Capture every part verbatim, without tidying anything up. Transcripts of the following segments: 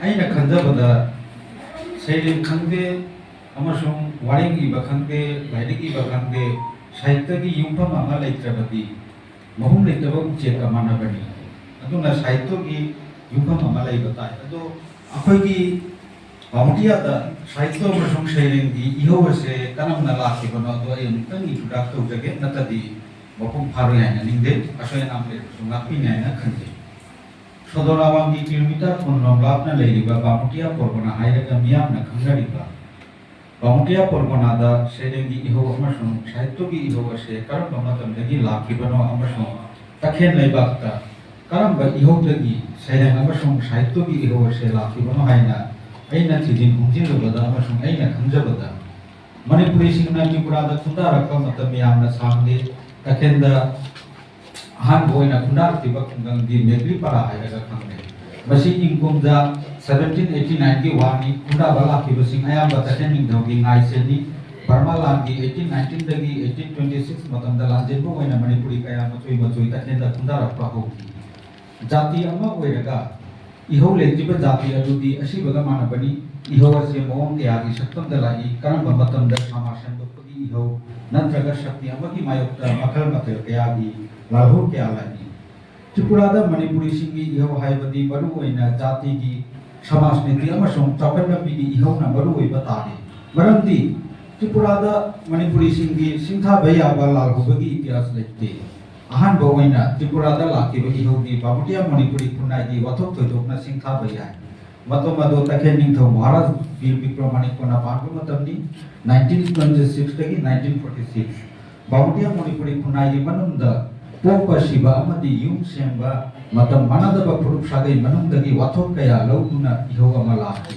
ꯑꯩꯅ ꯈꯟꯖꯕꯗ ꯁꯩꯔꯦꯡ ꯈꯪꯗꯦ ꯑꯃꯁꯨꯡ ꯋꯥꯔꯦꯡ ꯏꯕ ꯈꯪꯗꯦ, ꯂꯥꯏꯔꯤꯛ ꯏꯕ ꯈꯪꯗꯦ, ꯁꯥꯍꯤꯇ꯭ꯌꯒꯤ ꯌꯨꯝꯐꯝ ꯑꯃ ꯂꯩꯇ꯭ꯔꯕꯗꯤ ꯃꯍꯨꯝ ꯂꯩꯇꯕ ꯎꯆꯦꯛꯀ ꯃꯥꯟꯅꯕꯅꯤ꯫ ꯑꯗꯨꯅ ꯁꯥꯍꯤꯇ꯭ꯌꯒꯤ ꯌꯨꯝꯐꯝ ꯑꯃ ꯂꯩꯕ ꯇꯥꯏ꯫ ꯑꯗꯣ ꯑꯩꯈꯣꯏꯒꯤ ꯕꯥꯃꯨꯇꯤꯌꯥꯗ ꯁꯥꯍꯤꯇ꯭ꯌ ꯑꯃꯁꯨꯡ ꯁꯩꯔꯦꯡꯒꯤ ꯏꯍꯧ ꯑꯁꯦ ꯀꯔꯝꯅ ꯂꯥꯛꯈꯤꯕꯅꯣ ꯑꯗꯣ ꯑꯩ ꯑꯃꯨꯛꯇꯪ introduce ꯇꯧꯖꯒꯦ, ꯅꯠꯇ꯭ꯔꯗꯤ ꯃꯄꯨꯡ ꯐꯥꯔꯣꯏ ꯍꯥꯏꯅ ꯅꯤꯡꯖꯩ꯫ ꯑꯁꯣꯏ ꯑꯅꯥꯝ ꯂꯩꯔꯕꯁꯨ ꯉꯥꯛꯄꯤꯅꯤ ꯍꯥꯏꯅ ꯈꯟꯖꯩ꯫ ꯁꯣꯗꯣꯟ ꯑꯋꯥꯡꯒꯤ ꯀꯤꯂꯣꯃꯤꯇꯔ ꯀꯨꯟ ꯔꯣꯝ ꯂꯥꯞꯅ ꯂꯩꯔꯤꯕ ꯕꯥꯃꯨꯇꯤꯌꯥ ꯄꯣꯔꯒꯣꯅꯥ ꯍꯥꯏꯔꯒ ꯃꯤꯌꯥꯝꯅ ꯈꯪꯅꯔꯤꯕ ꯕꯥꯃꯨꯇꯤꯌꯥ ꯄꯣꯔꯒꯣꯅꯥꯗ ꯁꯩꯔꯦꯡꯒꯤ ꯏꯍꯧ ꯑꯃꯁꯨꯡ ꯁꯥꯍꯤꯇ꯭ꯌꯒꯤ ꯏꯍꯧ ꯑꯁꯦ ꯀꯔꯝꯕ ꯃꯇꯝꯗꯒꯤ ꯂꯥꯛꯈꯤꯕꯅꯣ ꯑꯃꯁꯨꯡ ꯇꯈꯦꯜ ꯂꯩꯕꯥꯛꯇ ꯀꯔꯝꯕ ꯏꯍꯧꯗꯒꯤ ꯁꯩꯔꯦꯡ ꯑꯃꯁꯨꯡ ꯁꯥꯍꯤꯇ꯭ꯌꯒꯤ ꯏꯍꯧ ꯑꯁꯦ ꯂꯥꯛꯈꯤꯕꯅꯣ ꯍꯥꯏꯅ ꯑꯩꯅ ꯊꯤꯖꯤꯟ ꯍꯨꯝꯖꯤꯜꯂꯨꯕꯗ ꯑꯃꯁꯨꯡ ꯑꯩꯅ ꯈꯪꯖꯕꯗ, ꯃꯅꯤꯄꯨꯔꯤꯁꯤꯡꯅ ꯇ꯭ꯔꯤꯄꯨꯔꯥꯗ ꯈꯨꯟꯗꯥꯔꯛꯄ ꯃꯇꯝ ꯌꯥꯝꯅ ꯁꯥꯡꯗꯦ꯫ ꯇꯈꯦꯜꯗ ꯑꯍꯥꯟꯕ ꯑꯣꯏꯅ ꯈꯨꯟꯗꯥꯔꯛꯈꯤꯕ ꯈꯨꯡꯒꯪꯗꯤ ꯃꯦꯒ꯭ꯔꯤꯄꯥꯔꯥ ꯍꯥꯏꯔꯒ ꯈꯪꯅꯩ꯫ ꯃꯁꯤ ꯏꯪ ꯀꯨꯝꯖꯥ seventeen eighty nine ꯒꯤ ꯋꯥꯅꯤ꯫ ꯈꯨꯟꯗꯥꯕ ꯂꯥꯛꯈꯤꯕꯁꯤꯡ ꯑꯌꯥꯝꯕ ꯇꯈꯦꯜ ꯅꯤꯡꯊꯧꯒꯤ ꯉꯥꯏꯁꯦꯟꯅꯤ꯫ ꯕꯔꯃꯥ ꯂꯥꯟꯒꯤ eighteen nineteen ꯗꯒꯤ eighteen twenty six ꯃꯇꯝꯗ ꯂꯥꯟꯖꯦꯟꯕꯨ ꯑꯣꯏꯅ ꯃꯅꯤꯄꯨꯔꯤ ꯀꯌꯥ ꯃꯆꯣꯏ ꯃꯆꯣꯏ ꯇꯈꯦꯜꯗ ꯈꯨꯟꯗꯥꯔꯛꯄ ꯍꯧꯈꯤ꯫ ꯖꯥꯇꯤ ꯑꯃ ꯑꯣꯏꯔꯒ ꯏꯍꯧ ꯂꯩꯇ꯭ꯔꯤꯕ ꯖꯥꯇꯤ ꯑꯗꯨꯗꯤ ꯑꯁꯤꯕꯒ ꯃꯥꯟꯅꯕꯅꯤ꯫ ꯏꯍꯧ ꯑꯁꯤ ꯃꯑꯣꯡ ꯀꯌꯥꯒꯤ ꯁꯛꯇꯝꯗ ꯂꯥꯛꯏ꯫ ꯀꯔꯝꯕ ꯃꯇꯝꯗ ꯁꯃꯥꯖ ꯁꯦꯝꯗꯣꯛꯄꯒꯤ ꯏꯍꯧ ꯅꯠꯇ꯭ꯔꯒ ꯁꯛꯇꯤ ꯑꯃꯒꯤ ꯃꯥꯌꯣꯛꯇ ꯃꯈꯜ ꯃꯊꯦꯜ ꯀꯌꯥꯒꯤ ꯂꯥꯜꯍꯧ ꯀꯌꯥ ꯂꯥꯛꯏ꯫ ꯇ꯭ꯔꯤꯄꯨꯔꯥꯗ ꯃꯅꯤꯄꯨꯔꯤꯁꯤꯡꯒꯤ ꯏꯍꯧ ꯍꯥꯏꯕꯗꯤ ꯃꯔꯨꯑꯣꯏꯅ ꯖꯥꯇꯤꯒꯤ, ꯁꯃꯥꯖ ꯅꯤꯇꯤ ꯑꯃꯁꯨꯡ ꯆꯥꯎꯈꯠ ꯂꯝꯕꯤꯒꯤ ꯏꯍꯧꯅ ꯃꯔꯨꯑꯣꯏꯕ ꯇꯥꯔꯤ꯫ ꯃꯔꯝꯗꯤ ꯇ꯭ꯔꯤꯄꯨꯔꯥꯗ ꯃꯅꯤꯄꯨꯔꯤꯁꯤꯡꯒꯤ ꯁꯤꯡꯊꯥꯕ ꯌꯥꯕ ꯂꯥꯜꯍꯧꯕꯒꯤ ꯏꯇꯤꯍꯥꯁ ꯂꯩꯇꯦ꯫ ꯑꯍꯥꯟꯕ ꯑꯣꯏꯅ ꯇ꯭ꯔꯤꯄꯨꯔꯥꯗ ꯂꯥꯛꯈꯤꯕ ꯏꯍꯧꯗꯤ ꯕꯥꯕꯨꯇꯤꯌꯥ ꯃꯅꯤꯄꯨꯔꯤ ꯈꯨꯟꯅꯥꯏꯒꯤ ꯋꯥꯊꯣꯛ ꯊꯣꯏꯗꯣꯛꯅ ꯁꯤꯡꯊꯥꯕ ꯌꯥꯏ꯫ ꯃꯇꯝ ꯑꯗꯨ ꯇꯈꯦꯜ ꯅꯤꯡꯊꯧ ꯃꯍꯥꯔꯥꯖ ꯕꯤꯔ ꯕꯤꯀ꯭ꯔꯃꯥꯅꯤꯛꯀꯣꯅ ꯄꯥꯟꯕ ꯃꯇꯝꯅꯤ꯫ Nineteen twenty six ꯗꯒꯤ nineteen forty six ꯕꯥꯕꯨꯇꯤꯌꯥ ꯃꯅꯤꯄꯨꯔꯤ ꯈꯨꯟꯅꯥꯏꯒꯤ ꯃꯅꯨꯡꯗ ꯄꯣꯛꯄ, ꯁꯤꯕ ꯑꯃꯗꯤ ꯌꯨꯝ ꯁꯦꯝꯕ ꯃꯇꯝ ꯃꯥꯟꯅꯗꯕ ꯐꯨꯔꯨꯞ ꯁꯥꯒꯩ ꯃꯅꯨꯡꯗꯒꯤ ꯋꯥꯊꯣꯛ ꯀꯌꯥ ꯂꯧꯗꯨꯅ ꯏꯍꯧ ꯑꯃ ꯂꯥꯛꯈꯤ꯫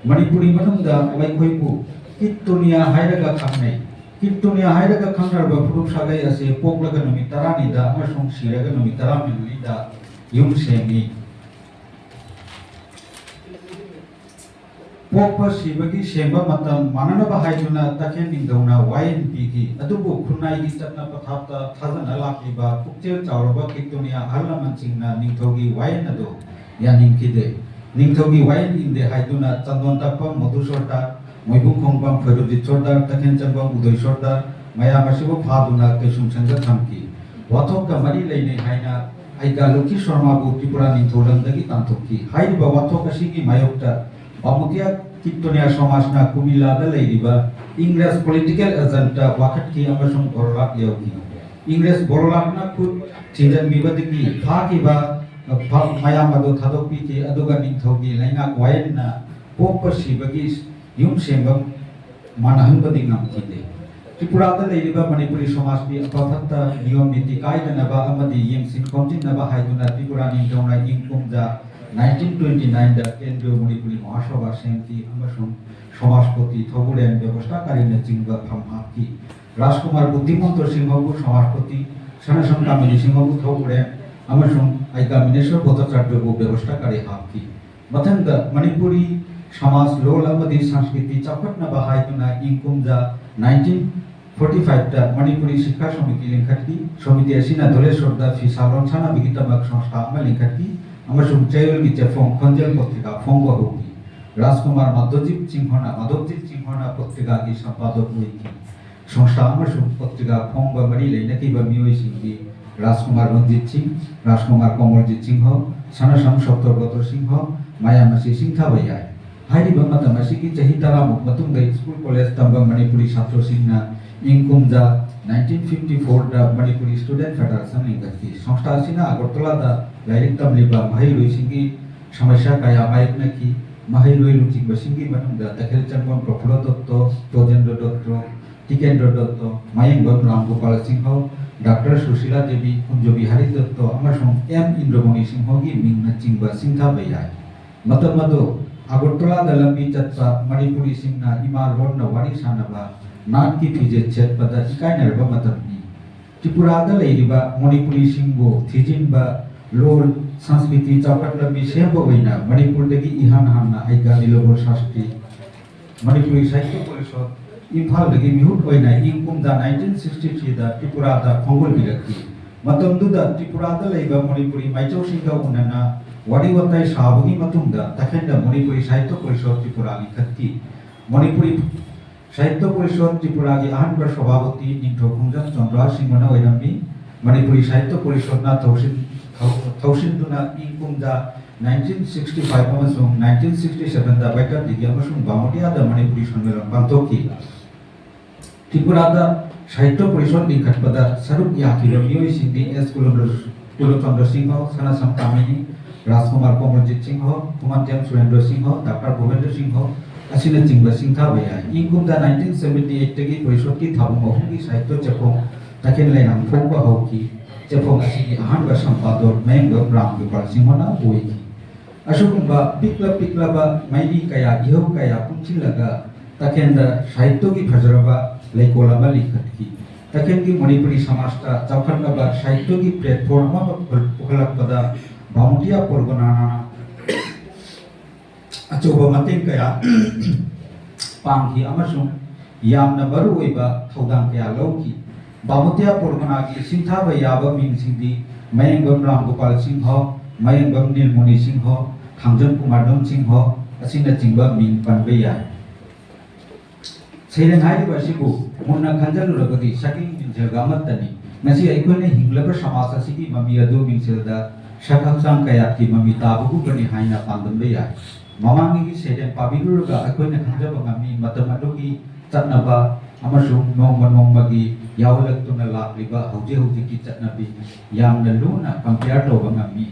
ꯃꯅꯤꯄꯨꯔꯤ ꯃꯅꯨꯡꯗ ꯃꯈꯣꯏꯕꯨ ꯀꯤꯠꯇꯨꯅꯤꯌꯥ ꯍꯥꯏꯔꯒ ꯈꯪꯅꯩ꯫ ꯀꯤꯠꯇꯨꯅꯤꯌꯥ ꯍꯥꯏꯔꯒ ꯈꯪꯅꯔꯕ ꯐꯨꯔꯨꯞ ꯁꯥꯒꯩ ꯑꯁꯤ ꯄꯣꯛꯂꯒ ꯅꯨꯃꯤꯠ ꯇꯔꯥꯅꯤꯗ ꯑꯃꯁꯨꯡ ꯁꯤꯔꯒ ꯅꯨꯃꯤꯠ ꯇꯔꯥꯃꯔꯤꯅꯤꯗ ꯌꯨꯝ ꯁꯦꯝꯃꯤ꯫ ꯄꯣꯛꯄ ꯁꯤꯕꯒꯤ ꯁꯦꯝꯕ ꯃꯇꯝ ꯃꯥꯟꯅꯅꯕ ꯍꯥꯏꯗꯨꯅ ꯇꯈꯦꯜ ꯅꯤꯡꯊꯧꯅ ꯋꯥꯌꯦꯟ ꯄꯤꯈꯤ꯫ ꯑꯗꯨꯕꯨ ꯈꯨꯟꯅꯥꯏꯒꯤ ꯆꯠꯅ ꯄꯊꯥꯞꯇ ꯊꯥꯖꯅ ꯂꯥꯛꯂꯤꯕ ꯄꯨꯛꯆꯦꯜ ꯆꯥꯎꯔꯕ ꯀꯤꯠꯇꯨꯅꯤꯌꯥ ꯑꯍꯜ ꯂꯃꯟꯁꯤꯡꯅ ꯅꯤꯡꯊꯧꯒꯤ ꯋꯥꯌꯦꯟ ꯑꯗꯨ ꯌꯥꯅꯤꯡꯈꯤꯗꯦ꯫ ꯅꯤꯡꯊꯧꯒꯤ ꯋꯥꯌꯦꯜ ꯏꯟꯗꯦ ꯍꯥꯏꯗꯨꯅ ꯆꯟꯗꯣꯟ ꯇꯛꯐꯝ ꯃꯣꯗꯨ ꯁꯣꯔꯗꯥꯔ, ꯃꯣꯏꯕꯨꯡ ꯈꯣꯡꯕꯝ ꯈꯣꯏꯔꯨꯖꯤꯠ ꯁꯣꯔꯗꯥꯔ, ꯇꯈꯦꯜ ꯆꯪꯐꯝ ꯎꯗꯣꯏ ꯁꯣꯔꯗꯥꯔ ꯃꯌꯥꯝ ꯑꯁꯤꯕꯨ ꯐꯥꯗꯨꯅ ꯀꯩꯁꯨꯝꯁꯪꯗ ꯊꯝꯈꯤ꯫ ꯋꯥꯊꯣꯛꯀ ꯃꯔꯤ ꯂꯩꯅꯩ ꯍꯥꯏꯅ ꯑꯩꯒꯥ ꯂꯣꯀꯤ ꯁꯔꯃꯕꯨ ꯇ꯭ꯔꯤꯄꯨꯔꯥ ꯅꯤꯡꯊꯧ ꯂꯝꯗꯒꯤ ꯇꯥꯟꯊꯣꯛꯈꯤ꯫ ꯍꯥꯏꯔꯤꯕ ꯋꯥꯊꯣꯛ ꯑꯁꯤꯒꯤ ꯃꯥꯌꯣꯛꯇ ꯕꯥꯃꯨꯇꯤꯌꯥ ꯀꯤꯠꯇꯣꯅꯤꯌꯥ ꯁꯃꯥꯖꯅ ꯀꯨꯃꯤꯜꯂꯥꯗ ꯂꯩꯔꯤꯕ ꯏꯪꯔꯦꯖ ꯄꯣꯂꯤꯇꯤꯀꯦꯜ ꯑꯦꯖꯦꯟꯠꯇ ꯋꯥꯀꯠꯈꯤ ꯑꯃꯁꯨꯡ ꯕꯣꯔꯣꯂꯥꯛ ꯌꯧꯈꯤ꯫ ꯏꯪꯔꯦꯖ ꯕꯣꯔꯣꯂꯥꯛꯅ ꯈꯨꯠ ꯊꯤꯡꯖꯤꯟꯕꯤꯕꯗꯒꯤ ꯐꯥꯈꯤꯕ, ꯑ, ꯐ-, ꯃꯌꯥꯝ ꯑꯗꯨ ꯊꯥꯗꯣꯛꯄꯤꯈꯤ, ꯑꯗꯨꯒ ꯅꯤꯡꯊꯧꯒꯤ ꯂꯩꯉꯥꯛ ꯋꯥꯌꯦꯜꯅ ꯄꯣꯛꯄ ꯁꯤꯕꯒꯤ ꯌꯨꯝ ꯁꯦꯝꯕ ꯃꯥꯟꯅꯍꯟꯕꯗꯤ ꯉꯝꯈꯤꯗꯦ꯫ ꯇ꯭ꯔꯤꯄꯨꯔꯥꯗ ꯂꯩꯔꯤꯕ ꯃꯅꯤꯄꯨꯔꯤ ꯁꯃꯥꯖꯀꯤ ꯑꯐ ꯐꯠꯇ ꯅꯤꯌꯣꯝ ꯅꯤꯇꯤ ꯀꯥꯏꯗꯅꯕ ꯑꯃꯗꯤ ꯌꯦꯡꯁꯤꯟ ꯈꯣꯝꯖꯤꯟꯅꯕ ꯍꯥꯏꯗꯨꯅ ꯇ꯭ꯔꯤꯄꯨꯔꯥ ꯅꯤꯡꯊꯧꯅ ꯏꯪ ꯀꯨꯝꯖꯥ ꯅꯥꯏꯟꯇꯤꯟ ꯇ꯭ꯋꯦꯟꯇꯤ ꯅꯥꯏꯟꯗ ꯀꯦꯟꯗ꯭ꯔꯤꯌ ꯃꯅꯤꯄꯨꯔꯤ ꯃꯍꯥꯁꯚꯥ ꯁꯦꯝꯈꯤ ꯑꯃꯁꯨꯡ ꯁꯃꯥꯖꯄꯇꯤ ꯊꯧꯕꯨꯔꯦꯟ ꯕ꯭ꯌꯕꯁꯊꯥꯀꯥꯔꯤꯅꯆꯤꯡꯕ ꯐꯝ ꯍꯥꯞꯈꯤ꯫ ꯔꯥꯖꯀꯨꯃꯥꯔ ꯕꯨꯗ꯭ꯙꯤꯃꯟꯇ ꯁꯤꯡꯍꯕꯨ ꯁꯃꯥꯖꯄꯇꯤ, ꯁꯅꯥꯁꯝ ꯀꯥꯃꯤꯅꯤ ꯁꯤꯡꯍꯕꯨ ꯊꯧꯕꯨꯔꯦꯟ ꯑꯃꯁꯨꯡ ꯑꯩꯒꯥ ꯃꯤꯅꯦꯁ꯭ꯋꯔ ꯚꯠꯇꯥꯆꯥꯔꯌꯕꯨ ꯕ꯭ꯌꯕꯁꯊꯥꯀꯥꯔꯤ ꯍꯥꯞꯈꯤ꯫ ꯃꯊꯪꯗ ꯃꯅꯤꯄꯨꯔꯤ ꯁꯃꯥꯖ, ꯂꯣꯜ ꯑꯃꯗꯤ ꯁꯪꯁꯀ꯭ꯔꯤꯇꯤ ꯆꯥꯎꯈꯠꯅꯕ ꯍꯥꯏꯗꯨꯅ ꯏꯪ ꯀꯨꯝꯖꯥ ꯅꯥꯏꯟꯇꯤꯟ ꯐꯣꯔꯇꯤ ꯐꯥꯏꯚꯇ ꯃꯅꯤꯄꯨꯔꯤ ꯁꯤꯛꯈꯥ ꯁꯣꯃꯤꯇꯤ ꯂꯤꯡꯈꯠꯈꯤ꯫ ꯁꯣꯃꯤꯇꯤ ꯑꯁꯤꯅ ꯙꯣꯂꯦꯁ꯭ꯋꯔꯗ ꯐꯤꯁꯥ ꯂꯣꯟꯁꯥꯟꯅꯕꯒꯤꯗꯃꯛ ꯁꯪꯁꯊꯥ ꯑꯃ ꯂꯤꯡꯈꯠꯈꯤ ꯑꯃꯁꯨꯡ ꯆꯌꯣꯜꯒꯤ ꯆꯦꯐꯣꯡ ꯈꯣꯟꯖꯦꯜ ꯄꯠꯇ꯭ꯔꯤꯀꯥ ꯐꯣꯡꯕ ꯍꯧꯈꯤ꯫ ꯔꯥꯖꯀꯨꯃꯥꯔ ꯃꯥꯙꯣꯖꯤꯠ ꯁꯤꯡꯍꯅ, ꯃꯥꯙꯣꯖꯤꯠ ꯁꯤꯡꯍꯅ ꯄꯠꯇ꯭ꯔꯤꯀꯥꯒꯤ ꯁꯝꯄꯥꯗꯛ ꯑꯣꯏꯈꯤ꯫ ꯁꯪꯁꯊꯥ ꯑꯃꯁꯨꯡ ꯄꯠꯇ꯭ꯔꯤꯀꯥ ꯐꯣꯡꯕ ꯃꯔꯤ ꯂꯩꯅꯈꯤꯕ ꯃꯤꯑꯣꯏꯁꯤꯡꯗꯤ ꯔꯥꯖꯀꯨꯃꯥꯔ ꯔꯟꯖꯤꯠ ꯁꯤꯡ, ꯔꯥꯖꯀꯨꯃꯥꯔ ꯀꯃꯜꯖꯤꯠ ꯁꯤꯡꯍ, ꯁꯅꯥꯁꯝ ꯁꯠꯇ꯭ꯔꯕ꯭ꯔꯇ ꯁꯤꯡꯍ, ꯃꯌꯥꯝ ꯑꯁꯤ ꯁꯤꯡꯊꯥꯕ ꯌꯥꯏ꯫ ꯍꯥꯏꯔꯤꯕ ꯃꯇꯝ ꯑꯁꯤꯒꯤ ꯆꯍꯤ ꯇꯔꯥꯃꯨꯛ ꯃꯇꯨꯡꯗ ꯁ꯭ꯀꯨꯜ ꯀꯣꯂꯦꯖ ꯇꯝꯕ ꯃꯅꯤꯄꯨꯔꯤ ꯁꯥꯇ꯭ꯔꯁꯤꯡꯅ ꯏꯪ ꯀꯨꯝꯖꯥ ꯅꯥꯏꯟꯇꯤꯟ ꯐꯤꯐꯇꯤ ꯐꯣꯔꯗ ꯃꯅꯤꯄꯨꯔꯤ ꯁ꯭ꯇꯨꯗꯦꯟꯠ ꯐꯦꯗꯔꯦꯁꯟ ꯂꯤꯡꯈꯠꯈꯤ꯫ ꯁꯪꯁꯊꯥ ꯑꯁꯤꯅ ꯑꯒꯔꯇꯂꯥꯗ ꯂꯥꯏꯔꯤꯛ ꯇꯝꯂꯤꯕ ꯃꯍꯩꯔꯣꯏꯁꯤꯡꯒꯤ ꯁꯃꯁ꯭ꯌꯥ ꯀꯌꯥ ꯃꯥꯌꯣꯛꯅꯈꯤ꯫ ꯃꯍꯩꯔꯣꯏ ꯂꯨꯆꯤꯡꯕꯁꯤꯡꯒꯤ ꯃꯅꯨꯡꯗ ꯇꯈꯦꯜ ꯆꯪꯐꯝ ꯄ꯭ꯔꯐꯨꯜꯂ ꯗꯠꯇꯣ, ꯕ꯭ꯔꯖꯦꯟꯗ꯭ꯔ ꯗꯠꯇꯣ, ꯇꯤꯀꯦꯟꯗ꯭ꯔ ꯗꯠꯇꯣ, ꯃꯌꯦꯡꯕꯝ ꯔꯥꯝꯒꯣꯄꯥꯜ ꯁꯤꯡꯍ, ꯗꯥꯛꯇꯔ ꯁꯨꯁꯤꯂꯥ ꯗꯦꯕꯤ, ꯀꯨꯟꯖꯣꯕꯤ ꯍꯔꯤ ꯗꯠꯇꯣ ꯑꯃꯁꯨꯡ ꯑꯦꯝ ꯏꯟꯗ꯭ꯔꯃꯣꯅꯤ ꯁꯤꯡꯍꯒꯤ ꯃꯤꯡꯅꯆꯤꯡꯕ ꯁꯤꯡꯊꯥꯕ ꯌꯥꯏ꯫ ꯃꯇꯝ ꯑꯗꯨ ꯑꯒꯔꯇꯂꯥꯗ ꯂꯝꯕꯤ ꯆꯠꯄ ꯃꯅꯤꯄꯨꯔꯤꯁꯤꯡꯅ ꯏꯃꯥ ꯂꯣꯟꯅ ꯋꯥꯔꯤ ꯁꯥꯅꯕ, ꯅꯥꯠꯀꯤ ꯐꯤꯖꯦꯠ ꯁꯦꯠꯄꯗ ꯏꯀꯥꯏꯅꯔꯕ ꯃꯇꯝꯅꯤ꯫ ꯇ꯭ꯔꯤꯄꯨꯔꯥꯗ ꯂꯩꯔꯤꯕ ꯃꯅꯤꯄꯨꯔꯤꯁꯤꯡꯕꯨ ꯊꯤꯖꯤꯟꯕ, ꯂꯣꯜ, ꯁꯪꯁꯀ꯭ꯔꯤꯇꯤ ꯆꯥꯎꯈꯠꯂꯝꯃꯤ ꯁꯦꯝꯕ ꯑꯣꯏꯅ ꯃꯅꯤꯄꯨꯔꯗꯒꯤ ꯏꯍꯥꯟ ꯍꯥꯟꯅ ꯑꯩꯒꯥ ꯅꯤꯂꯣꯐꯔ ꯁꯥꯁꯇ꯭ꯔꯤ, ꯃꯅꯤꯄꯨꯔꯤ ꯁꯥꯍꯤꯇ꯭ꯌ ꯄꯔꯤꯁꯠ, ꯏꯝꯐꯥꯜꯗꯒꯤ ꯃꯤꯍꯨꯠ ꯑꯣꯏꯅ ꯏꯪ ꯀꯨꯝꯖꯥ ꯅꯥꯏꯟꯇꯤꯟ ꯁꯤꯛꯁꯇꯤ ꯊ꯭ꯔꯤꯗ ꯇ꯭ꯔꯤꯄꯨꯔꯥꯗ ꯈꯣꯡꯒꯣꯜꯕꯤꯔꯛꯈꯤ꯫ ꯃꯇꯝꯗꯨꯗ ꯇ꯭ꯔꯤꯄꯨꯔꯥꯗ ꯂꯩꯕ ꯃꯅꯤꯄꯨꯔꯤ ꯃꯥꯏꯆꯧꯁꯤꯡꯒ ꯎꯅꯅ ꯋꯥꯔꯤ ꯋꯥꯇꯥꯏ ꯁꯥꯕꯒꯤ ꯃꯇꯨꯡꯗ ꯇꯈꯦꯜꯗ ꯃꯅꯤꯄꯨꯔꯤ ꯁꯥꯍꯤꯇ꯭ꯌ ꯄꯔꯤꯁꯣꯗ ꯇ꯭ꯔꯤꯄꯨꯔꯥ ꯂꯤꯡꯈꯠꯈꯤ꯫ ꯃꯅꯤꯄꯨꯔꯤ ꯁꯥꯍꯤꯇ꯭ꯌ ꯄꯔꯤꯁꯣꯗ ꯇ꯭ꯔꯤꯄꯨꯔꯥꯒꯤ ꯑꯍꯥꯟꯕ ꯁꯚꯥꯄꯇꯤ ꯅꯤꯡꯊꯧ ꯈꯣꯡꯖꯝ ꯆꯟꯗ꯭ꯔ ꯁꯤꯡꯍꯅ ꯑꯣꯏꯔꯝꯃꯤ꯫ ꯃꯅꯤꯄꯨꯔꯤ ꯁꯥꯍꯤꯇ꯭ꯌ ꯄꯔꯤꯁꯣꯗꯅ ꯊꯧꯁꯤꯟ-, ꯊꯧ-, ꯊꯧꯁꯤꯟꯗꯨꯅ ꯏꯪ ꯀꯨꯝꯖꯥ nineteen sixty five ꯑꯃꯁꯨꯡ nineteen sixty sevenꯗ ꯕꯩꯀꯥꯇꯤꯒꯤ ꯑꯃꯁꯨꯡ ꯕꯥꯃꯨꯇꯤꯌꯥꯗ ꯃꯅꯤꯄꯨꯔꯤ ꯁꯝꯃꯦꯂꯟ ꯄꯥꯡꯊꯣꯛꯈꯤ꯫ ꯇ꯭ꯔꯤꯄꯨꯔꯥꯗ ꯁꯥꯍꯤꯇ꯭ꯌ ꯄꯔꯤꯁꯣꯗ ꯂꯤꯡꯈꯠꯄꯗ ꯁꯔꯨꯛ ꯌꯥꯈꯤꯕ ꯃꯤꯑꯣꯏꯁꯤꯡꯗꯤ ꯑꯦꯁ ꯀꯨꯂꯆꯟꯗ꯭ꯔ ꯁꯤꯡꯍ, ꯁꯅꯥꯁꯝ ꯀꯥꯃꯤꯅꯤ, ꯔꯥꯖꯀꯨꯃꯥꯔ ꯀꯣꯃꯜꯖꯤꯠ ꯁꯤꯡꯍ, ꯈꯨꯃꯟꯊꯦꯝ ꯁꯨꯔꯦꯟꯗ꯭ꯔ ꯁꯤꯡꯍ, ꯗꯥꯛꯇꯔ ꯚꯨꯕꯦꯟꯗ꯭ꯔ ꯁꯤꯡꯍ ꯑꯁꯤꯅꯆꯤꯡꯕ ꯁꯤꯡꯊꯥꯕ ꯌꯥꯏ꯫ ꯏꯪ ꯀꯨꯝꯖꯥ nineteen seventy eightꯇꯒꯤ ꯄꯔꯤꯁꯣꯗꯀꯤ ꯊꯥꯕꯨꯡ ꯑꯍꯨꯝꯒꯤ ꯁꯥꯍꯤꯇ꯭ꯌ ꯆꯦꯐꯣꯡ ꯇꯈꯦꯜ ꯂꯩꯔꯥꯡ ꯐꯣꯡꯕ ꯍꯧꯈꯤ꯫ ꯆꯦꯐꯣꯡ ꯑꯁꯤꯒꯤ ꯑꯍꯥꯟꯕ ꯁꯝꯄꯥꯗꯣꯛ ꯃꯌꯦꯡꯕꯝ ꯔꯥꯝ ꯒꯣꯄꯥꯜ ꯁꯤꯡꯍꯅ ꯑꯣꯏꯈꯤ꯫ ꯑꯁꯤꯒꯨꯝꯕ ꯄꯤꯛꯂ ꯄꯤꯛꯂꯕ ꯃꯩꯔꯤ ꯀꯌꯥ, ꯏꯍꯧ ꯀꯌꯥ ꯄꯨꯟꯁꯤꯜꯂꯒ ꯇꯈꯦꯜꯗ ꯁꯥꯍꯤꯇ꯭ꯌꯒꯤ ꯐꯖꯔꯕ ꯂꯩꯀꯣꯜ ꯑꯃ ꯂꯤꯡꯈꯠꯈꯤ꯫ ꯇꯈꯦꯜꯒꯤ ꯃꯅꯤꯄꯨꯔꯤ ꯁꯃꯥꯖꯇ ꯆꯥꯎꯈꯠꯂꯕ ꯁꯥꯍꯤꯇ꯭ꯌꯒꯤ platform ꯑꯃ ꯄꯨꯈꯠ-, ꯄꯨꯈꯠꯂꯛꯄꯗ ꯕꯥꯃꯨꯇꯤꯌꯥ ꯄꯔꯒꯅꯥꯅ ꯑꯆꯧꯕ ꯃꯇꯦꯡ ꯀꯌꯥ ꯄꯥꯡꯈꯤ ꯑꯃꯁꯨꯡ ꯌꯥꯝꯅ ꯃꯔꯨꯑꯣꯏꯕ ꯊꯧꯗꯥꯡ ꯀꯌꯥ ꯂꯧꯈꯤ꯫ ꯕꯥꯃꯨꯇꯤꯌꯥ ꯄꯔꯒꯅꯥꯒꯤ ꯁꯤꯡꯊꯥꯕ ꯌꯥꯕ ꯃꯤꯡꯁꯤꯡꯗꯤ ꯃꯌꯦꯡꯕꯝ ꯔꯥꯝ ꯒꯣꯄꯥꯜ ꯁꯤꯡꯍ, ꯃꯌꯦꯡꯕꯝ ꯅꯤꯜꯃꯨꯅꯤ ꯁꯤꯡꯍ, ꯈꯥꯡꯖꯝ ꯀꯨꯃꯥꯔ ꯙꯝ ꯁꯤꯡꯍ ꯑꯁꯤꯅꯆꯤꯡꯕ ꯃꯤꯡ ꯄꯟꯕ ꯌꯥꯏ꯫ ꯁꯩꯔꯦꯡ ꯍꯥꯏꯔꯤꯕ ꯑꯁꯤꯕꯨ ꯃꯨꯟꯅ ꯈꯟꯖꯤꯜꯂꯨꯔꯕꯗꯤ ꯁꯛꯀꯤ ꯃꯤꯡꯁꯦꯜꯒ ꯑꯃꯠꯇꯅꯤ꯫ ꯉꯁꯤ ꯑꯩꯈꯣꯏꯅ ꯍꯤꯡꯂꯕ ꯁꯃꯥꯖ ꯑꯁꯤꯒꯤ ꯃꯃꯤ ꯑꯗꯨ ꯃꯤꯡꯁꯦꯜꯗ ꯁꯛ ꯍꯛꯆꯥꯡ ꯀꯌꯥꯠꯀꯤ ꯃꯃꯤ ꯇꯥꯕꯒꯨꯝꯕꯅꯤ ꯍꯥꯏꯅ ꯄꯥꯟꯗꯝꯕ ꯌꯥꯏ꯫ ꯃꯃꯥꯡꯉꯩꯒꯤ ꯁꯩꯔꯦꯡ ꯄꯥꯕꯤꯔꯨꯔꯒ ꯑꯩꯈꯣꯏꯅ ꯈꯪꯖꯕ ꯉꯝꯃꯤ, ꯃꯇꯝ ꯑꯗꯨꯒꯤ ꯆꯠꯅꯕ ꯑꯃꯁꯨꯡ ꯅꯣꯡꯃ ꯅꯣꯡꯃꯒꯤ ꯌꯥꯎꯍꯜꯂꯛꯇꯨꯅ ꯂꯥꯛꯂꯤꯕ ꯍꯧꯖꯤꯛ ꯍꯧꯖꯤꯛꯀꯤ ꯆꯠꯅꯕꯤ ꯌꯥꯝꯅ ꯂꯨꯅ compare ꯇꯧꯕ ꯉꯝꯃꯤ꯫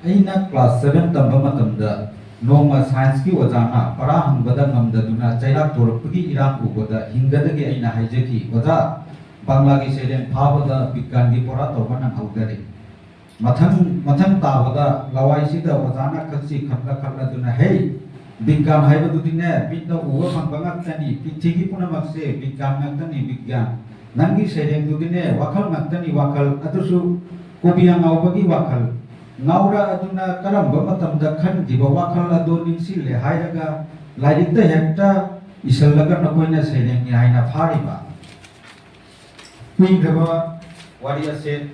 ꯑꯩꯅ class seven ꯇꯝꯕ ꯃꯇꯝꯗ ꯅꯣꯡꯃ scienceꯀꯤ ꯑꯣꯖꯥꯅ ꯄꯔꯥ ꯍꯪꯕꯗ ꯉꯝꯗꯗꯨꯅ ꯆꯩꯔꯥꯛ ꯊꯣꯔꯛꯄꯒꯤ ꯏꯔꯥꯡ ꯎꯕꯗ ꯍꯤꯡꯒꯗꯒꯦ ꯑꯩꯅ ꯍꯥꯏꯖꯈꯤ, "ꯑꯣꯖꯥ, ꯕꯪꯂꯥꯒꯤ ꯁꯩꯔꯦꯡ ꯐꯥꯕꯗ ꯕꯤꯒ꯭ꯌꯥꯟꯒꯤ ꯄꯣꯔꯥ ꯇꯧꯕ ꯅꯪꯍꯧꯗꯔꯦ"꯫ ꯃꯊꯪ, ꯃꯊꯪ ꯇꯥꯕꯗ ꯂꯋꯥꯏꯁꯤꯗ ꯑꯣꯖꯥꯅ ꯈꯛꯁꯤ ꯈꯠꯂ ꯈꯠꯂꯗꯨꯅ, "ꯍꯦ, ꯕꯤꯒ꯭ꯌꯥꯟ ꯍꯥꯏꯕꯗꯨꯗꯤꯅꯦ, ꯃꯤꯠꯅ ꯎꯕ ꯐꯪꯕ ꯉꯥꯛꯇꯅꯤ, ꯄ꯭ꯔꯤꯊꯤꯕꯤ ꯄꯨꯝꯅꯃꯛꯁꯦ ꯕꯤꯒ꯭ꯌꯥꯟ ꯉꯥꯛꯇꯅꯤ, ꯕꯤꯒ꯭ꯌꯥꯟ꯫ ꯅꯪꯒꯤ ꯁꯩꯔꯦꯡꯗꯨꯗꯤꯅꯦ, ꯋꯥꯈꯜ ꯉꯥꯛꯇꯅꯤ, ꯋꯥꯈꯜ, ꯑꯗꯨꯁꯨ ꯀꯣꯕꯤ ꯑꯉꯥꯎꯕꯒꯤ ꯋꯥꯈꯜ꯫ ꯉꯥꯎꯔꯛꯑꯗꯨꯅ ꯀꯔꯝꯕ ꯃꯇꯝꯗ ꯈꯟꯈꯤꯕ ꯋꯥꯈꯜ ꯑꯗꯣ ꯅꯤꯡꯁꯤꯡꯂꯦ ꯍꯥꯏꯔꯒ ꯂꯥꯏꯔꯤꯛꯇ ꯍꯦꯛꯇ ꯏꯁꯤꯜꯂꯒ ꯅꯈꯣꯏꯅ ꯁꯩꯔꯦꯡꯅꯤ ꯍꯥꯏꯅ ꯐꯥꯔꯤꯕ?" ꯀꯨꯏꯈ꯭ꯔꯕ ꯋꯥꯔꯤ ꯑꯁꯦ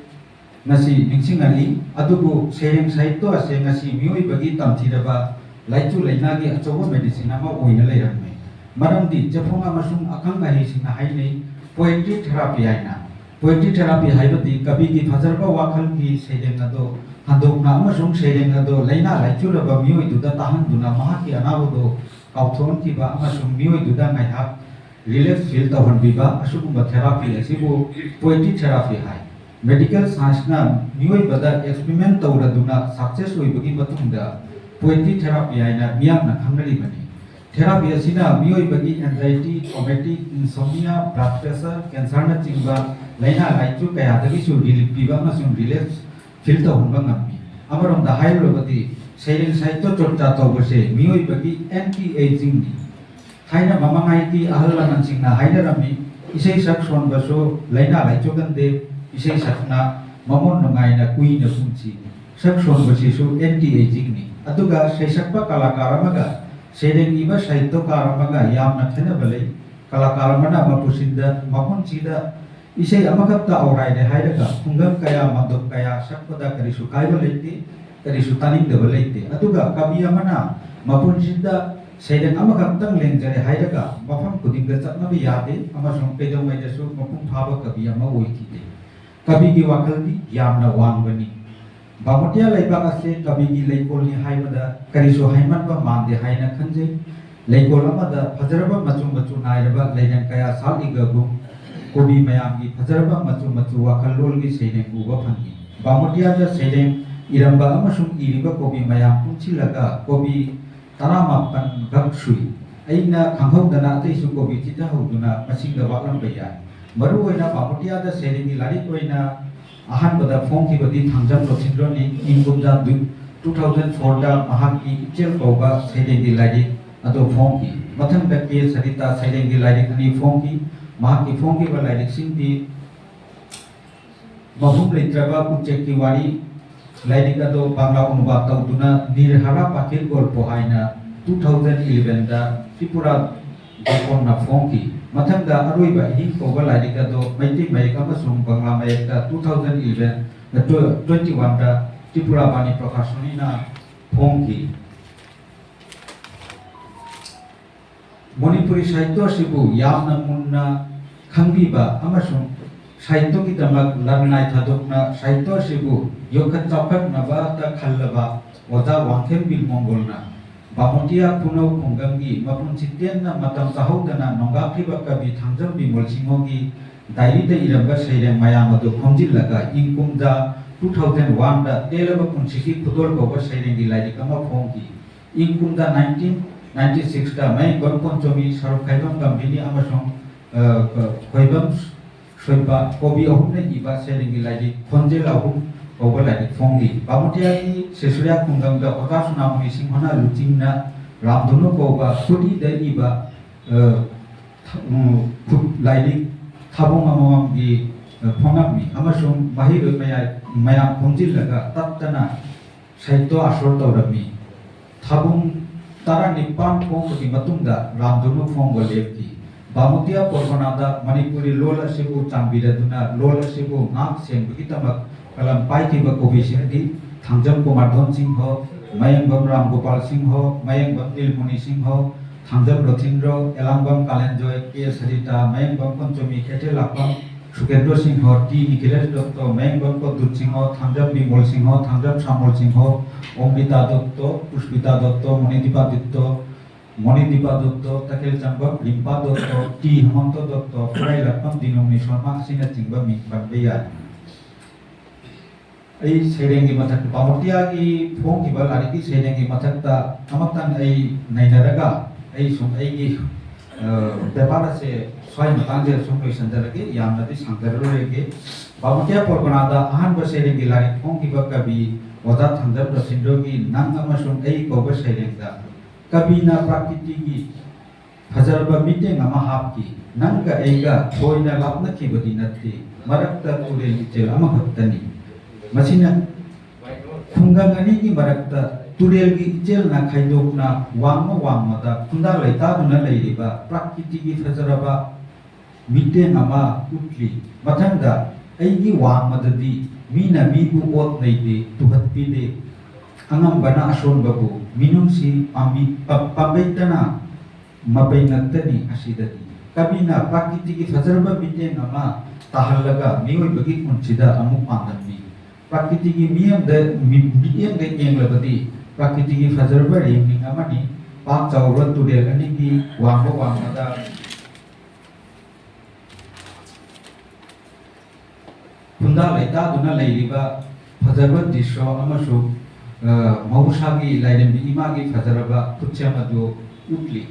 ꯉꯁꯤ ꯅꯤꯡꯁꯤꯡꯍꯜꯂꯤ꯫ ꯑꯗꯨꯕꯨ ꯁꯩꯔꯦꯡ ꯁꯥꯍꯤꯠꯇ ꯑꯁꯦ ꯉꯁꯤ ꯃꯤꯑꯣꯏꯕꯒꯤ ꯇꯝꯊꯤꯔꯕ ꯂꯥꯏꯆꯨ ꯂꯥꯏꯅꯥꯒꯤ ꯑꯆꯧꯕ medicine ꯑꯃ ꯑꯣꯏꯅ ꯂꯩꯔꯝꯃꯤ꯫ ꯃꯔꯝꯗꯤ ꯆꯦꯐꯣꯡ ꯑꯃꯁꯨꯡ ꯑꯈꯪ ꯑꯍꯩꯁꯤꯡꯅ ꯍꯥꯏꯅꯩ poetry therapy ꯍꯥꯏꯅ꯫ Poetry therapy ꯍꯥꯏꯕꯗꯤ ꯀꯕꯤꯒꯤ ꯐꯖꯔꯕ ꯋꯥꯈꯜꯒꯤ ꯁꯩꯔꯦꯡ ꯑꯗꯣ ꯍꯟꯗꯣꯛꯅ ꯑꯃꯁꯨꯡ ꯁꯩꯔꯦꯡ ꯑꯗꯣ ꯂꯥꯏꯅꯥ ꯂꯥꯏꯆꯨꯔꯕ ꯃꯤꯑꯣꯏꯗꯨꯗ ꯇꯥꯍꯟꯗꯨꯅ ꯃꯍꯥꯛꯀꯤ ꯑꯅꯥꯕꯗꯣ ꯀꯥꯎꯊꯣꯛꯍꯟꯈꯤꯕ ꯑꯃꯁꯨꯡ ꯃꯤꯑꯣꯏꯗꯨꯗ ꯉꯥꯏꯍꯥꯛ relax feel ꯇꯧꯍꯟꯕꯤꯕ ꯑꯁꯤꯒꯨꯝꯕ therapy ꯑꯁꯤꯕꯨ poetry therapy ꯍꯥꯏ꯫ Medical scienceꯅ ꯃꯤꯑꯣꯏꯕꯗ experiment ꯇꯧꯔꯗꯨꯅ success ꯑꯣꯏꯕꯒꯤ ꯃꯇꯨꯡꯗ poetry therapy ꯍꯥꯏꯅ ꯃꯤꯌꯥꯝꯅ ꯈꯪꯅꯔꯤꯕꯅꯤ꯫ Therapy ꯑꯁꯤꯅ ꯃꯤꯑꯣꯏꯕꯒꯤ anxiety, traumatic, insomnia, blood pressure, cancerꯅꯆꯤꯡꯕ ꯂꯥꯏꯅꯥ ꯂꯥꯏꯆꯨ ꯀꯌꯥꯗꯒꯤꯁꯨ relief ꯄꯤꯕ ꯑꯃꯁꯨꯡ relax feel ꯇꯧꯍꯟꯕ ꯉꯝꯃꯤ꯫ ꯑꯃꯔꯣꯝꯗ ꯍꯥꯏꯔꯨꯔꯕꯗꯤ ꯁꯩꯔꯦꯡ ꯁꯥꯍꯤꯠꯇ ꯆꯣꯔꯆꯥ ꯇꯧꯕꯁꯦ ꯃꯤꯑꯣꯏꯕꯒꯤ anti agingꯅꯤ꯫ ꯊꯥꯏꯅ ꯃꯃꯥꯡꯉꯩꯒꯤ ꯑꯍꯜ ꯂꯃꯟꯁꯤꯡꯅ ꯍꯥꯏꯅꯔꯝꯃꯤ, ꯏꯁꯩ ꯁꯛ ꯁꯣꯟꯕꯁꯨ ꯂꯥꯏꯅꯥ ꯂꯥꯏꯆꯨꯒꯟꯗꯦ, ꯏꯁꯩ ꯁꯛꯅ ꯃꯃꯣꯟ ꯅꯨꯡꯉꯥꯏꯅ ꯀꯨꯏꯅ ꯄꯨꯟꯁꯤ꯫ ꯁꯛ ꯁꯣꯟꯕꯁꯤꯁꯨ anti agingꯅꯤ꯫ ꯑꯗꯨꯒ ꯁꯩꯁꯛꯄ ꯀꯂꯥꯀꯥꯔ ꯑꯃꯒ ꯁꯩꯔꯦꯡ ꯏꯕ ꯁꯥꯍꯤꯇ꯭ꯌꯀꯥꯔ ꯑꯃꯒ ꯌꯥꯝꯅ ꯈꯦꯠꯅꯕ ꯂꯩ꯫ ꯀꯂꯥꯀꯥꯔ ꯑꯃꯅ ꯃꯄꯨꯟꯁꯤꯗ, ꯃꯄꯨꯟꯁꯤꯗ ꯏꯁꯩ ꯑꯃꯈꯛꯇ ꯑꯧꯔꯥꯏꯔꯦ ꯍꯥꯏꯔꯒ ꯈꯨꯡꯒꯪ ꯀꯌꯥ, ꯃꯥꯟꯗꯣꯞ ꯀꯌꯥ ꯁꯛꯄꯗ ꯀꯔꯤꯁꯨ ꯀꯥꯏꯕ ꯂꯩꯇꯦ, ꯀꯔꯤꯁꯨ ꯇꯥꯅꯤꯡꯗꯕ ꯂꯩꯇꯦ꯫ ꯑꯗꯨꯒ ꯀꯕꯤ ꯑꯃꯅ ꯃꯄꯨꯟꯁꯤꯗ ꯁꯩꯔꯦꯡ ꯑꯃꯈꯛꯇꯪ ꯂꯦꯡꯖꯔꯦ ꯍꯥꯏꯔꯒ ꯃꯐꯝ ꯈꯨꯗꯤꯡꯗ ꯆꯠꯅꯕ ꯌꯥꯗꯦ ꯑꯃꯁꯨꯡ ꯀꯩꯗꯧꯉꯩꯗꯁꯨ ꯃꯄꯨꯡ ꯐꯥꯕ ꯀꯕꯤ ꯑꯃ ꯑꯣꯏꯈꯤꯗꯦ꯫ ꯀꯕꯤꯒꯤ ꯋꯥꯈꯜꯗꯤ ꯌꯥꯝꯅ ꯋꯥꯡꯕꯅꯤ꯫ ꯚꯥꯃꯣꯇꯤꯌꯥ ꯂꯩꯕꯥꯛ ꯑꯁꯤ ꯀꯕꯤꯒꯤ ꯂꯩꯀꯣꯜꯅꯤ ꯍꯥꯏꯕꯗ ꯀꯔꯤꯁꯨ ꯍꯥꯏꯃꯟꯕ ꯃꯥꯟꯗꯦ ꯍꯥꯏꯅ ꯈꯟꯖꯩ꯫ ꯂꯩꯀꯣꯜ ꯑꯃꯗ ꯐꯖꯔꯕ ꯃꯆꯨ ꯃꯆꯨ ꯅꯥꯏꯔꯕ ꯂꯩꯔꯪ ꯀꯌꯥ ꯁꯥꯠꯂꯤꯒꯒꯨꯝ ꯀꯣꯕꯤ ꯃꯌꯥꯝꯒꯤ ꯐꯖꯔꯕ ꯃꯆꯨ ꯃꯆꯨ ꯋꯥꯈꯜꯂꯣꯟꯒꯤ ꯁꯩꯔꯦꯡ ꯎꯕ ꯐꯪꯉꯤ꯫ ꯚꯥꯃꯣꯇꯤꯌꯥꯗ ꯁꯩꯔꯦꯡ ꯏꯔꯝꯕ ꯑꯃꯁꯨꯡ ꯏꯔꯤꯕ ꯀꯣꯕꯤ ꯃꯌꯥꯝ ꯄꯨꯟꯁꯤꯜꯂꯒ ꯀꯣꯕꯤ ꯇꯔꯥꯃꯥꯄꯟ ꯈꯛ ꯁꯨꯏ꯫ ꯑꯩꯅ ꯈꯪꯍꯧꯗꯅ ꯑꯇꯩꯁꯨ ꯀꯣꯕꯤ ꯆꯤꯊꯍꯧꯗꯨꯅ ꯃꯁꯤꯡꯗ ꯋꯥꯠꯂꯝꯕ ꯌꯥꯏ꯫ ꯃꯔꯨꯑꯣꯏꯅ ꯚꯥꯃꯣꯇꯤꯌꯥꯗ ꯁꯩꯔꯦꯡꯒꯤ ꯂꯥꯏꯔꯤꯛ ꯑꯣꯏꯅ ꯑꯍꯥꯟꯕꯗ ꯐꯣꯡꯈꯤꯕꯗꯤ ꯊꯥꯡꯖꯝ ꯂꯣꯠꯁꯤꯟꯂꯣꯟꯅꯤ꯫ ꯏꯪ ꯀꯨꯝꯖꯥ two thousand fourꯗ ꯃꯍꯥꯛꯀꯤ ꯏꯆꯦꯜ ꯀꯧꯕ ꯁꯩꯔꯦꯡꯒꯤ ꯂꯥꯏꯔꯤꯛ ꯑꯗꯨ ꯐꯣꯡꯈꯤ꯫ ꯃꯊꯪꯗ ꯀꯦ ꯁꯔꯤꯇꯥ ꯁꯩꯔꯦꯡꯒꯤ ꯂꯥꯏꯔꯤꯛ ꯑꯅꯤ ꯐꯣꯡꯈꯤ꯫ ꯃꯍꯥꯛꯀꯤ ꯐꯣꯡꯈꯤꯕ ꯂꯥꯏꯔꯤꯛꯁꯤꯡꯗꯤ ꯃꯍꯨꯝ ꯂꯩꯇ꯭ꯔꯕ ꯎꯆꯦꯛꯀꯤ ꯋꯥꯔꯤ ꯂꯥꯏꯔꯤꯛ ꯑꯗꯨ ꯕꯪꯂꯥ ꯑꯅꯨꯕꯥꯗ ꯇꯧꯗꯨꯅ ꯅꯤꯔꯍꯥꯔꯥ ꯄꯥꯈꯤꯔ ꯒꯣꯜꯄꯣ ꯍꯥꯏꯅ two thousand elevenꯗ ꯇ꯭ꯔꯤꯄꯨꯔꯥ ꯗꯦꯀꯣꯟꯅ ꯐꯣꯡꯈꯤ꯫ ꯃꯊꯪꯗ ꯑꯔꯣꯏꯕ ꯑꯍꯤꯡ ꯀꯧꯕ ꯂꯥꯏꯔꯤꯛ ꯑꯗꯨ ꯃꯩꯇꯩ ꯃꯌꯦꯛ ꯑꯃꯁꯨꯡ ꯕꯪꯂꯥ ꯃꯌꯦꯛꯇ two thousand eleven ꯇ꯭ꯋꯦꯟꯇꯤ ꯋꯥꯟꯗ ꯇ꯭ꯔꯤꯄꯨꯔꯥ ꯕꯥꯅꯤ ꯄ꯭ꯔꯀꯥꯁꯅꯤꯅ ꯐꯣꯡꯈꯤ꯫ ꯃꯅꯤꯄꯨꯔꯤ ꯁꯥꯍꯤꯇ꯭ꯌ ꯑꯁꯤꯕꯨ ꯌꯥꯝꯅ ꯃꯨꯟꯅ ꯈꯪꯕꯤꯕ ꯑꯃꯁꯨꯡ ꯁꯥꯍꯤꯇ꯭ꯌꯒꯤꯗꯃꯛ ꯂꯟꯅꯥꯏ ꯊꯥꯗꯣꯛꯅ ꯁꯥꯍꯤꯇ꯭ꯌ ꯑꯁꯤꯕꯨ ꯌꯣꯛꯈꯠ ꯆꯥꯎꯈꯠꯅꯕꯇ ꯈꯜꯂꯕ ꯑꯣꯖꯥ ꯋꯥꯡꯈꯦꯝꯕꯤꯜ ꯃꯣꯡꯒꯣꯜꯅ ꯕꯥꯃꯣꯇꯤꯌꯥ ꯈꯨꯅꯧ ꯈꯨꯡꯒꯪꯒꯤ ꯃꯄꯨꯟꯁꯤ ꯇꯦꯟꯅ ꯃꯇꯝ ꯆꯥꯍꯧꯗꯅ ꯅꯣꯡꯒꯥꯛꯈꯤꯕ ꯀꯕꯤ ꯊꯥꯡꯖꯝ ꯕꯤꯃꯣꯜ ꯁꯤꯡꯍꯒꯤ ꯗꯥꯏꯔꯤꯗ ꯏꯔꯝꯕ ꯁꯩꯔꯦꯡ ꯃꯌꯥꯝ ꯑꯗꯨ ꯈꯣꯝꯖꯤꯜꯂꯒ ꯏꯪ ꯀꯨꯝꯖꯥ ꯇꯨ ꯊꯥꯎꯖꯟ ꯋꯥꯟꯗ ꯇꯦꯜꯂꯕ ꯄꯨꯟꯁꯤꯒꯤ ꯈꯨꯗꯣꯜ ꯀꯧꯕ ꯁꯩꯔꯦꯡꯒꯤ ꯂꯥꯏꯔꯤꯛ ꯑꯃ ꯐꯣꯡꯈꯤ꯫ ꯏꯪ ꯀꯨꯝꯖꯥ ꯅꯥꯏꯟꯇꯤꯟ ꯅꯥꯏꯟꯇꯤ ꯁꯤꯛꯁꯇ ꯃꯌꯦꯡꯕꯝ ꯀꯣꯟꯆꯣꯃꯤ, ꯁꯔꯨꯛ ꯈꯥꯏꯕꯝ ꯀꯝꯕꯤꯅꯤ ꯑꯃꯁꯨꯡ, ꯑ, ꯈꯣꯏꯕꯝ ꯁꯣꯏꯄ ꯀꯣꯕꯤ ꯑꯍꯨꯝꯅ ꯏꯕ ꯁꯩꯔꯦꯡꯒꯤ ꯂꯥꯏꯔꯤꯛ ꯈꯣꯟꯖꯦꯜ ꯑꯍꯨꯝ ꯀꯧꯕ ꯂꯥꯏꯔꯤꯛ ꯐꯣꯡꯂꯤ꯫ ꯕꯥꯃꯣꯇꯤꯌꯥꯒꯤ ꯁꯦꯁꯨꯔꯤꯌꯥ ꯈꯨꯡꯒꯪꯗ ꯑꯣꯖꯥ ꯁꯣꯅꯥꯃꯣꯅꯤ ꯁꯤꯡꯍꯅ ꯂꯨꯆꯤꯡꯅ ꯔꯥꯝꯙꯅꯨ ꯀꯧꯕ ꯈꯨꯠꯏꯗ ꯏꯕ, ꯑ, ꯊ-, ꯎꯝ, ꯈꯨꯠ ꯂꯥꯏꯔꯤꯛ ꯊꯥꯕꯨꯡ ꯑꯃꯃꯝꯒꯤ, ꯑ, ꯐꯣꯡꯉꯝꯃꯤ ꯑꯃꯁꯨꯡ ꯃꯍꯩꯔꯣꯏ ꯃꯌꯥ-, ꯃꯌꯥꯝ ꯈꯣꯝꯖꯤꯜꯂꯒ ꯇꯠꯇꯅ ꯁꯥꯍꯤꯇ꯭ꯌ ꯑꯥꯁꯣꯔ ꯇꯧꯔꯝꯃꯤ꯫ ꯊꯥꯕꯨꯡ ꯇꯔꯥꯅꯤꯄꯥꯟ ꯐꯣꯡꯕꯒꯤ ꯃꯇꯨꯡꯗ ꯔꯥꯝꯙꯅꯨ ꯐꯣꯡꯕ ꯂꯦꯞꯈꯤ꯫ ꯕꯥꯃꯣꯇꯤꯌꯥ ꯄꯔꯒꯅꯥꯗ ꯃꯅꯤꯄꯨꯔꯤ ꯂꯣꯜ ꯑꯁꯤꯕꯨ ꯆꯥꯟꯕꯤꯔꯗꯨꯅ ꯂꯣꯜ ꯑꯁꯤꯕꯨ ꯉꯥꯛ ꯁꯦꯟꯕꯒꯤꯗꯃꯛ ꯀꯂꯝ ꯄꯥꯏꯈꯤꯕ ꯀꯣꯕꯤꯁꯤꯡꯗꯤ ꯊꯥꯡꯖꯝ ꯀꯨꯃꯥꯔꯙꯣꯟ ꯁꯤꯡꯍ, ꯃꯌꯦꯡꯕꯝ ꯔꯥꯝꯒꯣꯄꯥꯜ ꯁꯤꯡꯍ, ꯃꯌꯦꯡꯕꯝ ꯅꯤꯜꯃꯨꯅꯤ ꯁꯤꯡꯍ, ꯊꯥꯡꯖꯝ ꯔꯣꯊꯤꯟꯗ꯭ꯔꯣ, ꯑꯦꯂꯥꯡꯕꯝ ꯀꯥꯂꯦꯟꯖꯣꯏ, ꯀꯦ ꯁꯔꯤꯇꯥ, ꯃꯌꯦꯡꯕꯝ ꯄꯟꯆꯃꯤ, ꯀꯩꯊꯦꯜꯂꯥꯛꯄꯝ ꯁꯨꯀꯦꯟꯗ꯭ꯔꯣ ꯁꯤꯡꯍ, ꯇꯤ ꯅꯤꯈꯤꯂꯦꯁ ꯗꯠꯇꯣ, ꯃꯌꯦꯡꯕꯝ ꯄ꯭ꯔꯗꯨꯠ ꯁꯤꯡꯍ, ꯊꯥꯡꯖꯝ ꯕꯤꯃꯣꯜ ꯁꯤꯡꯍ, ꯊꯥꯡꯖꯝ ꯁꯥꯃꯣꯜ ꯁꯤꯡꯍ, ꯑꯣꯝꯕꯤꯇꯥ ꯗꯠꯇꯣ, ꯄꯨꯁꯄꯤꯇꯥ ꯗꯠꯇꯣ, ꯃꯣꯅꯤꯗꯤꯄꯥ ꯗꯠꯇꯣ, ꯃꯣꯅꯤꯗꯤꯄꯥ ꯗꯠꯇꯣ, ꯇꯈꯦꯜꯆꯝꯕꯝ ꯔꯤꯝꯄꯥ ꯗꯠꯇꯣ, ꯇꯤ ꯍꯦꯃꯟꯇ ꯗꯠꯇꯣ, ꯈꯨꯔꯥꯏꯂꯥꯛꯄꯝ ꯗꯤꯅꯣꯃꯤ ꯁꯔꯃ ꯑꯁꯤꯅꯆꯤꯡꯕ ꯃꯤꯡ ꯄꯟꯕ ꯌꯥꯏ꯫ ꯑꯩ ꯁꯩꯔꯦꯡꯒꯤ ꯃꯊꯛꯇ, ꯕꯥꯃꯣꯇꯤꯌꯥꯒꯤ ꯐꯣꯡꯈꯤꯕ ꯂꯥꯏꯔꯤꯛꯀꯤ ꯁꯩꯔꯦꯡꯒꯤ ꯃꯊꯛꯇ ꯑꯃꯇꯪ ꯑꯩ ꯅꯩꯅꯔꯒ ꯑꯩ ꯁꯨꯝ ꯑꯩꯒꯤ, ꯑ, ꯄꯦꯄꯔ ꯑꯁꯦ ꯁ꯭ꯋꯥꯏ ꯃꯇꯥꯡꯁꯤꯗ ꯁꯨꯝ ꯂꯣꯏꯁꯤꯟꯖꯔꯒꯦ, ꯌꯥꯝꯅꯗꯤ ꯁꯥꯡꯊꯔꯔꯣꯏꯒꯦ꯫ ꯕꯥꯃꯣꯇꯤꯌꯥ ꯄꯔꯒꯅꯥꯗ ꯑꯍꯥꯟꯕ ꯁꯩꯔꯦꯡꯒꯤ ꯂꯥꯏꯔꯤꯛ ꯐꯣꯡꯈꯤꯕ ꯀꯕꯤ ꯑꯣꯖꯥ ꯊꯥꯡꯖꯝ ꯔꯣꯊꯤꯟꯗ꯭ꯔꯣꯒꯤ ꯅꯪ ꯑꯃꯁꯨꯡ ꯑꯩ ꯀꯧꯕ ꯁꯩꯔꯦꯡꯗ ꯀꯕꯤꯅ ꯄ꯭ꯔꯀꯤꯇꯤꯒꯤ ꯐꯖꯔꯕ ꯃꯤꯠꯌꯦꯡ ꯑꯃ ꯍꯥꯞꯈꯤ꯫ ꯅꯪꯒ ꯑꯩꯒ ꯊꯣꯏꯅ ꯂꯥꯞꯅꯈꯤꯕꯗꯤ ꯅꯠꯇꯦ, ꯃꯔꯛꯇ ꯇꯨꯔꯦꯜ ꯏꯆꯦꯜ ꯑꯃꯈꯛꯇꯅꯤ꯫ ꯃꯁꯤꯅ ꯈꯨꯡꯒꯪ ꯑꯅꯤꯒꯤ ꯃꯔꯛꯇ ꯇꯨꯔꯦꯜꯒꯤ ꯏꯆꯦꯜꯅ ꯈꯥꯏꯗꯣꯛꯅ ꯋꯥꯡꯃ ꯋꯥꯡꯃꯗ ꯈꯨꯟꯗꯥ ꯂꯩꯇꯥꯗꯨꯅ ꯂꯩꯔꯤꯕ ꯄ꯭ꯔꯀꯤꯇꯤꯒꯤ ꯐꯖꯔꯕ ꯃꯤꯠꯌꯦꯡ ꯑꯃ ꯎꯠꯂꯤ꯫ ꯃꯊꯪꯗ ꯑꯩꯒꯤ ꯋꯥꯡꯃꯗꯗꯤ ꯃꯤꯅ ꯃꯤꯕꯨ ꯑꯣꯠ ꯅꯩꯗꯦ, ꯇꯨꯍꯠꯄꯤꯗꯦ, ꯑꯉꯝꯕꯅ ꯑꯁꯣꯟꯕꯕꯨ ꯃꯤꯅꯨꯡꯁꯤ ꯄꯥꯝꯕꯤ-, ꯄ-, ꯄꯥꯝꯕꯩꯇꯅ ꯃꯄꯩ ꯉꯛꯇꯅꯤ ꯑꯁꯤꯗꯗꯤ꯫ ꯀꯕꯤꯅ ꯄ꯭ꯔꯀꯤꯇꯤꯒꯤ ꯐꯖꯔꯕ ꯃꯤꯠꯌꯦꯡ ꯑꯃ ꯇꯥꯍꯜꯂꯒ ꯃꯤꯑꯣꯏꯕꯒꯤ ꯄꯨꯟꯁꯤꯗ ꯑꯃꯨꯛ ꯄꯥꯟꯗꯝꯃꯤ꯫ ꯄ꯭ꯔꯀꯤꯇꯤꯒꯤ ꯃꯤꯠꯌꯦꯡꯗ, ꯃꯤ-, ꯃꯤꯠꯌꯦꯡꯗ ꯌꯦꯡꯂꯕꯗꯤ ꯄ꯭ꯔꯀꯤꯇꯤꯒꯤ ꯐꯖꯔꯕ ꯔꯦꯡꯅꯤꯡ ꯑꯃꯅꯤ꯫ ꯄꯥꯛ ꯆꯥꯎꯔꯕ ꯇꯨꯔꯦꯜ ꯑꯅꯤꯒꯤ ꯋꯥꯡꯕ ꯋꯥꯡꯃꯗ ꯈꯨꯟꯗꯥ ꯂꯩꯇꯥꯗꯨꯅ ꯂꯩꯔꯤꯕ ꯐꯖꯔꯕ ꯗ꯭ꯔꯤꯁ꯭ꯌ ꯑꯃꯁꯨ, ꯑ, ꯃꯍꯧꯁꯥꯒꯤ ꯂꯥꯏꯔꯦꯝꯕꯤ ꯏꯃꯥꯒꯤ ꯐꯖꯔꯕ ꯈꯨꯠꯁꯦꯝ ꯑꯗꯨ ꯎꯠꯂꯤ꯫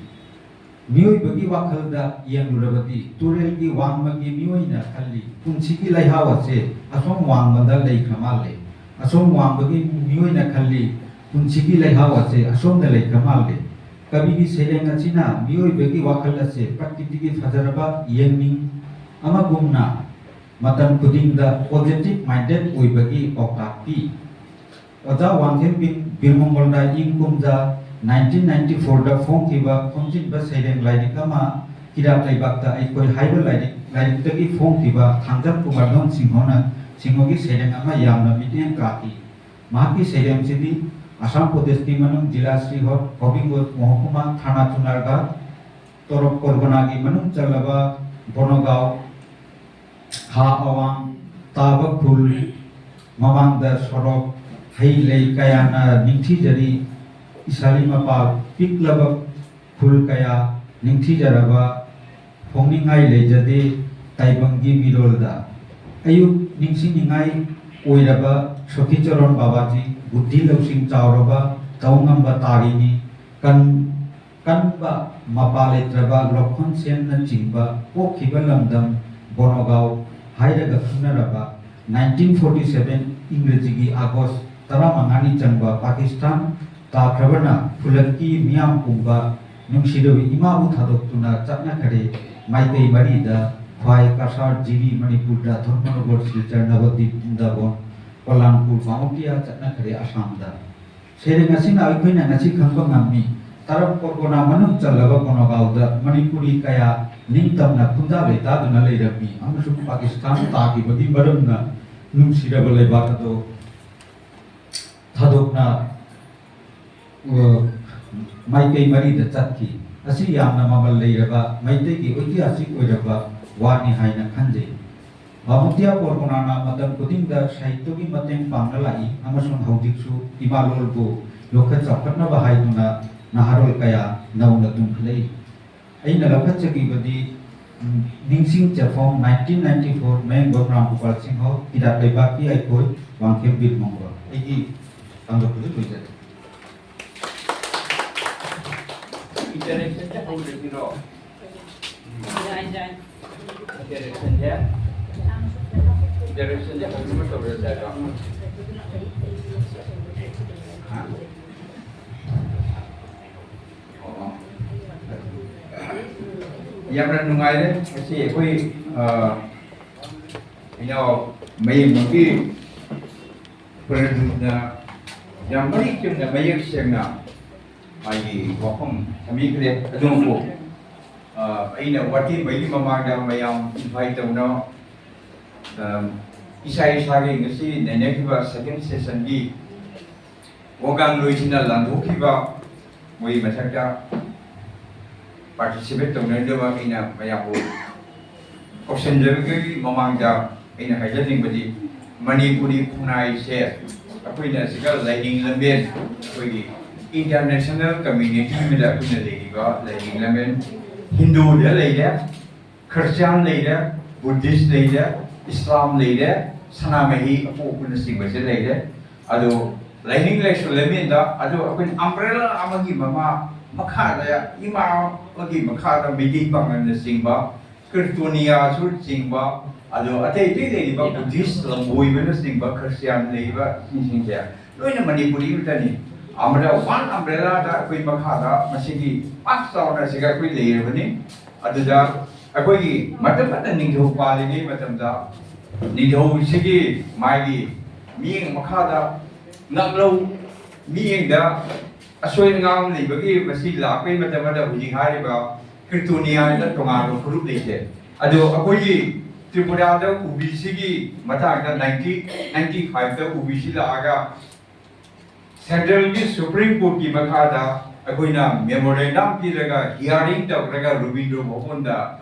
ꯃꯤꯑꯣꯏꯕꯒꯤ ꯋꯥꯈꯜꯗ ꯌꯦꯡꯂꯨꯔꯕꯗꯤ ꯇꯨꯔꯦꯜꯒꯤ ꯋꯥꯡꯃꯒꯤ ꯃꯤꯑꯣꯏꯅ ꯈꯜꯂꯤ, ꯄꯨꯟꯁꯤꯒꯤ ꯂꯩꯍꯥꯎ ꯑꯁꯦ ꯑꯁꯣꯝ ꯋꯥꯡꯃꯗ ꯂꯩꯈ꯭ꯔ ꯃꯥꯜꯂꯦ꯫ ꯑꯁꯣꯝ ꯋꯥꯡꯃꯒꯤ ꯃꯤꯑꯣꯏꯅ ꯈꯜꯂꯤ, ꯄꯨꯟꯁꯤꯒꯤ ꯂꯩꯍꯥꯎ ꯑꯁꯦ ꯑꯁꯣꯝꯗ ꯂꯩꯈ꯭ꯔ ꯃꯥꯜꯂꯦ꯫ ꯀꯕꯤꯒꯤ ꯁꯩꯔꯦꯡ ꯑꯁꯤꯅ ꯃꯤꯑꯣꯏꯕꯒꯤ ꯋꯥꯈꯜ ꯑꯁꯦ ꯄ꯭ꯔꯀꯤꯇꯤꯒꯤ ꯐꯖꯔꯕ ꯌꯦꯡꯅꯤꯡ ꯑꯃꯒꯨꯝꯅ ꯃꯇꯝ ꯈꯨꯗꯤꯡꯗ positive minded ꯑꯣꯏꯕꯒꯤ ꯄꯥꯎꯇꯥꯛ ꯄꯤ꯫ ꯑꯣꯖꯥ ꯋꯥꯡꯈꯦꯝꯕꯤꯟ ꯕꯤꯔꯃꯪꯒꯣꯜꯅ ꯏꯪ ꯀꯨꯝꯖꯥ nineteen ninety fourꯗ ꯐꯣꯡꯈꯤꯕ ꯈꯣꯝꯖꯤꯟꯕ ꯁꯩꯔꯦꯡ ꯂꯥꯏꯔꯤꯛ ꯑꯃ ꯏꯔꯥꯠ ꯂꯩꯕꯥꯛꯇ ꯑꯩꯈꯣꯏ ꯍꯥꯏꯕ ꯂꯥꯏꯔꯤꯛ, ꯂꯥꯏꯔꯤꯛꯇꯒꯤ ꯐꯣꯡꯈꯤꯕ ꯊꯥꯡꯖꯝ ꯀꯨꯃꯥꯔꯗꯣꯟ ꯁꯤꯡꯍꯅ, ꯁꯤꯡꯍꯒꯤ ꯁꯩꯔꯦꯡ ꯑꯃ ꯌꯥꯝꯅ ꯃꯤꯠꯌꯦꯡ ꯀꯥꯈꯤ꯫ ꯃꯍꯥꯛꯀꯤ ꯁꯩꯔꯦꯡꯁꯤꯗꯤ ꯑꯁꯥꯝ ꯄ꯭ꯔꯗꯦꯁꯀꯤ ꯃꯅꯨꯡ ꯖꯤꯂꯥ ꯁ꯭ꯔꯤꯍꯣꯠ, ꯍꯣꯕꯤꯒꯣꯠ, ꯃꯣꯍꯀꯨꯃꯥ, ꯊꯥꯅꯥ ꯆꯨꯅꯥꯔꯒꯥꯠ, ꯇꯣꯔꯣꯞ ꯄꯔꯒꯅꯥꯒꯤ ꯃꯅꯨꯡ ꯆꯜꯂꯕ ꯕꯣꯅꯣꯒꯥꯎ, ꯈꯥ ꯑꯋꯥꯡ ꯇꯥꯕ ꯈꯨꯜ, ꯃꯃꯥꯡꯗ ꯁꯣꯔꯣꯛ, ꯍꯩ ꯂꯩ ꯀꯌꯥꯅ ꯅꯤꯡꯊꯤꯖꯔꯤ, ꯏꯁꯥꯂꯤ ꯃꯄꯥꯜ ꯄꯤꯛꯂꯕ ꯈꯨꯜ ꯀꯌꯥ ꯅꯤꯡꯊꯤꯖꯔꯕ ꯐꯣꯡꯅꯤꯡꯉꯥꯏ ꯂꯩꯖꯗꯦ ꯇꯥꯏꯕꯪꯒꯤ ꯃꯤꯔꯣꯜꯗ꯫ ꯑꯌꯨꯛ ꯅꯤꯡꯁꯤꯡꯅꯤꯡꯉꯥꯏ ꯑꯣꯏꯔꯕ ꯁꯣꯐꯤꯆꯔꯣꯟ ꯕꯥꯕꯥꯖꯤ, ꯕꯨꯙꯤ ꯂꯧꯁꯤꯡ ꯆꯥꯎꯔꯕ ꯇꯧꯉꯝꯕ ꯇꯥꯔꯤꯅꯤ꯫ ꯀꯟ-, ꯀꯟꯕ ꯃꯄꯥ ꯂꯩꯇ꯭ꯔꯕ ꯂꯧꯈꯣꯟ ꯁꯦꯟꯅꯆꯤꯡꯕ ꯄꯣꯛꯈꯤꯕ ꯂꯝꯗꯝ ꯕꯣꯅꯣꯒꯥꯎ ꯍꯥꯏꯔꯒ ꯈꯪꯅꯔꯕ nineteen forty seven ꯏꯪꯒ꯭ꯔꯦꯖꯤꯒꯤ ꯑꯥꯒꯁ ꯇꯔꯥꯃꯉꯥꯅꯤ ꯆꯪꯕ ꯄꯥꯀꯤꯁꯇꯥꯟ ꯇꯥꯈ꯭ꯔꯕꯅ ꯈꯨꯜꯂꯛꯀꯤ ꯃꯤꯌꯥꯝ ꯄꯨꯝꯕ ꯅꯨꯡꯁꯤꯔꯕꯤ ꯏꯃꯥꯕꯨ ꯊꯥꯗꯣꯛꯇꯨꯅ ꯆꯠꯅꯈ꯭ꯔꯦ꯫ ꯃꯥꯏꯀꯩ ꯃꯔꯤꯗ ꯈ꯭ꯋꯥꯏ, ꯀꯁꯥꯔ, ꯖꯤꯔꯤ, ꯃꯅꯤꯄꯨꯔꯗ, ꯙꯔꯃꯅꯒꯔ, ꯁꯤꯜꯆꯔ, ꯅꯕꯗꯤꯞ, ꯕ꯭ꯔꯤꯟꯗꯥꯕꯟ, ꯀꯣꯂꯥꯡꯄꯨꯔ, ꯃꯥꯎꯟꯇꯤꯌꯥ ꯆꯠꯅꯈ꯭ꯔꯦ ꯑꯁꯥꯝꯗ꯫ ꯁꯩꯔꯦꯡ ꯑꯁꯤꯅ ꯑꯩꯈꯣꯏꯅ ꯉꯁꯤ ꯈꯪꯕ ꯉꯝꯃꯤ, ꯇꯔꯥꯞ ꯄꯔꯒꯅꯥ ꯃꯅꯨꯡ ꯆꯜꯂꯕ ꯕꯣꯅꯣꯒꯥꯎꯗ ꯃꯅꯤꯄꯨꯔꯤ ꯀꯌꯥ ꯅꯤꯡꯇꯝꯅ ꯈꯨꯟꯗꯥ ꯂꯩꯇꯥꯗꯨꯅ ꯂꯩꯔꯝꯃꯤ ꯑꯃꯁꯨꯡ ꯄꯥꯀꯤꯁꯇꯥꯟ ꯇꯥꯈꯤꯕꯒꯤ ꯃꯔꯝꯅ ꯅꯨꯡꯁꯤꯔꯕ ꯂꯩꯕꯥꯛ ꯑꯗꯣ ꯊꯥꯗꯣꯛꯅ, ꯑ, ꯃꯥꯏꯀꯩ ꯃꯔꯤꯗ ꯆꯠꯈꯤ꯫ ꯑꯁꯤ ꯌꯥꯝꯅ ꯃꯃꯜ ꯂꯩꯔꯕ ꯃꯩꯇꯩꯒꯤ ꯏꯇꯤꯍꯥꯁꯤꯛ ꯑꯣꯏꯔꯕ ꯋꯥꯅꯤ ꯍꯥꯏꯅ ꯈꯟꯖꯩ꯫ ꯚꯥꯃꯨꯇꯤꯌꯥ ꯄꯣꯔꯒꯣꯅꯥꯅ ꯃꯇꯝ ꯈꯨꯗꯤꯡꯗ ꯁꯥꯍꯤꯇ꯭ꯌꯒꯤ ꯃꯇꯦꯡ ꯄꯥꯡꯅ ꯂꯥꯛꯏ ꯑꯃꯁꯨꯡ ꯍꯧꯖꯤꯛꯁꯨ ꯏꯃꯥ ꯂꯣꯜꯕꯨ ꯌꯣꯛꯈꯠ ꯆꯥꯎꯈꯠꯅꯕ ꯍꯥꯏꯗꯨꯅ ꯅꯍꯥꯔꯣꯜ ꯀꯌꯥ ꯅꯧꯅ ꯇꯨꯡꯈꯠꯂꯛꯏ꯫ ꯑꯩꯅ ꯂꯧꯈꯠꯆꯈꯤꯕꯗꯤ, ꯎꯝ, ꯅꯤꯡꯁꯤꯡ ꯆꯦꯐꯣꯡ, nineteen ninety four, ꯃꯌꯦꯡꯕꯝ ꯔꯥꯝꯒꯣꯄꯥꯜ ꯁꯤꯡꯍ, ꯍꯤꯗꯥꯛ ꯂꯩꯕꯥꯛꯀꯤ ꯑꯩꯈꯣꯏ, ꯋꯥꯡꯈꯦꯝ ꯕꯤꯔ ꯃꯪꯒꯣꯜ꯫ ꯑꯩꯒꯤ ꯇꯥꯡꯀꯛꯄꯨꯗꯤ ꯂꯣꯏꯖꯔꯦ꯫ Introduction ꯁꯦ ꯍꯧꯔꯁꯤꯔꯣ? Introduction ꯁꯦ, introduction ꯁꯦ ꯍꯧꯅꯕ ꯇꯧꯔꯁꯦ ꯍꯥꯏꯕ꯭ꯔꯣ? ꯍꯥ? ꯑꯣ꯫ ꯌꯥꯝꯅ ꯅꯨꯡꯉꯥꯏꯔꯦ꯫ ꯉꯁꯤ ꯑꯩꯈꯣꯏ, ꯑ, ꯏꯅꯥꯎ ꯃꯌꯦꯡꯕꯝꯒꯤ ꯄ꯭ꯔꯗꯨꯞꯅ ꯌꯥꯝ ꯃꯔꯤꯛ ꯆꯨꯝꯅ, ꯃꯌꯦꯛ ꯁꯦꯡꯅ ꯃꯥꯒꯤ ꯋꯥꯐꯝ ꯊꯝꯕꯤꯈ꯭ꯔꯦ꯫ ꯑꯗꯨꯕꯨ, ꯑ, ꯑꯩꯅ ꯋꯥꯇꯦꯝꯕꯒꯤ ꯃꯃꯥꯡꯗ ꯃꯌꯥꯝ invite ꯇꯧꯅ, ꯑ, ꯏꯁꯥ ꯏꯁꯥꯒꯤ ꯉꯁꯤ ꯅꯩꯅꯈꯤꯕ second session ꯒꯤ ꯋꯥꯉꯥꯡꯂꯣꯏꯁꯤꯡꯅ ꯂꯥꯟꯊꯣꯛꯈꯤꯕ ꯃꯣꯏ ꯃꯊꯛꯇ participate ꯇꯧꯅꯅꯕ ꯑꯩꯅ ꯃꯌꯥꯝꯕꯨ ꯀꯧꯁꯤꯟꯖꯕꯒꯤ ꯃꯃꯥꯡꯗ ꯑꯩꯅ ꯍꯥꯏꯖꯅꯤꯡꯕꯗꯤ, ꯃꯅꯤꯄꯨꯔꯤ ꯈꯨꯟꯅꯥꯏꯁꯦ ꯑꯩꯈꯣꯏꯅ ꯁꯤꯗ ꯂꯥꯏꯅꯤꯡ ꯂꯝꯕꯦꯟ, ꯑꯩꯈꯣꯏꯒꯤ international community ꯑꯃꯗ ꯑꯩꯈꯣꯏꯅ ꯂꯩꯔꯤꯕ ꯂꯥꯏꯅꯤꯡ ꯂꯝꯕꯦꯟ, ꯍꯤꯟꯗꯨꯗ ꯂꯩꯔꯦ, ꯈ꯭ꯔꯤꯁꯇꯤꯌꯥꯟ ꯂꯩꯔꯦ, ꯕꯨꯙꯤꯁ ꯂꯩꯔꯦ, ꯏꯁꯂꯥꯝ ꯂꯩꯔꯦ, ꯁꯅꯥꯃꯍꯤ ꯑꯄꯣꯛꯄꯅꯆꯤꯡꯕꯁꯦ ꯂꯩꯔꯦ꯫ ꯑꯗꯣ ꯂꯥꯏꯅꯤꯡ ꯂꯥꯏꯁꯣꯟ ꯂꯝꯕꯦꯟꯗ, ꯑꯗꯣ ꯑꯩꯈꯣꯏꯅ umbrella ꯑꯃꯒꯤ ꯃꯃꯥ ꯃꯈꯥꯗ, ꯏꯃꯥ ꯑꯃꯒꯤ ꯃꯈꯥꯗ ꯃꯩꯇꯩ ꯄꯥꯉꯜꯅꯆꯤꯡꯕ, ꯀ꯭ꯔꯤꯇꯣꯅꯤꯌꯥꯁꯨ ꯆꯤꯡꯕ, ꯑꯗꯣ ꯑꯇꯩ ꯑꯇꯩ ꯂꯩꯔꯤꯕ ꯕꯨꯙꯤꯁ, ꯂꯝꯕꯣꯏꯕꯅꯆꯤꯡꯕ, ꯈ꯭ꯔꯤꯁꯇꯤꯌꯥꯟ ꯂꯩꯔꯤꯕ ꯁꯤꯡꯁꯤꯡꯁꯦ ꯂꯣꯏꯅ ꯃꯅꯤꯄꯨꯔꯤ ꯑꯃꯠꯇꯅꯤ꯫ ꯑꯃꯗ one umbrella ꯗ ꯑꯩꯈꯣꯏ ꯃꯈꯥꯗ ꯃꯁꯤꯒꯤ ꯄꯥꯛ ꯆꯥꯎꯅ ꯁꯤꯒ ꯑꯩꯈꯣꯏ ꯂꯩꯔꯕꯅꯤ꯫ ꯑꯗꯨꯗ ꯑꯩꯈꯣꯏꯒꯤ ꯃꯇꯝ ꯑꯃꯗ ꯅꯤꯡꯊꯧ ꯄꯥꯜꯂꯤꯉꯩ ꯃꯇꯝꯗ ꯅꯤꯡꯊꯧꯁꯤꯒꯤ ꯃꯥꯒꯤ ꯃꯤꯠꯌꯦꯡ ꯃꯈꯥꯗ ꯉꯛꯂꯧ ꯃꯤꯠꯌꯦꯡꯗ ꯑꯁꯣꯏ ꯑꯉꯥꯝ ꯂꯩꯕꯒꯤ ꯃꯁꯤ ꯂꯥꯛꯄꯒꯤ ꯃꯇꯝ ꯑꯃꯗ ꯍꯧꯖꯤꯛ ꯍꯥꯏꯔꯤꯕ ꯀ꯭ꯔꯤꯇꯣꯅꯤꯌꯥꯗ ꯇꯣꯉꯥꯟꯕ ꯐꯨꯔꯨꯞ ꯂꯩꯇꯦ꯫ ꯑꯗꯣ ꯑꯩꯈꯣꯏꯒꯤ ꯇ꯭ꯔꯤꯄꯨꯔꯥꯗ ꯑꯣ ꯕꯤ ꯁꯤꯒꯤ ꯃꯇꯥꯡꯗ ꯅꯥꯏꯟꯇꯤ ꯅꯥꯏꯟꯇꯤ ꯐꯥꯏꯚꯇ ꯑꯣ ꯕꯤ ꯁꯤ ꯂꯥꯛꯑꯒ ꯁꯦꯟꯇ꯭ꯔꯦꯜꯒꯤ ꯁꯨꯄ꯭ꯔꯤꯝ ꯀꯣꯔꯠꯀꯤ ꯃꯈꯥꯗ ꯑꯩꯈꯣꯏꯅ ꯃꯦꯃꯣꯔꯦꯟꯗꯝ ꯄꯤꯔꯒ ꯍꯤꯌꯥꯔꯤꯡ ꯇꯧꯔꯒ ꯔꯕꯤꯟꯗ꯭ꯔ ꯚꯕꯟꯗ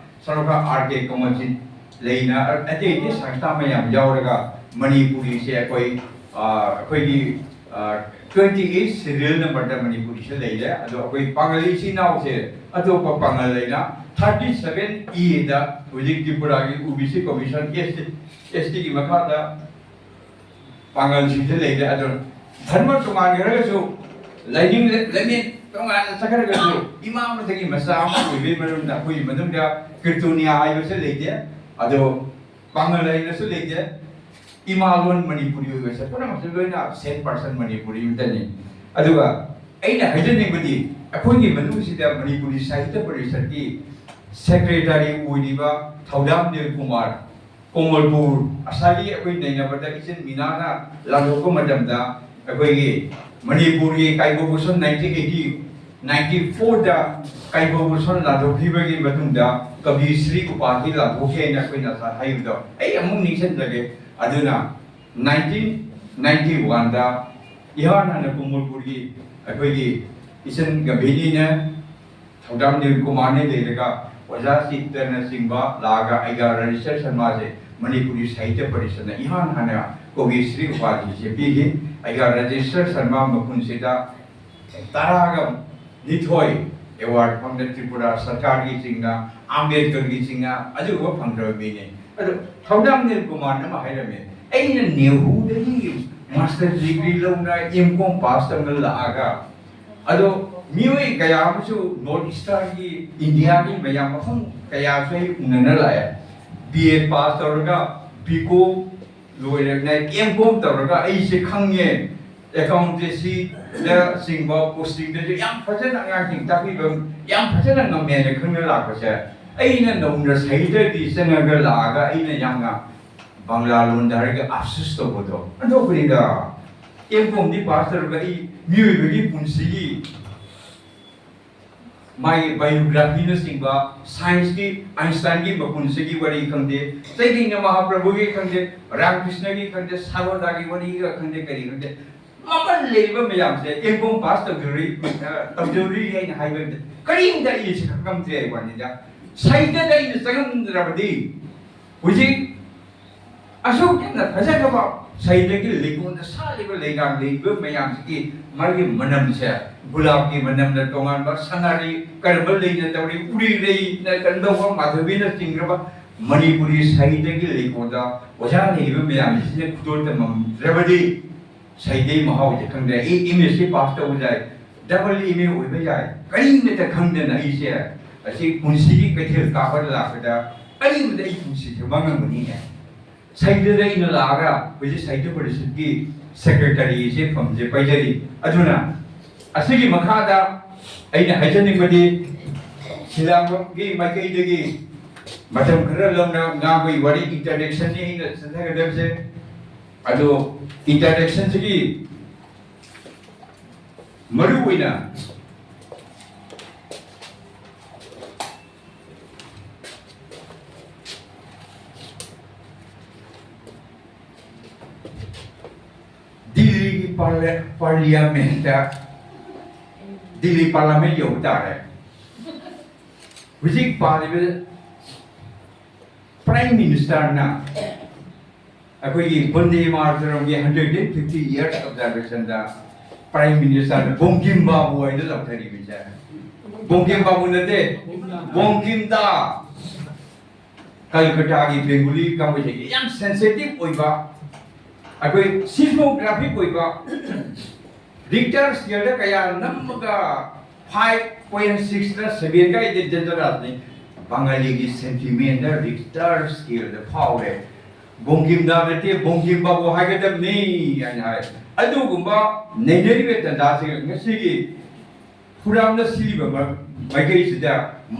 ꯁꯔꯀꯥꯔ ꯑꯥꯔ ꯀꯦ ꯀꯃꯜꯖꯤꯠ ꯂꯩꯅ ꯑꯇꯩ ꯑꯇꯩ ꯁꯪꯁꯊꯥ ꯃꯌꯥꯝ ꯌꯥꯎꯔꯒ ꯃꯅꯤꯄꯨꯔꯤꯁꯦ ꯑꯩꯈꯣꯏ ꯑ, ꯑꯩꯈꯣꯏꯒꯤ ꯇ꯭ꯋꯦꯟꯇꯤ ꯑꯩꯠ ꯁꯦꯗ꯭ꯌꯨꯜ ꯅꯝꯕꯔꯗ ꯃꯅꯤꯄꯨꯔꯤꯁꯦ ꯂꯩꯔꯦ꯫ ꯑꯗꯣ ꯑꯩꯈꯣꯏ ꯄꯥꯉꯜ ꯏꯆꯤꯟ ꯏꯅꯥꯎꯁꯦ ꯑꯇꯣꯞꯄ ꯄꯥꯉꯜ ꯂꯩꯅ ꯊꯥꯔꯇꯤ ꯁꯚꯦꯟ ꯏꯗ ꯍꯧꯖꯤꯛ ꯇ꯭ꯔꯤꯄꯨꯔꯥꯒꯤ ꯑꯣ ꯕꯤ ꯁꯤ ꯀꯃꯤꯁꯟ ꯑꯦꯁ ꯇꯤ ꯑꯦꯁ ꯇꯤꯒꯤ ꯃꯈꯥꯗ ꯄꯥꯉꯜꯁꯤꯡꯁꯦ ꯂꯩꯔꯦ꯫ ꯑꯗꯣ ꯙꯔꯃ ꯇꯣꯉꯥꯟꯈ꯭ꯔꯒꯁꯨ, ꯂꯥꯏꯅꯤꯡ ꯂꯥꯏꯅꯤꯡ ꯇꯣꯉꯥꯟꯅ ꯆꯠꯈ꯭ꯔꯒꯁꯨ, ꯏꯃꯥ ꯑꯃꯗꯒꯤ ꯃꯆꯥ ꯑꯃ ꯑꯣꯏꯕꯒꯤ ꯃꯔꯝꯗ ꯑꯩꯈꯣꯏꯒꯤ ꯃꯅꯨꯡꯗ ꯀ꯭ꯔꯤꯇꯣꯅꯤꯌꯥ ꯍꯥꯏꯕꯁꯦ ꯂꯩꯇꯦ꯫ ꯑꯗꯣ ꯄꯥꯉꯜ ꯍꯥꯏꯅꯁꯨ ꯂꯩꯇꯦ꯫ ꯏꯃꯥ ꯂꯣꯟ ꯃꯅꯤꯄꯨꯔꯤ ꯑꯣꯏꯕꯁꯦ ꯄꯨꯝꯅꯃꯛꯁꯦ ꯂꯣꯏꯅ ꯁꯦꯝ ꯄꯥꯔꯁꯟ ꯃꯅꯤꯄꯨꯔꯤ ꯑꯃꯇꯅꯤ꯫ ꯑꯗꯨꯒ ꯑꯩꯅ ꯍꯥꯏꯖꯅꯤꯡꯕꯗꯤ, ꯑꯩꯈꯣꯏꯒꯤ ꯃꯅꯨꯡꯁꯤꯗ ꯃꯅꯤꯄꯨꯔꯤ ꯁꯥꯍꯤꯇ꯭ꯌ ꯄꯔꯤꯁꯠꯀꯤ ꯁꯦꯀ꯭ꯔꯦꯇꯔꯤ ꯑꯣꯏꯔꯤꯕ ꯊꯧꯗꯥꯝ ꯅꯤꯜ ꯀꯨꯃꯥꯔ, ꯀꯣꯃꯜꯄꯨꯔ, ꯉꯁꯥꯏꯒꯤ ꯑꯩꯈꯣꯏ ꯅꯩꯅꯕꯗ ꯏꯆꯤꯟ ꯃꯤꯅꯥꯅ ꯂꯥꯟꯊꯣꯛꯄ ꯃꯇꯝꯗ ꯑꯩꯈꯣꯏꯒꯤ ꯃꯅꯤꯄꯨꯔꯒꯤ ꯀꯥꯏꯕꯣ ꯚꯨꯁꯟ ꯅꯥꯏꯟꯇꯤꯟ ꯑꯩꯠꯇꯤ ꯅꯥꯏꯟꯇꯤ ꯐꯣꯔꯗ ꯀꯥꯏꯕꯣ ꯚꯨꯁꯟ ꯂꯥꯟꯊꯣꯛꯈꯤꯕꯒꯤ ꯃꯇꯨꯡꯗ ꯀꯕꯤ ꯁ꯭ꯔꯤ ꯎꯄꯥꯙꯤ ꯂꯥꯟꯊꯣꯛꯈꯤ ꯍꯥꯏꯅ ꯑꯩꯈꯣꯏꯅ ꯉꯁꯥꯏ ꯍꯥꯏꯕꯗꯣ ꯑꯩ ꯑꯃꯨꯛ ꯅꯤꯡꯁꯤꯡꯖꯒꯦ꯫ ꯑꯗꯨꯅ ꯅꯥꯏꯟꯇꯤꯟ ꯅꯥꯏꯟꯇꯤ ꯋꯥꯟꯗ ꯏꯍꯥꯟ ꯍꯥꯟꯅ ꯀꯣꯃꯜꯄꯨꯔꯒꯤ ꯑꯩꯈꯣꯏꯒꯤ ꯏꯆꯟ ꯒꯝꯚꯤꯅꯤꯅ ꯊꯧꯗꯥꯝ ꯅꯤꯜ ꯀꯨꯃꯥꯔꯅ ꯂꯩꯔꯒ ꯑꯣꯖꯥ ꯆꯤꯠꯇꯅꯆꯤꯡꯕ ꯂꯥꯛꯑꯒ ꯑꯩꯒ ꯔꯥꯖꯦꯁ꯭ꯋꯔ ꯁꯔꯃꯥꯁꯦ ꯃꯅꯤꯄꯨꯔꯤ ꯁꯥꯍꯤꯇ꯭ꯌ ꯄꯔꯤꯁꯠꯅ ꯏꯍꯥꯟ ꯍꯥꯟꯅ ꯀꯣꯕꯤꯁ꯭ꯔꯤ ꯎꯄꯥꯙꯤꯁꯦ ꯄꯤꯈꯤ꯫ ꯑꯩꯒ ꯔꯥꯖꯦꯁ꯭ꯋꯔ ꯁꯔꯃꯥ ꯃꯈꯨꯟꯁꯤꯗ ꯇꯔꯥꯒ ꯅꯤꯊꯣꯏ ꯑꯦꯋꯥꯔꯗ ꯐꯪꯗ ꯇ꯭ꯔꯤꯄꯨꯔꯥ ꯁꯔꯀꯥꯔꯒꯤ ꯆꯤꯡꯅ, ꯑꯝꯕꯦꯗꯀꯔꯒꯤ ꯆꯤꯡꯅ ꯑꯗꯨꯒꯨꯝꯕ ꯐꯪꯗ꯭ꯔꯕ ꯃꯤꯅꯤ꯫ ꯑꯗꯣ ꯊꯧꯗꯥꯝ ꯅꯤꯜ ꯀꯨꯃꯥꯔꯅ ꯑꯃ ꯍꯥꯏꯔꯝꯃꯦ, "ꯑꯩꯅ ꯅꯦꯍꯨꯗꯒꯤ ꯃꯥꯁꯇꯔ ꯗꯤꯒ꯭ꯔꯤ ꯂꯧꯅ ꯑꯦꯝ ꯀꯣꯝ ꯄꯥꯁ ꯇꯧꯅ ꯂꯥꯛꯑꯒ ꯑꯗꯣ ꯃꯤꯑꯣꯏ ꯀꯌꯥ ꯑꯃꯁꯨ ꯅꯣꯔꯠ ꯏꯁꯇꯔꯟꯒꯤ ꯏꯟꯗꯤꯌꯥꯒꯤ ꯃꯌꯥꯝ ꯃꯐꯝ ꯀꯌꯥꯁꯨ ꯑꯩ ꯎꯅꯅ ꯂꯥꯛꯑꯦ꯫ ꯕꯤ ꯑꯦ ꯄꯥꯁ ꯇꯧꯔꯒ ꯕꯤ ꯀꯣꯝ ꯂꯣꯏꯔꯒ ꯑꯦꯝ ꯀꯣꯝ ꯇꯧꯔꯒ ꯑꯩꯁꯦ ꯈꯪꯉꯦ꯫ ꯑꯦꯀꯥꯎꯟꯇꯦꯟꯁꯤꯗ ꯆꯤꯡꯕ ꯄꯣꯁꯇꯤꯡꯗꯁꯨ ꯌꯥꯝ ꯐꯖꯅ ꯑꯉꯥꯡꯁꯤꯡ ꯇꯥꯛꯄꯤꯕ ꯌꯥꯝ ꯐꯖꯅ ꯉꯝꯃꯦꯅ ꯈꯪꯅ ꯂꯥꯛꯄꯁꯦ, ꯑꯩꯅ ꯅꯧꯅ ꯁꯍꯤꯗꯒꯤ ꯆꯪꯉꯒ ꯂꯥꯛꯑꯒ ꯑꯩꯅ ꯌꯥꯝꯅ ꯕꯪꯂꯥ ꯂꯣꯟꯗ ꯍꯥꯏꯔꯒ ꯑꯐꯁꯨꯁ ꯇꯧꯕꯗꯣ ꯑꯗꯨꯈꯨꯅꯤꯗ꯫ ꯑꯦꯝ ꯀꯣꯝꯗꯤ ꯄꯥꯁ ꯇꯧꯔꯒ ꯑꯩ ꯃꯤꯑꯣꯏꯕꯒꯤ ꯄꯨꯟꯁꯤꯒꯤ ꯃꯥꯒꯤ ꯕꯥꯏꯑꯣꯒ꯭ꯔꯥꯐꯤꯅꯆꯤꯡꯕ, ꯁꯥꯏꯟꯁꯀꯤ ꯑꯥꯏꯟꯁꯇꯥꯏꯟꯒꯤ ꯃꯄꯨꯟꯁꯤꯒꯤ ꯋꯥꯔꯤ ꯈꯪꯗꯦ, ꯆꯩꯇꯟꯌ ꯃꯍꯥꯄ꯭ꯔꯚꯨꯒꯤ ꯈꯪꯗꯦ, ꯔꯥꯃꯀ꯭ꯔꯤꯁꯅꯒꯤ ꯈꯪꯗꯦ, ꯁꯥꯔꯣꯗꯥꯒꯤ ꯋꯥꯔꯤꯒ ꯈꯪꯗꯦ, ꯀꯔꯤ ꯈꯪꯗꯦ, ꯃꯃꯜ ꯂꯩꯔꯤꯕ ꯃꯌꯥꯝꯁꯦ ꯑꯦꯝ ꯀꯣꯝ ꯄꯥꯁ ꯇꯧꯖꯔꯨꯏ, ꯑ, ꯇꯧꯖꯔꯨꯏ ꯍꯥꯏꯅ ꯍꯥꯏꯕ ꯅꯠꯇꯦ꯫ ꯀꯔꯤꯝꯇ ꯑꯩ ꯁꯤ ꯈꯪꯗ꯭ꯔꯦ ꯍꯥꯏ ꯋꯥꯅꯤꯗ꯫ ꯁꯥꯍꯤꯇ꯭ꯌꯗ ꯑꯩꯅ ꯆꯪꯉꯝꯗ꯭ꯔꯕꯗꯤ ꯍꯧꯖꯤꯛ ꯑꯁꯨꯛ ꯌꯥꯝꯅ ꯐꯖꯈ꯭ꯔꯕ ꯁꯥꯍꯤꯇ꯭ꯌꯒꯤ ꯂꯩꯀꯣꯜꯗ ꯁꯥꯠꯂꯤꯕ ꯂꯩꯔꯥꯡ ꯂꯩꯔꯤꯕ ꯃꯌꯥꯝꯁꯤꯒꯤ ꯃꯥꯒꯤ ꯃꯅꯝꯁꯦ, ꯒꯨꯂꯥꯞꯀꯤ ꯃꯅꯝꯅ ꯇꯣꯉꯥꯟꯕ, ꯁꯅꯥꯔꯩ ꯀꯔꯝꯕ ꯂꯩꯅ ꯇꯧꯔꯤ, ꯎꯔꯤꯔꯩꯅ ꯀꯝꯗꯧꯕ, ꯃꯥꯙꯕꯤꯅ ꯆꯤꯡꯈ꯭ꯔꯕ ꯃꯅꯤꯄꯨꯔꯤ ꯁꯥꯍꯤꯇ꯭ꯌꯒꯤ ꯂꯩꯀꯣꯜꯗ ꯑꯣꯖꯥ ꯂꯩꯔꯤꯕ ꯃꯌꯥꯝꯁꯤꯅ ꯈꯨꯗꯣꯜ ꯇꯝꯃꯝꯗ꯭ꯔꯕꯗꯤ ꯁꯥꯍꯤꯇ꯭ꯌꯒꯤ ꯃꯍꯥꯎꯁꯦ ꯈꯪꯗ꯭ꯔꯦ꯫ ꯑꯩ ꯑꯦꯝ ꯑꯦꯁ ꯁꯤ ꯄꯥꯁ ꯇꯧꯕ ꯌꯥꯏ, ꯗꯕꯜ ꯑꯦꯝ ꯑꯦ ꯑꯣꯏꯕ ꯌꯥꯏ, ꯀꯔꯤꯃꯇ ꯈꯪꯗꯅ ꯑꯩꯁꯦ ꯑꯁꯤ ꯄꯨꯟꯁꯤꯒꯤ ꯀꯩꯊꯦꯜ ꯀꯥꯕ ꯂꯥꯛꯄꯗ ꯀꯔꯤꯃꯇ ꯑꯩ ꯄꯨꯟꯁꯤꯁꯦ ꯃꯥꯡꯉꯝꯒꯅꯤꯅꯦ꯫ ꯁꯥꯍꯤꯇ꯭ꯌꯗ ꯑꯩꯅ ꯂꯥꯛꯑꯒ ꯍꯧꯖꯤꯛ ꯁꯥꯍꯤꯇ꯭ꯌ ꯄꯔꯤꯁꯠꯀꯤ ꯁꯦꯀ꯭ꯔꯦꯇꯔꯤꯁꯦ ꯐꯝꯁꯦ ꯄꯥꯏꯖꯔꯤ꯫ ꯑꯗꯨꯅ ꯑꯁꯤꯒꯤ ꯃꯈꯥꯗ ꯑꯩꯅ ꯍꯥꯏꯖꯅꯤꯡꯕꯗꯤ ꯁꯤꯂꯥꯡꯕꯝꯒꯤ ꯃꯥꯏꯀꯩꯗꯒꯤ ꯃꯇꯝ ꯈꯔ ꯂꯧꯅ ꯉꯥꯡꯕꯒꯤ ꯋꯥꯔꯤ, ꯏꯟꯇ꯭ꯔꯗꯛꯁꯟꯅꯤ ꯑꯩꯅ ꯆꯠꯊꯒꯗꯕꯁꯦ꯫ ꯑꯗꯣ ꯏꯟꯇ꯭ꯔꯗꯛꯁꯟꯁꯤꯒꯤ ꯃꯔꯨ ꯑꯣꯏꯅ ꯗꯤꯜꯂꯤꯒꯤ ꯄꯥꯔꯂꯦ-, ꯄꯥꯔꯂꯤꯌꯥꯃꯦꯟꯗ, ꯗꯤꯜꯂꯤ ꯄꯥꯔꯂꯥꯃꯦꯟ ꯌꯧꯕ ꯇꯥꯔꯦ꯫ ꯍꯧꯖꯤꯛ ꯄꯥꯜꯂꯤꯕ ꯄ꯭ꯔꯥꯏꯝ ꯃꯤꯅꯤꯁꯇꯔꯅ ꯑꯩꯈꯣꯏꯒꯤ ꯕꯟꯗꯦ ꯃꯥꯇꯔꯝꯒꯤ hundred and fifty years observationꯗ ꯄ꯭ꯔꯥꯏꯝ ꯃꯤꯅꯤꯁꯇꯔꯅ ꯕꯣꯡꯀꯤꯝ ꯕꯥꯕꯨ ꯍꯥꯏꯅ ꯂꯥꯎꯊꯔꯤꯕꯁꯦ꯫ ꯕꯣꯡꯀꯤꯝ ꯕꯥꯕꯨ ꯅꯠꯇꯦ, ꯕꯣꯡꯀꯤꯝꯗ꯫ ꯀꯜꯀꯇꯥꯒꯤ ꯕꯦꯡꯒꯨꯂꯤ ꯀꯥꯡꯕꯨꯁꯤꯡꯁꯦ ꯌꯥꯝ ꯁꯦꯟꯁꯤꯇꯤꯚ ꯑꯣꯏꯕ, ꯑꯩꯈꯣꯏ ꯁꯤꯁꯃꯣꯒ꯭ꯔꯥꯐꯤꯛ ꯑꯣꯏꯕ, ꯔꯤꯛꯇꯔ ꯁ꯭ꯀꯦꯜꯗ ꯀꯌꯥ ꯅꯝꯃꯒ five point sixꯇ seven ꯀꯥꯏꯗꯦ ꯗꯦꯟꯖꯔꯁꯅꯤ꯫ ꯕꯪꯒꯥꯂꯤꯒꯤ ꯁꯦꯟꯇꯤꯃꯦꯟꯗ ꯔꯤꯛꯇꯔ ꯁ꯭ꯀꯦꯜꯗ ꯐꯥꯎꯔꯦ꯫ ꯕꯣꯡꯀꯤꯝꯗ ꯅꯠꯇꯦ, ꯕꯣꯡꯀꯤꯝ ꯕꯥꯕꯨ ꯍꯥꯏꯒꯗꯕꯅꯤ ꯍꯥꯏꯅ ꯍꯥꯏ꯫ ꯑꯗꯨꯒꯨꯝꯕ ꯅꯩꯅꯔꯤꯕ ꯇꯥꯟꯖꯥꯁꯤꯡ ꯉꯁꯤꯒꯤ ꯈꯨꯔꯥꯝꯅ ꯁꯤꯔꯤꯕ ꯃ-, ꯃꯥꯏꯀꯩꯁꯤꯗ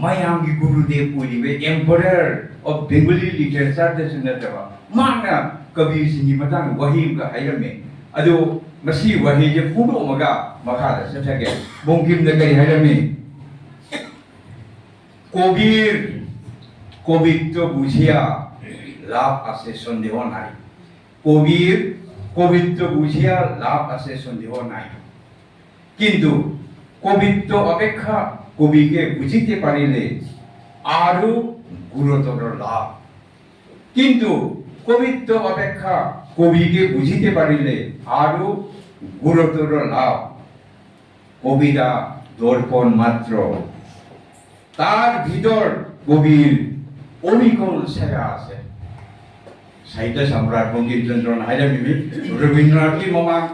ꯃꯌꯥꯝꯒꯤ ꯒꯨꯔꯨꯗꯦꯕ ꯑꯣꯏꯔꯤꯕ Emperor of Bengali Literature ꯗꯁꯨ ꯅꯠꯇꯕ ꯃꯥꯅ ꯀꯕꯤꯁꯤꯡꯒꯤ ꯃꯇꯥꯡꯗ ꯋꯥꯍꯩ ꯑꯃꯒ ꯍꯥꯏꯔꯝꯃꯤ꯫ ꯑꯗꯨ ꯃꯁꯤ ꯋꯥꯍꯩꯁꯦ ꯐꯣꯡꯗꯣꯛꯑꯝꯃꯒ ꯃꯈꯥꯗ ꯆꯠꯊꯒꯦ꯫ ꯕꯣꯡꯀꯤꯝꯅ ꯀꯔꯤ ꯍꯥꯏꯔꯝꯃꯤ? কবির কবিত্ব বুঝিয়া লাভ আছে সন্দেহ নাই। কবির কবিত্ব বুঝিয়া লাভ আছে সন্দেহ নাই। কিন্তু কবিত্ব অপেক্ষা কবিকে বুঝিতে পারিলে আরো গুরুতর লাভ। কিন্তু কবিত্ব অপেক্ষা কবিকে বুঝিতে পারিলে আরো গুরুতর লাভ। কবিতা দর্পণ মাত্র, তার ভিতর কবির অবিকল ছায়া আছে। সাহিত্য সম্রাট বঙ্কিমচন্দ্রꯅ ꯍꯥꯏꯔꯝꯃꯤꯕꯤ, ꯔꯕꯤꯟꯗ꯭ꯔꯅꯥꯊꯀꯤ ꯃꯃꯥꯡ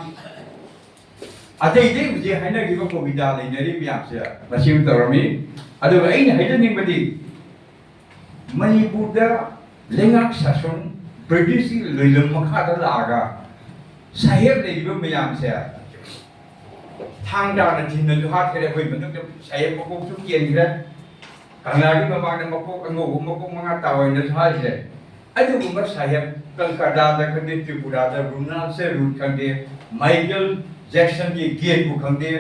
ꯑꯇꯩ ꯑꯇꯩ ꯍꯧꯖꯤꯛ ꯍꯥꯏꯅꯈꯤꯕ ꯀꯣꯕꯤꯇꯥ ꯂꯩꯅꯔꯤ ꯃꯌꯥꯝꯁꯦ ꯃꯁꯤꯃ ꯇꯧꯔꯝꯃꯤ꯫ ꯑꯗꯨꯒ ꯑꯩꯅ ꯍꯥꯏꯖꯅꯤꯡꯕꯗꯤ, ꯃꯅꯤꯄꯨꯔꯗ ꯂꯩꯉꯥꯛ ꯁꯥꯁꯟ, ꯕ꯭ꯔꯤꯇꯤꯁꯀꯤ ꯂꯣꯏꯂꯝ ꯃꯈꯥꯗ ꯂꯥꯛꯑꯒ ꯁꯥꯍꯦꯕ ꯂꯩꯔꯤꯕ ꯃꯌꯥꯝꯁꯦ ꯊꯥꯡ ꯇꯥꯅ ꯊꯤꯟꯅꯁꯨ ꯍꯥꯠꯈ꯭ꯔꯦ꯫ ꯑꯩꯈꯣꯏ ꯃꯅꯨꯡꯗ ꯁꯥꯍꯦꯕ ꯃꯀꯣꯛꯁꯨ ꯀꯦꯟꯈ꯭ꯔꯦ, ꯀꯪꯂꯥꯒꯤ ꯃꯃꯥꯡꯗ ꯃꯀꯣꯛ ꯑꯉꯧꯕ ꯃꯀꯣꯛ ꯃꯉꯥ ꯇꯥꯑꯣꯏꯅꯁꯨ ꯍꯥꯠꯈ꯭ꯔꯦ꯫ ꯑꯗꯨꯒꯨꯝꯕ ꯁꯥꯍꯦꯕ ꯀꯜꯀꯇꯥꯗ ꯈꯪꯗꯦ, ꯇ꯭ꯔꯤꯄꯨꯔꯥꯗ ꯔꯨꯅꯥꯜꯁꯦ ꯔꯨꯠ ꯈꯪꯗꯦ, ꯃꯥꯏꯀꯦꯜ ꯖꯦꯛꯁꯟꯒꯤ ꯒꯦꯠꯄꯨ ꯈꯪꯗꯦ,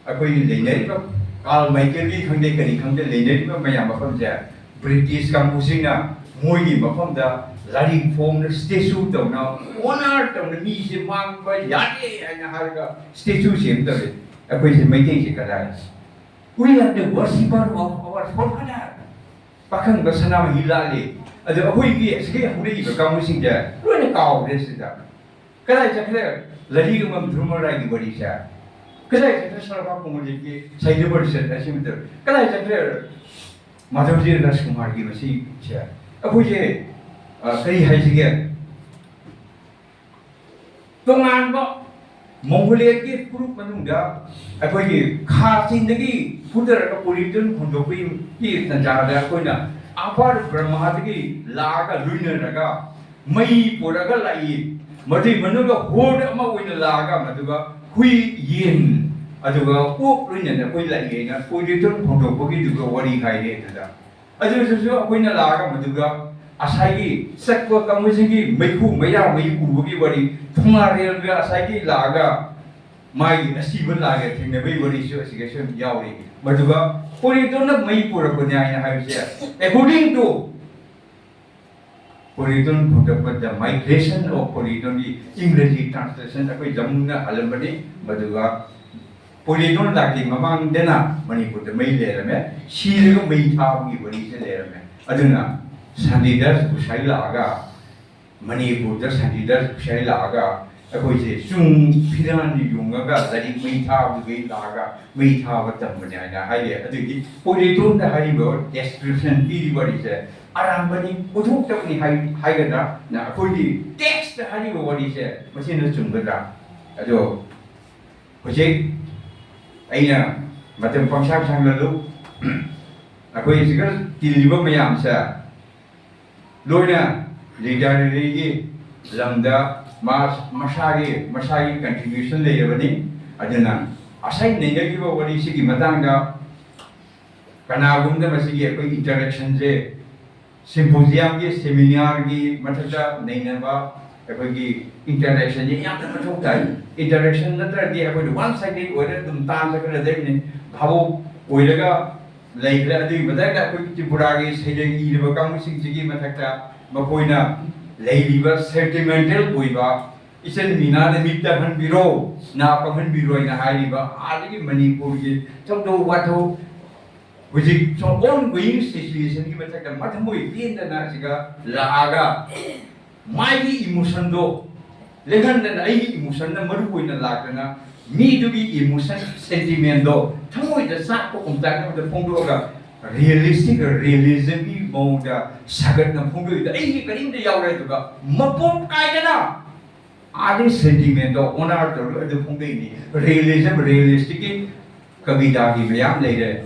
ꯑꯩꯈꯣꯏꯒꯤ ꯂꯩꯅꯔꯤꯕ ꯀꯥꯔꯜ ꯃꯥꯏꯀꯦꯜꯒꯤ ꯈꯪꯗꯦ ꯀꯔꯤ ꯈꯪꯗꯦ ꯂꯩꯅꯔꯤꯕ ꯃꯌꯥꯝ ꯃꯐꯝꯁꯦ ꯕ꯭ꯔꯤꯇꯤꯁ ꯀꯥꯡꯕꯨꯁꯤꯡꯅ ꯃꯣꯏꯒꯤ ꯃꯐꯝꯗ ꯂꯥꯏꯔꯤꯛ ꯐꯣꯡꯅ ꯁ꯭ꯇꯦꯆꯨ ꯇꯧꯅ ꯑꯣꯅꯔ ꯇꯧꯅ ꯃꯤꯁꯦ ꯃꯥꯡꯕ ꯌꯥꯗꯦ ꯍꯥꯏꯅ ꯍꯥꯏꯔꯒ ꯁ꯭ꯇꯦꯆꯨ ꯁꯦꯝꯗꯧꯔꯦ꯫ ꯑꯩꯈꯣꯏꯁꯦ ꯃꯩꯇꯩꯁꯦ ꯀꯗꯥꯏ? We are the worshipper of our forefather. ꯄꯥꯈꯪꯕ ꯁꯅꯥꯃꯍꯤ ꯂꯥꯠꯂꯤ꯫ ꯑꯗꯣ ꯑꯩꯈꯣꯏꯒꯤ ꯑꯁꯤꯒꯤ ꯍꯧꯔꯛꯏꯕ ꯀꯥꯡꯕꯨꯁꯤꯡꯁꯦ ꯂꯣꯏꯅ ꯀꯥꯎꯈ꯭ꯔꯦ ꯁꯤꯗ꯫ ꯀꯗꯥꯏ ꯆꯠꯈ꯭ꯔꯦ? ꯂꯂꯤ ꯑꯃꯝ ꯙ꯭ꯔꯨꯃꯔꯥꯏꯒꯤ ꯋꯥꯔꯤꯁꯦ ꯀꯗꯥꯏ ꯆꯠꯈ꯭ꯔꯦ? ꯁꯔꯕꯥ ꯀꯣꯃꯣꯗꯤꯒꯤ ꯁꯥꯍꯤꯇ꯭ꯌ ꯄꯔꯤꯁꯠ ꯑꯁꯤꯃꯇ ꯀꯗꯥꯏ ꯆꯠꯈ꯭ꯔꯦ? ꯃꯥꯙꯕꯖꯤ ꯔꯥꯖꯀꯨꯃꯥꯔꯒꯤ ꯃꯁꯤꯁꯦ ꯑꯩꯈꯣꯏꯁꯦ, ꯑ, ꯀꯔꯤ ꯍꯥꯏꯁꯤꯒꯦ? ꯇꯣꯉꯥꯟꯕ ꯃꯣꯡꯒꯣꯂꯤꯌꯥꯒꯤ ꯐꯨꯔꯨꯞ ꯃꯅꯨꯡꯗ ꯑꯩꯈꯣꯏꯒꯤ ꯈꯥ ꯆꯤꯟꯗꯒꯤ ꯐꯨꯗꯔꯒ ꯄꯣꯂꯤꯇꯤꯟ ꯍꯣꯟꯗꯣꯛꯄꯒꯤ ꯇꯥꯟꯖꯥꯗ ꯑꯩꯈꯣꯏꯅ ꯑꯄꯔ ꯕ꯭ꯔꯍ꯭ꯃꯥꯗꯒꯤ ꯂꯥꯛꯑꯒ ꯂꯣꯏꯅꯔꯒ ꯃꯩ ꯄꯨꯔꯒ ꯂꯥꯛꯏ꯫ ꯃꯗꯨꯒꯤ ꯃꯅꯨꯡꯗ ꯍꯣꯔꯗ ꯑꯃ ꯑꯣꯏꯅ ꯂꯥꯛꯑꯒ ꯃꯗꯨꯒ ꯍꯨꯏ, ꯌꯦꯟ, ꯑꯗꯨꯒ ꯑꯣꯛ ꯂꯣꯏꯅꯅ ꯑꯩꯈꯣꯏ ꯂꯥꯛꯏ ꯍꯥꯏꯅ ꯄꯣꯂꯤꯇꯤꯟ ꯍꯣꯟꯗꯣꯛꯄꯒꯤꯗꯨꯒ ꯋꯥꯔꯤ ꯍꯥꯏꯔꯦ꯫ ꯑꯗꯨꯗ ꯑꯗꯨꯗꯁꯨ ꯑꯩꯈꯣꯏꯅ ꯂꯥꯛꯑꯒ ꯃꯗꯨꯒ ꯉꯁꯥꯏꯒꯤ ꯆꯠꯄ ꯀꯥꯡꯕꯨꯁꯤꯡꯒꯤ ꯃꯩꯈꯨ ꯃꯩꯔꯥ ꯃꯩ ꯎꯕꯒꯤ ꯋꯥꯔꯤ, ꯊꯣꯉꯥꯔꯦꯜꯒ ꯉꯁꯥꯏꯒꯤ ꯂꯥꯛꯑꯒ ꯃꯥꯒꯤ ꯑꯁꯤꯕ ꯂꯥꯏꯒ ꯊꯦꯡꯅꯕꯒꯤ ꯋꯥꯔꯤꯁꯨ ꯑꯁꯤꯒꯁꯨ ꯑꯗꯨꯝ ꯌꯥꯎꯔꯤ꯫ ꯃꯗꯨꯒ ꯄꯣꯏꯔꯣꯏꯇꯣꯟꯅ ꯃꯩ ꯄꯨꯔꯛꯄꯅꯤ ꯍꯥꯏꯅ ꯍꯥꯏꯕꯁꯦ, according to ꯄꯣꯏꯔꯣꯏꯇꯣꯟ ꯈꯣꯡꯗꯛꯄꯗ, migration of ꯄꯣꯏꯔꯣꯏꯇꯣꯟꯒꯤ ꯏꯪꯒ꯭ꯔꯦꯖꯤ translation ꯑꯩꯈꯣꯏ ꯖꯃꯨꯅ ꯍꯜꯂꯝꯕꯅꯤ꯫ ꯃꯗꯨꯒ ꯄꯣꯏꯔꯣꯏꯇꯣꯟ ꯂꯥꯛꯇ꯭ꯔꯤ ꯃꯃꯥꯡꯗꯅ ꯃꯅꯤꯄꯨꯔꯗ ꯃꯩ ꯂꯩꯔꯝꯃꯦ, ꯁꯤꯔꯒ ꯃꯩ ꯊꯥꯕꯒꯤ ꯋꯥꯔꯤꯁꯦ ꯂꯩꯔꯝꯃꯦ꯫ ꯑꯗꯨꯅ ꯁꯥꯟꯇꯤꯗꯥꯁ ꯒꯣꯁꯥꯏ ꯂꯥꯛꯑꯒ, ꯃꯅꯤꯄꯨꯔꯗ ꯁꯥꯟꯇꯤꯗꯥꯁ ꯒꯣꯁꯥꯏ ꯂꯥꯛꯑꯒ ꯑꯩꯈꯣꯏꯁꯦ ꯆꯨꯡ ꯐꯤꯔꯥꯟ ꯌꯨꯡꯉꯒ ꯂꯥꯏꯔꯤꯛ ꯃꯩ ꯊꯥꯕꯗꯨꯗꯒꯤ ꯂꯥꯛꯑꯒ ꯃꯩ ꯊꯥꯕ ꯇꯝꯕꯅꯤ ꯍꯥꯏꯅ ꯍꯥꯏꯔꯤ꯫ ꯑꯗꯨꯒꯤ ꯄꯣꯏꯔꯣꯏꯇꯣꯟꯗ ꯍꯥꯏꯔꯤꯕ description ꯄꯤꯔꯤꯕ ꯋꯥꯔꯤꯁꯦ ꯑꯔꯥꯟꯕꯅꯤ, ꯑꯣꯏꯊꯣꯛꯇꯕꯅꯤ ꯍꯥꯏ-, ꯍꯥꯏꯒꯗ꯭ꯔꯥ? ꯅ ꯑꯩꯈꯣꯏꯒꯤ text ꯍꯥꯏꯔꯤꯕ ꯋꯥꯔꯤꯁꯦ ꯃꯁꯤꯅ ꯆꯨꯝꯒꯗ꯭ꯔꯥ? ꯑꯗꯣ ꯍꯧꯖꯤꯛ ꯑꯩꯅ ꯃꯇꯝ ꯄꯪꯁꯥꯡ ꯁꯥꯡꯅ ꯂꯨ-, ꯑꯩꯈꯣꯏ ꯁꯤꯒ ꯇꯤꯜꯂꯤꯕ ꯃꯌꯥꯝꯁꯦ ꯂꯣꯏꯅ literary ꯒꯤ ꯂꯝꯗ ꯃꯥ-, ꯃꯁꯥꯒꯤ, ꯃꯁꯥꯒꯤ contribution ꯂꯩꯔꯕꯅꯤ꯫ ꯑꯗꯨꯅ ꯉꯁꯥꯏ ꯅꯩꯅꯈꯤꯕ ꯋꯥꯔꯤꯁꯤꯒꯤ ꯃꯇꯥꯡꯗ ꯀꯅꯥꯒꯨꯝꯕꯗ ꯃꯁꯤꯒꯤ ꯑꯩꯈꯣꯏ interaction ꯁꯦ symposium ꯒꯤ, seminar ꯒꯤ ꯃꯊꯛꯇ ꯅꯩꯅꯕ ꯑꯩꯈꯣꯏꯒꯤ interaction ꯁꯦ ꯌꯥꯝꯅ ꯃꯊꯧ ꯇꯥꯏ꯫ Interaction ꯅꯠꯇ꯭ꯔꯗꯤ ꯑꯩꯈꯣꯏꯅ one sided ꯑꯣꯏꯔ ꯑꯗꯨꯝ ꯇꯥ ꯆꯠꯀꯗꯕꯅꯤ, ꯚꯥꯕꯣꯛ ꯑꯣꯏꯔꯒ ꯂꯩꯈ꯭ꯔꯦ꯫ ꯑꯗꯨꯒꯤ ꯃꯊꯛꯇ ꯑꯩꯈꯣꯏ ꯇ꯭ꯔꯤꯄꯨꯔꯥꯒꯤ ꯁꯩꯔꯦꯡ ꯏꯔꯤꯕ ꯀꯥꯡꯕꯨꯁꯤꯡꯁꯤꯒꯤ ꯃꯊꯛꯇ ꯃꯈꯣꯏꯅ ꯂꯩꯔꯤꯕ sentimental ꯑꯣꯏꯕ, "ꯏꯆꯟ ꯃꯤꯅꯥꯅ ꯃꯤꯠ ꯇꯥꯍꯟꯕꯤꯔꯣ, ꯅꯥ ꯄꯪꯍꯟꯕꯤꯔꯣ" ꯍꯥꯏꯅ ꯍꯥꯏꯔꯤꯕ ꯑꯥꯗꯒꯤ ꯃꯅꯤꯄꯨꯔꯒꯤ ꯊꯧꯗꯣꯛ ꯋꯥꯊꯣꯛ, ꯍꯧꯖꯤꯛ ongoing situation ꯒꯤ ꯃꯊꯛꯇ ꯃꯊꯃꯣꯏ ꯄꯦꯟꯗꯅ ꯑꯁꯤꯒ ꯂꯥꯛꯑꯒ ꯃꯥꯒꯤ emotion ꯗꯣ ꯂꯦꯡꯍꯟꯗꯅ ꯑꯩꯒꯤ emotion ꯅ ꯃꯔꯨ ꯑꯣꯏꯅ ꯂꯥꯛꯇꯅ ꯃꯤꯗꯨꯒꯤ emotion, sentiment ꯗꯣ ꯊꯃꯣꯏꯗ ꯆꯥꯛꯄꯒꯨꯝ ꯇꯥꯏꯞꯇ ꯐꯣꯡꯗꯣꯛꯑꯒ realistic realism ꯒꯤ ꯃꯑꯣꯡꯗ ꯁꯥꯒꯠꯅ ꯐꯣꯡꯗꯣꯛꯏꯗ ꯑꯩꯒꯤ ꯀꯔꯤꯝꯇ ꯌꯥꯎꯔꯦ꯫ ꯑꯗꯨꯒ ꯃꯄꯣꯞ ꯀꯥꯏꯗꯅ ꯑꯥꯗꯩ sentiment ꯗꯣ honor ꯇꯧꯔꯒ ꯑꯗꯨ ꯐꯣꯡꯗꯣꯛꯏꯅꯤ꯫ Realism, realistic ꯀꯤ ꯀꯕꯤꯇꯥꯒꯤ ꯃꯌꯥꯝ ꯂꯩꯔꯦ꯫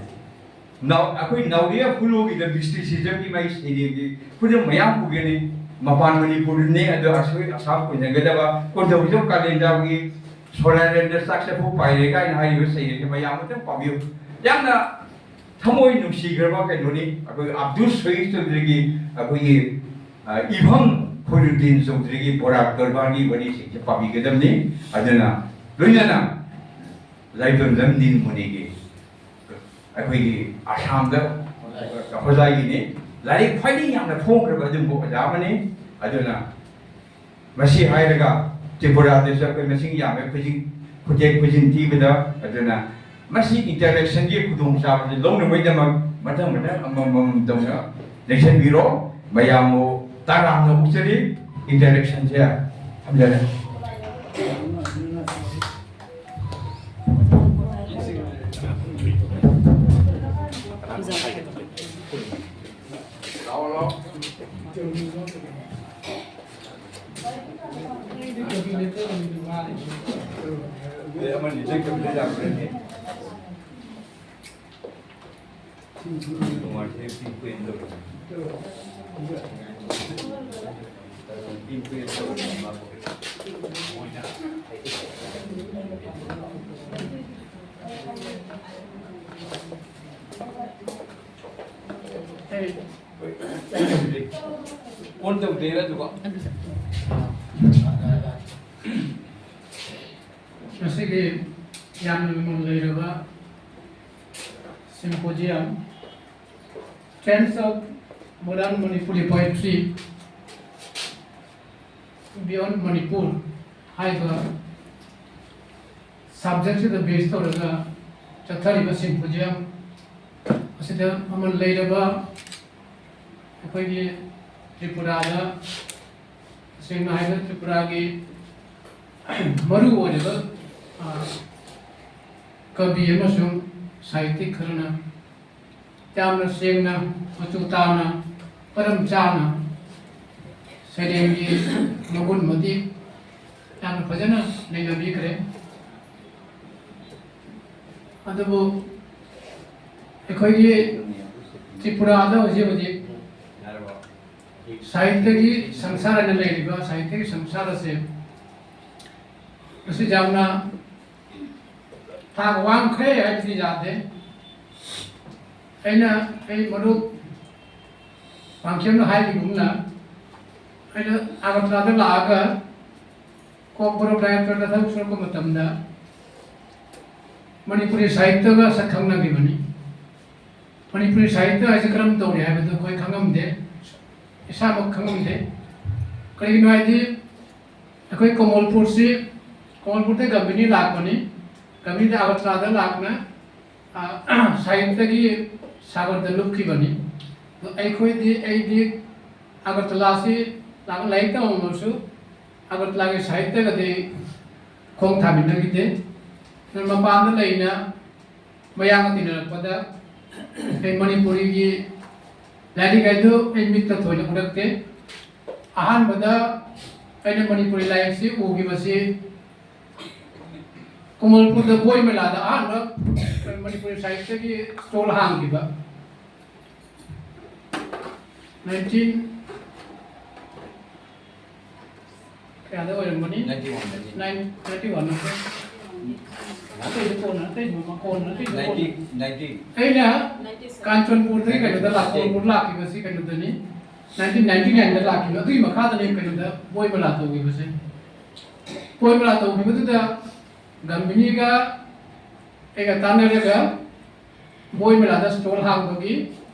ꯅꯥꯎ-, ꯑꯩꯈꯣꯏ ꯅꯥꯎꯔꯤꯌꯥ ꯐꯨꯂꯨꯒꯤꯗ mysticism ꯒꯤ ꯃꯥꯒꯤ ꯁꯩꯔꯦꯡꯒꯤ ꯈꯨꯗꯝ ꯃꯌꯥꯝ ꯄꯨꯒꯅꯤ꯫ ꯃꯄꯥꯟ ꯃꯅꯤꯄꯨꯔꯗꯅꯦ, ꯑꯗꯣ ꯑꯁꯣꯏ ꯑꯁꯥꯝ ꯀꯣꯏꯅꯒꯗꯕ ꯀꯣꯟꯊꯧꯖꯝ ꯀꯥꯂꯦꯟꯗꯥꯒꯤ ꯁꯣꯔꯥꯔꯦꯟꯗ ꯆꯥꯛ ꯆꯐꯨ ꯄꯥꯏꯔꯦ ꯀꯥꯏꯅ ꯍꯥꯏꯔꯤꯕ ꯁꯩꯔꯦꯡꯁꯦ ꯃꯌꯥꯝ ꯑꯃꯇꯪ ꯄꯥꯕꯤꯌꯨ꯫ ꯌꯥꯝꯅ ꯊꯃꯣꯏ ꯅꯨꯡꯁꯤꯈ꯭ꯔꯕ ꯀꯩꯅꯣꯅꯤ꯫ ꯑꯩꯈꯣꯏ ꯑꯕꯗꯨꯜ ꯁꯍꯤꯗ ꯆꯧꯙꯨꯔꯤꯒꯤ ꯑꯩꯈꯣꯏꯒꯤ, ꯑ, ꯏꯐꯝ ꯈꯣꯏꯔꯨꯗꯤꯟ ꯆꯧꯙꯨꯔꯤꯒꯤ ꯕꯣꯔꯥ ꯀꯔꯕꯥꯔꯒꯤ ꯋꯥꯔꯤꯁꯤꯡꯁꯦ ꯄꯥꯕꯤꯒꯗꯕꯅꯤ꯫ ꯑꯗꯨꯅ ꯂꯣꯏꯅꯅ ꯂꯥꯏꯕꯝꯂꯝ ꯅꯤꯜꯃꯨꯅꯤꯒꯤ ꯑꯩꯈꯣꯏꯒꯤ ꯑꯁꯥꯝꯗ ꯍꯣꯖꯥꯏꯒꯤꯅꯤ꯫ ꯂꯥꯏꯔꯤꯛ ꯈ꯭ꯋꯥꯏꯗꯒꯤ ꯌꯥꯝꯅ ꯐꯣꯡꯈ꯭ꯔꯕ ꯑꯗꯨꯒꯨꯝꯕ ꯑꯣꯖꯥ ꯑꯃꯅꯤ꯫ ꯑꯗꯨꯅ ꯃꯁꯤ ꯍꯥꯏꯔꯒ ꯇ꯭ꯔꯤꯄꯨꯔꯥꯗꯁꯨ ꯑꯩꯈꯣꯏ ꯃꯁꯤꯡ ꯌꯥꯝꯃꯦ, ꯈꯨꯖꯤꯡ ꯈꯨꯇꯦꯛ ꯈꯨꯖꯤꯟ ꯊꯤꯕꯗ꯫ ꯑꯗꯨꯅ ꯃꯁꯤ interaction ꯒꯤ ꯈꯨꯗꯣꯡꯆꯥꯕꯁꯤ ꯂꯧꯅꯕꯒꯤꯗꯃꯛ ꯃꯊꯪ ꯃꯊꯪ ꯑꯃꯃꯝ ꯇꯧꯅ ꯂꯦꯡꯁꯤꯟꯕꯤꯔꯣ꯫ ꯃꯌꯥꯝꯕꯨ ꯇꯔꯥꯝꯅ ꯑꯣꯛꯆꯔꯤ꯫ Interaction ꯁꯦ ꯊꯝꯖꯔꯦ꯫ On ꯇꯧꯗꯦꯔ ꯑꯗꯨꯒ꯫ ꯉꯁꯤꯒꯤ ꯌꯥꯝꯅ ꯃꯃꯜ ꯂꯩꯔꯕ symposium, Trends of Modern Manipuri Poetry Beyond Manipur ꯍꯥꯏꯕ subject ꯁꯤꯗ base ꯇꯧꯔꯒ ꯆꯠꯊꯔꯤꯕ symposium ꯑꯁꯤꯗ ꯃꯃꯜ ꯂꯩꯔꯕ ꯑꯩꯈꯣꯏꯒꯤ ꯇ꯭ꯔꯤꯄꯨꯔꯥꯗ, ꯇꯁꯦꯡꯅ ꯍꯥꯏꯔꯕꯗ ꯇ꯭ꯔꯤꯄꯨꯔꯥꯒꯤ ꯃꯔꯨ ꯑꯣꯏꯔꯤꯕ, ꯑ, ꯀꯕꯤ ꯑꯃꯁꯨꯡ ꯁꯥꯍꯤꯇꯤꯛ ꯈꯔꯅ ꯌꯥꯝꯅ ꯁꯦꯡꯅ, ꯃꯆꯨ ꯇꯥꯅ, ꯃꯔꯝ ꯆꯥꯅ ꯁꯩꯔꯦꯡꯒꯤ ꯃꯒꯨꯟ ꯃꯇꯤꯛ ꯌꯥꯝꯅ ꯐꯖꯅ ꯅꯩꯅꯕꯤꯈ꯭ꯔꯦ꯫ ꯑꯗꯨꯕꯨ ꯑꯩꯈꯣꯏꯒꯤ ꯇ꯭ꯔꯤꯄꯨꯔꯥꯗ ꯍꯧꯖꯤꯛ ꯍꯧꯖꯤꯛ ꯁꯥꯍꯤꯇ꯭ꯌꯒꯤ ꯁꯪꯁꯥꯔ ꯍꯥꯏꯅ ꯂꯩꯔꯤꯕ ꯁꯥꯍꯤꯇ꯭ꯌꯒꯤ ꯁꯪꯁꯥꯔ ꯑꯁꯦ ꯃꯁꯤ ꯌꯥꯝꯅ ꯊꯥꯛ ꯋꯥꯡꯈ꯭ꯔꯦ ꯍꯥꯏꯕꯗꯤ ꯌꯥꯗꯦ꯫ ꯑꯩꯅ, ꯑꯩ ꯃꯔꯨꯞ ꯄꯥꯡꯈꯦꯝꯅ ꯍꯥꯏꯈꯤꯕꯒꯨꯝꯅ, ꯑꯩꯅ ꯑꯒꯔꯇꯂꯥꯗ ꯂꯥꯛꯑꯒ ꯀꯣꯛꯕꯣꯔꯣꯛ ꯗꯥꯏꯔꯦꯛꯇꯔꯗ ꯊꯕꯛ ꯁꯨꯔꯛꯄ ꯃꯇꯝꯗ ꯃꯅꯤꯄꯨꯔꯤ ꯁꯥꯍꯤꯇ꯭ꯌꯒ ꯁꯛ ꯈꯪꯅꯈꯤꯕꯅꯤ꯫ ꯃꯅꯤꯄꯨꯔꯤ ꯁꯥꯍꯤꯇ꯭ꯌ ꯍꯥꯏꯁꯦ ꯀꯔꯝ ꯇꯧꯔꯤ ꯍꯥꯏꯕꯗꯨ ꯑꯩꯈꯣꯏ ꯈꯪꯉꯝꯗꯦ, ꯏꯁꯥꯃꯛ ꯈꯪꯉꯝꯗꯦ꯫ ꯀꯔꯤꯒꯤꯅꯣ ꯍꯥꯏꯗꯤ, ꯑꯩꯈꯣꯏ ꯀꯃꯜꯄꯨꯔꯁꯤ, ꯀꯃꯜꯄꯨꯔꯗ ꯒꯝꯚꯤꯅꯤ ꯂꯥꯛꯄꯅꯤ꯫ ꯒꯝꯚꯤꯅꯤꯗ ꯑꯒꯔꯇꯂꯥꯗ ꯂꯥꯛꯅ, ꯑ, ꯁꯥꯍꯤꯇ꯭ꯌꯒꯤ ꯁꯥꯒꯔꯗ ꯂꯨꯞꯈꯤꯕꯅꯤ꯫ ꯑꯗꯣ ꯑꯩꯈꯣꯏꯗꯤ, ꯑꯩꯗꯤ ꯑꯒꯔꯇꯂꯥꯁꯤ ꯂꯥꯛ-, ꯂꯥꯏꯔꯤꯛ ꯇꯝꯃꯝꯃꯁꯨ ꯑꯒꯔꯇꯂꯥꯒꯤ ꯁꯥꯍꯤꯇ꯭ꯌꯒꯗꯤ ꯈꯣꯡ ꯊꯥꯃꯤꯟꯅꯈꯤꯗꯦ꯫ ꯑꯗꯨꯅ ꯃꯄꯥꯟꯗ ꯂꯩꯅ ꯃꯌꯥꯝꯒ ꯇꯤꯟꯅꯔꯛꯄꯗ ꯑꯩ ꯃꯅꯤꯄꯨꯔꯤꯒꯤ ꯂꯥꯏꯔꯤꯛ ꯍꯥꯏꯗꯨ ꯑꯩ ꯃꯤꯠꯇ ꯊꯣꯏꯅ ꯎꯔꯛꯇꯦ꯫ ꯑꯍꯥꯟꯕꯗ ꯑꯩꯅ ꯃꯅꯤꯄꯨꯔꯤ ꯂꯥꯏꯔꯤꯛꯁꯤ ꯎꯈꯤꯕꯁꯤ ꯀꯃꯜꯄꯨꯔꯗ ꯕꯣꯏ ꯃꯦꯂꯥꯗ ꯑꯍꯥꯟꯕ ꯃꯅꯤꯄꯨꯔꯤ ꯁꯥꯍꯤꯇ꯭ꯌꯒꯤ ꯁ꯭ꯇꯣꯜ ꯍꯥꯡꯈꯤꯕ꯫ ꯅꯥꯏꯟꯇꯤꯟ ꯀꯌꯥꯗ ꯑꯣꯏꯔꯝꯒꯅꯤ? ꯅꯥꯏꯟꯇꯤ ꯋꯥꯟꯗꯒꯤ꯫ ꯅꯥꯏꯟ, ꯅꯥꯏꯟꯇꯤ ꯋꯥꯟ ꯅꯠꯇ꯭ꯔꯣ? ꯑꯇꯩꯗ ꯀꯣꯟꯅ, ꯑꯇꯩꯗ ꯃꯈꯣꯟ, ꯑꯇꯩꯗ ꯀꯣꯟꯅ꯫ Ninety, ninety. ꯑꯩꯅ ꯀꯥꯟꯆꯟꯄꯨꯔꯗꯒꯤ ꯀꯩꯅꯣꯗ ꯂꯥꯛꯄ, ꯀꯥꯟꯆꯟꯄꯨꯔ ꯂꯥꯛꯈꯤꯕꯁꯤ ꯀꯩꯅꯣꯗꯅꯤ, ꯅꯥꯏꯟꯇꯤꯟ ꯅꯥꯏꯟꯇꯤ ꯅꯥꯏꯟꯗ ꯂꯥꯛꯈꯤꯕ꯫ ꯑꯗꯨꯒꯤ ꯃꯈꯥꯗꯅꯤ ꯀꯩꯅꯣꯗ ꯕꯣꯏ ꯃꯦꯂꯥ ꯇꯧꯈꯤꯕꯁꯦ꯫ ꯕꯣꯏ ꯃꯦꯂꯥ ꯇꯧꯈꯤꯕꯗꯨꯗ ꯒꯝꯚꯤꯅꯤꯒ ꯑꯩꯒ ꯇꯥꯟꯅꯔꯒ ꯕꯣꯏ ꯃꯦꯂꯥꯗ ꯁ꯭ꯇꯣꯜ ꯍꯥꯡꯕꯒꯤ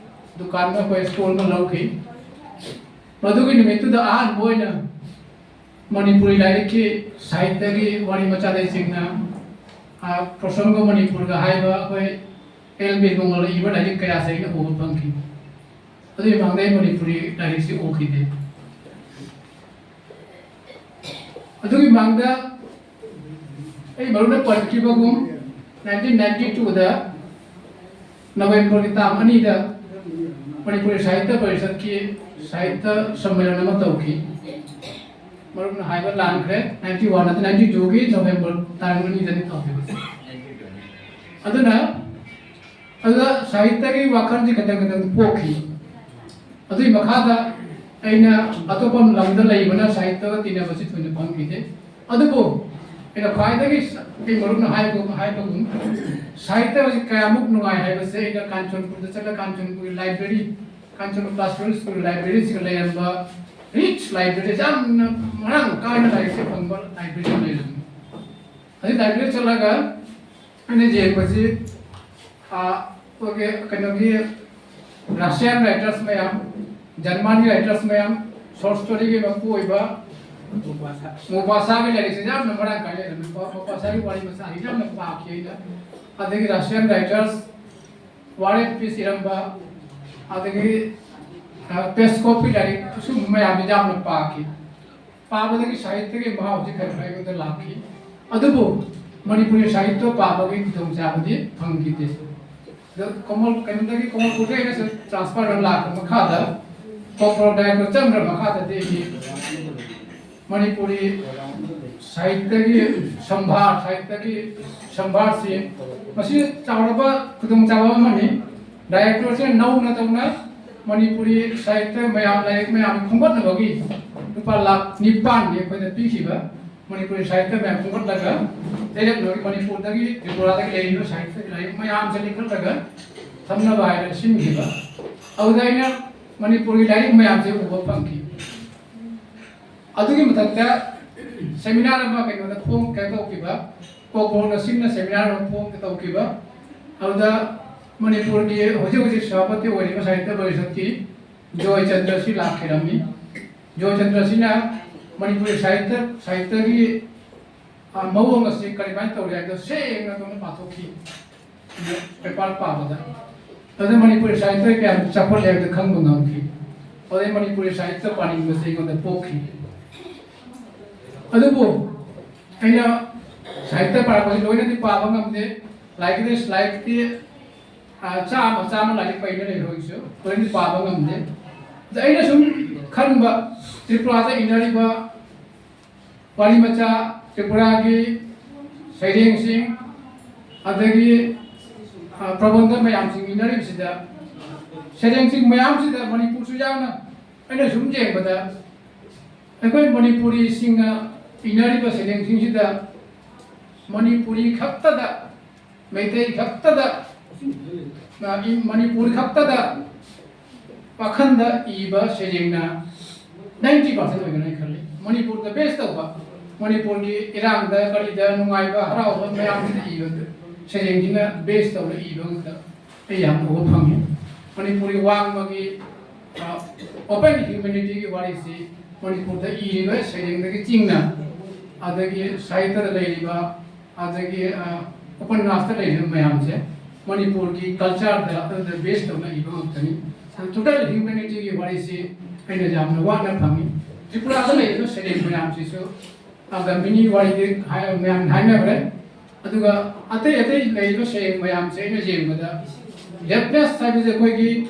ꯗꯨꯀꯥꯟꯗ ꯑꯩꯈꯣꯏ ꯁ꯭ꯇꯣꯜ ꯑꯃ ꯂꯧꯈꯤ꯫ ꯃꯗꯨꯒꯤ ꯅꯨꯃꯤꯠꯇꯨꯗ ꯑꯍꯥꯟꯕ ꯑꯣꯏꯅ ꯃꯅꯤꯄꯨꯔꯤ ꯂꯥꯏꯔꯤꯛꯀꯤ ꯁꯥꯍꯤꯇ꯭ꯌꯒꯤ ꯋꯥꯔꯤ ꯃꯆꯥꯗꯩ ꯆꯤꯡꯅ, ꯑ, ꯄ꯭ꯔꯣꯁꯪꯒ ꯃꯅꯤꯄꯨꯔꯒ ꯍꯥꯏꯕ ꯑꯩꯈꯣꯏ ꯑꯦꯜ ꯕꯤꯔꯃꯪꯒꯣꯜꯅ ꯏꯕ ꯂꯥꯏꯔꯤꯛ ꯀꯌꯥꯁꯦ ꯑꯩꯅ ꯎꯕ ꯐꯪꯈꯤ꯫ ꯑꯗꯨꯒꯤ ꯃꯃꯥꯡꯗ ꯑꯩ ꯃꯅꯤꯄꯨꯔꯤ ꯂꯥꯏꯔꯤꯛꯁꯤ ꯎꯈꯤꯗꯦ꯫ ꯑꯗꯨꯒꯤ ꯃꯃꯥꯡꯗ ꯑꯩ ꯃꯔꯨꯞꯅ ꯄꯟꯈꯤꯕꯒꯨꯝ, ꯅꯥꯏꯟꯇꯤꯟ ꯅꯥꯏꯟꯇꯤ ꯇꯨꯗ ꯅꯕꯦꯝꯕꯔꯒꯤ ꯇꯥꯡ ꯑꯅꯤꯗ ꯃꯅꯤꯄꯨꯔꯤ ꯁꯥꯍꯤꯇ꯭ꯌ ꯄꯔꯤꯁꯠꯀꯤ ꯁꯥꯍꯤꯇ꯭ꯌ ꯁꯝꯃꯦꯂꯟ ꯑꯃ ꯇꯧꯈꯤ꯫ ꯃꯔꯨꯞꯅ ꯍꯥꯏꯕ ꯂꯥꯟꯈ꯭ꯔꯦ, ꯅꯥꯏꯟꯇꯤ ꯋꯥꯟ ꯅꯠꯇꯦ, ꯅꯥꯏꯟꯇꯤ ꯇꯨꯒꯤ ꯅꯕꯦꯝꯕꯔ ꯇꯥꯡ ꯑꯅꯤꯗꯅꯤ ꯇꯧꯈꯤꯕꯁꯦ꯫ ꯑꯗꯨꯅ ꯑꯗꯨꯗ ꯁꯥꯍꯤꯇ꯭ꯌꯒꯤ ꯋꯥꯈꯜꯁꯤ ꯈꯇꯪ ꯈꯇꯪ ꯄꯣꯛꯈꯤ꯫ ꯑꯗꯨꯒꯤ ꯃꯈꯥꯗ ꯑꯩꯅ ꯑꯇꯣꯞꯄ ꯂꯝꯗ ꯂꯩꯕꯅ ꯁꯥꯍꯤꯇ꯭ꯌꯒ ꯇꯤꯟꯅꯕꯁꯤ ꯊꯣꯏꯅ ꯐꯪꯈꯤꯗꯦ꯫ ꯑꯗꯨꯕꯨ ꯑꯩꯅ ꯈ꯭ꯋꯥꯏꯗꯒꯤ ꯁ-, ꯑꯩ ꯃꯔꯨꯞꯅ ꯍꯥꯏꯕ, ꯍꯥꯏꯕꯒꯨꯝ, ꯁꯥꯍꯤꯇ꯭ꯌ ꯑꯁꯤ ꯀꯌꯥꯃꯨꯛ ꯅꯨꯡꯉꯥꯏ ꯍꯥꯏꯕꯁꯦ ꯑꯩꯅ ꯀꯥꯟꯆꯟꯄꯨꯔꯗ ꯆꯠꯂ ꯀꯥꯟꯆꯟꯄꯨꯔꯒꯤ ꯂꯥꯏꯕ꯭ꯔꯦꯔꯤ, ꯀꯥꯟꯆꯟꯄꯨꯔ ꯀ꯭ꯂꯥꯁꯤꯀꯦꯜ ꯁ꯭ꯀꯨꯜ ꯂꯥꯏꯕ꯭ꯔꯦꯔꯤꯁꯤꯒ ꯂꯩꯔꯝꯕ ꯔꯤꯆ ꯂꯥꯏꯕ꯭ꯔꯦꯔꯤ, ꯌꯥꯝꯅ ꯃꯔꯥꯡ ꯀꯥꯏꯅ ꯂꯥꯏꯔꯤꯛꯁꯦ ꯐꯪꯕ ꯂꯥꯏꯕ꯭ꯔꯦꯔꯤ ꯑꯃ ꯂꯩꯔꯝꯃꯤ꯫ ꯑꯗꯨ ꯂꯥꯏꯕ꯭ꯔꯦꯔꯤ ꯆꯠꯂꯒ ꯑꯩꯅ ꯌꯦꯡꯕꯁꯤ, ꯑ, ꯑꯩꯈꯣꯏꯒꯤ ꯀꯩꯅꯣꯒꯤ ꯔꯁꯤꯌꯥꯟ ꯔꯥꯏꯇꯔꯁ ꯃꯌꯥꯝ, ꯖꯔꯃꯟꯒꯤ ꯔꯥꯏꯇꯔꯁ ꯃꯌꯥꯝ, ꯁꯣꯔꯠ ꯁ꯭ꯇꯣꯔꯤꯒꯤ ꯃꯄꯨ ꯑꯣꯏꯕ ꯃꯣꯄꯥꯁꯥꯒꯤ ꯂꯥꯏꯔꯤꯛꯁꯦ ꯌꯥꯝꯅ ꯃꯔꯥꯡ ꯀꯥꯏꯅ ꯂꯩꯔꯝꯃꯤ꯫ ꯃꯣꯄꯥꯁꯥꯒꯤ ꯋꯥꯔꯤ ꯃꯆꯥꯁꯤ ꯌꯥꯝꯅ ꯄꯥꯈꯤ ꯑꯩꯅ꯫ ꯑꯗꯒꯤ ꯔꯁꯤꯌꯥꯟ ꯔꯥꯏꯇꯔꯁ ꯋꯥꯔ ꯑꯦꯟ ꯄꯤꯁ ꯏꯔꯝꯕ, ꯑꯗꯒꯤ ꯄꯦꯁꯀꯣꯞꯀꯤ ꯂꯥꯏꯔꯤꯛ ꯁꯨꯝꯕ ꯃꯌꯥꯝꯁꯤ ꯌꯥꯝꯅ ꯄꯥꯈꯤ꯫ ꯄꯥꯕꯗꯒꯤ ꯁꯥꯍꯤꯇ꯭ꯌꯒꯤ ꯃꯍꯥꯎꯁꯤ ꯈꯔ ꯈꯔ ꯑꯩꯉꯣꯟꯗ ꯂꯥꯛꯈꯤ꯫ ꯑꯗꯨꯕꯨ ꯃꯅꯤꯄꯨꯔꯤ ꯁꯥꯍꯤꯇ꯭ꯌ ꯄꯥꯕꯒꯤ ꯈꯨꯗꯣꯡꯆꯥꯕꯗꯤ ꯐꯪꯈꯤꯗꯦ꯫ ꯑꯗꯣ ꯀꯃꯜ ꯀꯩꯅꯣꯗꯒꯤ ꯀꯃꯜꯄꯨꯔꯗꯒꯤ ꯑꯩꯅ transfer ꯑꯣꯏꯅ ꯂꯥꯛꯄ ꯃꯈꯥꯗ ꯀꯣꯀ꯭ꯔꯣꯗꯥꯏꯜꯗ ꯆꯪꯈ꯭ꯔ ꯃꯈꯥꯗꯗꯤ ꯑꯩꯗꯤ ꯃꯅꯤꯄꯨꯔꯤ ꯁꯥꯍꯤꯇ꯭ꯌꯒꯤ ꯁꯝꯚꯥꯔ, ꯁꯥꯍꯤꯇ꯭ꯌꯒꯤ ꯁꯝꯚꯥꯔꯁꯤ ꯃꯁꯤ ꯆꯥꯎꯔꯕ ꯈꯨꯗꯣꯡꯆꯥꯕ ꯑꯃꯅꯤ꯫ ꯗꯥꯏꯔꯦꯛꯇꯣꯔꯁꯤꯅ ꯅꯧꯅ ꯇꯧꯅ ꯃꯅꯤꯄꯨꯔꯤ ꯁꯥꯍꯤꯇ꯭ꯌ ꯃꯌꯥꯝ, ꯂꯥꯏꯔꯤꯛ ꯃꯌꯥꯝ ꯈꯣꯝꯒꯠꯅꯕꯒꯤ ꯂꯨꯄꯥ ꯂꯥꯈ ꯅꯤꯄꯥꯟꯅꯤ ꯑꯩꯈꯣꯏꯗ ꯄꯤꯈꯤꯕ꯫ ꯃꯅꯤꯄꯨꯔꯤ ꯁꯥꯍꯤꯇ꯭ꯌ ꯃꯌꯥꯝ ꯈꯣꯝꯒꯠꯂꯒ ꯂꯩꯔꯛꯅꯕꯒꯤ ꯃꯅꯤꯄꯨꯔꯗꯒꯤ, ꯇ꯭ꯔꯤꯄꯨꯔꯥꯗꯒꯤ ꯂꯩꯔꯤꯕ ꯁꯥꯍꯤꯇ꯭ꯌ ꯂꯥꯏꯔꯤꯛ ꯃꯌꯥꯝꯁꯦ ꯂꯤꯡꯈꯠꯂꯒ ꯊꯝꯅꯕ ꯍꯥꯏꯅ ꯁꯤꯟꯈꯤꯕ꯫ ꯑꯗꯨꯗ ꯑꯩꯅ ꯃꯅꯤꯄꯨꯔꯒꯤ ꯂꯥꯏꯔꯤꯛ ꯃꯌꯥꯝꯁꯦ ꯎꯕ ꯐꯪꯈꯤ꯫ ꯑꯗꯨꯒꯤ ꯃꯊꯛꯇ ꯁꯦꯃꯤꯅꯥꯔ ꯑꯃ ꯀꯩꯅꯣꯗ ꯐꯣꯡ ꯀꯩꯅꯣ ꯇꯧꯈꯤꯕ, ꯀꯣꯀ꯭ꯔꯣꯅ ꯁꯤꯡꯅ ꯁꯦꯃꯤꯅꯥꯔ ꯑꯃ ꯐꯣꯡ ꯇꯧꯈꯤꯕ꯫ ꯑꯗꯨꯗ ꯃꯅꯤꯄꯨꯔꯒꯤ ꯍꯧꯖꯤꯛ ꯍꯧꯖꯤꯛ ꯁꯚꯥꯄꯇꯤ ꯑꯣꯏꯔꯤꯕ ꯁꯥꯍꯤꯇ꯭ꯌ ꯄꯔꯤꯁꯠꯀꯤ ꯖꯣꯏꯆꯟꯗ꯭ꯔꯁꯤ ꯂꯥꯛꯈꯤꯔꯝꯃꯤ꯫ ꯖꯣꯏꯆꯟꯗ꯭ꯔꯁꯤꯅ ꯃꯅꯤꯄꯨꯔꯤ ꯁꯥꯍꯤꯇ꯭ꯌ, ꯁꯥꯍꯤꯇ꯭ꯌꯒꯤ, ꯑ, ꯃꯑꯣꯡ ꯑꯁꯤ ꯀꯔꯤꯃꯥꯏꯅ ꯇꯧꯔꯤ ꯍꯥꯏꯕꯗꯣ ꯁꯦꯡꯅ ꯇꯧꯅ ꯄꯥꯊꯣꯛꯈꯤ꯫ ꯄꯦꯄꯔ ꯄꯥꯕꯗ꯫ ꯑꯗꯨꯗ ꯃꯅꯤꯄꯨꯔꯤ ꯁꯥꯍꯤꯇ꯭ꯌ ꯀꯌꯥꯝ ꯆꯥꯎꯈꯠꯂꯦ ꯍꯥꯏꯕꯗꯨ ꯈꯪꯕ ꯉꯝꯈꯤ꯫ ꯑꯗꯨꯗꯩ ꯃꯅꯤꯄꯨꯔꯤ ꯁꯥꯍꯤꯇ꯭ꯌ ꯄꯥꯅꯤꯡꯕꯁꯦ ꯑꯩꯉꯣꯟꯗ ꯄꯣꯛꯈꯤ꯫ ꯑꯗꯨꯕꯨ ꯑꯩꯅ ꯁꯥꯍꯤꯇ꯭ꯌ ꯄꯥꯔꯛꯄꯁꯤ ꯂꯣꯏꯅꯗꯤ ꯄꯥꯕ ꯉꯝꯗꯦ꯫ ꯂꯥꯏꯔꯤꯛꯀꯤꯗꯤ, ꯂꯥꯏꯔꯤꯛꯇꯤ, ꯑ, ꯆꯥꯝꯃ, ꯆꯥꯝꯃ ꯂꯥꯏꯔꯤꯛ ꯄꯩꯅ ꯂꯩꯕ ꯍꯧꯖꯤꯛꯁꯨ꯫ ꯂꯣꯏꯅꯗꯤ ꯄꯥꯕ ꯉꯝꯗꯦ꯫ ꯑꯗ ꯑꯩꯅ ꯁꯨꯝ ꯈꯟꯕ, ꯇ꯭ꯔꯤꯄꯨꯔꯥꯗ ꯏꯅꯔꯤꯕ ꯋꯥꯔꯤ ꯃꯆꯥ, ꯇ꯭ꯔꯤꯄꯨꯔꯥꯒꯤ ꯁꯩꯔꯦꯡꯁꯤꯡ, ꯑꯗꯒꯤ, ꯑ, ꯄ꯭ꯔꯕꯟꯙ ꯃꯌꯥꯝꯁꯤꯡ ꯏꯅꯔꯤꯕꯁꯤꯗ, ꯁꯩꯔꯦꯡꯁꯤꯡ ꯃꯌꯥꯝꯁꯤꯗ ꯃꯅꯤꯄꯨꯔꯁꯨ ꯌꯥꯎꯅ, ꯑꯩꯅ ꯁꯨꯝ ꯌꯦꯡꯕꯗ ꯑꯩꯈꯣꯏ ꯃꯅꯤꯄꯨꯔꯤꯁꯤꯡꯅ ꯏꯅꯔꯤꯕ ꯁꯩꯔꯦꯡꯁꯤꯡꯁꯤꯗ ꯃꯅꯤꯄꯨꯔꯤ ꯈꯛꯇꯗ, ꯃꯩꯇꯩ ꯈꯛꯇꯗ, ꯑ, ꯏ-, ꯃꯅꯤꯄꯨꯔ ꯈꯛꯇꯗ ꯋꯥꯈꯜꯗ ꯏꯕ ꯁꯩꯔꯦꯡꯅ ninety percent ꯑꯣꯏꯒꯅꯤ ꯈꯜꯂꯤ꯫ ꯃꯅꯤꯄꯨꯔꯗ base ꯇꯧꯕ, ꯃꯅꯤꯄꯨꯔꯒꯤ ꯏꯔꯥꯡꯗ ꯀꯔꯤꯗ ꯅꯨꯡꯉꯥꯏꯕ ꯍꯔꯥꯎꯕ ꯃꯌꯥꯝꯁꯤꯗ ꯏꯕ ꯁꯩꯔꯦꯡꯁꯤꯅ base ꯇꯧꯔ ꯏꯕ ꯉꯥꯛꯇ꯫ ꯑꯩ ꯌꯥꯝ ꯎꯕ ꯐꯪꯉꯤ꯫ ꯃꯅꯤꯄꯨꯔꯒꯤ ꯋꯥꯡꯃꯒꯤ, ꯑ, open humanityꯒꯤ ꯋꯥꯔꯤꯁꯤ ꯃꯅꯤꯄꯨꯔꯗ ꯏꯔꯤꯕ ꯁꯩꯔꯦꯡꯗꯒꯤ ꯆꯤꯡꯅ, ꯑꯗꯒꯤ ꯁꯥꯍꯤꯇ꯭ꯌꯗ ꯂꯩꯔꯤꯕ, ꯑꯗꯒꯤ, ꯑ, ꯎꯄꯟꯅꯥꯁꯇ ꯂꯩꯔꯤꯕ ꯃꯌꯥꯝꯁꯦ ꯃꯅꯤꯄꯨꯔꯒꯤ cultureꯗ, ꯑꯗꯨꯗ base ꯇꯧꯅ ꯏꯕ ꯉꯥꯛꯇꯅꯤ꯫ ꯑꯗꯨ total humanityꯒꯤ ꯋꯥꯔꯤꯁꯤ ꯑꯩꯅ ꯌꯥꯝꯅ ꯋꯥꯅ ꯐꯪꯉꯤ꯫ ꯇ꯭ꯔꯤꯄꯨꯔꯥꯗ ꯂꯩꯔꯤꯕ ꯁꯩꯔꯦꯡ ꯃꯌꯥꯝꯁꯤꯁꯨ, ꯑ, ꯒꯥꯟꯙꯤꯅꯤ ꯋꯥꯔꯤꯗꯤ ꯍꯥꯏ-, ꯃꯌꯥꯝꯅ ꯍꯥꯏꯅꯈ꯭ꯔꯦ꯫ ꯑꯗꯨꯒ ꯑꯇꯩ ꯑꯇꯩ ꯂꯩꯔꯤꯕ ꯁꯩꯔꯦꯡ ꯃꯌꯥꯝꯁꯦ ꯑꯩꯅ ꯌꯦꯡꯕꯗ ꯗꯦꯞꯅꯦꯁ ꯍꯥꯏꯕꯁꯦ ꯑꯩꯈꯣꯏꯒꯤ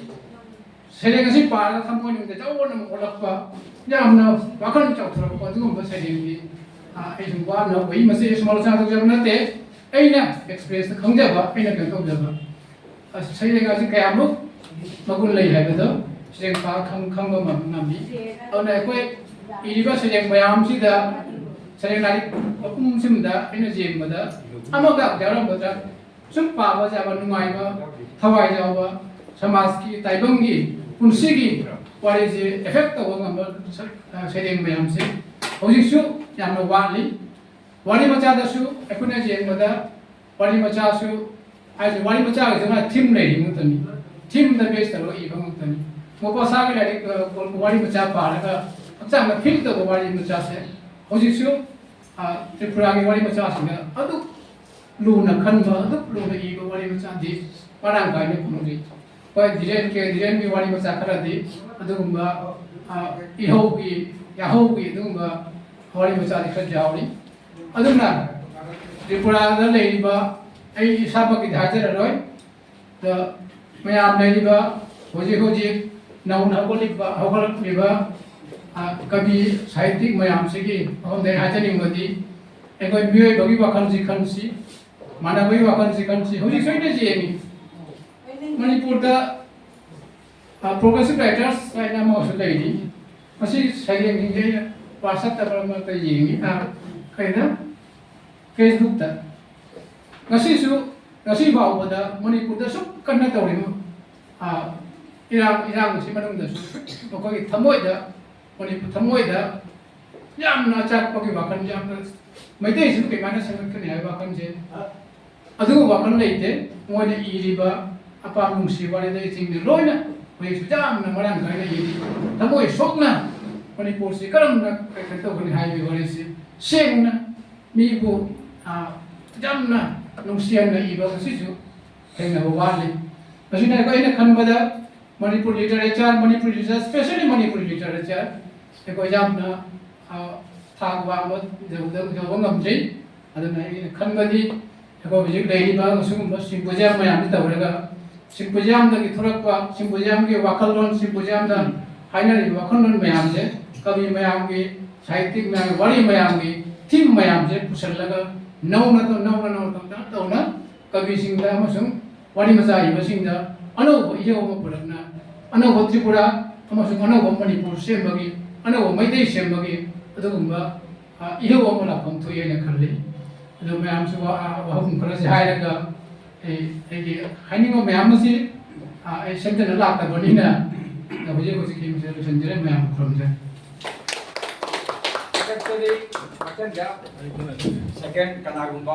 ꯁꯩꯔꯦꯡ ꯑꯁꯤ ꯄꯥꯔꯒ ꯊꯃꯣꯏꯅꯨꯡꯗ ꯖꯧ ꯑꯅ ꯑꯃꯨꯛ ꯑꯣꯜꯂꯛꯄ, ꯌꯥꯝꯅ ꯋꯥꯈꯜ ꯆꯥꯎꯊꯣꯔꯛꯄ ꯑꯗꯨꯒꯨꯝꯕ ꯁꯩꯔꯦꯡꯗꯤ, ꯑ, ꯑꯩ ꯁꯨꯝ ꯋꯥꯅ ꯎꯏ꯫ ꯃꯁꯤ ꯁꯨꯃꯥꯏꯅ ꯇꯧꯖꯕ ꯅꯠꯇꯦ, ꯑꯩꯅ experienceꯇ ꯈꯪꯖꯕ, ꯑꯩꯅ ꯀꯩꯅꯣ ꯇꯧꯖꯕ꯫ ꯑ, ꯁꯩꯔꯦꯡ ꯑꯁꯤ ꯀꯌꯥꯃꯨꯛ ꯃꯒꯨꯟ ꯂꯩ ꯍꯥꯏꯕꯗꯣ ꯁꯩꯔꯦꯡ ꯄꯥꯔꯒ ꯈꯪ-, ꯈꯪꯕ ꯉꯝ-, ꯉꯝꯃꯤ꯫ ꯑꯗꯨꯅ ꯑꯩꯈꯣꯏ ꯏꯔꯤꯕ ꯁꯩꯔꯦꯡ ꯃꯌꯥꯝꯁꯤꯗ, ꯁꯩꯔꯦꯡ ꯂꯥꯏꯔꯤꯛ ꯃꯄꯨꯝꯁꯤꯃꯗ ꯑꯩꯅ ꯌꯦꯡꯕꯗ ꯑꯃꯒ ꯌꯥꯎꯔꯝꯒꯗ꯭ꯔꯥ? ꯁꯨꯝ ꯄꯥꯕ ꯌꯥꯕ ꯅꯨꯡꯉꯥꯏꯕ, ꯊꯋꯥꯏ ꯌꯥꯎꯕ, ꯁꯃꯥꯖꯀꯤ, ꯇꯥꯏꯕꯪꯒꯤ, ꯄꯨꯟꯁꯤꯒꯤ ꯋꯥꯔꯤꯁꯦ effect ꯇꯧꯕ ꯉꯝꯕ ꯁ-, ꯑ, ꯁꯩꯔꯦꯡ ꯃꯌꯥꯝꯁꯦ ꯍꯧꯖꯤꯛꯁꯨ ꯌꯥꯝꯅ ꯋꯥꯠꯂꯤ꯫ ꯋꯥꯔꯤ ꯃꯆꯥꯗꯁꯨ ꯑꯩꯈꯣꯏꯅ ꯌꯦꯡꯕꯗ ꯋꯥꯔꯤ ꯃꯆꯥꯁꯨ ꯍꯥꯏꯁꯦ, ꯋꯥꯔꯤ ꯃꯆꯥꯒꯤꯁꯨ ꯃꯥ theme ꯂꯩꯔꯤ ꯉꯥꯛꯇꯅꯤ꯫ Themeꯗ base ꯇꯧꯔꯒ ꯏꯕ ꯉꯥꯛꯇꯅꯤ꯫ ꯃꯣꯄꯥꯁꯥꯒꯤ ꯂꯥꯏꯔꯤꯛ, ꯑ, ꯋꯥꯔꯤ ꯃꯆꯥ ꯄꯥꯔꯒ ꯍꯛꯆꯥꯡꯗ feel ꯇꯧꯕ ꯋꯥꯔꯤ ꯃꯆꯥꯁꯦ ꯍꯧꯖꯤꯛꯁꯨ, ꯑ, ꯇ꯭ꯔꯤꯄꯨꯔꯥꯒꯤ ꯋꯥꯔꯤ ꯃꯆꯥꯁꯤꯡꯗ ꯑꯗꯨꯛ ꯂꯨꯅ ꯈꯟꯕ, ꯑꯗꯨꯛ ꯂꯨꯅ ꯏꯕ ꯋꯥꯔꯤ ꯃꯆꯥꯗꯤ ꯃꯔꯥꯡ ꯀꯥꯏꯅ ꯐꯪꯗ꯭ꯔꯤ꯫ ꯍꯣꯏ, ꯙꯤꯔꯦꯟ ꯀꯦ ꯙꯤꯔꯦꯟꯒꯤ ꯋꯥꯔꯤ ꯃꯆꯥ ꯈꯔꯗꯤ ꯑꯗꯨꯒꯨꯝꯕ, ꯑ, ꯏꯍꯧꯒꯤ, ꯌꯥꯍꯧꯒꯤ ꯑꯗꯨꯒꯨꯝꯕ ꯋꯥꯔꯤ ꯃꯆꯥꯗꯤ ꯈꯔ ꯌꯥꯎꯔꯤ꯫ ꯑꯗꯨꯅ ꯇ꯭ꯔꯤꯄꯨꯔꯥꯗ ꯂꯩꯔꯤꯕ, ꯑꯩ ꯏꯁꯥꯃꯛꯀꯤꯗꯤ ꯍꯥꯏꯖꯔꯔꯣꯏ, ꯑꯗ ꯃꯌꯥꯝ ꯂꯩꯔꯤꯕ, ꯍꯧꯖꯤꯛ ꯍꯧꯖꯤꯛ ꯅꯧꯅ ꯍꯧꯒꯠꯂꯤꯕ, ꯍꯧꯒꯠꯂꯛꯂꯤꯕ, ꯑ, ꯀꯕꯤ ꯁꯥꯍꯤꯇꯤꯛ ꯃꯌꯥꯝꯁꯤꯒꯤ ꯃꯐꯝꯗ ꯑꯩ ꯍꯥꯏꯖꯅꯤꯡꯕꯗꯤ, ꯑꯩꯈꯣꯏ ꯃꯤꯑꯣꯏꯕꯒꯤ ꯋꯥꯈꯜꯁꯤ ꯈꯟꯁꯤ, ꯃꯥꯟꯅꯕꯒꯤ ꯋꯥꯈꯜꯁꯤ ꯈꯟꯁꯤ꯫ ꯍꯧꯖꯤꯛꯁꯨ ꯑꯩꯅ ꯌꯦꯡꯉꯤ, ꯃꯅꯤꯄꯨꯔꯗ, ꯑ, progressive writers ꯍꯥꯏꯅ ꯑꯃꯁꯨ ꯂꯩꯔꯤ꯫ ꯃꯁꯤ ꯁꯩꯔꯦꯡꯁꯤꯡꯁꯦ ꯑꯩꯅ WhatsAppꯇ ꯃꯔꯛ ꯃꯔꯛꯇ ꯌꯦꯡꯉꯤ꯫ ꯑ, ꯀꯩꯅꯣ? Facebookꯇ꯫ ꯉꯁꯤꯁꯨ, ꯉꯁꯤ ꯐꯥꯎꯕꯗ ꯃꯅꯤꯄꯨꯔꯗ ꯁꯨꯛ ꯀꯟꯅ ꯇꯧꯔꯤꯕ, ꯑ, ꯏꯔꯥꯡ, ꯏꯔꯥꯡ ꯑꯁꯤ ꯃꯅꯨꯡꯗꯁꯨ ꯃꯈꯣꯏꯒꯤ ꯊꯃꯣꯏꯗ, ꯃꯅꯤꯄꯨꯔ ꯊꯃꯣꯏꯗ ꯌꯥꯝꯅ ꯑꯆꯥꯛꯄꯒꯤ ꯋꯥꯈꯜ, ꯌꯥꯝꯅ ꯃꯩꯇꯩꯁꯤꯕꯨ ꯀꯃꯥꯏꯅ ꯁꯦꯝꯒꯠꯀꯅꯤ ꯍꯥꯏꯕ ꯋꯥꯈꯜꯁꯦ, ꯑꯗꯨꯒꯨꯝꯕ ꯋꯥꯈꯜ ꯂꯩꯇꯦ꯫ ꯃꯣꯏꯅ ꯏꯔꯤꯕ, ꯑꯄꯥꯝꯕ ꯅꯨꯡꯁꯤ ꯋꯥꯔꯤꯗꯒꯤꯆꯤꯡꯗ ꯂꯣꯏꯅ ꯍꯧꯖꯤꯛꯁꯨ ꯌꯥꯝꯅ ꯃꯔꯥꯡ ꯀꯥꯏꯅ ꯏꯔꯤ꯫ ꯊꯃꯣꯏ ꯁꯣꯛꯅ ꯃꯅꯤꯄꯨꯔꯁꯤ ꯀꯔꯝꯅ ꯀꯩꯅꯣ ꯇꯧꯒꯅꯤ ꯍꯥꯏꯕꯒꯤ ꯋꯥꯔꯤꯁꯤ ꯁꯦꯡꯅ ꯃꯤꯕꯨ, ꯑ, ꯌꯥꯝꯅ ꯅꯨꯡꯁꯤꯍꯟꯅ ꯏꯕ ꯉꯁꯤꯁꯨ ꯊꯦꯡꯅꯕ ꯋꯥꯠꯂꯤ꯫ ꯃꯁꯤꯅ ꯑꯩꯈꯣꯏ, ꯑꯩꯅ ꯈꯟꯕꯗ Manipur literature, Manipur literature, specially Manipur literature ꯑꯩꯈꯣꯏ ꯌꯥꯝꯅ, ꯑ, ꯊꯥꯛ ꯋꯥꯡꯕ ꯌꯧꯗ-, ꯌꯧꯕ ꯉꯝꯗ꯭ꯔꯤ꯫ ꯑꯗꯨꯅ ꯑꯩꯅ ꯈꯟꯕꯗꯤ ꯑꯩꯈꯣꯏ ꯍꯧꯖꯤꯛ ꯂꯩꯔꯤꯕ ꯑꯁꯤꯒꯨꯝꯕ symposium ꯃꯌꯥꯝꯁꯤ ꯇꯧꯔꯒ symposiumꯗꯒꯤ ꯊꯣꯛꯂꯛꯄ, symposiumꯒꯤ ꯋꯥꯈꯜꯂꯣꯟ, symposiumꯗ ꯍꯥꯏꯅꯔꯤꯕ ꯋꯥꯈꯜꯂꯣꯟ ꯃꯌꯥꯝꯁꯦ ꯀꯕꯤ ꯃꯌꯥꯝꯒꯤ, ꯁꯥꯍꯤꯇꯤꯛ ꯃꯌꯥꯝꯒꯤ, ꯋꯥꯔꯤ ꯃꯌꯥꯝꯒꯤ theme ꯃꯌꯥꯝꯁꯦ ꯄꯨꯁꯜꯂꯒ ꯅꯧꯅ, ꯅꯧꯅ, ꯅꯧꯅ, ꯇꯧꯅ, ꯇꯧꯅ ꯀꯕꯤꯁꯤꯡꯗ ꯑꯃꯁꯨꯡ ꯋꯥꯔꯤ ꯃꯆꯥ ꯏꯕꯁꯤꯡꯗ ꯑꯅꯧꯕ ꯏꯍꯧ ꯑꯃ ꯄꯨꯔꯛꯅ ꯑꯅꯧꯕ ꯇ꯭ꯔꯤꯄꯨꯔꯥ ꯑꯃꯁꯨꯡ ꯑꯅꯧꯕ ꯃꯅꯤꯄꯨꯔ ꯁꯦꯝꯕꯒꯤ, ꯑꯅꯧꯕ ꯃꯩꯇꯩ ꯁꯦꯝꯕꯒꯤ ꯑꯗꯨꯒꯨꯝꯕ, ꯑ, ꯏꯍꯧ ꯑꯃ ꯂꯥꯛꯐꯝ ꯊꯣꯛꯏ ꯍꯥꯏꯅ ꯈꯜꯂꯤ꯫ ꯑꯗꯨ ꯃꯌꯥꯝꯁꯨ ꯋꯥ-, ꯑ, ꯋꯥꯍꯪ ꯈꯔꯁꯦ ꯍꯥꯏꯔꯒ ꯑꯩ, ꯑꯩꯒꯤ ꯍꯥꯏꯅꯤꯡꯕ ꯃꯌꯥꯝ ꯑꯁꯤ, ꯑ, ꯑꯩ ꯁꯦꯝꯖꯤꯟꯅ ꯂꯥꯛꯇꯕꯅꯤꯅ ꯍꯧꯖꯤꯛ ꯍꯧꯖꯤꯛꯀꯤ ꯃꯁꯤꯗ ꯂꯣꯏꯁꯤꯟꯖꯔꯦ꯫ ꯃꯌꯥꯝ ꯈꯨꯔꯨꯝꯖꯔꯤ꯫ ꯃꯊꯪꯗ second ꯀꯅꯥꯒꯨꯝꯕ꯫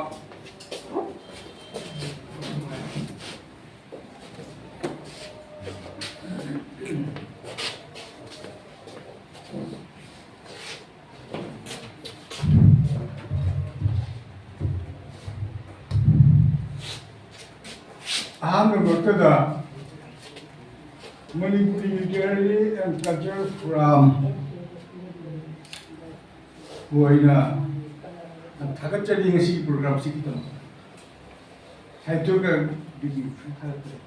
ꯑꯍꯥꯟꯕꯃꯛꯇꯗ Manipuri Literary and Cultural Forum ꯑꯣꯏꯅ ꯊꯥꯒꯠꯆꯔꯤ꯫ ꯉꯁꯤꯒꯤ programꯁꯤꯒꯤꯗꯃꯛ ꯁꯥꯍꯤꯇ꯭ꯌꯒꯤ ꯊꯥꯒꯠꯆꯔꯤ꯫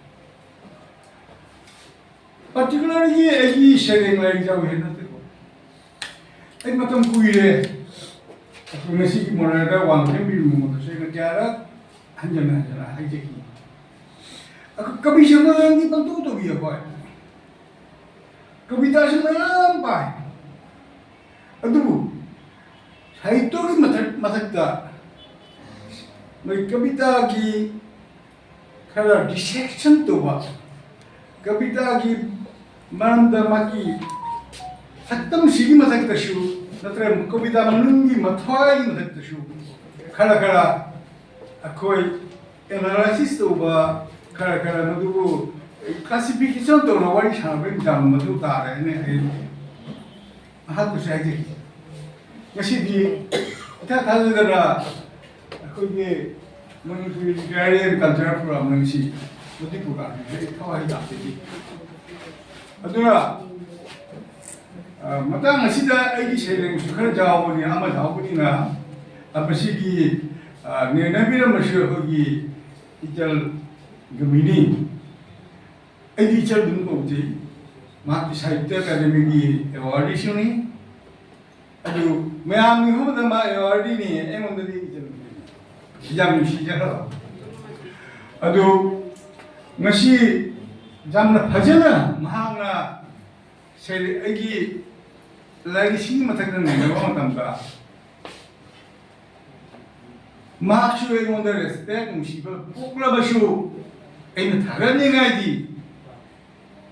Particularly ꯑꯩꯒꯤ ꯁꯩꯔꯦꯡ ꯂꯥꯏꯔꯤꯛ ꯌꯥꯎꯏ ꯍꯥꯏꯅ ꯅꯠꯇꯦꯀꯣ꯫ ꯑꯩ ꯃꯇꯝ ꯀꯨꯏꯔꯦ꯫ ꯑꯩꯈꯣꯏ ꯉꯁꯤꯒꯤ ꯃꯣꯔꯦꯗ ꯋꯥ ꯉꯥꯡꯕꯤꯔꯝꯕ ꯃꯉꯣꯟꯗꯁꯨ ꯑꯩꯅ ꯀꯌꯥꯔꯛ ꯍꯟꯖꯟ ꯍꯟꯖꯟꯅ ꯍꯥꯏꯖꯈꯤ꯫ ꯑꯩꯈꯣꯏ ꯀꯕꯤ ꯁꯝꯅꯔꯦꯟꯗꯤ ꯄꯪꯇꯧ ꯇꯧꯕꯤ ꯑꯩꯈꯣꯏ꯫ ꯀꯕꯤꯇꯥꯁꯨ ꯃꯌꯥꯝ ꯄꯥꯏ꯫ ꯑꯗꯨꯕꯨ ꯁꯥꯍꯤꯇ꯭ꯌꯒꯤ ꯃꯊꯛ, ꯃꯊꯛꯇ ꯃꯣꯏ ꯀꯕꯤꯇꯥꯒꯤ ꯈꯔ dissection ꯇꯧꯕ, ꯀꯕꯤꯇꯥꯒꯤ ꯃꯔꯝꯗ ꯃꯥꯒꯤ ꯁꯛꯇꯝꯁꯤꯒꯤ ꯃꯊꯛꯇꯁꯨ ꯅꯠꯇ꯭ꯔꯒ ꯀꯕꯤꯇꯥ ꯃꯅꯨꯡꯒꯤ ꯃꯊ꯭ꯋꯥꯏꯒꯤ ꯃꯊꯛꯇꯁꯨ ꯈꯔ ꯈꯔ ꯑꯩꯈꯣꯏ analysis ꯇꯧꯕ, ꯈꯔ ꯈꯔ ꯃꯗꯨꯕꯨ ꯀ꯭ꯂꯥꯁꯤꯐꯤꯀꯦꯁꯟ ꯇꯧꯅ ꯋꯥꯔꯤ ꯁꯥꯟꯅꯕꯒꯤ ꯃꯇꯥꯡ ꯃꯊꯧ ꯇꯥꯔꯦ ꯍꯥꯏꯅ ꯑꯩ ꯑꯍꯥꯟꯕꯁꯨ ꯍꯥꯏꯖꯒꯦ꯫ ꯉꯁꯤꯗꯤ ꯏꯊꯥ ꯊꯥꯖꯗꯅ ꯑꯩꯈꯣꯏꯒꯤ Manipuri literary and cultural programme ꯉꯁꯤ ꯃꯗꯨꯒꯤ ꯄ꯭ꯔꯣꯒ꯭ꯔꯥꯝꯁꯤꯗ ꯑꯩ ꯊꯋꯥꯏ ꯌꯥꯝ ꯄꯦꯟꯖꯩ꯫ ꯑꯗꯨꯅ ꯑ, ꯃꯇꯥꯡ ꯑꯁꯤꯗ ꯑꯩꯒꯤ ꯁꯩꯔꯦꯡꯁꯨ ꯈꯔ ꯌꯥꯎꯕꯅꯤ, ꯑꯃ ꯌꯥꯎꯕꯅꯤꯅ, ꯑ, ꯃꯁꯤꯒꯤ, ꯑ, ꯅꯩꯅꯕꯤꯔꯝꯕꯁꯨ ꯑꯩꯈꯣꯏꯒꯤ ꯏꯆꯜ ꯒꯃꯤꯅꯤ꯫ ꯑꯩꯗꯤ ꯏꯆꯜ ꯑꯗꯨꯝ ꯀꯧꯖꯩ꯫ ꯃꯍꯥꯛꯀꯤ ꯁꯥꯍꯤꯇ꯭ꯌ ꯑꯦꯀꯥꯗꯦꯃꯤꯒꯤ ꯑꯦꯋꯥꯔꯗꯤꯁꯨꯅꯤ꯫ ꯑꯗꯨ ꯃꯌꯥꯝꯒꯤ ꯃꯐꯝꯗ ꯃꯥ ꯑꯦꯋꯥꯔꯗꯤꯅꯤ, ꯑꯩꯉꯣꯟꯗꯗꯤ ꯏꯆꯜ ꯒꯃꯤꯅꯤ꯫ ꯌꯥꯝ ꯅꯨꯡꯁꯤꯖꯈ꯭ꯔꯕ꯫ ꯑꯗꯨ ꯉꯁꯤ ꯌꯥꯝꯅ ꯐꯖꯅ ꯃꯍꯥꯛꯅ ꯁꯩꯔꯦꯡ, ꯑꯩꯒꯤ ꯂꯥꯏꯔꯤꯛꯁꯤꯒꯤ ꯃꯊꯛꯇ ꯅꯩꯅꯕ ꯃꯇꯝꯗ ꯃꯍꯥꯛꯁꯨ ꯑꯩꯉꯣꯟꯗ ꯔꯦꯁꯄꯦꯛ, ꯅꯨꯡꯁꯤꯕ ꯄꯣꯛꯂꯕꯁꯨ, ꯑꯩꯅ ꯊꯥꯒꯠꯅꯤꯡꯉꯥꯏꯗꯤ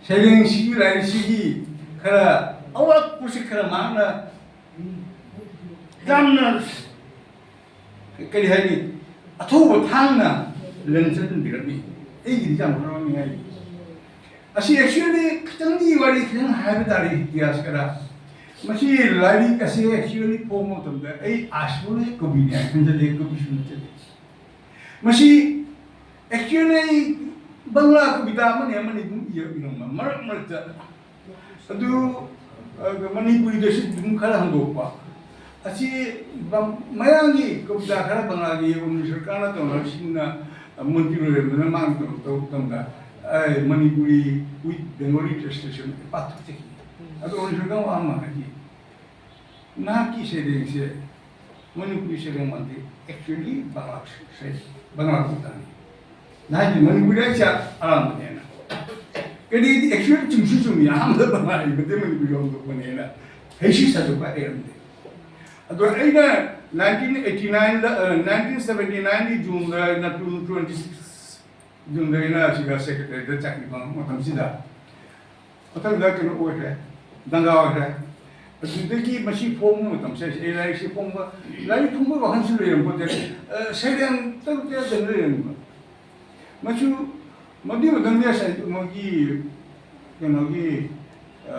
ꯁꯩꯔꯦꯡꯁꯤꯒꯤ, ꯂꯥꯏꯔꯤꯛꯁꯤꯒꯤ ꯈꯔ ꯑꯋꯥꯠꯄꯁꯤ ꯈꯔ ꯃꯍꯥꯛꯅ ꯌꯥꯝꯅ ꯀꯔꯤ ꯍꯥꯏꯅꯤ, ꯑꯊꯧꯕ ꯊꯥꯡꯅ ꯂꯦꯡꯁꯤꯟꯕꯤꯔꯝꯃꯤ꯫ ꯑꯩꯒꯤꯗꯤ ꯌꯥꯝ ꯍꯔꯥꯎꯅꯤꯡꯉꯥꯏ꯫ ꯑꯁꯤ actually ꯈꯤꯇꯪꯗꯤ ꯋꯥꯔꯤ ꯈꯤꯇꯪ ꯍꯥꯏꯕ ꯇꯥꯔꯦ, ꯏꯇꯤꯍꯥꯁ ꯈꯔ꯫ ꯃꯁꯤ ꯂꯥꯏꯔꯤꯛ ꯑꯁꯤ actually ꯐꯣꯡꯕ ꯃꯇꯝꯗ ꯑꯩ ꯑꯥꯁꯨꯅ ꯀꯕꯤꯅꯤ ꯍꯥꯏꯅ ꯈꯟꯖꯗꯦ, ꯀꯕꯤꯁꯨ ꯅꯠꯆꯗꯦ꯫ ꯃꯁꯤ actually ꯑꯩ ꯕꯪꯂꯥ ꯀꯕꯤꯇꯥ ꯑꯃꯅꯤ ꯑꯃꯅꯤ ꯑꯗꯨꯝ ꯏꯔꯝꯕ ꯃꯔꯛ ꯃꯔꯛꯇ꯫ ꯑꯗꯨ, ꯑ, ꯃꯅꯤꯄꯨꯔꯤꯗꯁꯨ ꯑꯗꯨꯝ ꯈꯔ ꯍꯟꯗꯣꯛꯄ꯫ ꯑꯁꯤ ꯕꯪ-, ꯃꯌꯥꯡꯒꯤ ꯀꯕꯤꯇꯥ ꯈꯔ ꯕꯪꯂꯥꯒꯤ ꯑꯣꯅꯤꯁꯔꯀꯥꯟꯅ ꯇꯧꯅꯕꯁꯤꯡꯅ, ꯑ, ꯃꯟꯇ꯭ꯔꯤ ꯑꯣꯏꯔꯝꯗꯅ ꯃꯥꯅ ꯇꯧ-, ꯇꯧꯕ ꯃꯇꯝꯗ, ꯑ, ꯃꯅꯤꯄꯨꯔꯤ with Bengali translation ꯄꯥꯊꯣꯛꯆꯈꯤ꯫ ꯑꯗꯨ ꯑꯣꯅꯤꯁꯔꯀꯥꯟ ꯋꯥ ꯑꯃ ꯍꯥꯏꯈꯤ꯫ ꯅꯍꯥꯛꯀꯤ ꯁꯩꯔꯦꯡꯁꯦ ꯃꯅꯤꯄꯨꯔꯤ ꯁꯩꯔꯦꯡ ꯃꯥꯟꯗꯦ, actually ꯕꯪꯂꯥ ꯁꯩ-, ꯕꯪꯂꯥ ꯀꯕꯤꯇꯥꯅꯤ꯫ ꯅꯍꯥꯛꯀꯤ ꯃꯅꯤꯄꯨꯔꯤ ꯍꯥꯏꯁꯦ ꯑꯔꯥꯟꯕꯅꯦꯅ꯫ ꯀꯔꯤꯗꯤ actually ꯆꯨꯝꯁꯨ ꯆꯨꯝꯃꯤ, ꯑꯍꯥꯟꯕꯗ ꯕꯪꯂꯥ ꯏꯕꯗꯤ ꯃꯅꯤꯄꯨꯔꯤ ꯑꯣꯟꯊꯣꯛꯄꯅꯦꯅ ꯍꯩꯁꯨ ꯁꯟꯗꯣꯛꯄ ꯍꯩꯔꯝꯗꯦ꯫ ꯑꯗꯣ ꯑꯩꯅ nineteen eighty nineꯗ, ꯑ, nineteen seventy nineꯒꯤ Juneꯗ ꯑꯩꯅ two twenty six Juneꯗ ꯑꯩꯅ ꯁꯤꯗ secretaryꯗ ꯆꯥꯀ꯭ꯔꯤ ꯐꯪꯕ ꯃꯇꯝꯁꯤꯗ, ꯃꯊꯪꯗ ꯀꯩꯅꯣ ꯑꯣꯏꯈ꯭ꯔꯦ, ꯗꯪꯒꯥ ꯑꯣꯏꯈ꯭ꯔꯦ꯫ ꯑꯗꯨꯗꯒꯤ ꯃꯁꯤ ꯐꯣꯡꯕ ꯃꯇꯝꯁꯦ ꯑꯩ ꯂꯥꯏꯔꯤꯛꯁꯦ ꯐꯣꯡꯕ, ꯂꯥꯏꯔꯤꯛ ꯐꯣꯡꯕꯒꯤ ꯋꯥꯈꯜꯁꯨ ꯂꯩꯔꯝꯄꯣꯠꯇꯦ꯫ ꯑ, ꯁꯩꯔꯦꯡ ꯇꯔꯨꯛ ꯇꯔꯦꯠꯇꯪ ꯂꯩꯔꯝꯕ꯫ ꯃꯁꯨ ꯃꯗꯨꯒꯤ ꯃꯇꯝꯗ ꯉꯁꯥꯏ ꯃꯣꯏꯒꯤ ꯀꯩꯅꯣꯒꯤ, ꯑ,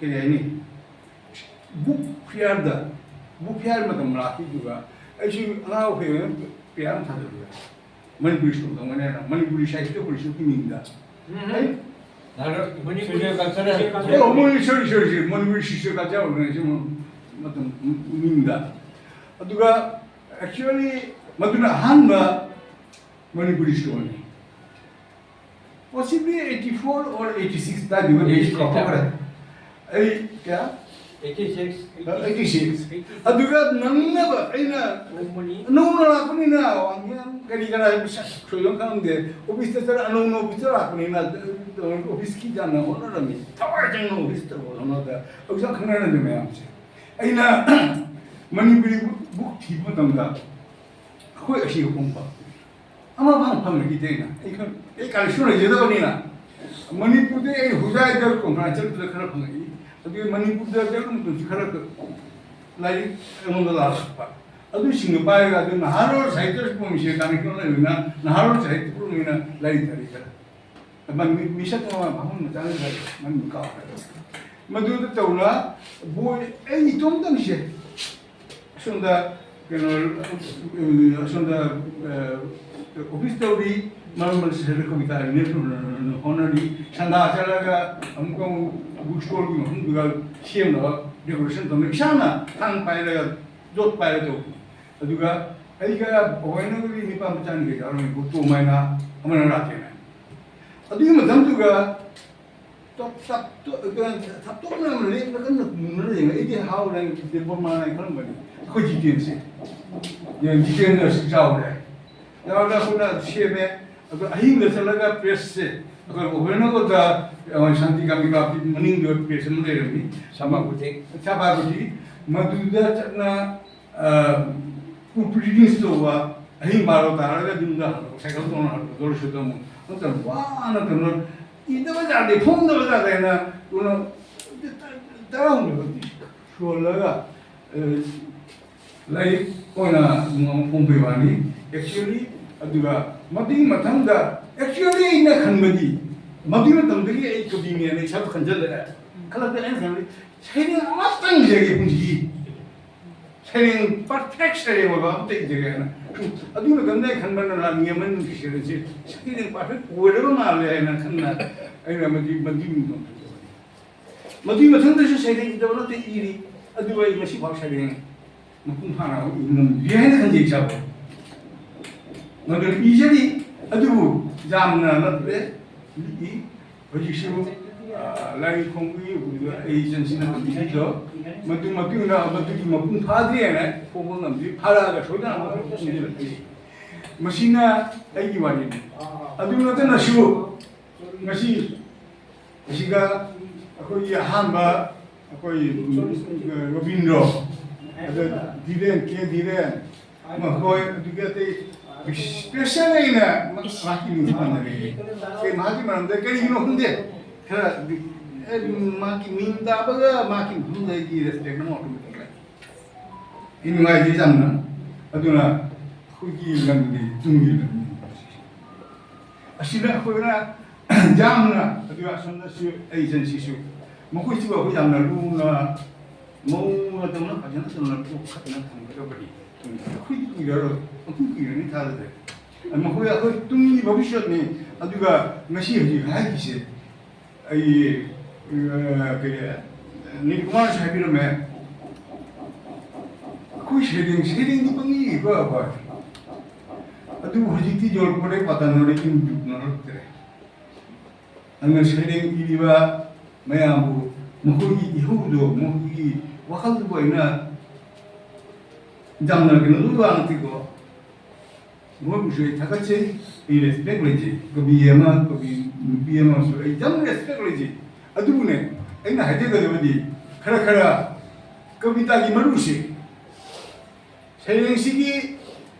ꯀꯔꯤ ꯍꯥꯏꯅꯤ, ꯕꯨꯛ ꯐꯤꯌꯥꯔꯗ, ꯕꯨꯛ ꯐꯤꯌꯥꯔ ꯃꯇꯝ ꯂꯥꯛꯈꯤꯗꯨꯒ ꯑꯩꯁꯨ ꯑꯉꯥꯡ ꯑꯣꯏꯔꯤꯉꯩꯗ ꯄꯤꯌꯥꯅꯣ ꯊꯥꯖꯜꯂꯨꯔꯦ꯫ ꯃꯅꯤꯄꯨꯔꯤ ꯁ꯭ꯀꯨꯜ ꯇꯝꯒꯅꯦꯅ ꯃꯅꯤꯄꯨꯔꯤ ꯁꯥꯍꯤꯇ꯭ꯌ ꯄꯔꯤꯁꯠꯀꯤ ꯃꯤꯡꯗ꯫ ꯑꯩ ꯃꯅꯤꯄꯨꯔꯤ ꯁꯣꯁꯤꯌꯦꯜ ꯀꯜꯆꯔꯦꯜ꯫ ꯑꯣ, ꯃꯣꯏ, ꯁꯣꯔꯤ, ꯁꯣꯔꯤ, ꯁꯣꯔꯤ, ꯃꯅꯤꯄꯨꯔꯤ ꯁꯣꯁꯤꯌꯦꯜ ꯀꯜꯆꯔ ꯑꯣꯔꯒꯅꯥꯏꯖꯦꯁꯟ ꯃꯇꯝ ꯃꯤꯡꯗ꯫ ꯑꯗꯨꯒ actually ꯃꯗꯨꯅ ꯑꯍꯥꯟꯕ Manipuri ꯁ꯭ꯀꯨꯜꯅꯤ꯫ Possibly eighty four or eighty six ꯑꯗꯨꯋꯥꯏꯗ ꯑꯣꯏꯔꯝꯒꯅꯤ, ꯑꯩꯁꯨ ꯀꯥꯎꯊꯣꯛꯈ꯭ꯔꯦ꯫ ꯑꯩ ꯀꯌꯥ? Eighty six꯫ Eighty six꯫ ꯑꯗꯨꯒ ꯅꯪꯅꯕ ꯑꯩꯅ ꯅꯧꯅ ꯂꯥꯛꯄꯅꯤꯅ ꯋꯥꯡꯖꯤꯡ ꯀꯔꯤ ꯀꯔꯥ ꯍꯥꯏꯕ ꯁꯛ ꯁꯣꯏꯕ ꯈꯪꯗꯦ꯫ ꯑꯣꯐꯤꯁꯇ ꯆꯠꯂ ꯑꯅꯧꯅ ꯑꯣꯐꯤꯁꯇ ꯂꯥꯛꯄꯅꯤꯅ ꯑꯣꯐꯤꯁꯀꯤ ꯌꯥꯝꯅ ꯍꯣꯠꯅꯔꯝꯃꯤ꯫ ꯊꯋꯥꯏ ꯆꯪꯅ ꯑꯣꯐꯤꯁ ꯇꯧꯕ ꯍꯣꯠꯅꯕꯗ ꯍꯧꯖꯤꯛ ꯈꯪꯅꯔꯝꯃꯤ ꯃꯌꯥꯝꯁꯦ꯫ ꯑꯩꯅ ꯃꯅꯤꯄꯨꯔꯤ ꯕꯨꯛ ꯊꯤꯕ ꯃꯇꯝꯗ ꯑꯩꯈꯣꯏ ꯑꯁꯤ ꯑꯍꯨꯝꯕ ꯑꯃ ꯐꯥꯎ ꯐꯪꯅꯈꯤꯗꯦ꯫ ꯑꯩꯅ, ꯑꯩ ꯈꯪ-, ꯑꯩ ꯀꯥꯂꯦꯛꯁꯟ ꯂꯩꯖꯗꯕꯅꯤꯅ ꯃꯅꯤꯄꯨꯔꯗ ꯑꯩ ꯍꯨꯖꯥꯏꯗ ꯀꯣꯟꯐ꯭ꯔꯦꯟꯁ ꯆꯠꯄꯗ ꯈꯔ ꯐꯪꯉꯛꯏ꯫ ꯑꯗꯨꯒꯤ ꯃꯅꯤꯄꯨꯔꯗ ꯆꯠꯄ ꯃꯇꯝꯁꯨ ꯈꯔ ꯂꯥꯏꯔꯤꯛ ꯑꯩꯉꯣꯟꯗ ꯂꯥꯛꯂꯛꯄ꯫ ꯑꯗꯨꯁꯤꯡꯗꯨ ꯄꯥꯏꯔꯒ ꯑꯗꯨ ꯅꯍꯥꯔꯣꯜ ꯁꯥꯍꯤꯇ꯭ꯌ ꯐꯣꯔꯝꯁꯦ ꯀꯥꯂꯦꯛꯁꯟ ꯂꯩꯕꯅꯤꯅ ꯅꯍꯥꯔꯣꯜ ꯁꯥꯍꯤꯇ꯭ꯌ ꯐꯣꯔꯝꯅꯤꯅ ꯂꯥꯏꯔꯤꯛ ꯊꯥꯔꯛꯏ ꯈꯔ꯫ ꯃꯤ-, ꯃꯤꯁꯛ ꯑꯃ ꯃꯐꯝ ꯃꯆꯥ ꯑꯃ ꯂꯩ, ꯃꯃꯤꯡ ꯀꯥꯎꯈ꯭ꯔꯦ꯫ ꯃꯗꯨꯗ ꯇꯧꯅ ꯕꯣꯏ ꯑꯩ ꯏꯇꯣꯝꯇꯅꯤꯁꯦ꯫ ꯑꯁꯣꯝꯗ ꯀꯩꯅꯣ, ꯑꯁꯣꯝꯗ, ꯑ, ꯑꯣꯐꯤꯁ ꯇꯧꯔꯤ, ꯃꯔꯛ ꯃꯔꯛ ꯁꯤꯗ ꯀꯕꯤꯇꯥ ꯔꯤꯅꯦꯁ ꯍꯣꯠꯅꯔꯤ, ꯁꯟꯗꯥ ꯆꯠꯂꯒ ꯑꯃꯨꯛꯀ ꯑꯃꯨꯛ ꯕꯨꯛ ꯁ꯭ꯇꯣꯔꯒꯤ ꯃꯐꯝꯗꯨꯒ ꯁꯦꯝꯅꯕ ꯗꯦꯀꯣꯔꯦꯁꯟ ꯇꯧꯅ ꯏꯁꯥꯅ ꯊꯥꯡ ꯄꯥꯏꯔꯒ ꯌꯣꯠ ꯄꯥꯏꯔ ꯇꯧꯕꯅꯤ꯫ ꯑꯗꯨꯒ ꯑꯩꯒ ꯄꯋꯥꯏꯅꯒꯤ ꯅꯤꯄꯥ ꯃꯆꯥꯅꯤꯒ ꯌꯥꯎꯔꯝꯃꯤ, ꯇꯣꯃꯥꯏꯅ ꯑꯃꯅ ꯔꯥꯖꯦꯟ ꯍꯥꯏꯅ꯫ ꯑꯗꯨꯒꯤ ꯃꯇꯝꯗꯨꯒ ꯇꯞ-, ꯇꯞ-, ꯇꯞ-, ꯊꯥꯞꯇꯣꯛꯅ ꯂꯦꯞꯅ ꯀꯟꯅ ꯃꯨꯟꯅ ꯂꯩꯔꯦ꯫ ꯑꯩꯗꯤ ꯍꯥꯎꯔꯦ, ꯗꯦꯕꯣꯔꯃꯥꯟ ꯍꯥꯏꯅ ꯈꯜꯂꯝꯕꯅꯤ꯫ ꯑꯩꯈꯣꯏ ꯖꯤꯇꯦꯟꯁꯦ꯫ ꯖꯤꯇꯦꯟꯗ ꯑꯁꯨꯛ ꯆꯥꯎꯔꯦ꯫ ꯌꯥꯎꯔꯒ ꯑꯩꯈꯣꯏꯅ ꯁꯦꯝꯃꯦ꯫ ꯑꯗꯣ ꯑꯍꯤꯡꯗ ꯆꯠꯂꯒ ꯄ꯭ꯔꯦꯁꯁꯦ, ꯑꯩꯈꯣꯏ ꯑꯣꯚꯔꯅꯒꯔꯗ, ꯑ, ꯁꯥꯟꯇꯤ ꯀꯥꯝꯕꯤ ꯄꯥꯔꯛꯀꯤ ꯃꯅꯤꯡꯗ ꯄ꯭ꯔꯦꯁ ꯑꯃ ꯂꯩꯔꯝꯃꯤ꯫ ꯁꯚꯥꯄꯇꯤ꯫ ꯁꯚꯥꯄꯇꯤ꯫ ꯃꯗꯨꯗ ꯆꯠꯅ, ꯑ, ꯄ꯭ꯔꯤꯟꯁ ꯇꯧꯕ, ꯑꯍꯤꯡ ꯕꯥꯔꯣ ꯇꯥꯔꯒ ꯌꯨꯝꯗ ꯍꯜꯂꯛꯄ, ꯁꯥꯏꯀꯜ ꯇꯣꯡꯉ ꯍꯜꯂꯛꯄ, ꯗꯣꯔꯁꯨ ꯇꯧꯃꯨ꯫ ꯅꯠꯇ꯭ꯔ ꯋꯥꯅ ꯀꯩꯅꯣ, ꯏꯗꯕ ꯌꯥꯗꯦ, ꯐꯣꯡꯗꯕ ꯌꯥꯗꯦ ꯍꯥꯏꯅ ꯀꯩꯅꯣ, ꯇꯔꯥꯍꯨꯝꯗꯣꯏ ꯁꯣꯜꯂꯒ, ꯑ, ꯂꯥꯏꯔꯤꯛ ꯑꯣꯏꯅ ꯐꯣꯡꯕꯩ ꯋꯥꯅꯤ꯫ Actually, ꯑꯗꯨꯒ ꯃꯗꯨꯒꯤ ꯃꯊꯪꯗ ꯑꯦꯛꯆꯨꯋꯦꯂꯤ ꯑꯩꯅ ꯈꯟꯕꯗꯤ, ꯃꯗꯨꯒꯤ ꯃꯇꯝꯗꯒꯤ ꯑꯩ ꯀꯕꯤꯅꯦꯅ ꯏꯁꯥꯕꯨ ꯈꯟꯖꯜꯂꯛꯑꯦ꯫ ꯈꯜꯂꯛꯇꯦ, ꯑꯩꯅ ꯈꯟꯕꯗꯤ ꯁꯩꯔꯦꯡ ꯑꯃꯇꯪ ꯏꯖꯒꯦ ꯄꯨꯟꯁꯤꯒꯤ꯫ ꯁꯩꯔꯦꯡ, ꯄꯔꯐꯦꯛ ꯁꯩꯔꯦꯡ ꯑꯣꯏꯕ ꯑꯃꯇ ꯏꯖꯒꯦ ꯍꯥꯏꯅ꯫ ꯑꯗꯨ ꯃꯇꯝꯗ ꯑꯩ ꯈꯟꯕꯅ ꯔꯥꯅꯤ ꯑꯃꯅꯤ ꯅꯨꯡꯁꯤ ꯁꯩꯔꯦꯡꯁꯦ ꯁꯩꯔꯦꯡ ꯄꯔꯐꯦꯛ ꯑꯣꯏꯔꯕ ꯃꯥꯜꯂꯦ ꯍꯥꯏꯅ ꯈꯟꯅ ꯑꯩꯅ ꯃꯗꯨ, ꯃꯗꯨꯒꯤ ꯃꯇꯝꯗ ꯃꯗꯨꯒꯤ ꯃꯊꯪꯗꯁꯨ ꯁꯩꯔꯦꯡ ꯏꯗꯕ ꯅꯠꯇꯦ, ꯏꯔꯤ꯫ ꯑꯗꯨꯕꯨ ꯑꯩ ꯉꯁꯤꯐꯥꯎ ꯁꯩꯔꯦꯡ ꯃꯄꯨꯡ ꯐꯥꯅ ꯑꯃꯨꯛ ꯏꯕ ꯉꯝꯗ꯭ꯔꯤ ꯍꯥꯏꯅ ꯈꯟꯖꯩ ꯏꯁꯥꯕꯨ꯫ ꯃꯗꯨ ꯏꯖꯔꯤ꯫ ꯑꯗꯨꯕꯨ ꯌꯥꯝꯅ ꯅꯠꯇꯦ, ꯂꯤꯛꯏ꯫ ꯍꯧꯖꯤꯛꯁꯨ, ꯑ, ꯂꯥꯏꯔꯤꯛ ꯐꯣꯡꯕꯒꯤ ꯑꯩ ꯆꯟꯁꯤꯟꯅꯕ ꯄꯤꯕꯤꯗꯣ, ꯃꯗꯨ ꯃꯇꯨꯡꯗ ꯃꯗꯨꯒꯤ ꯃꯄꯨꯡ ꯐꯥꯗ꯭ꯔꯤ ꯍꯥꯏꯅ ꯐꯣꯡꯕ ꯉꯝꯗ꯭ꯔꯤ꯫ ꯐꯥꯔꯛꯑꯒ ꯁꯣꯏꯗꯅ ꯑꯃꯨꯛ ꯐꯣꯡꯖꯔꯛꯀꯅꯤ꯫ ꯃꯁꯤꯅ ꯑꯩꯒꯤ ꯋꯥꯔꯤꯅꯤ꯫ ꯑꯗꯨ ꯅꯠꯇꯅꯁꯨ ꯉꯁꯤ ꯑꯁꯤꯒ ꯑꯩꯈꯣꯏꯒꯤ ꯑꯍꯥꯟꯕ ꯑꯩꯈꯣꯏ ꯔꯣꯕꯤꯟꯗ꯭ꯔꯣ, ꯑꯗ ꯙꯤꯔꯦꯟ, ꯀꯦ ꯙꯤꯔꯦꯟ, ꯃꯈꯣꯏ ꯑꯗꯨꯒꯤ ꯑꯇꯩ ꯏꯁꯄꯦꯁꯦꯜ ꯑꯩꯅ ꯃꯍꯥꯛꯀꯤ ꯃꯤꯡ ꯄꯟꯖꯔꯦ꯫ ꯑꯩ ꯃꯍꯥꯛꯀꯤ ꯃꯔꯝꯗ ꯀꯔꯤꯒꯤꯅꯣ ꯈꯪꯗꯦ, ꯈꯔ, ꯑꯦ, ꯃꯍꯥꯛꯀꯤ ꯃꯤꯡ ꯇꯥꯕꯒ ꯃꯍꯥꯛꯀꯤ ꯃꯐꯝꯗ ꯑꯩꯒꯤ ꯔꯦꯁꯄꯦꯛ ꯑꯃ ꯑꯣꯇꯣꯃꯦꯇꯤꯛ ꯂꯥꯛꯏ꯫ ꯑꯩ ꯅꯨꯡꯉꯥꯏꯖꯩ ꯌꯥꯝꯅ꯫ ꯑꯗꯨꯅ ꯑꯩꯈꯣꯏꯒꯤ ꯂꯝꯒꯤ ꯇꯨꯡꯒꯤ ꯂꯝꯅꯤ꯫ ꯑꯁꯤꯗ ꯑꯩꯈꯣꯏꯅ ꯌꯥꯝꯅ, ꯑꯗꯨꯒ ꯑꯁꯣꯝꯗꯁꯨ ꯑꯦꯖꯦꯟꯁꯤꯁꯨ, ꯃꯈꯣꯏꯁꯤꯕꯨ ꯑꯩꯈꯣꯏ ꯌꯥꯝꯅ ꯂꯨꯅ, ꯃꯑꯣꯡ ꯃꯇꯧꯅ ꯐꯖꯅ ꯇꯧꯅ ꯌꯣꯛꯈꯠꯅ ꯊꯝꯒꯗꯕꯅꯤ꯫ ꯑꯩꯈꯣꯏꯗꯤ ꯀꯨꯏꯔꯔꯣꯏ, ꯑꯩꯈꯣꯏ ꯀꯨꯏꯔꯅꯤ ꯊꯥꯖꯗꯦ꯫ ꯃꯈꯣꯏ ꯑꯩꯈꯣꯏ ꯇꯨꯡꯒꯤ ꯚꯕꯤꯁ꯭ꯌꯠꯅꯤ꯫ ꯑꯗꯨꯒ ꯉꯁꯤ ꯍꯧꯖꯤꯛ ꯍꯥꯏꯔꯤꯁꯦ, ꯑꯩ, ꯑ, ꯀꯔꯤ, ꯅꯤꯜꯀꯨꯃꯥꯔꯁꯨ ꯍꯥꯏꯕꯤꯔꯝꯃꯦ, ꯑꯩꯈꯣꯏ ꯁꯩꯔꯦꯡ, ꯁꯩꯔꯦꯡꯗꯤ ꯄꯪꯏ ꯏꯕ ꯑꯩꯈꯣꯏ꯫ ꯑꯗꯨꯕꯨ ꯍꯧꯖꯤꯛꯇꯤ ꯌꯧꯔꯛꯄꯗ ꯄꯥꯇꯟ ꯍꯣꯔꯦꯟ ꯌꯨꯝ ꯌꯨꯛꯅꯔꯛꯇ꯭ꯔꯦ꯫ ꯑꯗꯨꯅ ꯁꯩꯔꯦꯡ ꯏꯔꯤꯕ ꯃꯌꯥꯝꯕꯨ, ꯃꯈꯣꯏꯒꯤ ꯏꯍꯧꯗꯣ, ꯃꯈꯣꯏꯒꯤ ꯋꯥꯈꯜꯗꯨꯕꯨ ꯑꯩꯅ ꯌꯥꯝꯅ ꯀꯩꯅꯣ ꯂꯣꯏ ꯋꯥ ꯅꯠꯇꯦꯀꯣ꯫ ꯃꯈꯣꯏꯕꯨꯁꯨ ꯑꯩ ꯊꯥꯒꯠꯆꯩ, ꯑꯩ ꯔꯦꯁꯄꯦꯛ ꯂꯩꯖꯩ꯫ ꯀꯕꯤ ꯑꯃ, ꯀꯕꯤ ꯅꯨꯄꯤ ꯑꯃꯁꯨ ꯑꯩ ꯌꯥꯝ ꯔꯦꯁꯄꯦꯛ ꯂꯩꯖꯩ꯫ ꯑꯗꯨꯕꯨꯅꯦ, ꯑꯩꯅ ꯍꯥꯏꯖꯒꯗꯕꯗꯤ ꯈꯔ ꯈꯔ ꯀꯕꯤꯇꯥꯒꯤ ꯃꯔꯨꯁꯦ, ꯁꯩꯔꯦꯡꯁꯤꯒꯤ,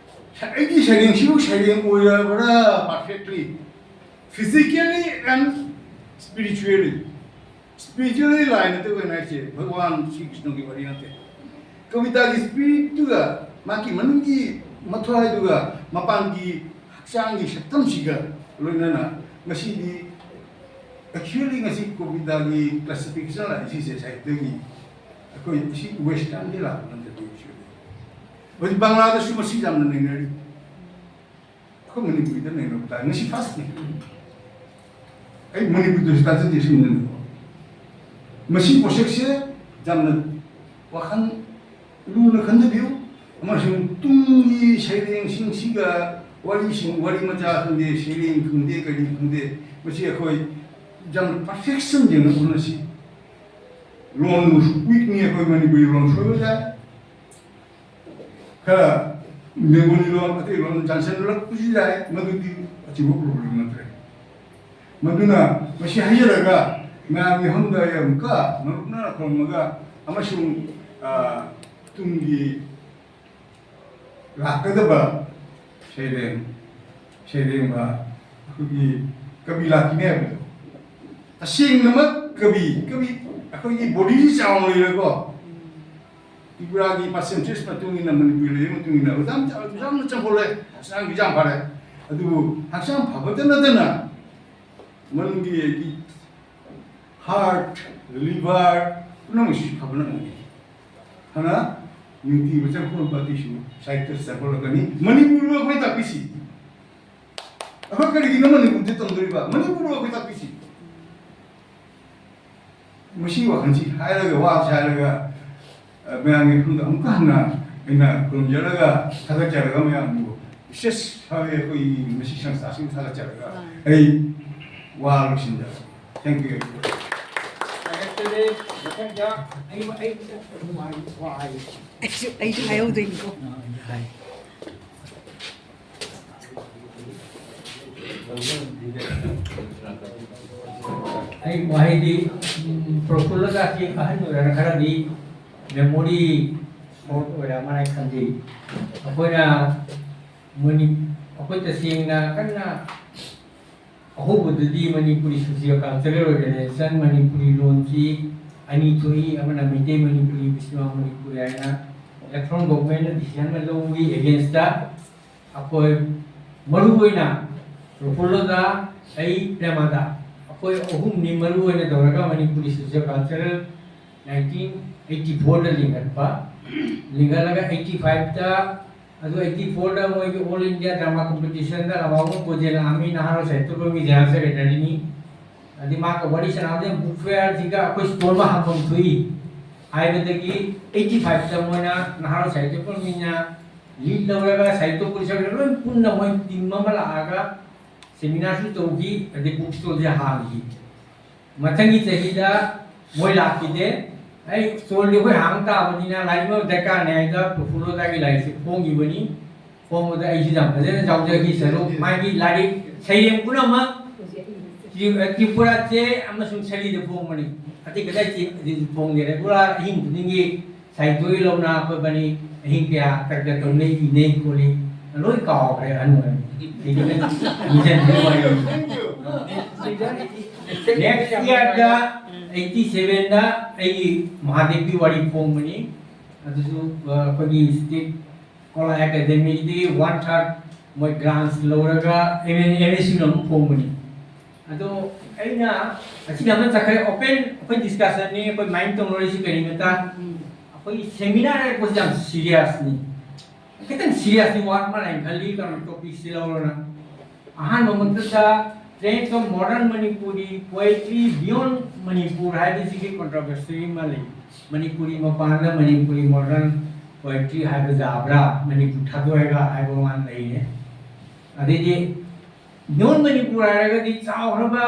ꯑꯩꯒꯤ ꯁꯩꯔꯦꯡꯁꯤꯕꯨ ꯁꯩꯔꯦꯡ ꯑꯣꯏꯔꯕ꯭ꯔꯥ perfectly? Physically and spiritually꯫ ꯏꯁꯄꯤꯔꯤꯆꯨꯋꯦꯜꯂꯤ line ꯅꯠꯇꯦ ꯑꯩꯈꯣꯏꯅ ꯍꯥꯏꯁꯦ, ꯚꯒꯋꯥꯟ ꯁ꯭ꯔꯤ ꯀ꯭ꯔꯤꯁꯅꯒꯤ ꯋꯥꯔꯤ ꯅꯠꯇꯦ꯫ ꯀꯕꯤꯇꯥꯒꯤ ꯏꯁꯄꯤꯔꯤꯠꯇꯨꯒ ꯃꯥꯒꯤ ꯃꯅꯨꯡꯒꯤ ꯃꯊ꯭ꯋꯥꯏꯗꯨꯒ ꯍꯛꯆꯥꯡꯒꯤ ꯁꯛꯇꯝꯁꯤꯒ ꯂꯣꯏꯅꯅ ꯉꯁꯤꯗꯤ, actually, ꯉꯁꯤ ꯀꯣꯕꯤꯇꯥꯒꯤ classification ꯂꯥꯛꯏꯁꯤꯁꯦ ꯁꯥꯍꯤꯇ꯭ꯌꯒꯤ, ꯑꯩꯈꯣꯏ ꯁꯤ westernꯗꯤ ꯂꯥꯛꯄ ꯅꯠꯇꯦ, actually꯫ ꯍꯧꯖꯤꯛ ꯕꯪꯒ꯭ꯂꯥꯗꯁꯨ ꯃꯁꯤ ꯌꯥꯝꯅ ꯅꯩꯅꯔꯤ꯫ ꯑꯩꯈꯣꯏ ꯃꯅꯤꯄꯨꯔꯤꯗ ꯅꯩꯅꯕ ꯇꯥꯏ꯫ ꯉꯁꯤ firstꯅꯤ꯫ ꯑꯩ ꯃꯅꯤꯄꯨꯔꯗꯁꯨ ꯇꯥꯖꯗꯦ ꯁꯤꯒꯨꯝꯕꯗꯣ꯫ ꯃꯁꯤ ꯄꯣꯠꯁꯛꯁꯦ ꯌꯥꯝꯅ ꯋꯥꯈꯜ ꯂꯨꯅ ꯈꯟꯖꯕꯤꯌꯨ, ꯑꯃꯁꯨꯡ ꯇꯨꯡꯒꯤ ꯁꯩꯔꯦꯡꯁꯤꯡꯁꯤꯒ, ꯋꯥꯔꯤꯁꯤꯡ, ꯋꯥꯔꯤ ꯃꯆꯥ ꯈꯪꯗꯦ, ꯁꯩꯔꯦꯡ ꯈꯪꯗꯦ, ꯀꯔꯤ ꯈꯪꯗꯦ, ꯃꯁꯤ ꯑꯩꯈꯣꯏ ꯌꯥꯝꯅ perfection ꯌꯦꯡꯅ ꯍꯣꯠꯅꯁꯤ꯫ ꯂꯣꯟ weakꯅꯤ, ꯑꯩꯈꯣꯏ ꯃꯅꯤꯄꯨꯔꯤ ꯂꯣꯟ ꯁꯣꯏꯕ ꯌꯥꯏ꯫ ꯈꯔ ꯕꯦꯡꯒꯣꯂꯤ ꯂꯣꯟ, ꯑꯇꯩ ꯂꯣꯟ ꯆꯥꯟꯁꯤꯜꯂꯛꯄꯁꯨ ꯌꯥꯏ, ꯃꯗꯨꯗꯤ ꯑꯆꯧꯕ problem ꯅꯠꯇ꯭ꯔꯦ꯫ ꯃꯗꯨꯅ ꯃꯁꯤ ꯍꯥꯏꯖꯔꯒ, ꯃꯌꯥꯝꯒꯤ ꯃꯐꯝꯗ ꯑꯩ ꯑꯃꯨꯛꯀ ꯃꯔꯨꯞꯅ ꯈꯨꯔꯨꯝꯃꯒ, ꯑꯃꯁꯨꯡ, ꯑ, ꯇꯨꯡꯒꯤ ꯂꯥꯛꯀꯗꯕ ꯁꯩꯔꯦꯡ, ꯁꯩꯔꯦꯡꯕ ꯑꯩꯈꯣꯏꯒꯤ ꯀꯕꯤ ꯂꯥꯛꯈꯤꯅꯤ ꯍꯥꯏꯕꯗꯣ, ꯇꯁꯦꯡꯅꯃꯛ ꯀꯕꯤ, ꯀꯕꯤ ꯑꯩꯈꯣꯏꯒꯤ body ꯆꯥꯎꯅ ꯂꯩꯔꯦꯀꯣ꯫ ꯇ꯭ꯔꯤꯄꯨꯔꯥꯒꯤ percentage ꯃꯇꯨꯡ ꯏꯟꯅ, ꯃꯅꯤꯄꯨꯔꯤ ꯂꯩꯕ ꯃꯇꯨꯡ ꯏꯟꯅ ꯑꯣꯖꯥ ꯌꯥꯝ ꯆꯥꯎ-, ꯌꯥꯝꯅ ꯆꯥꯎꯈꯠꯂꯦ, ꯍꯛꯆꯥꯡꯒꯤ ꯌꯥꯝ ꯐꯔꯦ꯫ ꯑꯗꯨꯕꯨ ꯍꯛꯆꯥꯡ ꯐꯕꯇ ꯅꯠꯇꯅ ꯃꯅꯨꯡꯒꯤ ꯑꯩꯒꯤ heart, liver ꯄꯨꯝꯅꯃꯛꯁꯤ ꯐꯕꯅ ꯉꯝꯃꯤ꯫ ꯐꯅ ꯅꯨꯡꯇꯤꯕ ꯆꯪꯈꯠꯂꯛꯄ ꯑꯗꯨꯁꯨ ꯁꯥꯍꯤꯇ꯭ꯌ ꯆꯪꯈꯠꯂꯛꯀꯅꯤ꯫ ꯃꯅꯤꯄꯨꯔꯕꯨ ꯑꯩꯈꯣꯏ ꯇꯥꯛꯄꯤꯁꯤ꯫ ꯑꯩꯈꯣꯏ ꯀꯔꯤꯒꯤꯅꯣ ꯃꯅꯤꯄꯨꯔꯗ ꯇꯝꯗꯣꯔꯤꯕ? ꯃꯅꯤꯄꯨꯔꯕꯨ ꯑꯩꯈꯣꯏ ꯇꯥꯛꯄꯤꯁꯤ꯫ ꯃꯁꯤ ꯋꯥꯈꯜꯁꯤ ꯍꯥꯏꯔꯒ, ꯋꯥꯁꯤ ꯍꯥꯏꯔꯒ, ꯑ, ꯃꯌꯥꯝꯒꯤ ꯃꯐꯝꯗ ꯑꯃꯨꯛꯀ ꯍꯟꯅ ꯑꯩꯅ ꯈꯨꯔꯨꯝꯖꯔꯒ, ꯊꯥꯒꯠꯆꯔꯒ, ꯃꯌꯥꯝꯕꯨ ꯕꯤꯁꯦꯁ ꯍꯥꯏꯕꯗꯤ ꯑꯩꯈꯣꯏ ꯃꯁꯤ ꯁꯪꯁꯊꯥꯁꯤꯕꯨ ꯊꯥꯒꯠꯆꯔꯒ ꯑꯥ꯫ ꯑꯩ ꯋꯥ ꯂꯣꯏꯁꯤꯟꯖꯔꯒꯦ꯫ Thank you, everyone. ꯊꯥꯒꯠꯆꯔꯤ꯫ ꯃꯊꯪꯗ ꯑꯩ, ꯑꯩ, ꯑꯩꯁꯨ, ꯑꯩꯁꯨ ꯍꯥꯏꯍꯧꯗꯣꯏꯅꯤꯀꯣ꯫ ꯑꯩ ꯋꯥꯍꯩꯗꯤ, ꯎꯝ, ꯄ꯭ꯔꯣꯐꯨꯜꯂꯒꯁꯤ ꯑꯍꯟ ꯑꯣꯏꯔꯒ ꯈꯔꯗꯤ memory short ꯑꯣꯏꯔ ꯃꯥꯜꯂꯦ ꯈꯟꯖꯩ꯫ ꯑꯩꯈꯣꯏꯅ ꯃꯅꯤ-, ꯑꯩꯈꯣꯏ ꯇꯁꯦꯡꯅ ꯀꯟꯅ ꯑꯍꯧꯕꯗꯗꯤ Manipuri socio cultural organization, Manipuri ꯂꯣꯟꯁꯤ ꯑꯅꯤ ꯊꯣꯛꯏ, ꯑꯃꯅ ꯃꯩꯇꯩ ꯃꯅꯤꯄꯨꯔꯤ, ꯄꯤꯁꯃꯥ ꯃꯅꯤꯄꯨꯔꯤ ꯍꯥꯏꯅ electoral government decision ꯑꯃ ꯂꯧꯕꯒꯤ against ꯑꯩꯈꯣꯏ ꯃꯔꯨꯑꯣꯏꯅ ꯄ꯭ꯔꯐꯨꯜꯂꯗ, ꯑꯩ ꯄ꯭ꯔꯦꯃꯥꯗ, ꯑꯩꯈꯣꯏ ꯑꯍꯨꯝꯅꯤ ꯃꯔꯨ ꯑꯣꯏꯅ ꯇꯧꯔꯒ Manipuri socio cultural nineteen eighty ꯐꯣꯔꯗ ꯂꯤꯡꯈꯠꯄ꯫ ꯂꯤꯡꯈꯠꯂꯒ ꯑꯩꯠꯇꯤ ꯐꯥꯏꯚꯇ, ꯑꯗꯨ ꯑꯩꯠꯇꯤ ꯐꯣꯔꯗ ꯃꯣꯏꯒꯤ ꯑꯣꯜ ꯏꯟꯗꯤꯌꯥ ꯗ꯭ꯔꯃꯥ ꯀꯣꯝꯄꯤꯇꯤꯁꯟꯗ ꯔꯃꯥꯕꯝ ꯒꯣꯖꯦꯅ ꯑꯃꯤ ꯅꯍꯥꯔꯣꯜ ꯁꯥꯍꯤꯇ꯭ꯌ ꯐꯣꯔꯝꯒꯤ ꯖꯦꯅꯔꯦꯜ ꯁꯦꯀ꯭ꯔꯦꯇꯔꯤꯅꯤ꯫ ꯑꯗꯩ ꯃꯥꯒ ꯋꯥꯔꯤ ꯁꯥꯟꯅꯕꯗ ꯕꯨꯛ ꯐꯤꯌꯥꯔꯁꯤꯒ ꯑꯩꯈꯣꯏ ꯁ꯭ꯇꯣꯜ ꯑꯃ ꯍꯥꯡꯐꯝ ꯊꯣꯛꯏ ꯍꯥꯏꯕꯗꯒꯤ ꯑꯩꯠꯇꯤ ꯐꯥꯏꯚꯇ ꯃꯣꯏꯅ ꯅꯍꯥꯔꯣꯜ ꯁꯥꯍꯤꯇ꯭ꯌ ꯐꯣꯔꯝꯒꯤꯅ ꯂꯤꯗ ꯂꯧꯔꯒ ꯁꯥꯍꯤꯇ꯭ꯌ ꯄꯣꯔꯤꯁꯠꯀ ꯂꯣꯏ ꯄꯨꯟꯅ ꯃꯣꯏ ꯇꯤꯝ ꯑꯃ ꯂꯥꯛꯑꯒ ꯁꯦꯃꯤꯅꯥꯔꯁꯨ ꯇꯧꯈꯤ, ꯑꯗꯩ ꯕꯨꯛ ꯁ꯭ꯇꯣꯜꯁꯦ ꯍꯥꯡꯈꯤ꯫ ꯃꯊꯪꯒꯤ ꯆꯍꯤꯗ ꯃꯣꯏ ꯂꯥꯛꯈꯤꯗꯦ꯫ ꯑꯩ ꯁ꯭ꯇꯣꯜꯗꯤ ꯑꯩꯈꯣꯏ ꯍꯥꯡ ꯇꯥꯕꯅꯤꯅ ꯂꯥꯏꯔꯤꯛ ꯑꯃ ꯗꯔꯀꯥꯔꯅꯦ ꯍꯥꯏꯗ ꯄ꯭ꯔꯐꯨꯜꯂꯣꯗꯥꯒꯤ ꯂꯥꯏꯔꯤꯛꯁꯦ ꯐꯣꯡꯈꯤꯕꯅꯤ꯫ ꯐꯣꯡꯕꯗ ꯑꯩꯁꯨ ꯌꯥꯝ ꯐꯖꯅ ꯌꯥꯎꯖꯈꯤ ꯁꯔꯨꯛ꯫ ꯃꯥꯒꯤ ꯂꯥꯏꯔꯤꯛ ꯁꯩꯔꯦꯡ ꯄꯨꯝꯅꯃꯛ ꯇ꯭ꯔꯤ-, ꯇ꯭ꯔꯤꯄꯨꯔꯥ ꯆꯦ ꯑꯃꯁꯨꯡ ꯁꯔꯤꯗ ꯐꯣꯡꯕꯅꯤ꯫ ꯑꯇꯩ ꯀꯗꯥꯏ ꯆꯦ ꯑꯗꯨꯁꯨ ꯐꯣꯡꯗꯦ꯫ ꯔꯦꯒꯨꯂꯔ ꯑꯍꯤꯡ ꯈꯨꯗꯤꯡꯒꯤ ꯁꯥꯍꯤꯇ꯭ꯌꯒꯤ ꯂꯧꯅ ꯑꯩꯈꯣꯏ ꯕꯥꯅꯤ ꯑꯍꯤꯡ ꯀꯌꯥ ꯇꯔꯛ ꯇꯔꯛ ꯇꯧꯅꯩ, ꯏꯅꯩ ꯈꯣꯠꯂꯤ꯫ ꯂꯣꯏ ꯀꯥꯎꯈ꯭ꯔꯦ ꯑꯍꯟ ꯑꯣꯏꯔꯕꯅꯤ꯫ ꯁꯤꯗꯤ ꯅꯪ ꯅꯤꯡꯁꯤꯡꯕꯤꯌꯨ ꯍꯥꯏꯔꯕꯅꯤ꯫ ꯅꯦꯛꯁ ꯏꯌꯥꯔꯗ, ꯑꯩꯠꯇꯤ ꯁꯦꯚꯦꯟꯗ ꯑꯩꯒꯤ ꯃꯍꯥꯗꯦꯕꯀꯤ ꯋꯥꯔꯤ ꯐꯣꯡꯕꯅꯤ꯫ ꯑꯗꯨꯁꯨ, ꯑ, ꯑꯩꯈꯣꯏꯒꯤ ꯁ꯭ꯇꯦꯠ ꯀꯂꯥ ꯑꯦꯀꯥꯗꯦꯃꯤꯗꯒꯤ ꯋꯥꯟ ꯊꯥꯔꯠ ꯃꯣꯏ ꯒ꯭ꯔꯥꯟꯁ ꯂꯧꯔꯒ ꯑꯦꯝ ꯑꯦꯁ ꯌꯨꯅ ꯑꯃꯨꯛ ꯐꯣꯡꯕꯅꯤ꯫ ꯑꯗꯣ ꯑꯩꯅ ꯑꯁꯤꯗ ꯑꯃ ꯆꯠꯈ꯭ꯔꯦ, ꯑꯣꯄꯦꯟ ꯑꯩꯈꯣꯏ ꯗꯤꯁꯀꯁꯟꯅꯤ, ꯑꯩꯈꯣꯏ ꯃꯥꯏꯟ ꯇꯧꯅꯔꯤꯁꯤ ꯀꯔꯤ ꯃꯇꯥꯡ? ꯑꯩꯈꯣꯏꯒꯤ ꯁꯦꯃꯤꯅꯥꯔ ꯍꯥꯏꯔꯛꯄꯁꯤ ꯌꯥꯝ ꯁꯤꯔꯤꯌꯁꯅꯤ꯫ ꯈꯤꯇꯪ ꯁꯤꯔꯤꯌꯁꯅꯤ ꯋꯥꯔꯗ ꯑꯃ ꯍꯥꯏꯅ ꯈꯜꯂꯤ, ꯀꯩꯅꯣ ꯇꯣꯄꯤꯛꯁꯤ ꯂꯧꯔꯅ꯫ ꯑꯍꯥꯟꯕ ꯃꯛꯇꯗ Trend of Modern Manipuri Poetry Beyond Manipur ꯍꯥꯏꯕꯁꯤꯒꯤ ꯀꯣꯟꯇ꯭ꯔꯣꯚꯔꯁꯤ ꯑꯃ ꯂꯩ꯫ ꯃꯅꯤꯄꯨꯔꯤ ꯃꯄꯥꯟꯗ ꯃꯅꯤꯄꯨꯔꯤ ꯃꯣꯗꯔꯟ ꯄꯣꯏꯇ꯭ꯔꯤ ꯍꯥꯏꯕ ꯌꯥꯕ꯭ꯔꯥ, ꯃꯅꯤꯄꯨꯔ ꯊꯥꯗꯣꯛꯑꯒ ꯍꯥꯏꯕ ꯋꯥ ꯂꯩꯔꯦ꯫ ꯑꯗꯩꯗꯤ ꯅꯣꯟ ꯃꯅꯤꯄꯨꯔ ꯍꯥꯏꯔꯒꯗꯤ ꯆꯥꯎꯈ꯭ꯔꯕ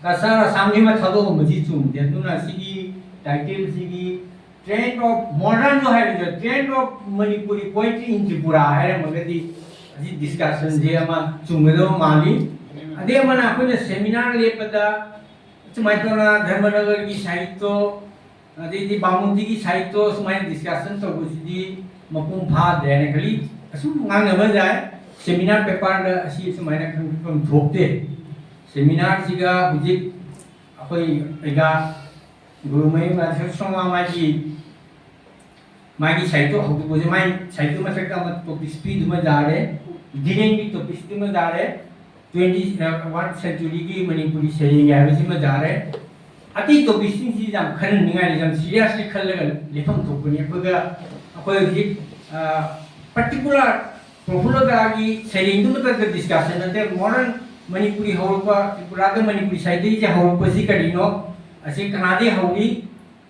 ꯀꯁꯥꯔ ꯑꯁꯥꯝꯒꯤ ꯑꯃ ꯊꯥꯗꯣꯛꯑꯝꯕꯁꯤ ꯆꯨꯝꯗꯦ꯫ ꯑꯗꯨꯅ ꯁꯤꯒꯤ ꯇꯥꯏꯇꯜꯁꯤꯒꯤ Trend of Modern ꯍꯥꯏꯔꯤꯕ Trend of Manipuri Poetry in Tripura ꯍꯥꯏꯔꯝꯃꯒꯗꯤ ꯑꯁꯤ ꯗꯤꯁꯀꯁꯟꯁꯦ ꯑꯃ ꯆꯨꯝꯒꯗꯕ ꯃꯥꯜꯂꯤ꯫ ꯑꯗꯩ ꯑꯃꯅ ꯑꯩꯈꯣꯏꯅ ꯁꯦꯃꯤꯅꯥꯔ ꯂꯦꯞꯄꯗ ꯁꯨꯃꯥꯏꯅ ꯇꯧꯅ ꯙꯔꯃꯅꯒꯔꯒꯤ ꯁꯥꯍꯤꯇ꯭ꯌ, ꯑꯗꯩꯗꯤ ꯕꯥꯃꯨꯟꯗꯤꯒꯤ ꯁꯥꯍꯤꯇ꯭ꯌ ꯁꯨꯃꯥꯏꯅ ꯗꯤꯁꯀꯁꯟ ꯇꯧꯕꯁꯤꯗꯤ ꯃꯄꯨꯡ ꯐꯥꯗ꯭ꯔꯦ ꯍꯥꯏꯅ ꯈꯜꯂꯤ꯫ ꯑꯁꯨꯝ ꯉꯥꯡꯅꯕ ꯌꯥꯏ, ꯁꯦꯃꯤꯅꯥꯔ ꯄꯦꯄꯔꯗ ꯑꯁꯤ ꯁꯨꯃꯥꯏꯅ ꯈꯪꯐꯝ ꯊꯣꯛꯇꯦ꯫ ꯁꯦꯃꯤꯅꯥꯔꯁꯤꯒ ꯍꯧꯖꯤꯛ ꯑꯩꯈꯣꯏ ꯑꯩꯒ ꯒꯨꯔꯨꯃꯌꯨꯝ ꯔꯥꯙꯦꯀ꯭ꯔꯤꯁꯅ ꯃꯥꯒꯤ, ꯃꯥꯒꯤ ꯁꯥꯍꯤꯇ꯭ꯌ ꯍꯧꯗꯣꯛꯄꯁꯦ, ꯃꯥꯒꯤ ꯁꯥꯍꯤꯇ꯭ꯌ ꯃꯊꯛꯇ ꯑꯃ ꯇꯣꯄꯤꯛꯁ ꯄꯤꯗꯨꯃ ꯌꯥꯔꯦ, ꯙꯤꯔꯦꯟꯒꯤ ꯇꯣꯄꯤꯛꯁꯇꯨꯃ ꯌꯥꯔꯦ꯫ ꯇ꯭ꯋꯦꯟꯇꯤ ꯋꯥꯟ ꯁꯦꯟꯆꯨꯔꯤꯒꯤ ꯃꯅꯤꯄꯨꯔꯤ ꯁꯩꯔꯦꯡ ꯍꯥꯏꯕꯁꯤꯃ ꯌꯥꯔꯦ꯫ ꯑꯇꯩ ꯇꯣꯄꯤꯛꯁꯤꯡꯁꯤ ꯌꯥꯝ ꯈꯟꯅꯅꯤꯡꯉꯥꯏ, ꯌꯥꯝ ꯁꯤꯔꯤꯌꯁꯂꯤ ꯈꯜꯂꯒ ꯂꯦꯞꯐꯝ ꯊꯣꯛꯄꯅꯤ꯫ ꯑꯩꯈꯣꯏꯒ ꯑꯩꯈꯣꯏ ꯍꯧꯖꯤꯛ ꯄꯔꯇꯤꯀꯨꯂꯔ ꯄ꯭ꯔꯐꯨꯜꯂꯗꯥꯒꯤ ꯁꯩꯔꯦꯡꯗꯨꯃꯛꯇꯗ ꯗꯤꯁꯀꯁꯟ ꯅꯠꯇꯦ꯫ ꯃꯣꯗꯔꯟ ꯃꯅꯤꯄꯨꯔꯤ ꯍꯧꯔꯛꯄ, ꯇ꯭ꯔꯤꯄꯨꯔꯥꯗ ꯃꯅꯤꯄꯨꯔꯤ ꯁꯥꯍꯤꯇ꯭ꯌꯁꯦ ꯍꯧꯔꯛꯄꯁꯤ ꯀꯔꯤꯅꯣ, ꯑꯁꯤ ꯀꯅꯥꯗꯒꯤ ꯍꯧꯔꯤ,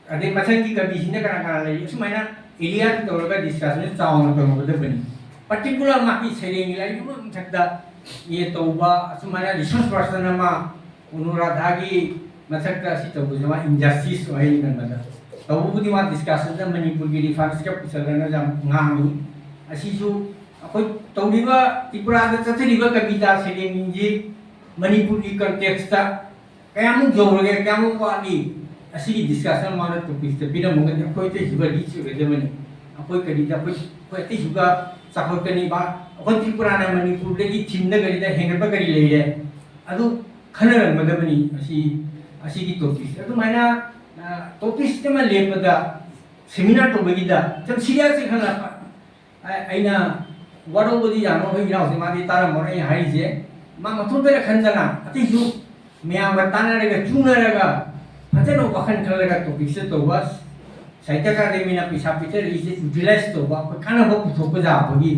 ꯑꯗꯩ ꯃꯊꯪꯒꯤ ꯀꯕꯤꯁꯤꯡꯗ ꯀꯅꯥ ꯀꯅꯥ ꯂꯩꯔꯤ, ꯑꯁꯨꯃꯥꯏꯅ ꯑꯦꯔꯤꯌꯥꯗ ꯇꯧꯔꯒ ꯗꯤꯁꯀꯁꯟ ꯆꯥꯎꯅ ꯇꯧꯔꯝꯒꯗꯕꯅꯤ꯫ ꯄꯔꯇꯤꯀꯨꯂꯔ ꯃꯥꯒꯤ ꯁꯩꯔꯦꯡꯒꯤ ꯂꯥꯏꯔꯤꯛ ꯑꯃ ꯃꯊꯛꯇ ꯑꯦ ꯇꯧꯕ, ꯑꯁꯨꯃꯥꯏꯅ ꯔꯤꯁꯣꯔꯁ ꯄꯔꯁꯟ ꯑꯃ ꯑꯅꯨꯔꯥꯙꯥꯒꯤ ꯃꯊꯛꯇ ꯑꯁꯤ ꯇꯧꯕꯁꯦ ꯃꯥ ꯏꯟꯖꯁꯇꯤꯁ ꯑꯣꯏ ꯀꯩꯅꯣꯗ꯫ ꯇꯧꯕꯕꯨꯗꯤ ꯃꯥ ꯗꯤꯁꯀꯁꯟꯗ ꯃꯅꯤꯄꯨꯔꯒꯤ ꯔꯤꯐꯥꯔꯝꯁꯤꯒ ꯄꯨꯁꯜꯂꯒ ꯌꯥꯝ ꯉꯥꯡꯉꯤ꯫ ꯑꯁꯤꯁꯨ ꯑꯩꯈꯣꯏ ꯇꯧꯔꯤꯕ ꯇ꯭ꯔꯤꯄꯨꯔꯥꯗ ꯆꯠꯊꯔꯤꯕ ꯀꯕꯤꯇꯥ ꯁꯩꯔꯦꯡꯁꯤꯡꯁꯤ ꯃꯅꯤꯄꯨꯔꯒꯤ ꯀꯟꯇꯦꯛꯁꯇ ꯀꯌꯥꯃꯨꯛ ꯌꯧꯔꯒꯦ, ꯀꯌꯥꯃꯨꯛ ꯋꯥꯠꯂꯤ, ꯑꯁꯤꯒꯤ ꯗꯤꯁꯀꯁꯟ ꯃꯥꯅ ꯇꯣꯄꯤꯛꯁꯇ ꯄꯤꯔꯝꯃꯒꯗꯤ ꯑꯩꯈꯣꯏ ꯑꯇꯩꯁꯨꯒ ꯔꯤꯆ ꯑꯣꯏꯒꯗꯕꯅꯤ꯫ ꯑꯩꯈꯣꯏ ꯀꯔꯤꯗ ꯑꯩꯈꯣꯏ ꯑꯩꯈꯣꯏ ꯑꯇꯩꯁꯨꯒ ꯆꯥꯎꯈꯠꯀꯅꯤꯕ꯫ ꯑꯩꯈꯣꯏ ꯇ꯭ꯔꯤꯄꯨꯔꯥꯅ ꯃꯅꯤꯄꯨꯔꯗꯒꯤ ꯊꯤꯝꯗ ꯀꯔꯤꯗ ꯍꯦꯟꯒꯠꯄ ꯀꯔꯤ ꯂꯩꯔꯦ, ꯑꯗꯨ ꯈꯟꯅꯔꯝꯒꯗꯕꯅꯤ꯫ ꯑꯁꯤ ꯑꯁꯤꯒꯤ ꯇꯣꯄꯤꯛꯁꯦ ꯑꯗꯨꯃꯥꯏꯅ ꯇꯣꯄꯤꯛꯁ ꯑꯃ ꯂꯦꯞꯄꯗ ꯁꯦꯃꯤꯅꯥꯔ ꯇꯧꯕꯒꯤꯗ ꯌꯥꯝ ꯁꯤꯔꯤꯌꯁꯁꯤ ꯈꯟꯅ ꯑꯩ- ꯑꯩꯅ ꯋꯥꯔꯧꯕꯗꯤ ꯌꯥꯔꯣꯏ, ꯑꯩꯈꯣꯏ ꯏꯅꯥꯎꯁꯦ ꯃꯥꯗꯤ ꯇꯥꯔꯝꯃꯔꯣꯏ ꯑꯩꯅ ꯍꯥꯏꯔꯤꯁꯦ꯫ ꯃꯥ ꯃꯊꯣꯟꯗꯅ ꯈꯟꯗꯅ ꯑꯇꯩꯁꯨ ꯃꯌꯥꯝꯒ ꯇꯥꯟꯅꯔꯒ ꯆꯨꯅꯔꯒ ꯐꯖꯅ ꯋꯥꯈꯜ ꯈꯜꯂꯒ ꯇꯣꯄꯤꯛꯁꯦ ꯇꯧꯕ, ꯁꯥꯍꯤꯇ꯭ꯌ ꯑꯦꯀꯥꯗꯃꯤꯅ ꯄꯩꯁꯥ ꯄꯤꯊꯔꯛꯏꯁꯦ ꯌꯨꯇꯤꯂꯥꯏꯁ ꯇꯧꯕ, ꯑꯩꯈꯣꯏ ꯀꯥꯟꯅꯕ ꯄꯨꯊꯣꯛꯄ ꯌꯥꯕꯒꯤ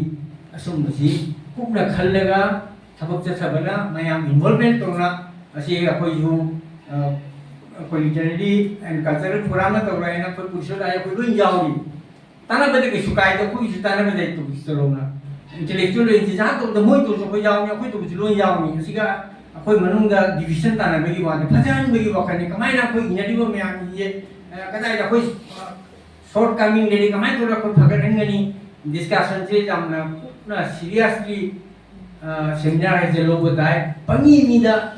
ꯑꯁꯨꯝꯕꯁꯤ ꯀꯨꯞꯅ ꯈꯜꯂꯒ ꯊꯕꯛ ꯆꯠꯊꯕꯅ ꯃꯌꯥꯝ ꯏꯟꯚꯣꯜꯚꯃꯦꯟ ꯇꯧꯅ ꯑꯁꯤ ꯑꯩꯈꯣꯏꯁꯨ, ꯑ, ꯑꯩꯈꯣꯏ ꯂꯤꯇꯔꯦꯔꯤ ꯑꯦꯟ ꯀꯜꯆꯔꯦꯜ ꯐꯣꯔꯝꯅ ꯇꯧꯔꯦ ꯍꯥꯏꯅ ꯑꯩꯈꯣꯏ ꯄꯨꯟꯁꯤꯜꯂꯛꯑꯦ, ꯑꯩꯈꯣꯏ ꯂꯣꯏ ꯌꯥꯎꯔꯤ꯫ ꯇꯥꯟꯅꯕꯗ ꯀꯩꯁꯨ ꯀꯥꯏꯗꯦ, ꯑꯩꯈꯣꯏꯒꯤꯁꯨ ꯇꯥꯟꯅꯕꯗ ꯑꯩ ꯇꯣꯄꯤꯛꯁ ꯇꯧꯔꯧꯅ ꯏꯟꯇꯦꯂꯦꯛꯆꯨꯋꯦꯜ ꯏꯟꯇꯤꯖꯥꯔ ꯇꯧꯕꯗ ꯃꯣꯏ ꯇꯧꯔꯁꯨ ꯑꯩꯈꯣꯏ ꯌꯥꯎꯅꯤ, ꯑꯩꯈꯣꯏ ꯇꯧꯕꯁꯨ ꯂꯣꯏ ꯌꯥꯎꯅꯤ꯫ ꯑꯁꯤꯒ ꯑꯩꯈꯣꯏ ꯃꯅꯨꯡꯗ ꯗꯤꯚꯤꯖꯟ ꯇꯥꯟꯅꯕꯒꯤ ꯋꯥꯅꯤ, ꯐꯖꯍꯟꯕꯒꯤ ꯋꯥꯈꯜꯅꯤ꯫ ꯀꯃꯥꯏꯅ ꯑꯩꯈꯣꯏ ꯏꯅꯔꯤꯕ ꯃꯌꯥꯝꯁꯦ, ꯑ, ꯀꯗꯥꯏꯗ ꯑꯩꯈꯣꯏ, ꯑ, ꯁꯣꯔꯠ ꯀꯃꯤꯡ ꯂꯩꯔꯤ, ꯀꯃꯥꯏꯅ ꯇꯧꯔꯒ ꯑꯩꯈꯣꯏ ꯐꯒꯠꯍꯟꯒꯅꯤ? ꯗꯤꯁꯀꯁꯟꯁꯦ ꯌꯥꯝꯅ ꯀꯨꯞꯅ ꯁꯤꯔꯤꯌꯁꯂꯤ, ꯑ, ꯁꯦꯃꯤꯅꯥꯔ ꯍꯥꯏꯁꯦ ꯂꯧꯕ ꯇꯥꯏ꯫ ꯄꯪꯃꯤ ꯃꯤꯗ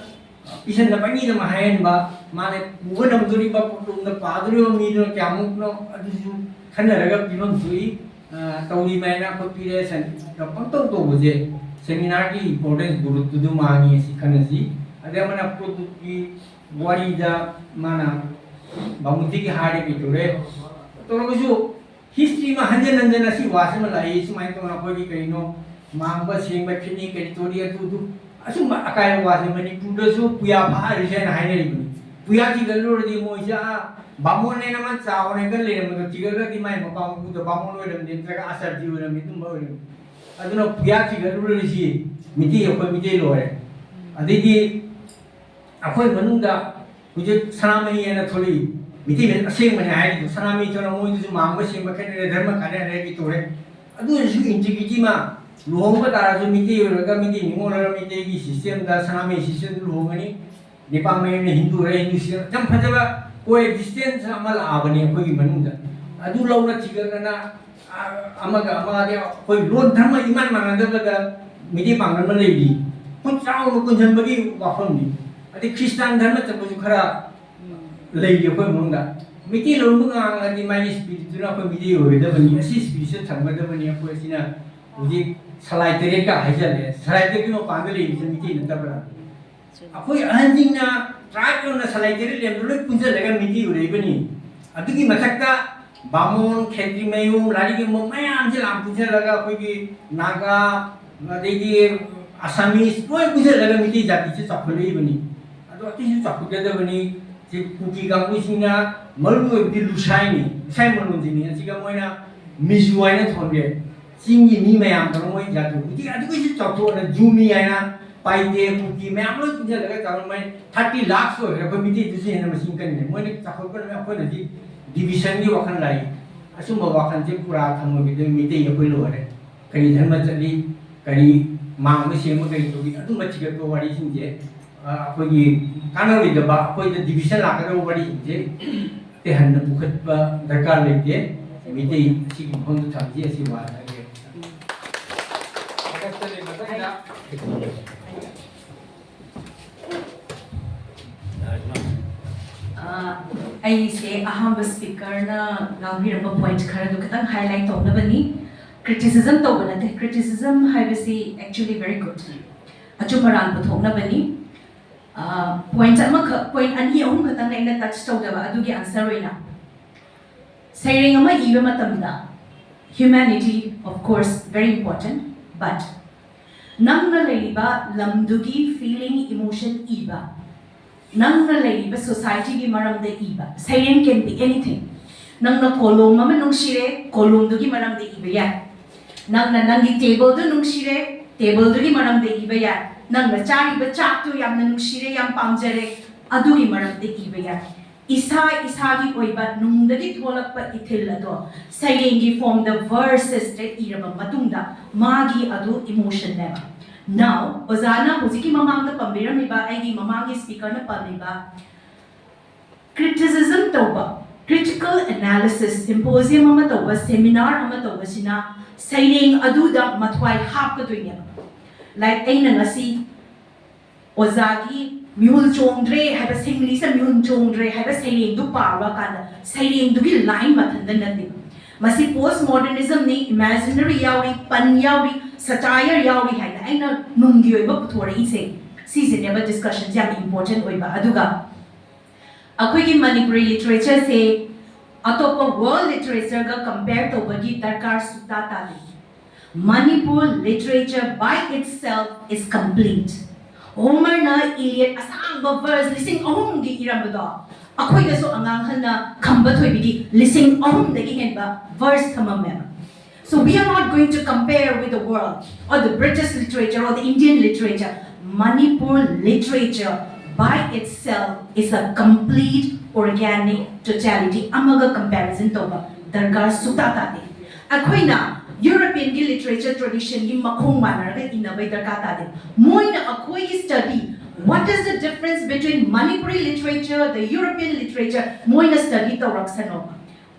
ꯄꯤꯁꯟꯗ ꯄꯪꯏꯗ ꯑꯃ ꯍꯥꯏꯍꯟꯕ, ꯃꯥꯅ ꯄꯨꯕ ꯉꯝꯗꯣꯔꯤꯕ ꯄꯣꯠꯂꯨꯝꯗ ꯄꯥꯗꯣꯔꯤꯕ ꯃꯤꯗꯨꯅ ꯀꯌꯥꯃꯨꯛꯅꯣ ꯑꯗꯨꯁꯨ ꯈꯟꯅꯔꯒ ꯄꯤꯐꯝ ꯊꯣꯛꯏ꯫ ꯑ, ꯇꯧꯔꯤꯕ ꯍꯥꯏꯅ ꯑꯩꯈꯣꯏ ꯄꯤꯔꯦ ꯁꯟ-, ꯄꯪꯇꯧ ꯇꯧꯕꯁꯦ ꯁꯦꯃꯤꯅꯥꯔꯒꯤ ꯏꯝꯄꯣꯔꯇꯦꯟꯁ ꯒꯨꯔꯨꯠꯇꯨꯗꯨ ꯃꯥꯡꯉꯤ ꯑꯁꯤ ꯈꯟꯅꯁꯤ꯫ ꯑꯗꯩ ꯑꯃꯅ ꯄ꯭ꯔꯣꯇꯨꯞꯀꯤ ꯋꯥꯔꯤꯗ ꯃꯥꯅ ꯕꯥꯃꯨꯟꯗꯒꯤ ꯍꯥꯏꯔꯦ ꯀꯩꯗꯧꯔꯦ ꯇꯧꯔꯒꯁꯨ ꯍꯤꯁꯇ꯭ꯔꯤ ꯑꯃ ꯍꯟꯖꯟ ꯍꯟꯖꯟ ꯑꯁꯤ ꯋꯥꯁꯤꯃ ꯂꯥꯛꯏ꯫ ꯁꯨꯃꯥꯏꯅ ꯇꯧꯅ ꯑꯩꯈꯣꯏꯒꯤ ꯀꯩꯅꯣ ꯃꯥꯡꯕ ꯁꯦꯡꯕ ꯈꯤꯠꯅꯤ ꯀꯔꯤ ꯇꯧꯔꯤ ꯑꯗꯨꯗꯨ ꯑꯁꯨꯝꯕ ꯑꯀꯥꯏꯕ ꯋꯥꯁꯦ ꯃꯅꯤꯄꯨꯔꯗꯁꯨ ꯄꯨꯌꯥ ꯐꯥꯔꯤꯁꯦ ꯍꯥꯏꯅ ꯍꯥꯏꯅꯔꯤꯕꯅꯤ꯫ ꯄꯨꯌꯥ ꯊꯤꯒꯠꯂꯨꯔꯗꯤ ꯃꯣꯏꯁꯦ, ꯑꯥ, ꯕꯥꯃꯣꯟꯅꯦꯅ ꯑꯃ ꯆꯥꯎꯔꯦꯒ ꯂꯩꯔꯝꯕꯗꯣ ꯊꯤꯒꯠꯂꯒꯗꯤ ꯃꯥꯏ ꯃꯄꯥ ꯃꯄꯨꯗ ꯕꯥꯃꯣꯟ ꯑꯣꯏꯔꯝꯗꯦ, ꯅꯠꯇ꯭ꯔꯒ ꯑꯆꯥꯔꯖꯤ ꯑꯣꯏꯔꯝꯃꯤ, ꯑꯗꯨꯝꯕ ꯑꯣꯏꯔꯝꯃꯤ꯫ ꯑꯗꯨꯅ ꯄꯨꯌꯥ ꯊꯤꯒꯠꯂꯨꯔꯤꯁꯤ ꯃꯤꯇꯩ, ꯑꯩꯈꯣꯏ ꯃꯤꯇꯩ ꯂꯣꯏꯔꯦ꯫ ꯑꯗꯩꯗꯤ ꯑꯩꯈꯣꯏ ꯃꯅꯨꯡꯗ ꯍꯧꯖꯤꯛ ꯁꯅꯥꯃꯍꯤ ꯍꯥꯏꯅ ꯊꯣꯛꯂꯛꯏ, ꯃꯤꯇꯩ ꯑꯁꯦꯡꯕꯅꯦ ꯍꯥꯏꯔꯤꯗꯣ ꯁꯅꯥꯃꯍꯤ ꯊꯣꯛꯂꯛ, ꯃꯣꯏꯗꯨꯁꯨ ꯃꯥꯡꯕ ꯁꯦꯝꯕ ꯈꯦꯠꯅꯔꯦ, ꯙꯔꯃ ꯈꯦꯠꯅꯔꯦ ꯍꯥꯏꯒꯤ ꯇꯧꯔꯦ꯫ ꯑꯗꯨ ꯑꯣꯏꯔꯁꯨ integrity ꯑꯃ, ꯂꯨꯍꯣꯡꯕ ꯇꯥꯔꯁꯨ ꯃꯤꯇꯩ ꯑꯣꯏꯔꯒ ꯃꯤꯇꯩ ꯅꯤꯉꯣꯜ ꯑꯣꯏꯔꯒ ꯃꯤꯇꯩꯒꯤ systemꯗ, ꯁꯅꯥꯃꯍꯤ systemꯗ ꯂꯨꯍꯣꯡꯒꯅꯤ꯫ ꯅꯤꯄꯥ ꯃꯌꯨꯝꯅ ꯍꯤꯟꯗꯨ ꯑꯣꯏꯔꯦ, ꯍꯤꯟꯗꯨ system, ꯌꯥꯝ ꯐꯖꯕ coexistence ꯑꯃ ꯂꯥꯛꯑꯕꯅꯤ ꯑꯩꯈꯣꯏꯒꯤ ꯃꯅꯨꯡꯗ꯫ ꯑꯗꯨ ꯂꯧꯅ ꯊꯤꯒꯠꯅꯅ, ꯑ, ꯑꯃꯒ ꯑꯃꯒꯗꯤ ꯑꯩꯈꯣꯏ ꯂꯣꯟ ꯙꯔꯃ ꯏꯃꯥꯟ ꯃꯥꯟꯅꯗꯕꯗ ꯃꯤꯇꯩ ꯄꯥꯡꯒꯜ ꯑꯃ ꯂꯩꯔꯤ꯫ ꯈꯨꯠ ꯆꯥꯎꯅ ꯀꯨꯟꯁꯤꯟꯕꯒꯤ ꯋꯥꯐꯝꯅꯤ꯫ ꯑꯗꯩ ꯈ꯭ꯔꯤꯁꯇꯥꯟ ꯙꯔꯃ ꯆꯠꯄꯁꯨ ꯈꯔ ꯂꯩꯔꯤ ꯑꯩꯈꯣꯏ ꯃꯅꯨꯡꯗ꯫ ꯃꯤꯇꯩ ꯂꯣꯟꯕꯨ ꯉꯥꯡꯉꯗꯤ ꯃꯥꯒꯤ spiritꯇꯨꯅ ꯑꯩꯈꯣꯏ ꯃꯤꯇꯩ ꯑꯣꯏꯒꯗꯕꯅꯤ, ꯑꯁꯤ spiritꯁꯦ ꯊꯝꯒꯗꯕꯅꯤ꯫ ꯑꯩꯈꯣꯏ ꯑꯁꯤꯅ ꯍꯧꯖꯤꯛ ꯁꯂꯥꯏ ꯇꯔꯦꯠꯀ ꯍꯥꯏꯖꯜꯂꯦ꯫ ꯁꯂꯥꯏ ꯇꯔꯦꯠꯀꯤ ꯃꯄꯥꯟꯗ ꯂꯩꯔꯤꯁꯦ ꯃꯤꯇꯩ ꯅꯠꯇꯕ꯭ꯔꯥ? ꯑꯩꯈꯣꯏ ꯑꯍꯟꯁꯤꯡꯅ tribe ꯑꯣꯏꯅ ꯁꯂꯥꯏ ꯇꯔꯦꯠ ꯂꯩꯔꯝꯕꯗꯣ ꯂꯣꯏ ꯄꯨꯟꯁꯤꯜꯂꯒ ꯃꯤꯇꯩ ꯑꯣꯏꯔꯛꯏꯕꯅꯤ꯫ ꯑꯗꯨꯒꯤ ꯃꯊꯛꯇ ꯕꯥꯃꯣꯟ, ꯈꯦꯇ꯭ꯔꯤ ꯃꯌꯨꯝ, ꯂꯥꯏꯔꯤꯛ ꯌꯦꯡꯕ ꯃꯌꯥꯝꯁꯦ ꯂꯥꯝ ꯄꯨꯟꯁꯤꯜꯂꯒ ꯑꯩꯈꯣꯏꯒꯤ ꯅꯥꯒꯥ, ꯑꯗꯩꯗꯤ ꯑꯁꯥꯃꯤꯁ ꯂꯣꯏ ꯄꯨꯟꯁꯤꯜꯂꯒ ꯃꯤꯇꯩ ꯖꯥꯇꯤꯁꯦ ꯆꯥꯎꯈꯠꯂꯛꯏꯕꯅꯤ꯫ ꯑꯗꯣ ꯑꯇꯩꯁꯨ ꯆꯥꯎꯈꯠꯀꯗꯕꯅꯤ꯫ ꯁꯤ ꯀꯨꯀꯤ ꯀꯥꯡꯕꯨꯁꯤꯡꯅ ꯃꯔꯨ ꯑꯣꯏꯕꯗꯤ ꯂꯨꯁꯥꯏꯅꯤ, ꯂꯨꯁꯥꯏ ꯃꯔꯣꯟꯁꯤꯅꯤ꯫ ꯑꯁꯤꯒ ꯃꯣꯏꯅ ꯃꯤꯖꯨ ꯍꯥꯏꯅ ꯊꯣꯟꯕꯤ, ꯆꯤꯡꯒꯤ ꯃꯤ ꯃꯌꯥꯝꯗꯧꯅ ꯃꯣꯏ ꯖꯥꯇꯤ ꯍꯧꯖꯤꯛ ꯑꯗꯨꯒꯤꯁꯨ ꯆꯥꯎꯊꯣꯛꯑꯅ ꯖꯨꯃꯤ ꯍꯥꯏꯅ ꯄꯥꯏꯗꯦ, ꯀꯨꯀꯤ ꯃꯌꯥꯝ ꯂꯣꯏ ꯄꯨꯟꯁꯤꯜꯂꯒ ꯆꯥꯎꯔ ꯃꯣꯏ thirty lakhs ꯑꯣꯏꯈ꯭ꯔꯦ꯫ ꯑꯩꯈꯣꯏ ꯃꯤꯇꯩꯗꯨꯁꯨ ꯍꯦꯟꯅ ꯃꯁꯤꯡ ꯀꯟꯈ꯭ꯔꯦ꯫ ꯃꯣꯏꯅ ꯆꯥꯎꯈꯠꯄꯅ ꯑꯩꯈꯣꯏꯅꯗꯤ divisionꯒꯤ ꯋꯥꯈꯜ ꯂꯥꯛꯏ꯫ ꯑꯁꯨꯝꯕ ꯋꯥꯈꯜꯁꯦ ꯄꯨꯔꯥ ꯊꯝꯃꯣꯏꯒꯤꯗ ꯃꯤꯇꯩ ꯑꯩꯈꯣꯏ ꯂꯣꯏꯔꯦ꯫ ꯀꯔꯤ ꯙꯔꯃ ꯆꯠꯂꯤ, ꯀꯔꯤ ꯃꯥꯡꯕ ꯁꯦꯝꯕ ꯀꯔꯤ ꯇꯧꯔꯤ, ꯑꯗꯨꯝꯕ ꯊꯤꯒꯠꯄ ꯋꯥꯔꯤꯁꯤꯡꯁꯦ, ꯑ, ꯑꯩꯈꯣꯏꯒꯤ ꯀꯥꯟꯅꯔꯣꯏꯗꯕ, ꯑꯩꯈꯣꯏꯗ division ꯂꯥꯛꯀꯗꯕ ꯋꯥꯔꯤꯁꯤꯡꯁꯦ ꯇꯦꯍꯟꯅ ꯄꯨꯈꯠꯄ ꯗꯔꯀꯥꯔ ꯂꯩꯇꯦ꯫ ꯃꯤꯇꯩ ꯑꯁꯤꯒꯤ ꯃꯐꯝꯗ ꯊꯝꯖꯩ, ꯑꯁꯤ ꯋꯥ ꯍꯥꯏꯖꯒꯦ꯫ ꯑ, ꯑꯩꯁꯦ ꯑꯍꯥꯟꯕ speakerꯅ ꯉꯥꯡꯕꯤꯔꯝꯕ point ꯈꯔꯗꯨ ꯈꯤꯇꯪ highlight ꯇꯧꯅꯕꯅꯤ꯫ Criticism ꯇꯧꯕ ꯅꯠꯇꯦ, criticism ꯍꯥꯏꯕꯁꯤ actually very good, ꯑꯆꯨꯝ ꯑꯔꯥꯟ ꯄꯨꯊꯣꯛꯅꯕꯅꯤ꯫ ꯑ, point ꯑꯃꯈꯛ, point ꯑꯅꯤ ꯑꯍꯨꯝ ꯈꯛꯇꯪ ꯑꯩꯅ touch ꯇꯧꯖꯕ ꯑꯗꯨꯒꯤ answer ꯑꯣꯏꯅ꯫ ꯁꯩꯔꯦꯡ ꯑꯃ ꯏꯕ ꯃꯇꯝꯗ humanity, of course, very important, but ꯅꯪꯅ ꯂꯩꯔꯤꯕ ꯂꯝꯗꯨꯒꯤ feeling, emotion ꯏꯕ, ꯅꯪꯅ ꯂꯩꯔꯤꯕ societyꯒꯤ ꯃꯔꯝꯗ ꯏꯕ꯫ ꯁꯩꯔꯦꯡ can be anything. ꯅꯪꯅ ꯀꯣꯂꯣꯝ ꯑꯃ ꯅꯨꯡꯁꯤꯔꯦ, ꯀꯣꯂꯣꯝꯗꯨꯒꯤ ꯃꯔꯝꯗ ꯏꯕ ꯌꯥꯏ꯫ ꯅꯪꯅ ꯅꯪꯒꯤ tableꯗꯨ ꯅꯨꯡꯁꯤꯔꯦ, tableꯗꯨꯒꯤ ꯃꯔꯝꯗ ꯏꯕ ꯌꯥꯏ꯫ ꯅꯪꯅ ꯆꯥꯔꯤꯕ ꯆꯥꯛꯇꯨ ꯌꯥꯝꯅ ꯅꯨꯡꯁꯤꯔꯦ, ꯌꯥꯝ ꯄꯥꯝꯖꯔꯦ, ꯑꯗꯨꯒꯤ ꯃꯔꯝꯗ ꯏꯕ ꯌꯥꯏ꯫ ꯏꯁꯥ ꯏꯁꯥꯒꯤ ꯑꯣꯏꯕ ꯅꯨꯡꯗꯒꯤ ꯊꯣꯛꯂꯛꯄ ꯏꯊꯤꯜ ꯑꯗꯣ ꯁꯩꯔꯦꯡꯒꯤ formꯗ versesꯇ ꯏꯔꯕ ꯃꯇꯨꯡꯗ ꯃꯥꯒꯤ ꯑꯗꯨ emotionꯅꯦꯕ꯫ Now, ꯑꯣꯖꯥꯅ ꯍꯧꯖꯤꯛꯀꯤ ꯃꯃꯥꯡꯗ ꯄꯟꯕꯤꯔꯝꯃꯤꯕ, ꯑꯩꯒꯤ ꯃꯃꯥꯡꯒꯤ speakerꯅ ꯄꯟꯕꯤꯕ, criticism ꯇꯧꯕ, critical analysis, symposium ꯑꯃ ꯇꯧꯕ, seminar ꯑꯃ ꯇꯧꯕꯁꯤꯅ ꯁꯩꯔꯦꯡ ꯑꯗꯨꯗ ꯃꯊ꯭ꯋꯥꯏ ꯍꯥꯞꯀꯗꯣꯏꯅꯦꯕ꯫ Like ꯑꯩꯅ ꯉꯁꯤ ꯑꯣꯖꯥꯒꯤ ꯃꯤꯍꯨꯜ ꯆꯣꯡꯗ꯭ꯔꯦ ꯍꯥꯏꯕ, ꯁꯤꯡꯂꯤꯁꯦ ꯃꯤꯍꯨꯜ ꯆꯣꯡꯗ꯭ꯔꯦ ꯍꯥꯏꯕ ꯁꯩꯔꯦꯡꯗꯨ ꯄꯥꯔꯨꯔꯀꯥꯟꯗ ꯁꯩꯔꯦꯡꯗꯨꯒꯤ line ꯃꯊꯟꯇ ꯅꯠꯇꯦꯕ꯫ ꯃꯁꯤ post modernismꯅꯤ, imaginary ꯌꯥꯎꯔꯤ, pun ꯌꯥꯎꯔꯤ, satire ꯌꯥꯎꯔꯤ ꯍꯥꯏꯅ ꯑꯩꯅ ꯅꯨꯡꯒꯤ ꯑꯣꯏꯕ ꯄꯨꯊꯣꯔꯛꯏꯁꯦ꯫ ꯁꯤꯁꯤꯅꯦꯕ discussionꯁꯦ ꯌꯥꯝ important ꯑꯣꯏꯕ꯫ ꯑꯗꯨꯒ ꯑꯩꯈꯣꯏꯒꯤ ꯃꯅꯤꯄꯨꯔꯤ literatureꯁꯦ ꯑꯇꯣꯞꯄ world literatureꯒ compare ꯇꯧꯕꯒꯤ ꯗꯔꯀꯥꯔ ꯁꯨꯛꯇꯥ ꯇꯥꯗꯦ꯫ Manipur literature by itself is complete. ꯍꯣꯃꯔꯅ Iliad ꯑꯁꯥꯡꯕ verse ꯂꯤꯁꯤꯡ ꯑꯍꯨꯝꯒꯤ ꯏꯔꯝꯕꯗꯣ ꯑꯩꯈꯣꯏꯗꯁꯨ ꯑꯉꯥꯡ ꯍꯟꯅ ꯈꯝꯕ ꯊꯣꯏꯕꯤꯒꯤ ꯂꯤꯁꯤꯡ ꯑꯍꯨꯝꯗꯒꯤ ꯍꯦꯟꯕ verse ꯊꯝꯃꯝꯃꯦꯕ꯫ So we are not going to compare with the world or the British literature or the Indian literature. Manipur literature by itself is a complete organic totality. ꯑꯃꯒ comparison ꯇꯧꯕ ꯗꯔꯀꯥꯔ ꯁꯨꯛꯇꯥ ꯇꯥꯗꯦ꯫ ꯑꯩꯈꯣꯏꯅ Europeanꯒꯤ literature traditionꯒꯤ ꯃꯈꯣꯡ ꯃꯥꯟꯅꯔꯒ ꯏꯟꯅꯕꯩ ꯗꯔꯀꯥꯔ ꯇꯥꯗꯦ꯫ ꯃꯣꯏꯅ ꯑꯩꯈꯣꯏꯒꯤ study, what is the difference between Manipuri literature, the European literature, ꯃꯣꯏꯅ study ꯇꯧꯔꯛꯁꯅꯣꯕ꯫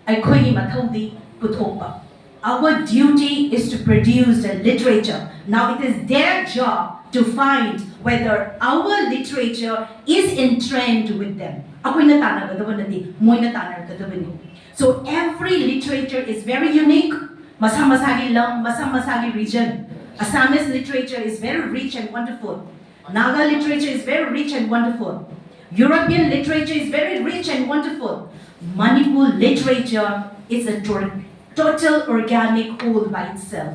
ꯑꯩꯈꯣꯏꯒꯤ ꯃꯊꯧꯗꯤ ꯄꯨꯊꯣꯛꯄ꯫ Our duty is to produce the literature. Now it is their job to find whether our literature is entrained with them. ꯑꯩꯈꯣꯏꯅ ꯇꯥꯟꯅꯒꯗꯕ ꯅꯠꯇꯦ, ꯃꯣꯏꯅ ꯇꯥꯟꯅꯔꯛꯀꯗꯕꯅꯤ꯫ So every literature is very unique. ꯃꯁꯥ ꯃꯁꯥꯒꯤ ꯂꯝ, ꯃꯁꯥ ꯃꯁꯥꯒꯤ region. Assamese literature is very rich and wonderful. Naga literature is very rich and wonderful. European literature is very rich and wonderful. Manipur literature is a tor- total organic whole by itself.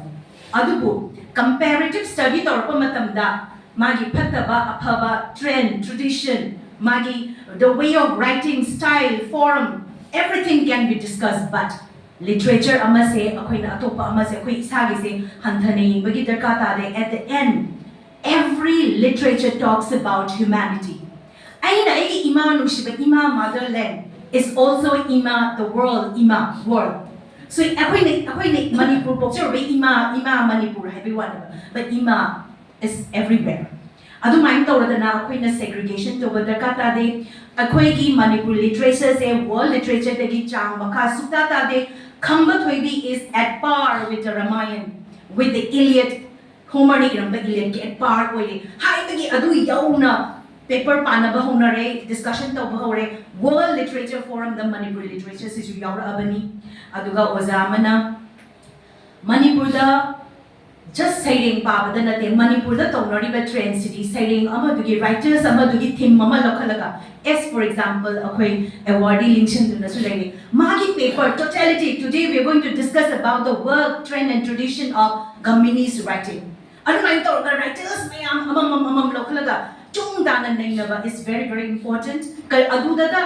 ꯑꯗꯨꯕꯨ Comparative study ꯇꯧꯔꯛꯄ ꯃꯇꯝꯗ ꯃꯥꯒꯤ ꯐꯠꯇꯕ ꯑꯐꯕ trend, tradition, ꯃꯥꯒꯤ the way of writing, style, form, everything can be discussed, but literature ꯑꯃꯁꯦ ꯑꯩꯈꯣꯏꯅ ꯑꯇꯣꯞꯄ ꯑꯃꯁꯦ ꯑꯩꯈꯣꯏ ꯏꯁꯥꯒꯤꯁꯦ ꯍꯟꯊꯅ ꯌꯦꯡꯕꯒꯤ ꯗꯔꯀꯥꯔ ꯇꯥꯗꯦ. At the end, every literature talks about humanity. ꯑꯩꯅ ꯑꯩꯒꯤ ꯏꯃꯥ ꯅꯨꯡꯁꯤꯕ ꯏꯃꯥ, motherland, is also ꯏꯃꯥ, the world, ꯏꯃꯥ, world. So ꯑꯩꯈꯣꯏꯅ ꯑꯩꯈꯣꯏꯅ ꯃꯅꯤꯄꯨꯔ ꯄꯣꯛꯆꯔꯨꯕ ꯏꯃꯥ, ꯏꯃꯥ ꯃꯅꯤꯄꯨꯔ ꯍꯥꯏꯕꯒꯤ ꯋꯥꯅꯦꯕ, but ꯏꯃꯥ is everywhere. ꯑꯗꯨꯃꯥꯏꯅ ꯇꯧꯔꯗꯅ ꯑꯩꯈꯣꯏꯅ segregation ꯇꯧꯕ ꯗꯔꯀꯥꯔ ꯇꯥꯗꯦ. ꯑꯩꯈꯣꯏꯒꯤ ꯃꯅꯤꯄꯨꯔ literature ꯁꯦ world literature ꯗꯒꯤ ꯆꯥꯡ ꯃꯈꯥ ꯁꯨꯛꯇꯥ ꯇꯥꯗꯦ. ꯈꯝꯕ ꯊꯣꯏꯕꯤ is at par with the Ramayana, with the Iliad. Homer ꯅ ꯏꯔꯝꯕ Iliad ꯀꯤ at par ꯑꯣꯏꯔꯦ ꯍꯥꯏꯕꯒꯤ ꯑꯗꯨ ꯌꯧꯅ paper ꯄꯥꯅꯕ ꯍꯧꯅꯔꯦ, discussion ꯇꯧꯕ ꯍꯧꯔꯦ. World Literature Forum ꯗ ꯃꯅꯤꯄꯨꯔ literature ꯁꯤꯁꯨ ꯌꯥꯎꯔꯛꯑꯕꯅꯤ. ꯑꯗꯨꯒ ꯑꯣꯖꯥ ꯑꯃꯅ ꯃꯅꯤꯄꯨꯔꯗ just ꯁꯩꯔꯦꯡ ꯄꯥꯕꯗ ꯅꯠꯇꯦ, ꯃꯅꯤꯄꯨꯔꯗ ꯇꯧꯅꯔꯤꯕ trend ꯁꯤꯗꯤ ꯁꯩꯔꯦꯡ ꯑꯃꯗꯨꯒꯤ, writers ꯑꯃꯗꯨꯒꯤ theme ꯑꯃ ꯂꯧꯈꯠꯂꯒ, as for example, ꯑꯩꯈꯣꯏ awardee ꯂꯤꯡꯁꯤꯟꯗꯨꯅꯁꯨ ꯂꯩꯔꯤ. ꯃꯥꯒꯤ paper totality, today we are going to discuss about the work, trend and tradition of Gamini's writing. ꯑꯗꯨꯃꯥꯏꯅ ꯇꯧꯔꯒ writers ꯃꯌꯥꯝ ꯑꯃꯃꯝ ꯑꯃꯃꯝ ꯂꯧꯈꯠꯂꯒ ꯆꯨꯡ ꯇꯥꯅ ꯅꯩꯅꯕ is very, very important. ꯀ-, ꯑꯗꯨꯗꯇ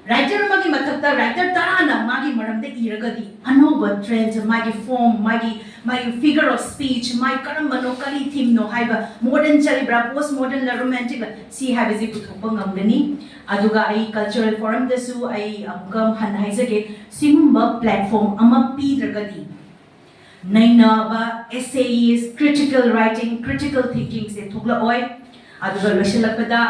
writer ꯑꯃꯒꯤ ꯃꯊꯛꯇ writer ꯇꯔꯥꯅ ꯃꯥꯒꯤ ꯃꯔꯝꯗ ꯏꯔꯒꯗꯤ ꯑꯅꯧꯕ trend, ꯃꯥꯒꯤ form, ꯃꯥꯒꯤ, ꯃꯥꯒꯤ figure of speech, ꯃꯥꯒꯤ ꯀꯔꯝꯕꯅꯣ, ꯀꯔꯤ theme ꯅꯣ ꯍꯥꯏꯕ, modern ꯆꯠꯂꯤꯕ꯭ꯔꯥ, post modern ꯂ, romantic ꯂ, ꯁꯤ ꯍꯥꯏꯕꯁꯤ ꯄꯨꯊꯣꯛꯄ ꯉꯝꯒꯅꯤ. ꯑꯗꯨꯒ ꯑꯩ cultural forum ꯗꯁꯨ ꯑꯩ ꯑꯃꯨꯛꯀ ꯍꯟꯅ ꯍꯥꯏꯖꯒꯦ, ꯁꯤꯒꯨꯝꯕ platform ꯑꯃ ꯄꯤꯗ꯭ꯔꯒꯗꯤ ꯅꯩꯅꯕ, essayist, critical writing, critical thinking ꯁꯦ ꯊꯣꯛꯂꯛꯑꯣꯏ꯫ ꯑꯗꯨꯒ ꯂꯣꯏꯁꯤꯜꯂꯛꯄꯗ,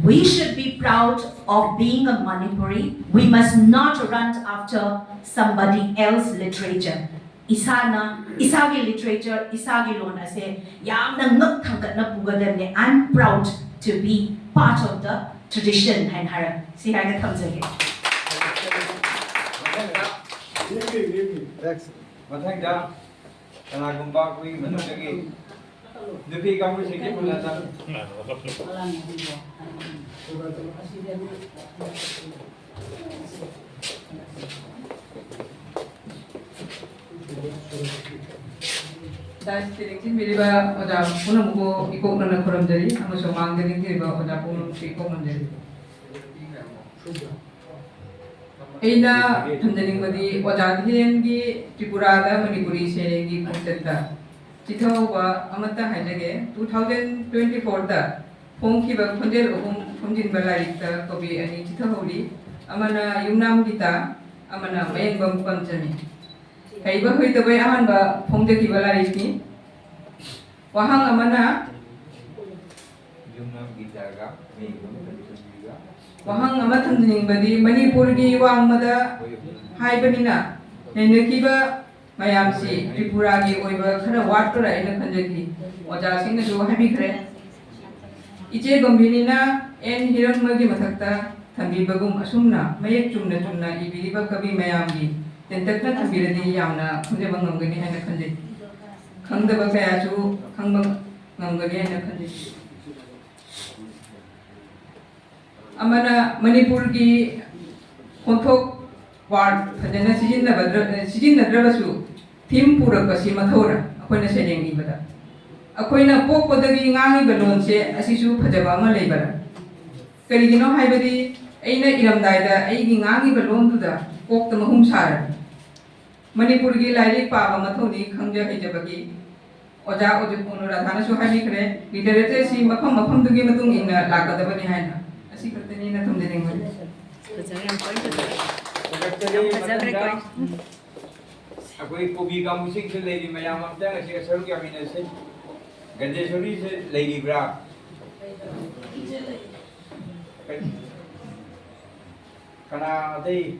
we should be proud of being a Manipuri. We must not run after somebody else literature. ꯏꯁꯥꯅ ꯏꯁꯥꯒꯤ literature, ꯏꯁꯥꯒꯤ ꯂꯣꯟ ꯑꯁꯦ ꯌꯥꯝꯅ ꯉꯛ ꯊꯥꯡꯒꯠꯅ ꯄꯨꯒꯗꯕꯅꯦ. I'm proud to be part of the tradition ꯍꯥꯏꯅ ꯍꯥꯏꯔꯒ ꯁꯤ ꯍꯥꯏꯔꯒ ꯊꯝꯖꯒꯦ꯫ ꯃꯊꯪꯗ ꯀꯅꯥꯒꯨꯝꯕ ꯑꯩꯈꯣꯏꯒꯤ ꯃꯅꯨꯡꯗꯒꯤ ꯅꯨꯄꯤ ꯀꯥꯡꯕꯨꯁꯤꯡꯒꯤ ꯈꯨꯜꯂꯗ ꯆꯦ ꯂꯦꯡꯁꯤꯟꯕꯤꯔꯤꯕ ꯑꯣꯖꯥ ꯄꯨꯝꯅꯃꯛꯄꯨ ꯏꯀꯣꯛꯅꯅ ꯈꯨꯔꯨꯝꯖꯔꯤ ꯑꯃꯁꯨꯡ ꯃꯥꯡꯗ ꯂꯦꯡꯕꯤꯔꯤꯕ ꯑꯣꯖꯥ ꯄꯨꯝꯅꯃꯛꯁꯨ ꯏꯀꯣꯛ ꯅꯝꯖꯔꯤ꯫ ꯑꯩꯅ ꯊꯝꯖꯅꯤꯡꯕꯗꯤ ꯑꯣꯖꯥ ꯙꯤꯔꯦꯟꯒꯤ ꯇ꯭ꯔꯤꯄꯨꯔꯥꯗ ꯃꯅꯤꯄꯨꯔꯤ ꯁꯩꯔꯦꯡꯒꯤ ꯈꯣꯡꯆꯠꯇ ꯆꯤꯊꯍꯧꯕ ꯑꯃꯠꯇ ꯍꯥꯏꯖꯒꯦ꯫ Two thousand twenty fourꯗ ꯐꯣꯡꯈꯤꯕ ꯈꯣꯟꯖꯦꯜ ꯑꯍꯨꯝ ꯈꯣꯝꯖꯤꯟꯕ ꯂꯥꯏꯔꯤꯛꯇ ꯀꯣꯄꯤ ꯑꯅꯤ ꯆꯤꯊꯍꯧꯔꯤ꯫ ꯑꯃꯅ ꯌꯨꯝꯅꯥꯝ ꯒꯤꯇꯥ, ꯑꯃꯅ ꯃꯌꯦꯡꯕꯝ ꯄꯟꯆꯃꯤ꯫ ꯍꯩꯕ ꯍꯩꯇꯕꯩ ꯑꯍꯥꯟꯕ ꯐꯣꯡꯖꯈꯤꯕ ꯂꯥꯏꯔꯤꯛꯅꯤ꯫ ꯋꯥꯍꯪ ꯑꯃꯅ ꯌꯨꯝꯅꯥꯝ ꯒꯤꯇꯥꯒ ꯃꯌꯦꯡꯕꯝ ꯄꯟꯆꯃꯤꯒ ꯋꯥꯍꯪ ꯑꯃ ꯊꯝꯖꯅꯤꯡꯕꯗꯤ ꯃꯅꯤꯄꯨꯔꯒꯤ ꯋꯥꯡꯃꯗ ꯍꯥꯏꯕꯅꯤꯅ ꯅꯩꯅꯈꯤꯕ ꯃꯌꯥꯝꯁꯤ ꯇ꯭ꯔꯤꯄꯨꯔꯥꯒꯤ ꯑꯣꯏꯕ ꯈꯔ ꯋꯥꯠꯄ꯭ꯔꯥ ꯍꯥꯏꯅ ꯈꯟꯖꯈꯤ꯫ ꯑꯣꯖꯥꯁꯤꯡꯅꯁꯨ ꯍꯥꯏꯕꯤꯈ꯭ꯔꯦ꯫ ꯏꯆꯦ ꯒꯝꯚꯤꯔꯤꯅ ꯑꯦꯟ ꯍꯤꯔꯝꯃꯒꯤ ꯃꯊꯛꯇ ꯊꯝꯕꯤꯕꯒꯨꯝ ꯑꯁꯨꯝꯅ ꯃꯌꯦꯛ ꯆꯨꯝꯅ ꯆꯨꯝꯅ ꯏꯕꯤꯔꯤꯕ ꯀꯕꯤ ꯃꯌꯥꯝꯒꯤ ꯇꯦꯟꯇꯛꯅ ꯊꯝꯕꯤꯔꯗꯤ ꯌꯥꯝꯅ ꯈꯪꯖꯕ ꯉꯝꯒꯅꯤ ꯍꯥꯏꯅ ꯈꯟꯖꯩ꯫ ꯈꯪꯗꯕ ꯀꯌꯥꯁꯨ ꯈꯪꯕ ꯉꯝꯒꯅꯤ ꯍꯥꯏꯅ ꯈꯟꯖꯩ꯫ ꯑꯃꯅ ꯃꯅꯤꯄꯨꯔꯒꯤ ꯈꯣꯟꯊꯣꯛ ꯋꯥꯔꯗ ꯐꯖꯅ ꯁꯤꯖꯤꯟꯅꯕꯗ꯭ꯔ-, ꯁꯤꯖꯤꯟꯅꯗ꯭ꯔꯕꯁꯨ ꯊꯤꯝ ꯄꯨꯔꯛꯄꯁꯤ ꯃꯊꯧꯔꯥ ꯑꯩꯈꯣꯏꯅ ꯁꯩꯔꯦꯡ ꯏꯕꯗ? ꯑꯩꯈꯣꯏꯅ ꯄꯣꯛꯄꯗꯒꯤ ꯉꯥꯡꯉꯤꯕ ꯂꯣꯟꯁꯦ ꯑꯁꯤꯁꯨ ꯐꯖꯕ ꯑꯃ ꯂꯩꯕꯔꯥ? ꯀꯔꯤꯒꯤꯅꯣ ꯍꯥꯏꯕꯗꯤ ꯑꯩꯅ ꯏꯔꯝꯗꯥꯏꯗ ꯑꯩꯒꯤ ꯉꯥꯡꯉꯤꯕ ꯂꯣꯟꯗꯨꯗ ꯀꯣꯛꯇ ꯃꯍꯨꯝ ꯁꯥꯔꯕꯤ꯫ ꯃꯅꯤꯄꯨꯔꯒꯤ ꯂꯥꯏꯔꯤꯛ ꯄꯥꯕ ꯃꯊꯧꯅꯤ ꯈꯪꯖ ꯍꯩꯖꯕꯒꯤ꯫ ꯑꯣꯖꯥ ꯑꯣꯖ-, ꯑꯣꯅꯨꯔꯥꯙꯥꯅꯁꯨ ꯍꯥꯏꯕꯤꯈ꯭ꯔꯦ, ꯂꯤꯇꯔꯦꯆꯔꯁꯤ ꯃꯐꯝ ꯃꯐꯝꯗꯨꯒꯤ ꯃꯇꯨꯡ ꯏꯟꯅ ꯂꯥꯛꯀꯗꯕꯅꯤ ꯍꯥꯏꯅ꯫ ꯑꯁꯤ ꯈꯛꯇꯅꯤ ꯑꯩꯅ ꯊꯝꯖꯅꯤꯡꯕꯅꯤ꯫ ꯐꯖꯔꯦ, ꯌꯥꯝ ꯄꯣꯏꯟ ꯐꯖꯔꯦ꯫ ꯌꯥꯝ ꯐꯖꯈ꯭ꯔꯦ, ꯃꯇꯝꯗ ꯀꯣꯏꯟ꯫ ꯑꯩꯈꯣꯏ ꯀꯣꯕꯤ ꯀꯥꯡꯕꯨꯁꯤꯡꯁꯨ ꯂꯩꯔꯤ ꯃꯌꯥꯝ ꯑꯝꯇ ꯉꯁꯤꯒ ꯁꯔꯨꯛ ꯌꯥꯃꯤꯟꯅꯁꯤ꯫ ꯒꯟꯙꯦꯁꯣꯔꯤꯁꯦ ꯂꯩꯔꯤꯕ꯭ꯔꯥ? ꯀꯅꯥ ꯑꯇꯩ?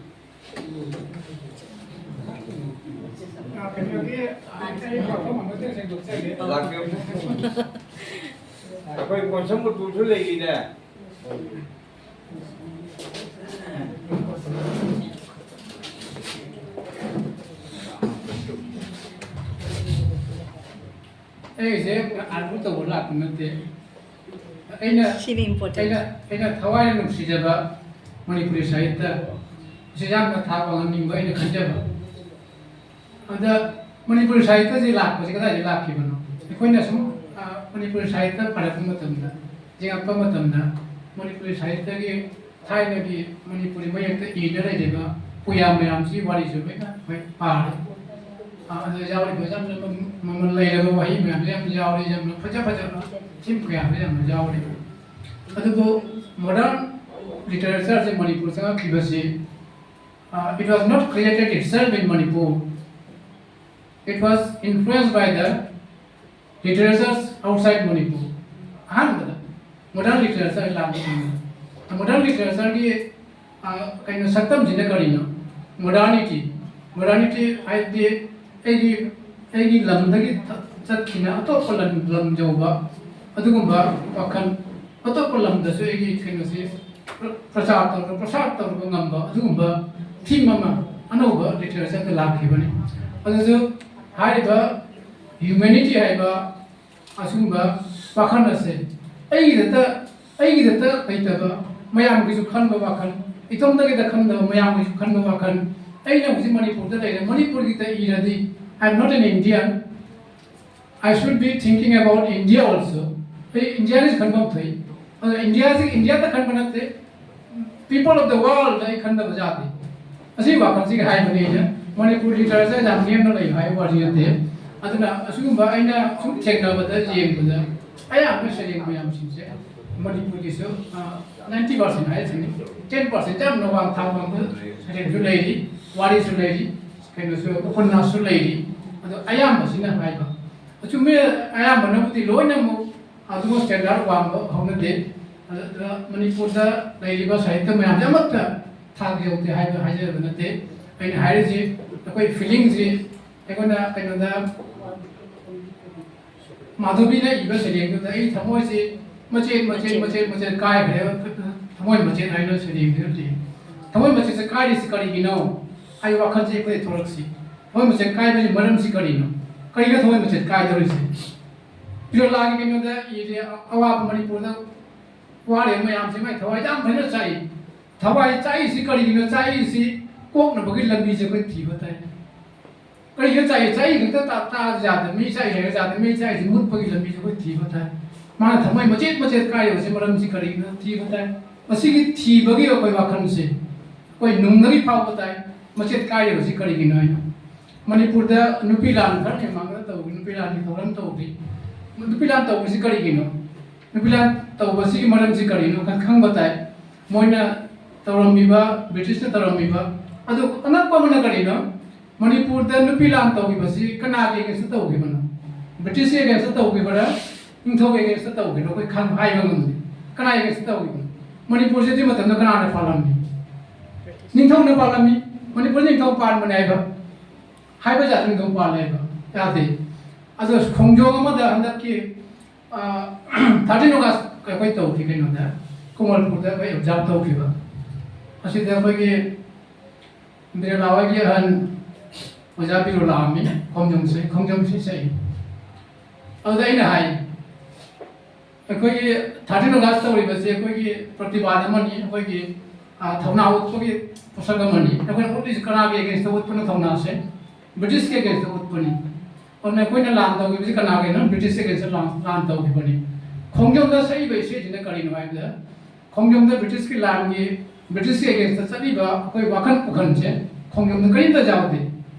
ꯑ, ꯀꯩꯅꯣꯒꯤ, ꯑꯩ ꯋꯥꯐꯝ ꯑꯃꯇ ꯁꯦꯡꯗꯣꯛꯆꯒꯦ꯫ ꯂꯥꯛꯄꯤꯌꯨ꯫ ꯑꯩꯈꯣꯏ ꯀꯣꯟꯁꯝ ꯃꯨꯇꯨꯁꯨ ꯂꯩꯔꯤꯅꯦ꯫ ꯑꯩꯁꯦ ꯑꯥꯔꯒꯨ ꯇꯧꯕ ꯂꯥꯛꯄ ꯅꯠꯇꯦ꯫ ꯑꯩꯅ, ꯁꯤꯅꯤ important꯫ ꯑꯩꯅ, ꯑꯩꯅ ꯊꯋꯥꯏꯅ ꯅꯨꯡꯁꯤꯖꯕ ꯃꯅꯤꯄꯨꯔꯤ ꯁꯥꯍꯤꯇ꯭ꯌ ꯁꯤ ꯌꯥꯝꯅ ꯊꯥꯛ ꯋꯥꯡꯍꯟꯅꯤꯡꯕ ꯑꯩꯅ ꯈꯟꯖꯕ꯫ ꯑꯗ ꯃꯅꯤꯄꯨꯔꯤ ꯁꯥꯍꯤꯇ꯭ꯌꯁꯤ ꯂꯥꯛꯄꯁꯤ ꯀꯗꯥꯏꯗꯒꯤ ꯂꯥꯛꯈꯤꯕꯅꯣ? ꯑꯩꯈꯣꯏꯅ ꯁꯨꯝ, ꯑ, ꯃꯅꯤꯄꯨꯔꯤ ꯁꯥꯍꯤꯇ꯭ꯌ ꯄꯥꯔꯛꯄ ꯃꯇꯝꯗ, ꯌꯦꯡꯉꯛꯄ ꯃꯇꯝꯗ, ꯃꯅꯤꯄꯨꯔꯤ ꯁꯥꯍꯤꯇ꯭ꯌꯒꯤ ꯊꯥꯏꯅꯒꯤ ꯃꯅꯤꯄꯨꯔꯤ ꯃꯌꯦꯛꯇ ꯏꯗꯨꯅ ꯂꯩꯔꯤꯕ ꯄꯨꯌꯥ ꯃꯌꯥꯝꯁꯤ ꯋꯥꯔꯤꯁꯨ ꯂꯣꯏꯅ ꯑꯩꯈꯣꯏ ꯄꯥꯔꯦ꯫ ꯑ, ꯑꯗꯨꯗ ꯌꯥꯎꯔꯤꯕ ꯌꯥꯝꯅ ꯃ-, ꯃꯃꯜ ꯂꯩꯔꯕ ꯋꯥꯍꯩ ꯃꯌꯥꯝꯁꯨ ꯌꯥꯝ ꯌꯥꯎꯔꯤ, ꯌꯥꯝꯅ ꯐꯖ ꯐꯖꯕ ꯊꯤꯝ ꯀꯌꯥꯁꯨ ꯌꯥꯝꯅ ꯌꯥꯎꯔꯤ꯫ ꯑꯗꯨꯕꯨ modern literature say Manipur ꯆꯪꯉꯛꯈꯤꯕꯁꯤ, uh, it was not created itself in Manipur. It was influenced by the literatures outside Manipur. ꯑꯍꯥꯟꯕꯗ modern literature ꯂꯥꯛꯄ ꯃꯇꯝꯗ, modern literature ꯒꯤ, ꯑ, ꯀꯩꯅꯣ, ꯁꯛꯇꯝꯁꯤꯅ ꯀꯔꯤꯅꯣ? Modernity. Modernity ꯍꯥꯏꯕꯗꯤ ꯑꯩꯒꯤ, ꯑꯩꯒꯤ ꯂꯝꯗꯒꯤ ꯊ-, ꯆꯠꯈꯤꯅ ꯑꯇꯣꯞꯄ ꯂꯝ, ꯂꯝ ꯌꯧꯕ ꯑꯗꯨꯒꯨꯝꯕ ꯋꯥꯈꯜ, ꯑꯇꯣꯞꯄ ꯂꯝꯗꯁꯨ ꯑꯩꯒꯤ ꯀꯩꯅꯣꯁꯦ ꯄ꯭ꯔ-, ꯄ꯭ꯔꯆꯥꯔ ꯇꯧꯔꯒ, ꯄ꯭ꯔꯁꯥꯔ ꯇꯧꯔꯨꯕ ꯉꯝꯕ ꯑꯗꯨꯒꯨꯝꯕ ꯊꯤꯝ ꯑꯃ ꯑꯅꯧꯕ ꯂꯤꯇꯔꯦꯆꯔꯗ ꯂꯥꯛꯈꯤꯕꯅꯤ꯫ ꯑꯗꯨꯁꯨ ꯍꯥꯏꯔꯤꯕ ꯍ꯭ꯌꯨꯃꯦꯅꯤꯇꯤ ꯍꯥꯏꯕ ꯑꯁꯤꯒꯨꯝꯕ ꯋꯥꯈꯜ ꯑꯁꯦ ꯑꯩꯒꯤꯗꯇ, ꯑꯩꯒꯤꯗꯇ ꯂꯩꯇꯕ, ꯃꯌꯥꯝꯒꯤꯁꯨ ꯈꯟꯕ ꯋꯥꯈꯜ, ꯏꯇꯣꯝꯇꯒꯤꯗ ꯈꯟꯗꯕ, ꯃꯌꯥꯝꯒꯤꯁꯨ ꯈꯟꯕ ꯋꯥꯈꯜ꯫ ꯑꯩꯅ ꯍꯧꯖꯤꯛ ꯃꯅꯤꯄꯨꯔꯗ ꯂꯩꯔꯦ, ꯃꯅꯤꯄꯨꯔꯒꯤꯗ ꯏꯔꯗꯤ, I am not an Indian, I should be thinking about India also. ꯑꯩ ꯏꯟꯗꯤꯌꯥꯒꯤꯁꯨ ꯈꯟꯐꯝ ꯊꯣꯛꯏ꯫ ꯑꯗꯣ ꯏꯟꯗꯤꯌꯥꯁꯤ, ꯏꯟꯗꯤꯌꯥꯗ ꯈꯟꯕ ꯅꯠꯇꯦ, people of the world ꯑꯩ ꯈꯟꯗꯕ ꯌꯥꯗꯦ꯫ ꯑꯁꯤꯒꯤ ꯋꯥꯈꯜꯁꯤꯒꯤ ꯍꯥꯏꯕꯅꯤ ꯑꯩꯅ꯫ ꯃꯅꯤꯄꯨꯔ ꯂꯤꯇꯔꯦꯆꯔ ꯌꯥꯝ ꯅꯦꯝꯅ ꯂꯩꯕ ꯍꯥꯏꯕ ꯋꯥꯔꯤ ꯅꯠꯇꯦ꯫ ꯑꯗꯨꯅ ꯑꯁꯤꯒꯨꯝꯕ ꯑꯩꯅ ꯁꯨꯝ ꯊꯦꯡꯅꯕꯗ, ꯌꯦꯡꯕꯗ, ꯑꯌꯥꯝꯕ ꯁꯩꯔꯦꯡ ꯃꯌꯥꯝꯁꯤꯡꯁꯦ ꯃꯅꯤꯄꯨꯔꯒꯤꯁꯨ, ꯑ, ninety percent ꯍꯥꯏꯁꯤꯅꯤ, ten percent ꯌꯥꯝꯅ ꯋꯥꯡ ꯊꯥꯛ ꯋꯥꯡꯕ ꯁꯩꯔꯦꯡꯁꯨ ꯂꯩꯔꯤ, ꯋꯥꯔꯤꯁꯨ ꯂꯩꯔꯤ, ꯀꯩꯅꯣꯁꯨ, ꯎꯄꯟꯅꯥꯁꯁꯨ ꯂꯩꯔꯤ꯫ ꯑꯗꯣ ꯑꯌꯥꯝꯕꯁꯤꯅ ꯍꯥꯏꯕ, ꯑꯆꯨꯝꯕ ꯑꯌꯥꯝꯕꯅꯕꯨꯗꯤ ꯂꯣꯏꯅꯃꯛ ꯑꯗꯨꯒ ꯁ꯭ꯇꯦꯟꯗꯔꯗ ꯋꯥꯡꯕ ꯍꯧꯅꯗꯦ꯫ ꯑꯗꯨꯗ ꯃꯅꯤꯄꯨꯔꯗ ꯂꯩꯔꯤꯕ ꯁꯥꯍꯤꯇ꯭ꯌ ꯃꯌꯥꯝꯁꯦ ꯑꯃꯠꯇ ꯊꯥꯛ ꯌꯧꯗꯦ ꯍꯥꯏꯕ ꯍꯥꯏꯖꯕ ꯅꯠꯇꯦ꯫ ꯑꯩꯅ ꯍꯥꯏꯔꯤꯁꯤ ꯑꯩꯈꯣꯏ ꯐꯤꯂꯤꯡꯁꯤ, ꯑꯩꯈꯣꯏꯅ ꯀꯩꯅꯣꯗ ꯃꯥꯙꯕꯤꯅ ꯏꯕ ꯁꯩꯔꯦꯡꯗꯨꯗ ꯑꯩ ꯊꯃꯣꯏꯁꯤ ꯃꯆꯦꯠ ꯃꯆꯦꯠ ꯃꯆꯦꯠ ꯃꯆꯦꯠ ꯀꯥꯏꯈ꯭ꯔꯦ꯫ ꯊꯃꯣꯏ ꯃꯆꯦꯠ ꯍꯥꯏꯅ ꯁꯩꯔꯦꯡꯗꯨꯗ ꯂꯩ꯫ ꯊꯃꯣꯏ ꯃꯆꯦꯠꯁꯦ ꯀꯥꯏꯔꯤꯁꯤ ꯀꯔꯤꯒꯤꯅꯣ? ꯑꯩ ꯋꯥꯈꯜꯁꯦ ꯑꯩꯈꯣꯏ ꯊꯣꯛꯂꯛꯁꯤ꯫ ꯊꯃꯣꯏ ꯃꯆꯦꯠ ꯀꯥꯏꯕꯒꯤ ꯃꯔꯝꯁꯤ ꯀꯔꯤꯅꯣ? ꯀꯔꯤꯅꯣ ꯊꯃꯣꯏ ꯃꯆꯦꯠ ꯀꯥꯏꯗꯧꯔꯤꯁꯦ? ꯄꯤꯔꯣꯂꯥꯒꯤ ꯀꯩꯅꯣꯗ ꯏꯔꯦ, ꯑꯋꯥꯕ ꯃꯅꯤꯄꯨꯔꯗ ꯋꯥꯔꯤꯕ ꯃꯌꯥꯝꯁꯦ ꯃꯥꯏ ꯊꯋꯥꯏ ꯌꯥꯝ ꯐꯖꯅ ꯆꯥꯛꯏ꯫ ꯊꯋꯥꯏ ꯆꯥꯛꯏꯁꯤ ꯀꯔꯤꯒꯤꯅꯣ? ꯆꯥꯛꯏꯁꯤ ꯀꯣꯛꯅꯕꯒꯤ ꯂꯝꯕꯤꯁꯦ ꯑꯩꯈꯣꯏ ꯊꯤꯕ ꯇꯥꯏ꯫ ꯀꯔꯤꯒꯤꯅꯣ ꯆꯥꯛꯏ? ꯆꯥꯛꯏ ꯈꯛꯇ ꯇꯥ-, ꯇꯥ ꯌꯥꯗꯕ, ꯃꯤ ꯆꯥꯛꯏ ꯍꯥꯏꯔꯒ ꯌꯥꯗꯕ, ꯃꯤ ꯆꯥꯛꯏꯁꯤ ꯃꯨꯠꯄꯒꯤ ꯂꯝꯕꯤꯁꯦ ꯑꯩꯈꯣꯏ ꯊꯤꯕ ꯇꯥꯏ꯫ ꯃꯥꯅ ꯊꯃꯣꯏ ꯃꯆꯦꯠ ꯃꯆꯦꯠ ꯀꯥꯏꯔꯤꯕꯁꯤ ꯃꯔꯝꯁꯤ ꯀꯔꯤꯒꯤꯅꯣ ꯊꯤꯕ ꯇꯥꯏ꯫ ꯃꯁꯤꯒꯤ ꯊꯤꯕꯒꯤ ꯑꯩꯈꯣꯏ ꯋꯥꯈꯜꯁꯦ ꯑꯩꯈꯣꯏ ꯅꯨꯡꯗꯒꯤ ꯐꯥꯎꯕ ꯇꯥꯏ꯫ ꯃꯆꯦꯠ ꯀꯥꯏꯔꯤꯕꯁꯤ ꯀꯔꯤꯒꯤꯅꯣ ꯍꯥꯏꯅ꯫ ꯃꯅꯤꯄꯨꯔꯗ ꯅꯨꯄꯤ ꯂꯥꯟ ꯈꯔ ꯃꯃꯥꯡꯗ ꯇꯧꯈꯤ, ꯅꯨꯄꯤ ꯂꯥꯟꯒꯤ ꯊꯧꯔꯝ ꯇꯧꯈꯤ꯫ ꯅꯨꯄꯤ ꯂꯥꯟ ꯇꯧꯕꯁꯤ ꯀꯔꯤꯒꯤꯅꯣ? ꯅꯨꯄꯤ ꯂꯥꯟ ꯇꯧꯕꯁꯤꯒꯤ ꯃꯔꯝꯁꯤ ꯀꯔꯤꯅꯣ ꯈ-, ꯈꯪꯕ ꯇꯥꯏ꯫ ꯃꯣꯏꯅ ꯇꯧꯔꯝꯃꯤꯕ, ꯕ꯭ꯔꯤꯇꯤꯁꯅ ꯇꯧꯔꯝꯃꯤꯕ꯫ ꯑꯗꯨ ꯑꯉꯛꯄ ꯑꯃꯅ ꯀꯔꯤꯅꯣ? ꯃꯅꯤꯄꯨꯔꯗ ꯅꯨꯄꯤ ꯂꯥꯟ ꯇꯧꯈꯤꯕꯁꯤ ꯀꯅꯥꯒꯤ against ꯇꯧꯈꯤꯕꯅꯣ? ꯕ꯭ꯔꯤꯇꯤꯁꯀꯤ against ꯇꯧꯈꯤꯕꯔꯥ? ꯅꯤꯡꯊꯧꯒꯤ against ꯇꯧꯈꯤꯕꯔꯥ? ꯑꯩꯈꯣꯏ ꯈꯪ-, ꯍꯥꯏꯕ ꯉꯝꯗꯦ꯫ ꯀꯅꯥꯒꯤ against ꯇꯧꯈꯤꯕꯅꯣ? ꯃꯅꯤꯄꯨꯔꯁꯤ ꯑꯗꯨꯒꯤ ꯃꯇꯝꯗ ꯀꯅꯥꯅ ꯄꯥꯜꯂꯝꯃꯤ? ꯅꯤꯡꯊꯧꯅ ꯄꯥꯜꯂꯝꯃꯤ꯫ ꯃꯅꯤꯄꯨꯔ ꯅꯤꯡꯊꯧ ꯄꯥꯟꯕꯅꯦ ꯍꯥꯏꯕ, ꯍꯥꯏꯕ ꯖꯥꯠ ꯅꯤꯡꯊꯧ ꯄꯥꯜꯂꯦ ꯍꯥꯏꯕ ꯌꯥꯗꯦ꯫ ꯑꯗꯣ ꯈꯣꯡꯖꯣꯝ ꯑꯃꯗ ꯍꯟꯗꯛꯀꯤ, ꯑ, thirteen August ꯑꯩꯈꯣꯏ ꯇꯧꯈꯤ ꯀꯩꯅꯣꯗ, ꯀꯣꯃꯜꯄꯨꯔꯗ ꯑꯩꯈꯣꯏ observe ꯇꯧꯈꯤꯕ꯫ ꯑꯁꯤꯗ ꯑꯩꯈꯣꯏꯒꯤ ꯕꯤꯔꯂꯥ ꯍꯣꯏꯒꯤ ꯑꯍꯟ ꯑꯣꯖꯥ ꯕꯤꯔꯨ ꯂꯥꯛꯑꯝꯃꯤ, ꯈꯣꯡꯖꯣꯝꯁꯦ, ꯈꯣꯡꯖꯣꯝꯁꯦ ꯏꯁꯩ꯫ ꯑꯗꯨꯗ ꯑꯩꯅ ꯍꯥꯏ, ꯑꯩꯈꯣꯏꯒꯤ thirteen August ꯇꯧꯔꯤꯕꯁꯦ ꯑꯩꯈꯣꯏꯒꯤ ꯄ꯭ꯔꯇꯤꯕꯥꯗ ꯑꯃꯅꯤ, ꯑꯩꯈꯣꯏꯒꯤ, ꯑ, ꯊꯧꯅꯥ ꯎꯠꯄꯒꯤ ꯄꯣꯠꯁꯛ ꯑꯃꯅꯤ꯫ ꯑꯩꯈꯣꯏꯅ ꯎꯠꯂꯤꯁꯤ ꯀꯅꯥꯒꯤ against ꯎꯠꯄꯅꯣ ꯊꯧꯅꯥꯁꯦ? ꯕ꯭ꯔꯤꯇꯤꯁꯀꯤ against ꯎꯠꯄꯅꯤ꯫ ꯑꯗꯨꯅ ꯑꯩꯈꯣꯏꯅ ꯂꯥꯟ ꯇꯧꯈꯤꯕꯁꯤ ꯀꯅꯥꯒꯤꯅꯣ? ꯕ꯭ꯔꯤꯇꯤꯁꯀꯤ against ꯂꯥꯟ, ꯂꯥꯟ ꯇꯧꯈꯤꯕꯅꯤ꯫ ꯈꯣꯡꯖꯣꯝꯗ ꯁꯛꯏꯕ ꯏꯁꯩꯁꯤꯅ ꯀꯔꯤꯅꯣ ꯍꯥꯏꯕꯗ, ꯈꯣꯡꯖꯣꯝꯗ ꯕ꯭ꯔꯤꯇꯤꯁꯀꯤ ꯂꯥꯟꯒꯤ, ꯕ꯭ꯔꯤꯇꯤꯁꯀꯤ against ꯆꯠꯂꯤꯕ ꯑꯩꯈꯣꯏ ꯋꯥꯈꯜ ꯄꯨꯈꯜꯁꯦ ꯈꯣꯡꯖꯣꯝꯗ ꯀꯔꯤꯝꯇ ꯌꯥꯎꯗꯦ꯫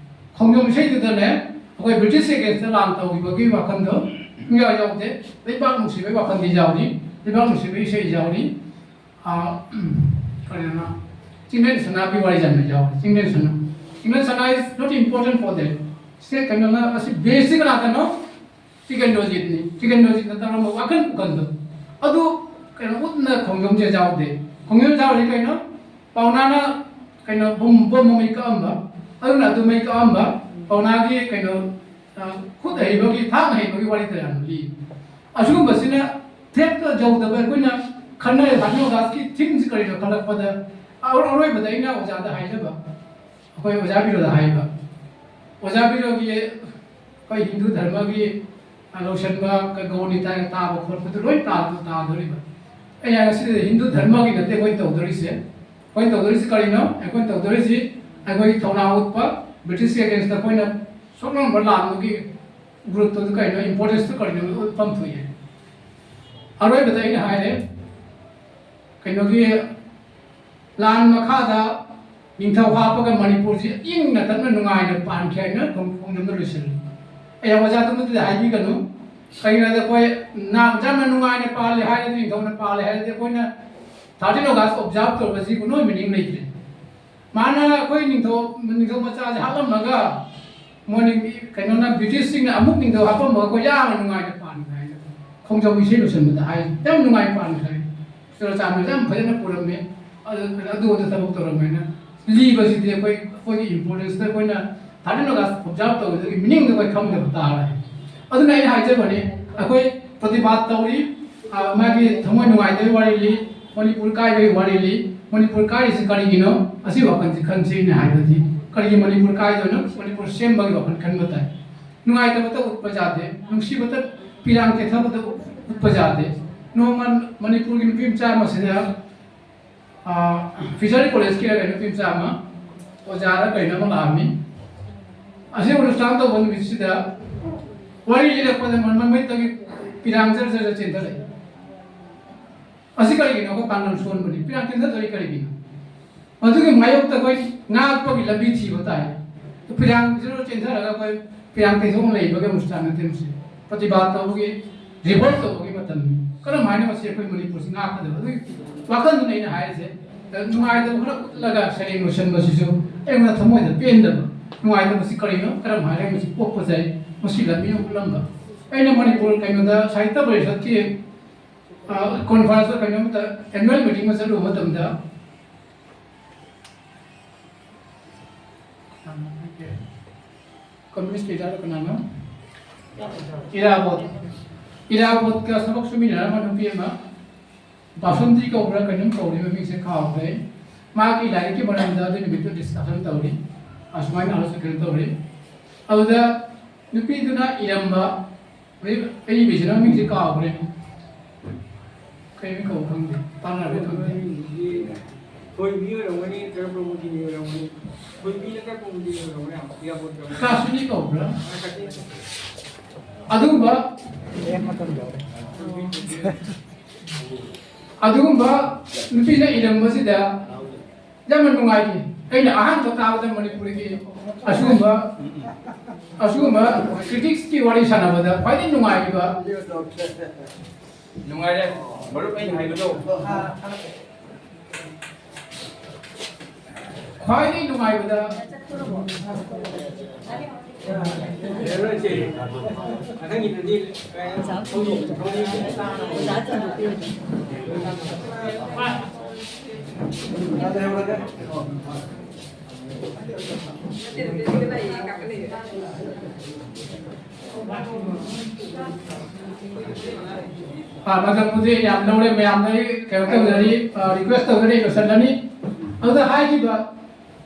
ꯈꯣꯡꯖꯣꯝ ꯏꯁꯩꯗꯨꯗꯅꯦ ꯑꯩꯈꯣꯏ ꯕ꯭ꯔꯤꯇꯤꯁꯀꯤ against ꯂꯥꯟ ꯇꯧꯈꯤꯕꯒꯤ ꯋꯥꯈꯜꯗꯣ ꯁꯨꯡꯌꯥꯎ ꯌꯥꯎꯗꯦ꯫ ꯂꯩꯕꯥꯛ ꯅꯨꯡꯁꯤꯕꯒꯤ ꯋꯥꯈꯜꯗꯤ ꯌꯥꯎꯔꯤ, ꯂꯩꯕꯥꯛ ꯅꯨꯡꯁꯤꯕꯒꯤ ꯏꯁꯩ ꯌꯥꯎꯔꯤ꯫ ꯑ, ꯀꯔꯤꯅꯣ, ꯆꯤꯡꯂꯦꯟ ꯁꯅꯥꯒꯤ ꯋꯥꯔꯤ ꯌꯥꯝꯅ ꯌꯥꯎꯔꯤ꯫ ꯆꯤꯡꯂꯦꯟ ꯁꯅꯥ, ꯆꯤꯡꯂꯦꯟ ꯁꯅꯥ is not important for that꯫ ꯁꯦ ꯀꯩꯅꯣꯅ, ꯑꯁꯤ base ꯁꯤ ꯀꯅꯥꯗꯅꯣ? ꯇꯤꯀꯦꯟꯗ꯭ꯔꯖꯤꯠꯅꯤ꯫ ꯇꯤꯀꯦꯟꯗ꯭ꯔꯖꯤꯠꯅ ꯇꯧꯔꯝꯕ ꯋꯥꯈꯜ ꯄꯨꯈꯜꯗꯣ꯫ ꯑꯗꯨ ꯀꯩꯅꯣ ꯎꯠꯅ ꯈꯣꯡꯖꯣꯝꯁꯦ ꯌꯥꯎꯗꯦ꯫ ꯈꯣꯡꯖꯣꯝ ꯌꯥꯎꯔꯤ ꯀꯩꯅꯣ? ꯄꯥꯎꯅꯥꯅ ꯀꯩꯅꯣ ꯕꯣꯝ, ꯕꯣꯝ ꯃꯩ ꯀꯥꯛꯑꯝꯕ, ꯑꯗꯨꯅ ꯑꯗꯨ ꯃꯩ ꯀꯥꯛꯑꯝꯕ, ꯄꯥꯎꯅꯥꯒꯤ ꯀꯩꯅꯣ, ꯑ, ꯈꯨꯠ ꯍꯩꯕꯒꯤ, ꯊꯥꯡ ꯍꯩꯕꯒꯤ ꯋꯥꯔꯤ ꯀꯌꯥ ꯂꯤ꯫ ꯑꯁꯤꯒꯨꯝꯕꯁꯤꯅ ꯊꯦꯠꯇ ꯌꯧꯗꯕ ꯑꯩꯈꯣꯏꯅ ꯈꯟꯅꯔꯤꯕ ꯍꯥꯅꯨ ꯗꯥꯁꯀꯤ theme ꯁꯤ ꯀꯔꯤꯅꯣ ꯈꯜꯂꯛꯄꯗ, ꯑꯔꯣꯏꯕꯗ ꯑꯩꯅ ꯑꯣꯖꯥꯗ ꯍꯥꯏꯖꯕ, ꯑꯩꯈꯣꯏ ꯑꯣꯖꯥ ꯕꯤꯔꯣꯗ ꯍꯥꯏꯕ, ꯑꯣꯖꯥ ꯕꯤꯔꯣꯒꯤ ꯑꯩꯈꯣꯏ ꯍꯤꯟꯗꯨ ꯙꯔꯃꯒꯤ, ꯑ, ꯂꯧꯁꯟꯕ ꯀ-, ꯒꯧꯔ ꯅꯤꯇꯥꯏꯒ ꯇꯥꯕ ꯈꯣꯠꯄꯗꯨ ꯂꯣꯏ ꯇꯥ-, ꯇꯥꯗꯣꯔꯤꯕ꯫ ꯑꯩꯅ ꯉꯁꯤꯗꯤ ꯍꯤꯟꯗꯨ ꯙꯔꯃꯒꯤ ꯅꯠꯇꯦ ꯑꯩꯈꯣꯏꯅ ꯇꯧꯗꯣꯔꯤꯁꯦ꯫ ꯑꯩꯈꯣꯏꯅ ꯇꯧꯗꯣꯔꯤꯁꯤ ꯀꯔꯤꯅꯣ? ꯑꯩꯈꯣꯏꯅ ꯇꯧꯗꯣꯔꯤꯁꯤ ꯑꯩꯈꯣꯏꯒꯤ ꯊꯧꯅꯥ ꯎꯠꯄ, ꯕ꯭ꯔꯤꯇꯤꯁꯀꯤ ꯑꯦꯒꯦꯟꯁꯇ ꯑꯩꯈꯣꯏꯅ ꯁꯣꯛꯂꯝꯕ ꯂꯥꯟꯗꯨꯒꯤ ꯒ꯭ꯔꯨꯞꯇꯨ ꯀꯩꯅꯣ, ꯏꯝꯄꯣꯔꯇꯦꯟꯁꯇꯨ ꯀꯔꯤꯅꯣ ꯎꯠꯐꯝ ꯊꯣꯛꯏ꯫ ꯑꯔꯣꯏꯕꯗ ꯑꯩꯅ ꯍꯥꯏꯔꯦ, ꯀꯩꯅꯣꯒꯤ ꯂꯥꯟ ꯃꯈꯥꯗ ꯅꯤꯡꯊꯧ ꯍꯥꯞꯄꯒ ꯃꯅꯤꯄꯨꯔꯁꯤ ꯏꯪꯅ ꯇꯞꯅ ꯅꯨꯡꯉꯥꯏꯅ ꯄꯥꯟꯈꯤ ꯍꯥꯏꯅ ꯈꯣꯡ-, ꯈꯣꯡꯖꯣꯝꯗ ꯂꯣꯏꯁꯤꯜꯂꯤ꯫ ꯑꯩ ꯑꯣꯖꯥꯗꯨꯃꯗꯤ ꯍꯥꯏꯕꯤꯒꯅꯨ, ꯀꯩꯒꯤꯅꯣꯗ ꯑꯩꯈꯣꯏ ꯅꯥ-, ꯌꯥꯝꯅ ꯅꯨꯡꯉꯥꯏꯅ ꯄꯥꯜꯂꯤ ꯍꯥꯏꯔꯗꯤ, ꯅꯤꯡꯊꯧꯅ ꯄꯥꯜꯂꯤ ꯍꯥꯏꯔꯗꯤ ꯑꯩꯈꯣꯏꯅ ꯊꯥꯔꯇꯤꯟ ꯑꯣꯒꯁ ꯑꯣꯕꯖꯥꯔꯕ ꯇꯧꯕꯁꯤ ꯅꯣꯏ ꯃꯤꯅꯤꯡ ꯂꯩꯇ꯭ꯔꯦ꯫ ꯃꯥꯅ ꯑꯩꯈꯣꯏ ꯅꯤꯡꯊꯧ, ꯅꯤꯡꯊꯧ ꯃꯆꯥꯁꯦ ꯍꯥꯠꯂꯝꯃꯒ ꯃꯣꯏꯅ ꯃꯤ-, ꯀꯩꯅꯣꯅ, ꯕ꯭ꯔꯤꯇꯤꯁꯁꯤꯡꯅ ꯑꯃꯨꯛ ꯅꯤꯡꯊꯧ ꯍꯥꯞꯄꯝꯃꯒ ꯑꯩꯈꯣꯏ ꯌꯥꯝꯅ ꯅꯨꯡꯉꯥꯏꯅ ꯄꯥꯟꯈ꯭ꯔꯦ ꯍꯥꯏꯅ ꯈꯣꯡꯖꯣꯝ ꯏꯁꯩ ꯂꯣꯏꯁꯟꯕꯗ ꯍꯥꯏ꯫ ꯌꯥꯝ ꯅꯨꯡꯉꯥꯏ ꯄꯥꯟꯈ꯭ꯔꯦ꯫ ꯆꯨꯔꯥꯆꯥꯟꯄꯨꯔꯁꯦ ꯌꯥꯝ ꯐꯖꯅ ꯄꯨꯔꯝꯃꯦ꯫ ꯑꯗꯨ, ꯑꯗꯨ ꯑꯗꯨ ꯊꯕꯛ ꯇꯧꯔꯝꯃꯦꯅ ꯂꯤꯕꯁꯤꯗꯤ ꯑꯩꯈꯣꯏ, ꯑꯩꯈꯣꯏꯒꯤ ꯏꯝꯄꯣꯔꯇꯦꯟꯁꯇ ꯑꯩꯈꯣꯏꯅ ꯊꯥꯔꯇꯤꯟ ꯑꯣꯒꯁ ꯑꯣꯕꯖꯥꯔꯕ ꯇꯧꯕꯗꯒꯤ ꯃꯤꯅꯤꯡꯗꯣ ꯑꯩꯈꯣꯏ ꯈꯪꯗꯕ ꯇꯥꯔꯦ꯫ ꯑꯗꯨꯅ ꯑꯩꯅ ꯍꯥꯏꯖꯕꯅꯤ, ꯑꯩꯈꯣꯏ ꯄ꯭ꯔꯇꯤꯕꯥꯗ ꯇꯧꯔꯤ, ꯑ, ꯃꯥꯒꯤ ꯊꯃꯣꯏ ꯅꯨꯡꯉꯥꯏꯇꯕꯒꯤ ꯋꯥꯔꯤ ꯂꯤ, ꯃꯅꯤꯄꯨꯔ ꯀꯥꯏꯕꯒꯤ ꯋꯥꯔꯤ ꯂꯤ, ꯃꯅꯤꯄꯨꯔ ꯀꯥꯏꯔꯤꯁꯤ ꯀꯔꯤꯒꯤꯅꯣ? ꯑꯁꯤ ꯋꯥꯈꯜꯁꯤ ꯈꯟꯁꯤ꯫ ꯑꯩꯅ ꯍꯥꯏꯕꯗꯤ ꯀꯔꯤꯒꯤ ꯃꯅꯤꯄꯨꯔ ꯀꯥꯏꯗꯣꯏꯅꯣ? ꯃꯅꯤꯄꯨꯔ ꯁꯦꯝꯕꯒꯤ ꯋꯥꯈꯜ ꯈꯟꯕ ꯇꯥꯏ꯫ ꯅꯨꯡꯉꯥꯏꯇꯕꯇ ꯎꯠꯄ ꯌꯥꯗꯦ, ꯅꯨꯡꯁꯤꯕꯇ, ꯄꯤꯔꯥꯡ ꯆꯦꯟꯊꯕꯇ ꯎꯠꯄ ꯌꯥꯗꯦ꯫ ꯅꯣꯡꯃ ꯃꯅꯤꯄꯨꯔꯒꯤ ꯅꯨꯄꯤ ꯃꯆꯥ ꯑꯃꯁꯤꯗ, ꯑ, ꯐꯤꯁꯔꯤ ꯀꯣꯂꯦꯖꯀꯤ ꯀꯩꯅꯣ ꯅꯨꯄꯤ ꯃꯆꯥ ꯑꯃ, ꯑꯣꯖꯥꯔ ꯀꯩꯅꯣ ꯑꯃ ꯂꯥꯛꯑꯝꯃꯤ꯫ ꯑꯁꯤ ꯑꯣꯅꯨꯁꯊꯥꯟ ꯇꯧꯕ ꯅꯨꯃꯤꯠꯁꯤꯗ ꯋꯥꯔꯤ ꯂꯤꯔꯛꯄꯗ ꯃ-, ꯃꯃꯤꯠꯇꯒꯤ ꯄꯤꯔꯥꯡ ꯖꯔ ꯖꯔ ꯖꯔ ꯆꯦꯟꯊꯔꯛꯏ꯫ ꯑꯁꯤ ꯀꯔꯤꯒꯤꯅꯣ? ꯑꯩꯈꯣꯏ ꯄꯥꯡꯒꯜ ꯁꯣꯟꯕꯅꯤ꯫ ꯄꯤꯔꯥꯡ ꯆꯦꯟꯊꯗꯣꯔꯤ ꯀꯔꯤꯒꯤꯅꯣ? ꯃꯗꯨꯒꯤ ꯃꯥꯌꯣꯛꯇ ꯑꯩꯈꯣꯏ ꯉꯥꯛꯄꯒꯤ ꯂꯝꯕꯤ ꯊꯤꯕ ꯇꯥꯏ꯫ ꯄꯤꯔꯥꯡꯁꯤꯗ ꯆꯦꯟꯊꯔꯒ ꯑꯩꯈꯣꯏ ꯄꯤꯔꯥꯡ ꯇꯩꯊꯣꯛꯅ ꯂꯩꯕꯒꯤ ꯑꯣꯅꯨꯁꯊꯥꯟ ꯅꯠꯇꯦ ꯃꯁꯤ꯫ ꯄ꯭ꯔꯇꯤꯕꯥꯗ ꯇꯧꯕꯒꯤ, ꯔꯤꯚꯣꯜꯠ ꯇꯧꯕꯒꯤ ꯃꯇꯝꯅꯤ꯫ ꯀꯔꯝ ꯍꯥꯏꯅ ꯃꯁꯤ ꯑꯩꯈꯣꯏ ꯃꯅꯤꯄꯨꯔꯁꯤ ꯉꯥꯛꯀꯗꯕ? ꯑꯗꯨꯒꯤ ꯋꯥꯈꯜꯗꯨꯅ ꯑꯩꯅ ꯍꯥꯏꯔꯤꯁꯦ꯫ ꯅꯨꯡꯉꯥꯏꯇꯕ ꯈꯔ ꯎꯠꯂꯒ ꯁꯩꯔꯦꯡ ꯂꯣꯏꯁꯤꯟꯕꯁꯤꯁꯨ ꯑꯩꯉꯣꯟꯗ ꯊꯃꯣꯏꯗ ꯄꯦꯟꯗꯕ꯫ ꯅꯨꯡꯉꯥꯏꯇꯕꯁꯤ ꯀꯔꯤꯅꯣ? ꯀꯔꯝ ꯍꯥꯏꯔꯒ ꯃꯁꯤ ꯄꯣꯛꯄꯁꯦ? ꯃꯁꯤ ꯂꯝꯕꯤ ꯑꯃ ꯎꯠꯂꯝꯕ꯫ ꯑꯩꯅ ꯃꯅꯤꯄꯨꯔ ꯀꯩꯅꯣꯗ ꯁꯥꯍꯤꯇ꯭ꯌ ꯄꯔꯤꯁꯠꯀꯤ, ꯑ, ꯀꯣꯟꯐꯔꯦꯟꯁꯇ ꯀꯩꯅꯣꯝꯇ, ꯑꯦꯅꯨꯋꯦꯜ ꯃꯤꯇꯤꯡ ꯑꯃ ꯆꯠꯂꯨꯕ ꯃꯇꯝꯗ, ꯀꯝꯃ꯭ꯌꯨꯅꯤꯁ ꯂꯤꯗꯔꯗꯣ ꯀꯅꯥꯅꯣ? ꯏꯔꯥꯕꯣꯠ꯫ ꯏꯔꯥꯕꯣꯠꯀ ꯊꯕꯛ ꯁꯨꯃꯤꯟꯅꯔꯝꯕ ꯅꯨꯄꯤ ꯑꯃ, ꯕꯥꯁꯟꯇꯤ ꯀꯧꯕ꯭ꯔꯥ ꯀꯩꯅꯣꯝ ꯀꯧꯔꯤ, ꯃꯃꯤꯡꯁꯦ ꯀꯥꯎꯈ꯭ꯔꯦ꯫ ꯃꯥꯒꯤ ꯂꯥꯏꯔꯤꯛꯀꯤ ꯃꯔꯝꯗ ꯑꯗꯨ ꯅꯨꯃꯤꯠꯇꯨ ꯗꯤꯁꯀꯁꯟ ꯇꯧꯔꯤ꯫ ꯑꯁꯨꯃꯥꯏꯅ ꯑꯃꯁꯨ ꯀꯩꯅꯣ ꯇꯧꯔꯤ꯫ ꯑꯗꯨꯗ ꯅꯨꯄꯤꯗꯨꯅ ꯏꯔꯝꯕ, ꯑꯩ, ꯑꯩ ꯏꯕꯤꯁꯤꯅ ꯃꯃꯤꯡꯁꯦ ꯀꯥꯎꯈ꯭ꯔꯦ꯫ ꯀꯩ ꯃꯤꯡ ꯀꯧꯕ ꯈꯪꯗꯦ, ꯇꯥꯟꯅꯔꯦ ꯈꯪꯗꯦ꯫ ꯊꯣꯏꯕꯤ ꯑꯣꯏꯔꯝꯒꯅꯤ, ꯅꯠꯇ꯭ꯔꯒ ꯄ꯭ꯔꯃꯣꯗꯤꯅꯤ ꯑꯣꯏꯔꯝꯒꯅꯤ꯫ ꯊꯣꯏꯕꯤ ꯅꯠꯇ꯭ꯔꯒ ꯄ꯭ꯔꯃꯣꯗꯤꯅꯤ ꯑꯣꯏꯔꯝꯒꯅꯤ, ꯏꯌꯥꯕꯣꯠ ꯑꯣꯏꯔꯝꯒꯅꯤ꯫ ꯀꯥꯁꯨꯅꯤ ꯀꯧꯕ꯭ꯔꯥ? ꯑꯗꯨꯒꯨꯝꯕ, ꯑꯗꯨꯒꯨꯝꯕ ꯅꯨꯄꯤꯅ ꯏꯔꯝꯕꯁꯤꯗ ꯌꯥꯝꯅ ꯅꯨꯡꯉꯥꯏꯈꯤ꯫ ꯑꯩꯅ ꯑꯍꯥꯟꯕ ꯇꯥꯕꯗ ꯃꯅꯤꯄꯨꯔꯒꯤ ꯑꯁꯤꯒꯨꯝꯕ, ꯑꯁꯤꯒꯨꯝꯕ ꯀ꯭ꯔꯤꯇꯤꯛꯁꯀꯤ ꯋꯥꯔꯤ ꯁꯥꯟꯅꯕꯗ ꯈ꯭ꯋꯥꯏꯗꯒꯤ ꯅꯨꯡꯉꯥꯏꯈꯤꯕ, ꯅꯨꯡꯉꯥꯏꯔꯦ꯫ ꯃꯔꯨꯞ ꯑꯩꯅ ꯍꯥꯏꯕꯗꯣ꯫ ꯈ꯭ꯋꯥꯏꯗꯒꯤ ꯅꯨꯡꯉꯥꯏꯕꯗ꯫ ꯑꯥ, ꯃꯇꯝꯕꯨꯗꯤ ꯌꯥꯝ ꯂꯧꯔꯦ, ꯃꯌꯥꯝꯗ ꯑꯩ ꯀꯩꯅꯣ ꯇꯧꯖꯔꯤ, ꯑꯥ, ꯔꯤꯀ꯭ꯋꯦꯁ ꯇꯧꯖꯔꯤ, ꯂꯣꯏꯁꯤꯜꯂꯅꯤ꯫ ꯑꯗꯨꯗ ꯍꯥꯏꯈꯤꯕ,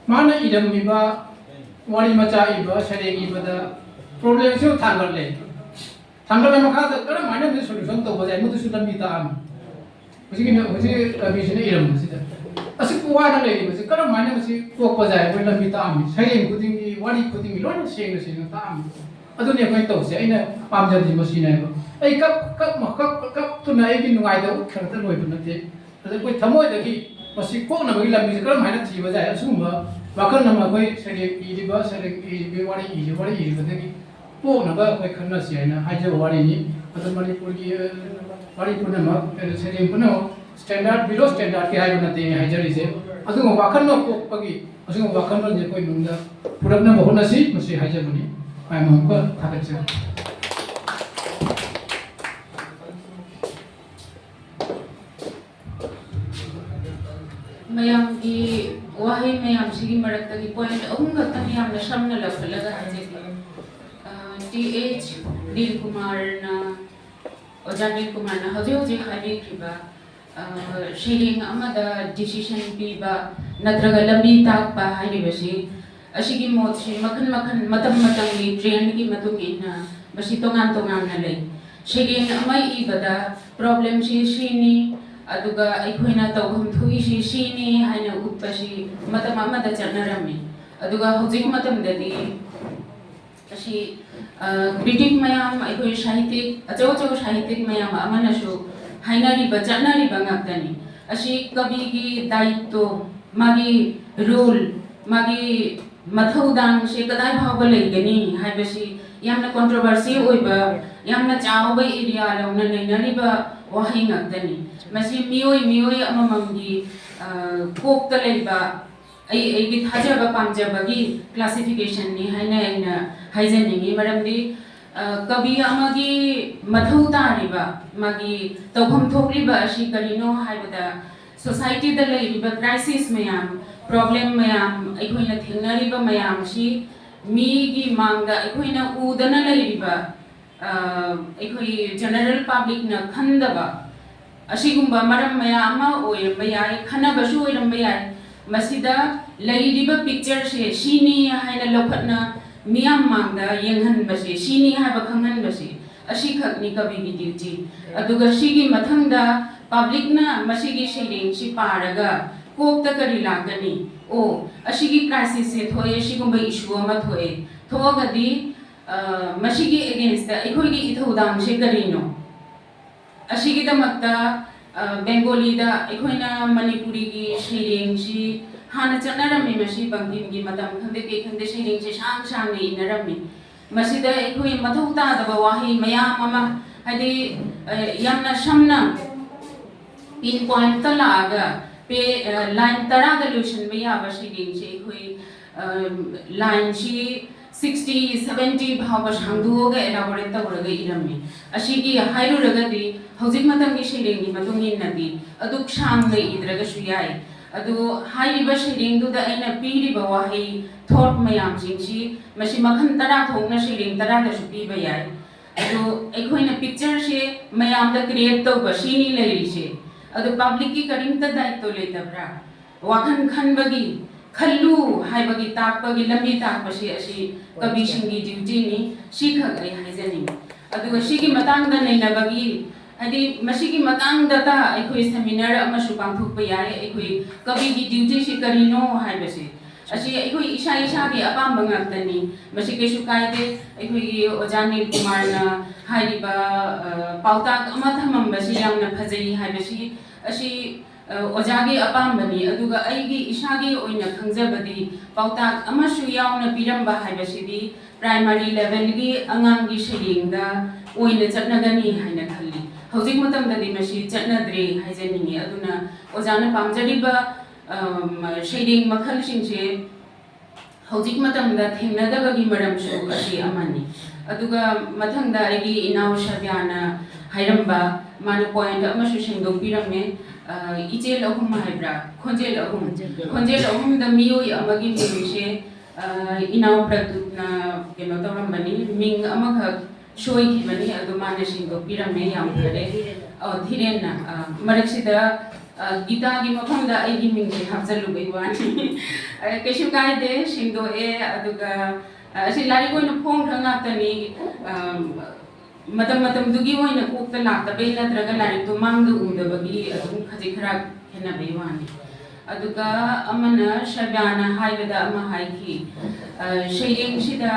ꯃꯥꯅ ꯏꯔꯝꯃꯤꯕ ꯋꯥꯔꯤ ꯃꯆꯥ ꯏꯕ, ꯁꯩꯔꯦꯡ ꯏꯕꯗ ꯄ꯭ꯔꯣꯕ꯭ꯂꯦꯝꯁꯨ ꯊꯥꯡꯒꯠꯂꯦ꯫ ꯊꯥꯡꯒꯠꯂ ꯃꯈꯥꯗ ꯀꯔꯝ ꯍꯥꯏꯅ ꯃꯗꯨ ꯁꯣꯂꯨꯁꯟ ꯇꯧꯕ ꯌꯥꯏ, ꯃꯗꯨꯁꯨ ꯂꯝꯕꯤ ꯇꯥꯛꯑꯝꯃꯤ꯫ ꯍꯧꯖꯤꯛꯀꯤ, ꯍꯧꯖꯤꯛ ꯀꯕꯤꯁꯤꯅ ꯏꯔꯝꯕꯁꯤꯗ ꯑꯁꯨꯛ ꯋꯥꯅ ꯂꯩꯔꯤꯕꯁꯤ ꯀꯔꯝ ꯍꯥꯏꯅ ꯃꯁꯤ ꯀꯣꯛꯄ ꯌꯥꯏ? ꯑꯩꯈꯣꯏ ꯂꯝꯕꯤ ꯇꯥꯛꯑꯝꯃꯤ, ꯁꯩꯔꯦꯡ ꯈꯨꯗꯤꯡꯒꯤ, ꯋꯥꯔꯤ ꯈꯨꯗꯤꯡꯒꯤ ꯂꯣꯏꯅ ꯁꯦꯡꯅ ꯁꯦꯡꯅ ꯇꯥꯛꯑꯝꯃꯤ꯫ ꯑꯗꯨꯅꯤ ꯑꯩꯈꯣꯏꯅ ꯇꯧꯁꯦ꯫ ꯑꯩꯅ ꯄꯥꯝꯖꯕꯗꯤ ꯃꯁꯤꯅꯦꯕ꯫ ꯑꯩ ꯀꯞ-, ꯀꯞ-, ꯀꯞ-, ꯀꯞꯇꯨꯅ ꯑꯩꯒꯤ ꯅꯨꯡꯉꯥꯏꯇꯕ ꯈꯛꯇ ꯂꯣꯏꯕ ꯅꯠꯇꯦ꯫ ꯑꯗ ꯑꯩꯈꯣꯏ ꯊꯃꯣꯏꯗꯒꯤ ꯃꯁꯤ ꯀꯣꯛꯅꯕꯒꯤ ꯂꯝꯕꯤꯁꯦ ꯀꯔꯝ ꯍꯥꯏꯅ ꯊꯤꯕ ꯌꯥꯏ? ꯑꯁꯤꯒꯨꯝꯕ ꯋꯥꯈꯜ ꯑꯃ ꯑꯩꯈꯣꯏ ꯁꯩꯔꯦꯡ ꯏꯔꯤꯕ, ꯁꯩꯔꯦꯡ ꯏꯔꯤꯕ, ꯋꯥꯔꯤ ꯏꯔꯤꯕ, ꯋꯥꯔꯤ ꯏꯔꯤꯕꯗꯒꯤ ꯄꯣꯛꯅꯕ ꯑꯩꯈꯣꯏ ꯈꯟꯅꯁꯤ ꯍꯥꯏꯅ ꯍꯥꯏꯖꯕ ꯋꯥꯔꯤꯅꯤ꯫ ꯑꯗꯣ ꯃꯅꯤꯄꯨꯔꯒꯤ, ꯑ, ꯋꯥꯔꯤ ꯄꯨꯝꯅꯃꯛ, ꯑ, ꯁꯩꯔꯦꯡ ꯄꯨꯝꯅꯃꯛ ꯁ꯭ꯇꯦꯟꯗꯥꯔꯠ, ꯕꯤꯂꯣ ꯁ꯭ꯇꯦꯟꯗꯥꯔꯠꯀꯤ ꯍꯥꯏꯕ ꯅꯠꯇꯦ ꯑꯩꯅ ꯍꯥꯏꯖꯔꯤꯁꯦ꯫ ꯑꯗꯨꯒꯨꯝꯕ ꯋꯥꯈꯜꯂꯣꯟ ꯄꯣꯛꯄꯒꯤ, ꯑꯁꯤꯒꯨꯝꯕ ꯋꯥꯈꯜꯂꯣꯟꯁꯦ ꯑꯩꯈꯣꯏ ꯅꯨꯡꯗ ꯄꯨꯔꯛꯅꯕ ꯍꯣꯠꯅꯁꯤ, ꯃꯁꯤ ꯍꯥꯏꯖꯕꯅꯤ꯫ ꯃꯌꯥꯝ ꯑꯃꯨꯛꯀ ꯊꯥꯒꯠꯆꯔꯤ꯫ ꯃꯌꯥꯝꯒꯤ ꯋꯥꯍꯩ ꯃꯌꯥꯝꯁꯤꯒꯤ ꯃꯔꯛꯇꯒꯤ ꯄꯣꯏꯟꯠ ꯑꯍꯨꯝ ꯈꯛꯇꯪ ꯌꯥꯝꯅ ꯁꯝꯅ ꯂꯧꯈꯠꯂꯒ ꯍꯥꯏꯖꯒꯦ꯫ ꯑ, ꯇꯤ ꯑꯩꯆ ꯅꯤꯜꯀꯨꯃꯥꯔꯅ, ꯑꯣꯖꯥ ꯅꯤꯜꯀꯨꯃꯥꯔꯅ ꯍꯧꯖꯤꯛ ꯍꯧꯖꯤꯛ ꯍꯥꯏꯕꯤꯈꯤꯕ, ꯑ, ꯁꯩꯔꯦꯡ ꯑꯃꯗ ꯗꯤꯁꯤꯁꯟ ꯄꯤꯕ ꯅꯠꯇ꯭ꯔꯒ ꯂꯝꯕꯤ ꯇꯥꯛꯄ ꯍꯥꯏꯔꯤꯕꯁꯤ, ꯑꯁꯤꯒꯤ ꯃꯣꯠꯁꯤ ꯃꯈꯜ ꯃꯈꯜ, ꯃꯇꯝ ꯃꯇꯝꯒꯤ ꯇ꯭ꯔꯦꯟꯒꯤ ꯃꯇꯨꯡ ꯏꯟꯅ ꯃꯁꯤ ꯇꯣꯉꯥꯟ ꯇꯣꯉꯥꯟꯅ ꯂꯩ꯫ ꯁꯩꯔꯦꯡ ꯑꯃ ꯏꯕꯗ ꯄ꯭ꯔꯣꯕ꯭ꯂꯦꯝꯁꯤ ꯁꯤꯅꯤ, ꯑꯗꯨꯒ ꯑꯩꯈꯣꯏꯅ ꯇꯧꯐꯝ ꯊꯣꯛꯏꯁꯤ ꯁꯤꯅꯤ ꯍꯥꯏꯅ ꯎꯠꯄꯁꯤ ꯃꯇꯝ ꯑꯃꯗ ꯆꯠꯅꯔꯝꯃꯤ꯫ ꯑꯗꯨꯒ ꯍꯧꯖꯤꯛ ꯃꯇꯝꯗꯗꯤ ꯑꯁꯤ ꯀ꯭ꯔꯤꯇꯤꯛ ꯃꯌꯥꯝ, ꯑꯩꯈꯣꯏ ꯁꯥꯍꯤꯇꯤꯛ, ꯑꯆꯧ ꯑꯆꯧꯕ ꯁꯥꯍꯤꯇꯤꯛ ꯃꯌꯥꯝ ꯑꯃꯅꯁꯨ ꯍꯥꯏꯅꯔꯤꯕ, ꯆꯠꯅꯔꯤꯕ ꯉꯥꯛꯇꯅꯤ꯫ ꯑꯁꯤ ꯀꯕꯤꯒꯤ ꯗꯥꯌꯤꯠꯇꯣ, ꯃꯥꯒꯤ ꯔꯣꯜ, ꯃꯥꯒꯤ ꯃꯊꯧꯗꯥꯡꯁꯦ ꯀꯗꯥꯏ ꯐꯥꯎꯕ ꯂꯩꯒꯅꯤ ꯍꯥꯏꯕꯁꯤ ꯌꯥꯝꯅ ꯀꯣꯟꯇ꯭ꯔꯣꯚꯔꯁꯤ ꯑꯣꯏꯕ, ꯌꯥꯝꯅ ꯆꯥꯎꯕ ꯑꯦꯔꯤꯌꯥ ꯂꯧꯅ ꯅꯩꯅꯔꯤꯕ ꯋꯥꯍꯩ ꯉꯥꯛꯇꯅꯤ꯫ ꯃꯁꯤ ꯃꯤꯑꯣꯏ ꯃꯤꯑꯣꯏ ꯑꯃꯃꯝꯒꯤ ꯀꯣꯛꯇ ꯂꯩꯕ ꯑꯩ ꯑꯩꯒꯤ ꯊꯥꯖꯕ ꯄꯥꯝꯖꯕꯒꯤ ꯀ꯭ꯂꯥꯁꯤꯐꯤꯀꯦꯁꯟꯅꯤ ꯍꯥꯏꯅ ꯑꯩꯅ ꯍꯥꯏꯖꯅꯤꯡꯉꯤ꯫ ꯃꯔꯝꯗꯤ ꯀꯕꯤ ꯑꯃꯒꯤ ꯃꯊꯧ ꯇꯥꯔꯤꯕ, ꯃꯥꯒꯤ ꯇꯧꯐꯝ ꯊꯣꯛꯂꯤꯕ ꯑꯁꯤ ꯀꯔꯤꯅꯣ ꯍꯥꯏꯕꯗ, ꯁꯣꯁꯥꯏꯇꯤꯗ ꯂꯩꯔꯤꯕ ꯀ꯭ꯔꯥꯏꯁꯤꯁ ꯃꯌꯥꯝ, ꯄ꯭ꯔꯣꯕ꯭ꯂꯦꯝ ꯃꯌꯥꯝ, ꯑꯩꯈꯣꯏꯅ ꯊꯦꯡꯅꯔꯤꯕ ꯃꯌꯥꯝꯁꯤ ꯃꯤꯒꯤ ꯃꯥꯡꯗ ꯑꯩꯈꯣꯏꯅ ꯎꯗꯅ ꯂꯩꯔꯤꯕ, ꯑꯩꯈꯣꯏ ꯖꯦꯅꯔꯦꯜ ꯄꯥꯕ꯭ꯂꯤꯛꯅ ꯈꯟꯗꯕ ꯑꯁꯤꯒꯨꯝꯕ ꯃꯔꯝ ꯃꯌꯥꯝ ꯑꯃ ꯑꯣꯏꯔꯝꯕ ꯌꯥꯏ, ꯈꯟꯅꯕꯁꯨ ꯑꯣꯏꯔꯝꯕ ꯌꯥꯏ꯫ ꯃꯁꯤꯗ ꯂꯩꯔꯤꯕ ꯄꯤꯛꯆꯔꯁꯦ ꯁꯤꯅꯤ ꯍꯥꯏꯅ ꯂꯧꯈꯠꯅ ꯃꯤꯌꯥꯝ ꯃꯥꯡꯗ ꯌꯦꯡꯍꯟꯕꯁꯦ, ꯁꯤꯅꯤ ꯍꯥꯏꯕ ꯈꯪꯍꯟꯕꯁꯦ, ꯑꯁꯤꯈꯛꯅꯤ ꯀꯕꯤꯒꯤ ꯗ꯭ꯌꯨꯇꯤ꯫ ꯑꯗꯨꯒ ꯁꯤꯒꯤ ꯃꯊꯪꯗ ꯄꯥꯕ꯭ꯂꯤꯛꯅ ꯃꯁꯤꯒꯤ ꯁꯩꯔꯦꯡꯁꯤ ꯄꯥꯔꯒ ꯀꯣꯛꯇ ꯀꯔꯤ ꯂꯥꯛꯀꯅꯤ? ꯑꯣ, ꯑꯁꯤꯒꯤ ꯀ꯭ꯔꯥꯏꯁꯤꯁꯁꯦ ꯊꯣꯛꯑꯦ, ꯁꯤꯒꯨꯝꯕ ꯏꯁꯨ ꯑꯃ ꯊꯣꯛꯑꯦ, ꯊꯣꯛꯑꯒꯗꯤ ꯃꯁꯤꯒꯤ ꯑꯦꯒꯦꯟꯁꯇ ꯑꯩꯈꯣꯏꯒꯤ ꯏꯊꯧꯗꯥꯡꯁꯦ ꯀꯔꯤꯅꯣ? ꯑꯁꯤꯒꯤꯗꯃꯛꯇ ꯕꯦꯡꯒꯣꯂꯤꯗ ꯑꯩꯈꯣꯏꯅ ꯃꯅꯤꯄꯨꯔꯤꯒꯤ ꯁꯩꯔꯦꯡꯁꯤ ꯍꯥꯟꯅ ꯆꯠꯅꯔꯝꯃꯤ꯫ ꯃꯁꯤ ꯕꯪꯀꯤꯝꯒꯤ ꯃꯇꯝ ꯈꯪꯗꯦ ꯀꯩ ꯈꯪꯗꯦ, ꯁꯩꯔꯦꯡꯁꯦ ꯁꯥꯡ ꯁꯥꯡꯅ ꯏꯅꯔꯝꯃꯤ꯫ ꯃꯁꯤꯗ ꯑꯩꯈꯣꯏ ꯃꯊꯧ ꯇꯥꯗꯕ ꯋꯥꯍꯩ ꯃꯌꯥꯝ ꯑꯃ, ꯍꯥꯏꯗꯤ ꯌꯥꯝꯅ ꯁꯝꯅ ꯄꯤꯟ ꯄꯣꯏꯟꯠꯇ ꯂꯥꯛꯑꯒ ꯄꯦ ꯂꯥꯏꯟ ꯇꯔꯥꯗ ꯂꯣꯏꯁꯤꯟꯕ ꯌꯥꯕ ꯁꯩꯔꯦꯡꯁꯦ ꯑꯩꯈꯣꯏ ꯂꯥꯏꯟꯁꯤ ꯁꯤꯛꯁꯇꯤ ꯁꯕꯦꯟꯇꯤ ꯐꯥꯎꯕ ꯁꯥꯡꯗꯣꯛꯑꯒ ꯏꯂꯥꯕꯣꯔꯦꯠ ꯇꯧꯔꯒ ꯏꯔꯝꯃꯤ꯫ ꯑꯁꯤꯒꯤ ꯍꯥꯏꯔꯨꯔꯒꯗꯤ ꯍꯧꯖꯤꯛ ꯃꯇꯝꯒꯤ ꯁꯩꯔꯦꯡꯒꯤ ꯃꯇꯨꯡ ꯏꯟꯅꯗꯤ ꯑꯗꯨꯛ ꯁꯥꯡꯅ ꯏꯗ꯭ꯔꯒꯁꯨ ꯌꯥꯏ꯫ ꯑꯗꯨ ꯍꯥꯏꯔꯤꯕ ꯁꯩꯔꯦꯡꯗꯨꯗ ꯑꯩꯅ ꯄꯤꯔꯤꯕ ꯋꯥꯍꯩ ꯊꯣꯠ ꯃꯌꯥꯝꯁꯤꯡꯁꯤ ꯃꯁꯤ ꯃꯈꯜ ꯇꯔꯥ ꯊꯣꯛꯅ ꯁꯩꯔꯦꯡ ꯇꯔꯥꯗꯁꯨ ꯄꯤꯕ ꯌꯥꯏ꯫ ꯑꯗꯨ ꯑꯩꯈꯣꯏꯅ ꯄꯤꯛꯆꯔꯁꯦ ꯃꯌꯥꯝꯗ ꯀ꯭ꯔꯤꯌꯦꯠ ꯇꯧꯕ ꯁꯤꯅꯤ ꯂꯩꯔꯤꯁꯦ꯫ ꯑꯗꯨ ꯄꯥꯕ꯭ꯂꯤꯛꯀꯤ ꯀꯔꯤꯝꯇ ꯗꯥꯏꯇꯣ ꯂꯩꯇꯕ꯭ꯔꯥ? ꯋꯥꯈꯜ ꯈꯟꯕꯒꯤ, ꯈꯜꯂꯨ ꯍꯥꯏꯕꯒꯤ ꯇꯥꯛꯄꯒꯤ ꯂꯝꯕꯤ ꯇꯥꯛꯄꯁꯤ ꯑꯁꯤ ꯀꯕꯤꯁꯤꯡꯒꯤ ꯗ꯭ꯌꯨꯇꯤꯅꯤ꯫ ꯁꯤꯈꯛ ꯑꯩ ꯍꯥꯏꯖꯅꯤꯡꯉꯤ꯫ ꯑꯗꯨꯒ ꯁꯤꯒꯤ ꯃꯇꯥꯡꯗ ꯅꯩꯅꯕꯒꯤ ꯍꯥꯏꯗꯤ ꯃꯁꯤꯒꯤ ꯃꯇꯥꯡꯗꯇ ꯑꯩꯈꯣꯏ ꯁꯦꯃꯤꯅꯥꯔ ꯑꯃꯁꯨ ꯄꯥꯡꯊꯣꯛꯄ ꯌꯥꯏ꯫ ꯑꯩꯈꯣꯏ ꯀꯕꯤꯒꯤ ꯗ꯭ꯌꯨꯇꯤꯁꯤ ꯀꯔꯤꯅꯣ ꯍꯥꯏꯕꯁꯦ ꯑꯁꯤ ꯑꯩꯈꯣꯏ ꯏꯁꯥ ꯏꯁꯥꯒꯤ ꯑꯄꯥꯝꯕ ꯉꯥꯛꯇꯅꯤ꯫ ꯃꯁꯤ ꯀꯩꯁꯨ ꯀꯥꯏꯗꯦ꯫ ꯑꯩꯈꯣꯏꯒꯤ ꯑꯣꯖꯥ ꯅꯤꯜ ꯀꯨꯃꯥꯔꯅ ꯍꯥꯏꯔꯤꯕ, ꯑ, ꯄꯥꯎꯇꯥꯛ ꯑꯃ ꯊꯝꯃꯝꯕꯁꯤ ꯌꯥꯝꯅ ꯐꯖꯩ ꯍꯥꯏꯕꯁꯤ ꯑꯁꯤ, ꯑ, ꯑꯣꯖꯥꯒꯤ ꯑꯄꯥꯝꯕꯅꯤ꯫ ꯑꯗꯨꯒ ꯑꯩꯒꯤ ꯏꯁꯥꯒꯤ ꯑꯣꯏꯅ ꯈꯪꯖꯕꯗꯤ ꯄꯥꯎꯇꯥꯛ ꯑꯃꯁꯨ ꯌꯥꯎꯅ ꯄꯤꯔꯝꯕ ꯍꯥꯏꯕꯁꯤꯗꯤ ꯄ꯭ꯔꯥꯏꯃꯥꯔꯤ ꯂꯦꯚꯦꯜꯒꯤ ꯑꯉꯥꯡꯒꯤ ꯁꯩꯔꯦꯡꯗ ꯑꯣꯏꯅ ꯆꯠꯅꯒꯅꯤ ꯍꯥꯏꯅ ꯈꯜꯂꯤ꯫ ꯍꯧꯖꯤꯛ ꯃꯇꯝꯗꯗꯤ ꯃꯁꯤ ꯆꯠꯅꯗ꯭ꯔꯦ ꯍꯥꯏꯖꯅꯤꯡꯉꯤ꯫ ꯑꯗꯨꯅ ꯑꯣꯖꯥꯅ ꯄꯥꯝꯖꯔꯤꯕ, ꯑꯝ, ꯁꯩꯔꯦꯡ ꯃꯈꯜꯁꯤꯡꯁꯦ ꯍꯧꯖꯤꯛ ꯃꯇꯝꯗ ꯊꯦꯡꯅꯗꯕꯒꯤ ꯃꯔꯝꯁꯨ ꯑꯁꯤ ꯑꯃꯅꯤ꯫ ꯑꯗꯨꯒ ꯃꯊꯪꯗ ꯑꯩꯒꯤ ꯏꯅꯥꯎ ꯁꯕ꯭ꯌꯥꯅ ꯍꯥꯏꯔꯝꯕ, ꯃꯥꯅ ꯄꯣꯏꯟꯠ ꯑꯃꯁꯨ ꯁꯦꯡꯗꯣꯛꯄꯤꯔꯝꯃꯦ꯫ ꯑ, ꯏꯆꯦꯜ ꯑꯍꯨꯝ ꯍꯥꯏꯕ꯭ꯔꯥ? ꯈꯣꯟꯖꯦꯜ ꯑꯍꯨꯝ꯫ ꯈꯣꯟꯖꯦꯜ ꯑꯍꯨꯝꯗ ꯃꯤꯑꯣꯏ ꯑꯃꯒꯤ ꯃꯤꯡꯁꯦ, ꯑ, ꯏꯅꯥꯎ ꯄ꯭ꯔꯗꯨꯞꯅ ꯀꯩꯅꯣ ꯇꯧꯔꯝꯕꯅꯤ, ꯃꯤꯡ ꯑꯃꯈꯛ ꯁꯣꯏꯈꯤꯕꯅꯤ, ꯑꯗꯨ ꯃꯥꯅ ꯁꯦꯡꯗꯣꯛꯄꯤꯔꯝꯃꯦ, ꯌꯥꯝ ꯐꯔꯦ꯫ ꯑ, ꯙꯤꯔꯦꯟꯅ, ꯑ, ꯃꯔꯛꯁꯤꯗ, ꯑ, ꯒꯤꯇꯥꯒꯤ ꯃꯐꯝꯗ ꯑꯩꯒꯤ ꯃꯤꯡꯁꯦ ꯍꯥꯞꯆꯜꯂꯨꯕꯩ ꯋꯥꯅꯤ꯫ ꯑ, ꯀꯩꯁꯨ ꯀꯥꯏꯗꯦ, ꯁꯦꯡꯗꯣꯛꯑꯦ꯫ ꯑꯗꯨꯒ, ꯑ, ꯑꯁꯤ ꯂꯥꯏꯔꯤꯛ ꯑꯣꯏꯅ ꯐꯣꯡꯈ꯭ꯔ ꯉꯥꯛꯇꯅꯤ꯫ ꯑ, ꯃꯇꯝ ꯃꯇꯝꯗꯨꯒꯤ ꯑꯣꯏꯅ ꯀꯣꯛꯇ ꯂꯥꯛꯇꯕꯩ ꯅꯠꯇ꯭ꯔꯒ ꯂꯥꯏꯔꯤꯛꯇꯣ ꯃꯥꯡꯗ ꯎꯗꯕꯒꯤ ꯑꯗꯨꯝ ꯈꯖꯤꯛ ꯈꯔ ꯈꯦꯠꯅꯕꯩ ꯋꯥꯅꯤ꯫ ꯑꯗꯨꯒ ꯑꯃꯅ ꯁꯕ꯭ꯌꯥꯅ ꯍꯥꯏꯕꯗ ꯑꯃ ꯍꯥꯏꯈꯤ, ꯑ, ꯁꯩꯔꯦꯡꯁꯤꯗ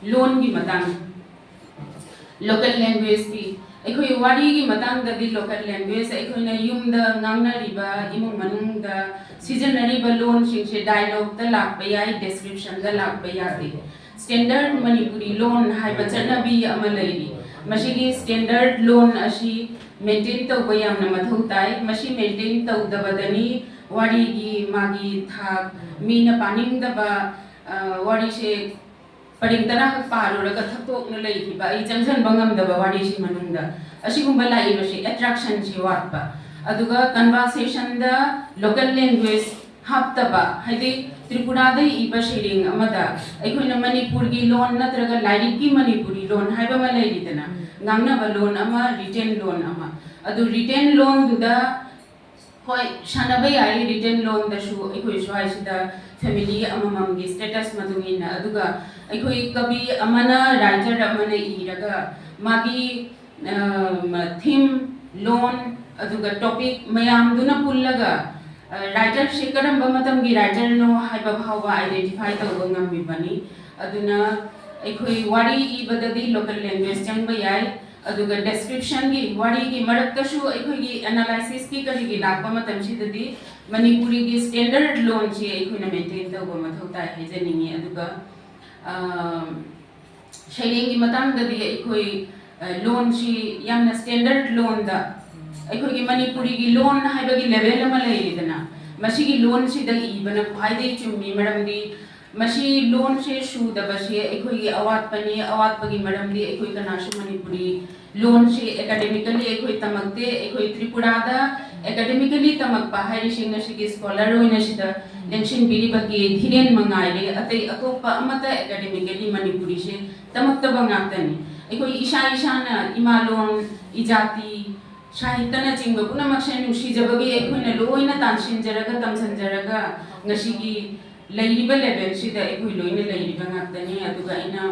ꯂꯣꯟꯒꯤ ꯃꯇꯥꯡ, ꯂꯣꯀꯦꯜ ꯂꯦꯡꯒ꯭ꯋꯦꯖꯀꯤ, ꯑꯩꯈꯣꯏ ꯋꯥꯔꯤꯒꯤ ꯃꯇꯥꯡꯗꯗꯤ ꯂꯣꯀꯦꯜ ꯂꯦꯡꯒ꯭ꯋꯦꯖ ꯑꯩꯈꯣꯏꯅ ꯌꯨꯝꯗ ꯉꯥꯡꯅꯔꯤꯕ, ꯏꯃꯨꯡ ꯃꯅꯨꯡꯗ ꯁꯤꯖꯤꯟꯅꯔꯤꯕ ꯂꯣꯟꯁꯤꯡꯁꯦ ꯗꯥꯏꯂꯣꯛꯇ ꯂꯥꯛꯄ ꯌꯥꯏ, ꯗꯦꯁꯀ꯭ꯔꯤꯞꯁꯟꯗ ꯂꯥꯛꯄ ꯌꯥꯗꯦ꯫ ꯁ꯭ꯇꯦꯟꯗꯔꯠ ꯃꯅꯤꯄꯨꯔꯤ ꯂꯣꯟ ꯍꯥꯏꯕ ꯆꯠꯅꯕꯤ ꯑꯃ ꯂꯩꯔꯤ꯫ ꯃꯁꯤꯒꯤ ꯁ꯭ꯇꯦꯟꯗꯔꯠ ꯂꯣꯟ ꯑꯁꯤ ꯃꯦꯟꯇꯦꯟ ꯇꯧꯕ ꯌꯥꯝꯅ ꯃꯊꯧ ꯇꯥꯏ꯫ ꯃꯁꯤ ꯃꯦꯟꯇꯦꯟ ꯇꯧꯗꯕꯗꯅꯤ ꯋꯥꯔꯤꯒꯤ ꯃꯥꯒꯤ ꯊꯥꯛ, ꯃꯤꯅ ꯄꯥꯅꯤꯡꯗꯕ, ꯑ, ꯋꯥꯔꯤꯁꯦ ꯄꯔꯦꯡ ꯇꯔꯥꯈꯛ ꯄꯥꯔꯨꯔꯒ ꯊꯛꯇꯣꯛꯅ ꯂꯩꯈꯤꯕ, ꯑꯩ ꯆꯪꯁꯤꯟꯕ ꯉꯝꯗꯕ ꯋꯥꯔꯤꯁꯤ ꯃꯅꯨꯡꯗ꯫ ꯑꯁꯤꯒꯨꯝꯕ ꯂꯥꯛꯏꯕꯁꯤ ꯑꯦꯇ꯭ꯔꯥꯛꯁꯟꯁꯤ ꯋꯥꯠꯄ꯫ ꯑꯗꯨꯒ ꯀꯟꯚꯔꯁꯦꯁꯟꯗ ꯂꯣꯀꯦꯜ ꯂꯦꯡꯒ꯭ꯋꯦꯖ ꯍꯥꯞꯇꯕ, ꯍꯥꯏꯗꯤ ꯇ꯭ꯔꯤꯄꯨꯔꯥꯗ ꯏꯕ ꯁꯩꯔꯦꯡ ꯑꯃꯗ ꯑꯩꯈꯣꯏꯅ ꯃꯅꯤꯄꯨꯔꯒꯤ ꯂꯣꯟ ꯅꯠꯇ꯭ꯔꯒ ꯂꯥꯏꯔꯤꯛꯀꯤ ꯃꯅꯤꯄꯨꯔꯤ ꯂꯣꯟ ꯍꯥꯏꯕ ꯑꯃ ꯂꯩꯔꯤꯗꯅ, ꯉꯥꯡꯅꯕ ꯂꯣꯟ ꯑꯃ, ꯔꯤꯇꯦꯟ ꯂꯣꯟ ꯑꯃ꯫ ꯑꯗꯨ ꯔꯤꯇꯦꯟ ꯂꯣꯟꯗꯨꯗ ꯍꯣꯏ, ꯁꯥꯟꯅꯕ ꯌꯥꯏ, ꯔꯤꯇꯦꯟ ꯂꯣꯟꯗꯁꯨ ꯑꯩꯈꯣꯏ ꯁ꯭ꯋꯥꯏꯁꯤꯗ ꯐꯦꯃꯤꯂꯤ ꯑꯃꯃꯝꯒꯤ ꯁ꯭ꯇꯦꯇꯁ ꯃꯇꯨꯡ ꯏꯟꯅ꯫ ꯑꯗꯨꯒ ꯑꯩꯈꯣꯏ ꯀꯕꯤ ꯑꯃꯅ, ꯔꯥꯏꯇꯔ ꯑꯃꯅ ꯏꯔꯒ ꯃꯥꯒꯤ ꯊꯤꯝ, ꯂꯣꯟ, ꯑꯗꯨꯒ ꯇꯣꯄꯤꯛ ꯃꯌꯥꯝꯗꯨꯅ ꯄꯨꯜꯂꯒ ꯔꯥꯏꯇꯔꯁꯦ ꯀꯔꯝꯕ ꯃꯇꯝꯒꯤ ꯔꯥꯏꯇꯔꯅꯣ ꯍꯥꯏꯕ ꯐꯥꯎꯕ ꯑꯥꯏꯗꯦꯟꯇꯤꯐꯥꯏ ꯇꯧꯕ ꯉꯝꯃꯤꯕꯅꯤ꯫ ꯑꯗꯨꯅ ꯑꯩꯈꯣꯏ ꯋꯥꯔꯤ ꯏꯕꯗꯗꯤ ꯂꯣꯀꯦꯜ ꯂꯦꯡꯒ꯭ꯋꯦꯖ ꯆꯪꯕ ꯌꯥꯏ꯫ ꯑꯗꯨꯒ ꯗꯦꯁꯀ꯭ꯔꯤꯞꯁꯟꯒꯤ, ꯋꯥꯔꯤꯒꯤ ꯃꯔꯛꯇꯁꯨ ꯑꯩꯈꯣꯏꯒꯤ ꯑꯦꯅꯥꯂꯥꯏꯁꯤꯁꯀꯤ ꯀꯔꯤꯒꯤ ꯂꯥꯛꯄ ꯃꯇꯝꯁꯤꯗꯗꯤ ꯃꯅꯤꯄꯨꯔꯤꯒꯤ ꯁ꯭ꯇꯦꯟꯗꯔꯠ ꯂꯣꯟꯁꯤ ꯑꯩꯈꯣꯏꯅ ꯃꯦꯟꯇꯦꯟ ꯇꯧꯕ ꯃꯊꯧ ꯇꯥꯏ ꯍꯥꯏꯖꯅꯤꯡꯉꯤ꯫ ꯑꯗꯨꯒ ꯁꯩꯔꯦꯡꯒꯤ ꯃꯇꯥꯡꯗꯗꯤ ꯑꯩꯈꯣꯏ ꯂꯣꯟꯁꯤ ꯌꯥꯝꯅ ꯁ꯭ꯇꯦꯟꯗꯔꯠ ꯂꯣꯟꯗ, ꯑꯩꯈꯣꯏꯒꯤ ꯃꯅꯤꯄꯨꯔꯤꯒꯤ ꯂꯣꯟ ꯍꯥꯏꯕꯒꯤ ꯂꯦꯚꯦꯜ ꯑꯃ ꯂꯩꯔꯤꯗꯅ, ꯃꯁꯤꯒꯤ ꯂꯣꯟꯁꯤꯗ ꯏꯕꯅ ꯈ꯭ꯋꯥꯏꯗꯒꯤ ꯆꯨꯝꯃꯤ꯫ ꯃꯔꯝꯗꯤ ꯃꯁꯤ ꯂꯣꯟꯁꯦ ꯁꯨꯗꯕꯁꯦ ꯑꯩꯈꯣꯏꯒꯤ ꯑꯋꯥꯠꯄꯅꯤ꯫ ꯑꯋꯥꯠꯄꯒꯤ ꯃꯔꯝꯗꯤ ꯑꯩꯈꯣꯏ ꯀꯅꯥꯁꯨ ꯃꯅꯤꯄꯨꯔꯤ ꯂꯣꯟꯁꯤ ꯑꯦꯀꯥꯗꯦꯃꯤꯀꯦꯜꯂꯤ ꯑꯩꯈꯣꯏ ꯇꯝꯃꯛꯇꯦ꯫ ꯑꯩꯈꯣꯏ ꯇ꯭ꯔꯤꯄꯨꯔꯥꯗ ꯑꯦꯀꯥꯗꯦꯃꯤꯀꯦꯜꯂꯤ ꯇꯝꯃꯛꯄ ꯍꯥꯏꯔꯤꯁꯦ ꯉꯁꯤꯒꯤ ꯁ꯭ꯀꯣꯂꯔ ꯑꯣꯏꯅ ꯁꯤꯗ ꯂꯦꯡꯁꯤꯟꯕꯤꯔꯤꯕ ꯀꯦ ꯙꯤꯔꯦꯟ ꯃꯉꯥꯏꯔꯦ꯫ ꯑꯇꯩ ꯑꯇꯣꯞꯄ ꯑꯃꯠꯇ ꯑꯦꯀꯥꯗꯦꯃꯤꯀꯦꯜꯂꯤ ꯃꯅꯤꯄꯨꯔꯤꯁꯦ ꯇꯝꯃꯛꯇꯕ ꯉꯥꯛꯇꯅꯤ꯫ ꯑꯩꯈꯣꯏ ꯏꯁꯥ ꯏꯁꯥꯅ ꯏꯃꯥ ꯂꯣꯟ, ꯏꯖꯥꯇꯤ, ꯁꯥꯍꯤꯇꯅꯆꯤꯡꯕ ꯄꯨꯝꯅꯃꯛꯁꯦ ꯅꯨꯡꯁꯤꯖꯕꯒꯤ ꯑꯩꯈꯣꯏꯅ ꯂꯣꯏꯅ ꯇꯥꯟꯁꯤꯟꯖꯔꯒ, ꯇꯝꯁꯤꯟꯖꯔꯒ ꯉꯁꯤꯒꯤ ꯂꯩꯔꯤꯕ ꯂꯦꯚꯦꯜꯁꯤꯗ ꯑꯩꯈꯣꯏ ꯂꯣꯏꯅ ꯂꯩꯔꯤꯕ ꯉꯥꯛꯇꯅꯤ꯫ ꯑꯗꯨꯒ ꯑꯩꯅ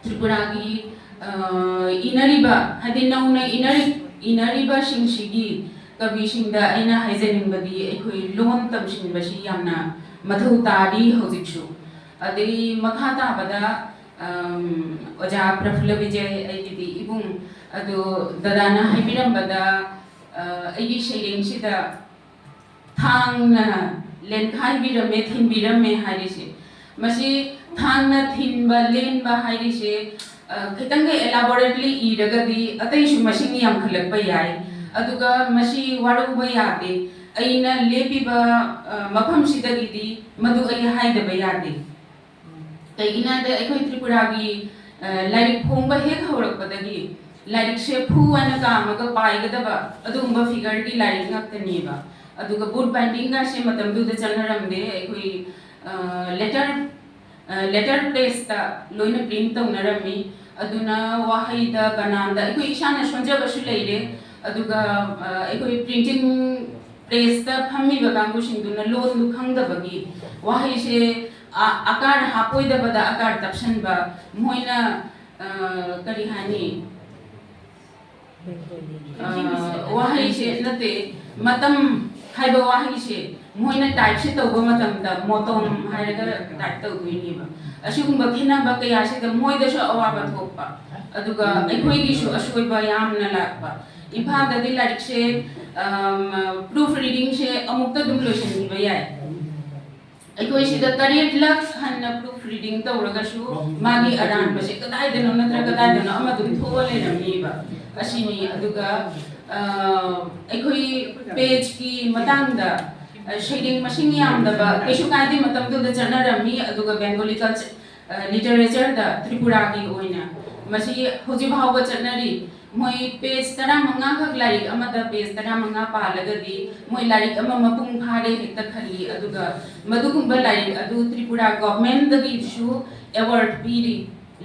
ꯇ꯭ꯔꯤꯄꯨꯔꯥꯒꯤ ꯏꯅꯔꯤꯕ, ꯍꯥꯏꯗꯤ ꯅꯧꯅ ꯏꯅꯔꯤ ꯏꯅꯔꯤꯕꯁꯤꯡꯁꯤꯒꯤ ꯀꯕꯤꯁꯤꯡꯗ ꯑꯩꯅ ꯍꯥꯏꯖꯅꯤꯡꯕꯗꯤ ꯑꯩꯈꯣꯏ ꯂꯣꯟ ꯇꯝꯁꯤꯟꯕꯁꯤ ꯌꯥꯝꯅ ꯃꯊꯧ ꯇꯥꯔꯤ ꯍꯧꯖꯤꯛꯁꯨ꯫ ꯑꯗꯩ ꯃꯈꯥ ꯇꯥꯕꯗ ꯑꯣꯖꯥ ꯄ꯭ꯔꯐꯨꯜꯂ ꯕꯤꯖꯌ, ꯑꯩꯒꯤꯗꯤ ꯏꯕꯨꯡ, ꯑꯗꯨ ꯗꯗꯥꯅ ꯍꯥꯏꯕꯤꯔꯝꯕꯗ ꯑꯩꯒꯤ ꯁꯩꯔꯦꯡꯁꯤꯗ ꯊꯥꯡꯅ ꯂꯦꯟꯈꯥꯏꯕꯤꯔꯝꯃꯦ, ꯊꯤꯟꯕꯤꯔꯝꯃꯦ ꯍꯥꯏꯔꯤꯁꯦ꯫ ꯃꯁꯤ ꯊꯥꯡꯅ ꯊꯤꯟꯕ, ꯂꯦꯟꯕ ꯍꯥꯏꯔꯤꯁꯦ ꯈꯤꯇꯪꯒ ꯏꯂꯥꯕꯣꯔꯦꯠꯂꯤ ꯏꯔꯒꯗꯤ ꯑꯇꯩꯁꯨ ꯃꯁꯤꯡ ꯌꯥꯝꯈꯠꯂꯛꯄ ꯌꯥꯏ꯫ ꯑꯗꯨꯒ ꯃꯁꯤ ꯋꯥꯔꯧꯕ ꯌꯥꯗꯦ꯫ ꯑꯩꯅ ꯂꯦꯞꯄꯤꯕ ꯃꯐꯝꯁꯤꯗꯒꯤꯗꯤ ꯃꯗꯨ ꯑꯩ ꯍꯥꯏꯗꯕ ꯌꯥꯗꯦ꯫ ꯀꯩꯒꯤꯅꯣ ꯍꯥꯏꯕꯗ ꯑꯩꯈꯣꯏ ꯇ꯭ꯔꯤꯄꯨꯔꯥꯒꯤ ꯂꯥꯏꯔꯤꯛ ꯐꯣꯡꯕ ꯍꯦꯛ ꯍꯧꯔꯛꯄꯗꯒꯤ ꯂꯥꯏꯔꯤꯛꯁꯦ ꯐꯨ ꯍꯥꯏꯅ ꯀꯥꯝꯃꯒ ꯄꯥꯏꯒꯗꯕ ꯑꯗꯨꯒꯨꯝꯕ ꯐꯤꯒꯔꯒꯤ ꯂꯥꯏꯔꯤꯛ ꯉꯥꯛꯇꯅꯦꯕ꯫ ꯑꯗꯨꯒ ꯕꯨꯠ ꯕꯥꯏꯟꯗꯤꯡꯒꯁꯦ ꯃꯇꯝꯗꯨꯗ ꯆꯠꯅꯔꯝꯗꯦ꯫ ꯑꯩꯈꯣꯏ ꯂꯦꯇꯔ ꯂꯦꯇꯔ ꯄ꯭ꯔꯦꯁꯇ ꯂꯣꯏꯅ ꯄ꯭ꯔꯤꯟ ꯇꯧꯅꯔꯝꯃꯤ꯫ ꯑꯗꯨꯅ ꯋꯥꯍꯩꯗ, ꯕꯅꯥꯟꯗ ꯑꯩꯈꯣꯏ ꯏꯁꯥꯅ ꯁꯣꯟꯖꯕꯁꯨ ꯂꯩꯔꯦ꯫ ꯑꯗꯨꯒ ꯑꯩꯈꯣꯏ ꯄ꯭ꯔꯤꯟꯇꯤꯡ ꯄ꯭ꯔꯦꯁꯇ ꯐꯝꯃꯤꯕ ꯀꯥꯡꯕꯨꯁꯤꯡꯗꯨꯅ ꯂꯣꯟꯗꯨ ꯈꯪꯗꯕꯒꯤ ꯋꯥꯍꯩꯁꯦ ꯑꯀꯥꯔ ꯍꯥꯞꯄꯣꯏꯗꯕꯗ ꯑꯀꯥꯔ ꯇꯞꯁꯟꯕ, ꯃꯣꯏꯅ ꯀꯔꯤ ꯍꯥꯏꯅꯤ, ꯑ, ꯋꯥꯍꯩꯁꯦ ꯅꯠꯇꯦ, ꯃꯇꯝ ꯍꯥꯏꯕ ꯋꯥꯍꯩꯁꯦ ꯃꯣꯏꯅ ꯇꯥꯏꯞꯁꯦ ꯇꯧꯕ ꯃꯇꯝꯗ ꯃꯣꯇꯣꯝ ꯍꯥꯏꯔꯒ ꯇꯥꯏꯞ ꯇꯧꯗꯣꯏꯅꯦꯕ꯫ ꯑꯁꯤꯒꯨꯝꯕ ꯈꯦꯠꯅꯕ ꯀꯌꯥꯁꯤꯗ ꯃꯣꯏꯗꯁꯨ ꯑꯋꯥꯕ ꯊꯣꯛꯄ, ꯑꯗꯨꯒ ꯑꯩꯈꯣꯏꯒꯤꯁꯨ ꯑꯁꯣꯏꯕ ꯌꯥꯝꯅ ꯂꯥꯛꯄ꯫ ꯏꯝꯐꯥꯜꯗꯗꯤ ꯂꯥꯏꯔꯤꯛꯁꯦ, ꯑꯝ, ꯄ꯭ꯔꯨꯐ ꯔꯤꯗꯤꯡꯁꯦ ꯑꯃꯨꯛꯇ ꯑꯗꯨꯝ ꯂꯣꯏꯁꯤꯟꯈꯤꯕ ꯌꯥꯏ꯫ ꯑꯩꯈꯣꯏ ꯁꯤꯗ ꯇꯔꯦꯠꯂꯛ ꯍꯟꯅ ꯄ꯭ꯔꯨꯐ ꯔꯤꯗꯤꯡ ꯇꯧꯔꯒꯁꯨ ꯃꯥꯒꯤ ꯑꯔꯥꯟꯕꯁꯦ ꯀꯗꯥꯏꯗꯅꯣ ꯅꯠꯇ꯭ꯔꯒ ꯀꯗꯥꯏꯗꯅꯣ ꯑꯃ ꯑꯗꯨꯝ ꯊꯣꯛꯑ ꯂꯩꯔꯝꯅꯤꯕ꯫ ꯑꯁꯤꯅꯤ꯫ ꯑꯗꯨꯒ, ꯑ, ꯑꯩꯈꯣꯏ ꯄꯦꯖꯀꯤ ꯃꯇꯥꯡꯗ, ꯑ, ꯁꯩꯔꯦꯡ ꯃꯁꯤꯡ ꯌꯥꯝꯗꯕ ꯀꯩꯁꯨ ꯀꯥꯏꯗꯦ, ꯃꯇꯝꯗꯨꯗ ꯆꯠꯅꯔꯝꯃꯤ꯫ ꯑꯗꯨꯒ ꯕꯦꯡꯒꯣꯂꯤ ꯀꯜꯆꯔ, ꯑ, ꯂꯤꯇꯔꯦꯆꯔꯗ ꯇ꯭ꯔꯤꯄꯨꯔꯥꯒꯤ ꯑꯣꯏꯅ ꯃꯁꯤ ꯍꯧꯖꯤꯛ ꯐꯥꯎꯕ ꯆꯠꯅꯔꯤ꯫ ꯃꯣꯏ ꯄꯦꯖ ꯇꯔꯥꯃꯉꯥ ꯈꯛ, ꯂꯥꯏꯔꯤꯛ ꯑꯃꯗ ꯄꯦꯖ ꯇꯔꯥꯃꯉꯥ ꯄꯥꯜꯂꯒꯗꯤ ꯃꯣꯏ ꯂꯥꯏꯔꯤꯛ ꯑꯃ ꯃꯄꯨꯡ ꯐꯥꯔꯦ ꯍꯦꯛꯇ ꯈꯜꯂꯤ꯫ ꯑꯗꯨꯒ ꯃꯗꯨꯒꯨꯝꯕ ꯂꯥꯏꯔꯤꯛ ꯑꯗꯨ ꯇ꯭ꯔꯤꯄꯨꯔꯥ ꯒꯣꯚꯔꯟꯃꯦꯟꯠꯇꯒꯤꯁꯨ ꯑꯦꯋꯥꯔꯗ ꯄꯤꯔꯤ,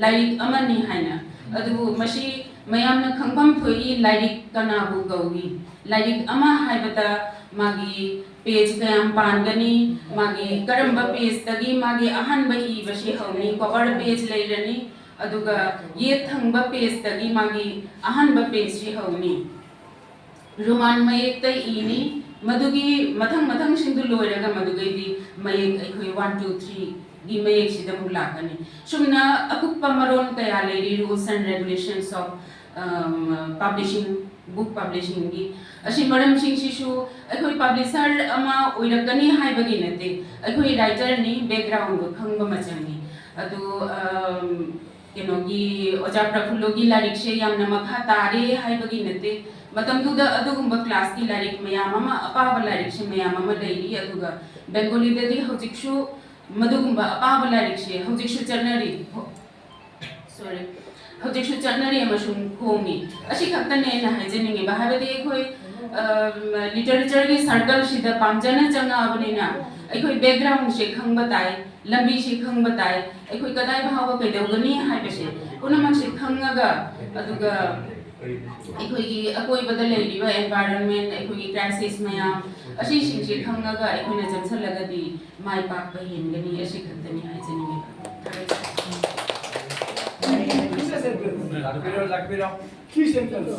ꯂꯥꯏꯔꯤꯛ ꯑꯃꯅꯤ ꯍꯥꯏꯅ꯫ ꯑꯗꯨꯕꯨ ꯃꯁꯤ ꯃꯌꯥꯝꯅ ꯈꯪꯐꯝ ꯊꯣꯛꯏ, ꯂꯥꯏꯔꯤꯛ ꯀꯅꯥꯕꯨ ꯀꯧꯏ? ꯂꯥꯏꯔꯤꯛ ꯑꯃ ꯍꯥꯏꯕꯗ ꯃꯥꯒꯤ ꯄꯦꯖ ꯀꯌꯥꯝ ꯄꯥꯟꯒꯅꯤ, ꯃꯥꯒꯤ ꯀꯔꯝꯕ ꯄꯦꯖꯇꯒꯤ ꯃꯥꯒꯤ ꯑꯍꯥꯟꯕ ꯏꯕꯁꯤ ꯍꯧꯅꯤ, ꯀꯣꯚꯔ ꯄꯦꯖ ꯂꯩꯔꯅꯤ, ꯑꯗꯨꯒ ꯌꯦꯠ ꯊꯪꯕ ꯄꯦꯖꯇꯒꯤ ꯃꯥꯒꯤ ꯑꯍꯥꯟꯕ ꯄꯦꯖꯁꯤ ꯍꯧꯅꯤ꯫ ꯔꯣꯃꯥꯟ ꯃꯌꯦꯛꯇ ꯏꯅꯤ, ꯃꯗꯨꯒꯤ ꯃꯊꯪ ꯃꯊꯪꯁꯤꯡꯗꯨ ꯂꯣꯏꯔꯒ ꯃꯗꯨꯒꯩꯗꯤ ꯃꯌꯦꯛ ꯑꯩꯈꯣꯏ ꯋꯥꯟ ꯇꯨ ꯊ꯭ꯔꯤꯒꯤ ꯃꯌꯦꯛꯁꯤꯗ ꯑꯃꯨꯛ ꯂꯥꯛꯀꯅꯤ꯫ ꯁꯨꯝꯅ ꯑꯀꯨꯞꯄ ꯃꯔꯣꯜ ꯀꯌꯥ ꯂꯩꯔꯤ, rules and regulations of, ꯑꯝ, publishing, book publishingꯒꯤ꯫ ꯑꯁꯤ ꯃꯔꯝꯁꯤꯡꯁꯤꯁꯨ ꯑꯩꯈꯣꯏ ꯄꯕ꯭ꯂꯤꯁꯔ ꯑꯃ ꯑꯣꯏꯔꯛꯀꯅꯤ ꯍꯥꯏꯕꯒꯤ ꯅꯠꯇꯦ, ꯑꯩꯈꯣꯏ ꯔꯥꯏꯇꯔꯅꯤ, ꯕꯦꯛꯒ꯭ꯔꯥꯎꯟꯗꯣ ꯈꯪꯕ ꯑꯃ ꯆꯪꯉꯤ꯫ ꯑꯗꯨ, ꯑꯝ, ꯀꯩꯅꯣꯒꯤ ꯑꯣꯖꯥ ꯄ꯭ꯔꯐꯨꯜꯂꯣꯒꯤ ꯂꯥꯏꯔꯤꯛꯁꯦ ꯌꯥꯝꯅ ꯃꯈꯥ ꯇꯥꯔꯦ ꯍꯥꯏꯕꯒꯤ ꯅꯠꯇꯦ꯫ ꯃꯇꯝꯗꯨꯗ ꯑꯗꯨꯒꯨꯝꯕ ꯀ꯭ꯂꯥꯁꯀꯤ ꯂꯥꯏꯔꯤꯛ ꯃꯌꯥꯝ ꯑꯃ, ꯑꯄꯥꯕ ꯂꯥꯏꯔꯤꯛꯁꯦ ꯃꯌꯥꯝ ꯑꯃ ꯂꯩꯔꯤ꯫ ꯑꯗꯨꯒ ꯕꯦꯡꯒꯣꯂꯤꯗꯗꯤ ꯍꯧꯖꯤꯛꯁꯨ ꯃꯗꯨꯒꯨꯝꯕ ꯑꯄꯥꯕ ꯂꯥꯏꯔꯤꯛꯁꯦ ꯍꯧꯖꯤꯛꯁꯨ ꯆꯠꯅꯔꯤ꯫ ꯍꯣ-, sorry, ꯍꯧꯖꯤꯛꯁꯨ ꯆꯠꯅꯔꯤ ꯑꯃꯁꯨꯡ ꯐꯣꯡꯉꯤ꯫ ꯑꯁꯤ ꯈꯛꯇꯅꯦ ꯑꯩꯅ ꯍꯥꯏꯖꯅꯤꯡꯉꯤꯕ꯫ ꯍꯥꯏꯕꯗꯤ ꯑꯩꯈꯣꯏ, ꯑꯝ, ꯂꯤꯇꯔꯦꯆꯔꯒꯤ ꯁꯥꯔꯀꯜꯁꯤꯗ ꯄꯥꯝꯖꯅ ꯆꯪꯉꯛꯑꯕꯅꯤꯅ ꯑꯩꯈꯣꯏ ꯕꯦꯛꯒ꯭ꯔꯥꯎꯟꯁꯦ ꯈꯪꯕ ꯇꯥꯏ, ꯂꯝꯕꯤꯁꯤ ꯈꯪꯕ ꯇꯥꯏ, ꯑꯩꯈꯣꯏ ꯀꯗꯥꯏ ꯐꯥꯎꯕ ꯀꯩꯗꯧꯒꯅꯤ ꯍꯥꯏꯕꯁꯦ ꯄꯨꯝꯅꯃꯛꯁꯦ ꯈꯪꯉꯒ, ꯑꯗꯨꯒ ꯑꯩꯈꯣꯏꯒꯤ ꯑꯀꯣꯏꯕꯗ ꯂꯩꯔꯤꯕ ꯑꯦꯟꯚꯥꯏꯔꯟꯃꯦꯟ, ꯑꯩꯈꯣꯏꯒꯤ ꯀ꯭ꯔꯥꯏꯁꯤꯁ ꯃꯌꯥꯝ ꯑꯁꯤꯁꯤꯡꯁꯦ ꯈꯪꯉꯒ ꯑꯩꯈꯣꯏꯅ ꯆꯪꯁꯜꯂꯒꯗꯤ ꯃꯥꯏ ꯄꯥꯛꯄ ꯍꯦꯟꯒꯅꯤ꯫ ꯑꯁꯤ ꯈꯛꯇꯅꯤ ꯍꯥꯏꯖꯅꯤꯡꯉꯤ꯫ ꯂꯥꯛꯄꯤꯔꯣ, ꯂꯥꯛꯄꯤꯔꯣ꯫ Three sentence.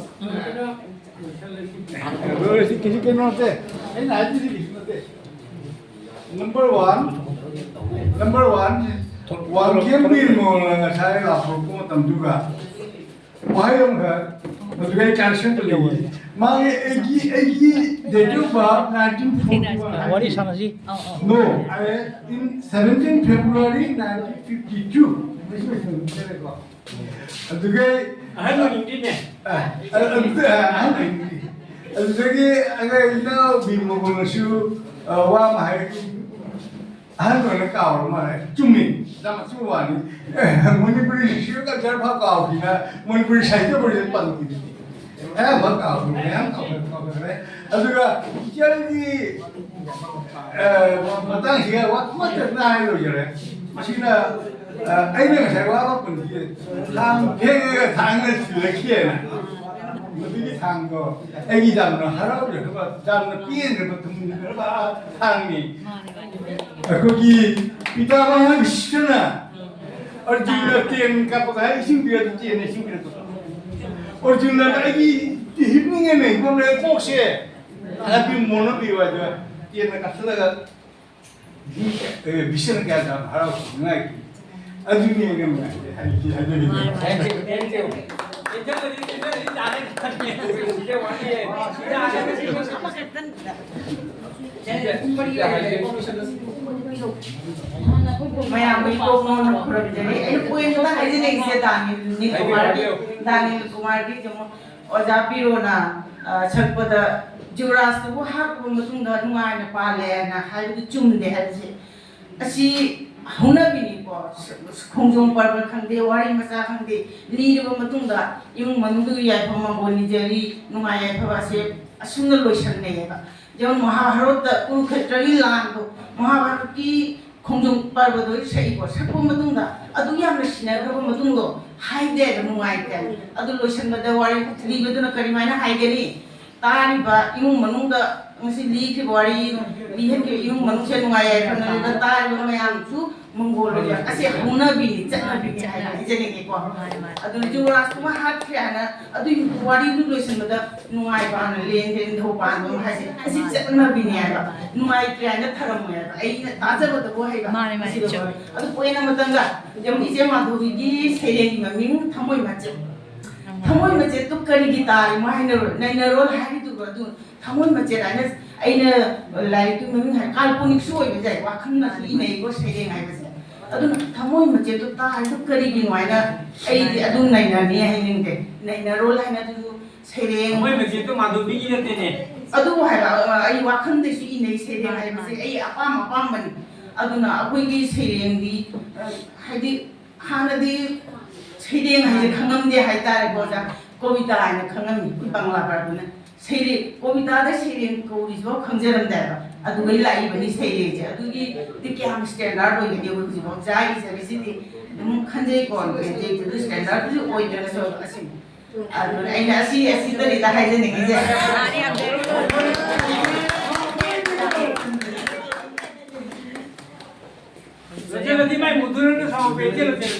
ꯂꯣꯏꯔꯁꯤ, ꯀꯩꯁꯨ ꯀꯩꯅꯣ ꯅꯠꯇꯦ꯫ ꯑꯩꯅ ꯍꯥꯏꯗꯣꯏꯁꯤ ꯀꯩꯁꯨ ꯅꯠꯇꯦ꯫ Number one, number one, Wangkhem ꯕꯤꯔꯃꯣꯍꯣꯟꯅ ꯉꯁꯥꯏ ꯂꯥꯎꯊꯣꯔꯛꯄ ꯃꯇꯝꯗꯨꯒ ꯋꯥꯍꯩ ꯑꯃꯈꯛ, ꯍꯧꯖꯤꯛ ꯑꯩ translate ꯇꯧꯖꯒꯦ꯫ ꯃꯥꯒꯤ ꯑꯩꯒꯤ, ꯑꯩꯒꯤ date of birth nineteen forty one ꯋꯥꯔꯤ ꯁꯥꯟꯅꯁꯤ꯫ No, I, in seventeen February nineteen fifty two꯫ ꯑꯗꯨꯒꯤ ꯑꯍꯟ ꯑꯣꯏꯅꯤꯡꯗꯦꯅꯦ꯫ ꯑ, ꯑ, ꯑ, ꯑꯍꯟ ꯑꯣꯏꯅꯤꯡꯗꯦ꯫ ꯑꯗꯨꯗꯒꯤ ꯑꯩꯈꯣꯏ ꯏꯅꯥꯎ ꯕꯤꯔꯃꯣꯍꯣꯟꯅꯁꯨ, ꯑ, ꯋꯥ ꯑꯃ ꯍꯥꯏꯔꯛꯈꯤ꯫ ꯑꯍꯟ ꯑꯣꯏꯅ ꯀꯥꯎꯔ ꯃꯥꯜꯂꯦ꯫ ꯆꯨꯝꯃꯤ, ꯌꯥꯝ ꯑꯆꯨꯝꯕ ꯋꯥꯅꯤ꯫ ꯃꯅꯤꯄꯨꯔꯤ literature ꯐꯥꯎ ꯀꯥꯎꯈꯤꯅ ꯃꯅꯤꯄꯨꯔꯤ ꯁꯥꯍꯤꯇ꯭ꯌ ꯄꯔꯤꯁꯠ ꯄꯟꯈꯤꯕꯅꯤ꯫ ꯑꯌꯥꯝꯕ ꯀꯥꯎꯈ꯭ꯔꯦ, ꯃꯌꯥꯝ ꯀꯥꯎꯈ꯭ꯔꯦ, ꯀꯥꯎꯈ꯭ꯔꯦ꯫ ꯑꯗꯨꯒ ꯏꯆꯜꯒꯤ, ꯑ, ꯃꯇꯥꯡꯁꯤꯒ ꯋꯥ ꯑꯃꯠꯇ ꯍꯥꯏꯔꯣꯏꯖꯔꯦ꯫ ꯃꯁꯤꯅ, ꯑ, ꯑꯩꯅ ꯉꯁꯥꯏ ꯋꯥꯕ ꯄꯨꯟꯁꯤꯁꯦ ꯊꯥꯡ ꯊꯦꯡꯉꯒ ꯊꯥꯡꯅ ꯊꯤꯜꯂꯛꯈꯤꯑꯅ꯫ ꯃꯗꯨꯒꯤ ꯊꯥꯡꯗꯣ ꯑꯩꯒꯤ ꯌꯥꯝꯅ ꯍꯔꯥꯎꯖꯈ꯭ꯔꯕ, ꯌꯥꯝꯅ ꯄꯦꯟꯈ꯭ꯔꯕ, ꯊꯨꯝꯈ꯭ꯔꯕ ꯊꯥꯡꯅꯤ꯫ ꯑꯩꯈꯣꯏꯒꯤ ꯄꯤꯇꯥꯃꯍ ꯚꯤꯁꯃꯅ ꯑꯔꯖꯨꯟꯅ ꯇꯦꯟ ꯀꯥꯞꯄꯒ ꯏꯁꯤꯡ ꯄꯤꯔꯛꯄ, ꯇꯦꯟꯅ ꯏꯁꯤꯡ ꯄꯤꯔꯛꯄ꯫ ꯑꯔꯖꯨꯟꯅ ꯑꯩꯒꯤ ꯍꯤꯞꯅꯤꯡꯉꯦꯅꯦ, ꯏꯕꯣꯝꯅ ꯀꯣꯛꯁꯦ ꯍꯥꯏꯕꯤꯌꯨ, ꯃꯣꯟꯅ ꯄꯤꯌꯨ ꯍꯥꯏꯗꯣ ꯇꯦꯟꯅ ꯀꯥꯞꯁꯤꯜꯂꯒ ꯚꯤ-, ꯑꯦ, ꯚꯤꯁꯅ ꯀꯌꯥ ꯌꯥꯝ ꯍꯔꯥꯎꯈꯤ, ꯅꯨꯡꯉꯥꯏꯈꯤ꯫ ꯑꯗꯨꯅꯤ ꯑꯩꯅ ꯅꯨꯡꯉꯥꯏꯇꯦ ꯍꯥꯏꯔꯤꯁꯦ, ꯑꯗꯨꯒꯤꯅꯤ꯫ Thank you, thank you. ꯃꯌꯥꯝꯒꯤ ꯀꯣꯛ ꯉꯥꯎꯅ ꯈꯨꯔꯨꯝꯖꯔꯤ꯫ ꯑꯩꯅ point ꯑꯃ ꯍꯥꯏꯖꯅꯤꯡꯉꯤꯁꯦ ꯗꯥꯅꯤꯜ ꯅꯤꯜ ꯀꯨꯃꯥꯔꯒꯤ, ꯗꯥꯅꯤꯜ ꯀꯨꯃꯥꯔꯒꯤ ꯀꯩꯅꯣ, ꯑꯣꯖꯥ ꯕꯤꯔꯣꯅ, ꯑ, ꯁꯛꯄꯗ ꯖꯤꯕꯔꯥꯖꯇꯨꯕꯨ ꯍꯥꯠꯂꯕ ꯃꯇꯨꯡꯗ ꯅꯨꯡꯉꯥꯏꯅ ꯄꯥꯜꯂꯦꯅ ꯍꯥꯏꯕꯗꯨ ꯆꯨꯝꯗꯦ ꯍꯥꯏꯕꯁꯦ꯫ ꯑꯁꯤ ꯍꯧꯅꯕꯤꯅꯤꯀꯣ꯫ ꯈꯣꯡꯖꯣꯝ ꯄꯔꯕ ꯈꯪꯗꯦ, ꯋꯥꯔꯤ ꯃꯆꯥ ꯈꯪꯗꯦ, ꯂꯤꯔꯕ ꯃꯇꯨꯡꯗ ꯏꯃꯨꯡ ꯃꯅꯨꯡꯗꯨꯒꯤ ꯌꯥꯏꯐ ꯃꯪꯒꯣꯜ ꯅꯤꯖꯔꯤ, ꯅꯨꯡꯉꯥꯏ ꯌꯥꯏꯐꯕ ꯑꯁꯦ ꯑꯁꯨꯝꯅ ꯂꯣꯏꯁꯟꯅꯩꯌꯦꯕ꯫ ꯌꯦꯡꯉꯨ, ꯃꯍꯥꯚꯥꯔꯠꯇ ꯀꯨꯔꯨꯈꯦꯇ꯭ꯔꯒꯤ ꯂꯥꯟꯗꯣ, ꯃꯍꯥꯚꯥꯔꯠꯀꯤ ꯈꯣꯡꯖꯣꯝ ꯄꯔꯕꯗꯣ ꯁꯛꯏꯀꯣ, ꯁꯛꯄ ꯃꯇꯨꯡꯗ ꯑꯗꯨ ꯌꯥꯝꯅ ꯁꯤꯟꯅꯈ꯭ꯔꯕ ꯃꯇꯨꯡꯗꯣ ꯍꯥꯏꯗꯦ, ꯅꯨꯡꯉꯥꯏꯇꯦ꯫ ꯑꯗꯨ ꯂꯣꯏꯁꯟꯕꯗ ꯋꯥꯔꯤ ꯂꯤꯕꯗꯨꯅ ꯀꯔꯤꯃꯥꯏꯅ ꯍꯥꯏꯒꯅꯤ? ꯇꯥꯔꯤꯕ ꯏꯃꯨꯡ ꯃꯅꯨꯡꯗ ꯉꯁꯤ ꯂꯤꯈꯤꯕ ꯋꯥꯔꯤ, ꯂꯤꯍꯟꯈꯤꯕ ꯏꯃꯨꯡ ꯃꯅꯨꯡꯁꯦ ꯅꯨꯡꯉꯥꯏ ꯌꯥꯏꯐꯅ ꯂꯩꯕ ꯇꯥꯔꯤꯕ ꯃꯌꯥꯝꯁꯨ ꯃꯪꯒꯣꯜ ꯑꯣꯏꯕ ꯑꯁꯦ ꯍꯧꯅꯕꯤꯅꯤ, ꯆꯠꯅꯕꯤꯅꯤ ꯍꯥꯏꯅ ꯍꯥꯏꯖꯅꯤꯡꯉꯤꯀꯣ꯫ ꯑꯗꯨꯅ ꯌꯨꯕꯔꯥꯖ ꯀꯨꯃꯥꯔ ꯍꯥꯠꯈ꯭ꯔꯦ ꯍꯥꯏꯅ ꯑꯗꯨꯒꯤ ꯋꯥꯔꯤꯗꯨ ꯂꯣꯏꯁꯤꯟꯕꯗ ꯅꯨꯡꯉꯥꯏꯕ ꯍꯥꯏꯅ ꯂꯦꯟ ꯂꯦꯟ ꯊꯧꯕ ꯄꯥꯟꯕ ꯑꯃ ꯍꯥꯏꯁꯦ ꯑꯁꯤ ꯆꯠꯅꯕꯤꯅꯤ ꯍꯥꯏꯕ, ꯅꯨꯡꯉꯥꯏꯇ꯭ꯔꯦ ꯍꯥꯏꯅ ꯊꯔꯝꯃꯣꯏ ꯍꯥꯏꯕ꯫ ꯑꯩꯅ ꯇꯥꯖꯕꯗꯕꯨ ꯍꯩꯕ ꯃꯥꯅꯦ, ꯃꯥꯅꯦ, ꯑꯁꯤꯗ ꯆꯨꯝꯃꯦ꯫ ꯑꯗꯨ ꯄꯣꯏꯟ ꯑꯃꯇꯪꯒ, ꯌꯥꯝ ꯏꯆꯦ ꯃꯥꯙꯕꯤꯒꯤ ꯁꯩꯔꯦꯡꯒꯤ ꯃꯃꯤꯡ ꯊꯃꯣꯏ ꯃꯆꯦꯠ꯫ ꯊꯃꯣꯏ ꯃꯆꯦꯠꯇꯨ ꯀꯔꯤꯒꯤ ꯇꯥꯔꯤꯅꯣ ꯍꯥꯏꯅꯔꯣ, ꯅꯩꯅꯔꯣ ꯍꯥꯏꯔꯤꯗꯨꯕꯨ ꯑꯗꯨ ꯊꯃꯣꯏ ꯃꯆꯦꯠ ꯍꯥꯏꯅ ꯑꯩꯅ ꯂꯥꯏꯔꯤꯛꯀꯤ ꯃꯃꯤꯡ ꯍꯥꯏ, ꯀꯥꯜꯄꯅꯤꯛꯁꯨ ꯑꯣꯏꯕ ꯌꯥꯏ, ꯋꯥꯈꯜꯅꯁꯨ ꯏꯅꯩꯀꯣ ꯁꯩꯔꯦꯡ ꯍꯥꯏꯕꯁꯦ꯫ ꯑꯗꯨꯅ ꯊꯃꯣꯏ ꯃꯆꯦꯠꯇꯨ ꯇꯥꯔꯤꯗꯨ ꯀꯔꯤꯒꯤꯅꯣ ꯍꯥꯏꯅ ꯑꯩꯗꯤ ꯑꯗꯨꯝ ꯅꯩꯅꯅꯤ ꯍꯥꯏꯅꯤꯡꯗꯦ꯫ ꯅꯩꯅꯔꯣ ꯍꯥꯏꯅ ꯑꯗꯨꯁꯨ ꯁꯩꯔꯦꯡ ꯊꯃꯣꯏ ꯃꯆꯦꯠꯇꯨ ꯃꯥꯙꯕꯤꯒꯤ ꯅꯠꯇꯦꯅꯦ꯫ ꯑꯗꯨꯕꯨ ꯍꯥꯏꯕ, ꯑ, ꯑꯩ ꯋꯥꯈꯜꯗꯁꯨ ꯏꯅꯩ ꯁꯩꯔꯦꯡ ꯍꯥꯏꯕꯁꯦ ꯑꯩ ꯑꯄꯥꯝ ꯑꯄꯥꯝꯕꯅꯤ꯫ ꯑꯗꯨꯅ ꯑꯩꯈꯣꯏꯒꯤ ꯁꯩꯔꯦꯡꯗꯤ, ꯑ, ꯍꯥꯏꯗꯤ ꯍꯥꯟꯅꯗꯤ ꯁꯩꯔꯦꯡ ꯍꯥꯏꯁꯦ ꯈꯪꯉꯝꯗꯦ ꯍꯥꯏꯇꯥꯔꯦꯀꯣ, ꯑꯣꯖꯥ꯫ ꯀꯣꯕꯤꯇꯥ ꯍꯥꯏꯅ ꯈꯪꯉꯝꯃꯤ ꯑꯩꯈꯣꯏ ꯕꯪꯂꯥ ꯄꯥꯔꯛꯇꯨꯅ꯫ ꯁꯩꯔꯦꯡ, ꯀꯣꯕꯤꯇꯥꯗ ꯁꯩꯔꯦꯡ ꯀꯧꯔꯤꯁꯤꯐꯥꯎ ꯈꯪꯖꯔꯝꯗꯦꯕ꯫ ꯑꯗꯨꯗꯩ ꯂꯥꯛꯏꯕꯅꯤ ꯁꯩꯔꯦꯡꯁꯦ꯫ ꯑꯗꯨꯒꯤꯗꯤ ꯀꯌꯥꯝ ꯁ꯭ꯇꯦꯟꯗꯔꯗ ꯑꯣꯏꯒꯅꯤ ꯑꯩꯈꯣꯏ ꯍꯧꯖꯤꯛꯐꯥꯎ ꯆꯥꯔꯤꯁꯦ꯫ ꯃꯁꯤꯗꯤ ꯑꯗꯨꯝ ꯈꯟꯖꯩꯀꯣ, ꯁꯩꯔꯦꯡꯁꯦ ꯑꯗꯨ ꯁ꯭ꯇꯦꯟꯗꯔꯗꯁꯨ ꯑꯣꯏꯗ꯭ꯔꯒꯁꯨ ꯑꯁꯤꯅꯤ꯫ ꯑꯗꯨꯅ ꯑꯩꯅ ꯑꯁꯤ, ꯑꯁꯤꯗꯅꯤꯗ ꯍꯥꯏꯖꯅꯤꯡꯉꯤꯁꯦ꯫ ꯂꯣꯏꯁꯤꯜꯂꯗꯤ ꯃꯥꯏ ꯃꯨꯠꯇꯨꯅ ꯁꯥꯎ ꯄꯦꯟꯁꯤꯜꯂꯁꯦ꯫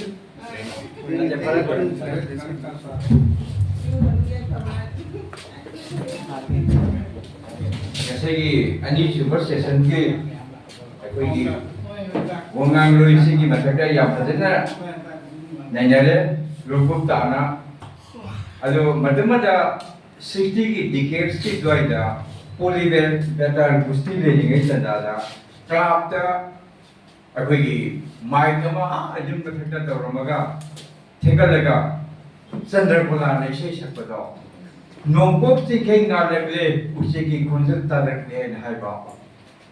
ꯉꯁꯤꯒꯤ ꯑꯅꯤꯁꯨꯕ ꯁꯦꯁꯟꯒꯤ ꯑꯩꯈꯣꯏꯒꯤ ꯋꯥꯉꯥꯡꯂꯣꯏꯁꯤꯡꯒꯤ ꯃꯊꯛꯇ ꯌꯥꯝ ꯐꯖꯅ ꯅꯩꯅꯔꯦ, ꯂꯨꯀꯨꯞ ꯇꯥꯅ꯫ ꯑꯗꯣ ꯃꯇꯝ ꯑꯃꯗ ꯁꯤꯛꯁꯇꯤꯒꯤ ꯗꯤꯀꯦꯠꯁꯀꯤ ꯑꯗꯨꯋꯥꯏꯗ ꯄꯣꯂꯤꯕꯦꯜ ꯕꯦꯇꯥꯜ ꯒꯨꯁꯇꯤ ꯂꯩꯔꯤꯉꯩ ꯇꯥꯟꯖꯥꯗ ꯀ꯭ꯂꯥꯕꯇ ꯑꯩꯈꯣꯏꯒꯤ ꯃꯥꯏꯛ ꯑꯃ ꯑꯥ ꯌꯨꯝ ꯃꯊꯛꯇ ꯇꯧꯔꯝꯃꯒ ꯊꯦꯡꯒꯠꯂꯒ ꯆꯟꯗ꯭ꯔꯀꯣꯂꯥꯅ ꯏꯁꯩ ꯁꯛꯄꯗꯣ, "ꯅꯣꯡꯄꯣꯛ ꯆꯤꯡꯈꯩ ꯉꯥꯜꯂꯛꯂꯦ, ꯎꯆꯦꯛꯀꯤ ꯈꯣꯟꯖꯦꯜ ꯇꯥꯔꯛꯂꯦ" ꯍꯥꯏꯅ ꯍꯥꯏꯕ꯫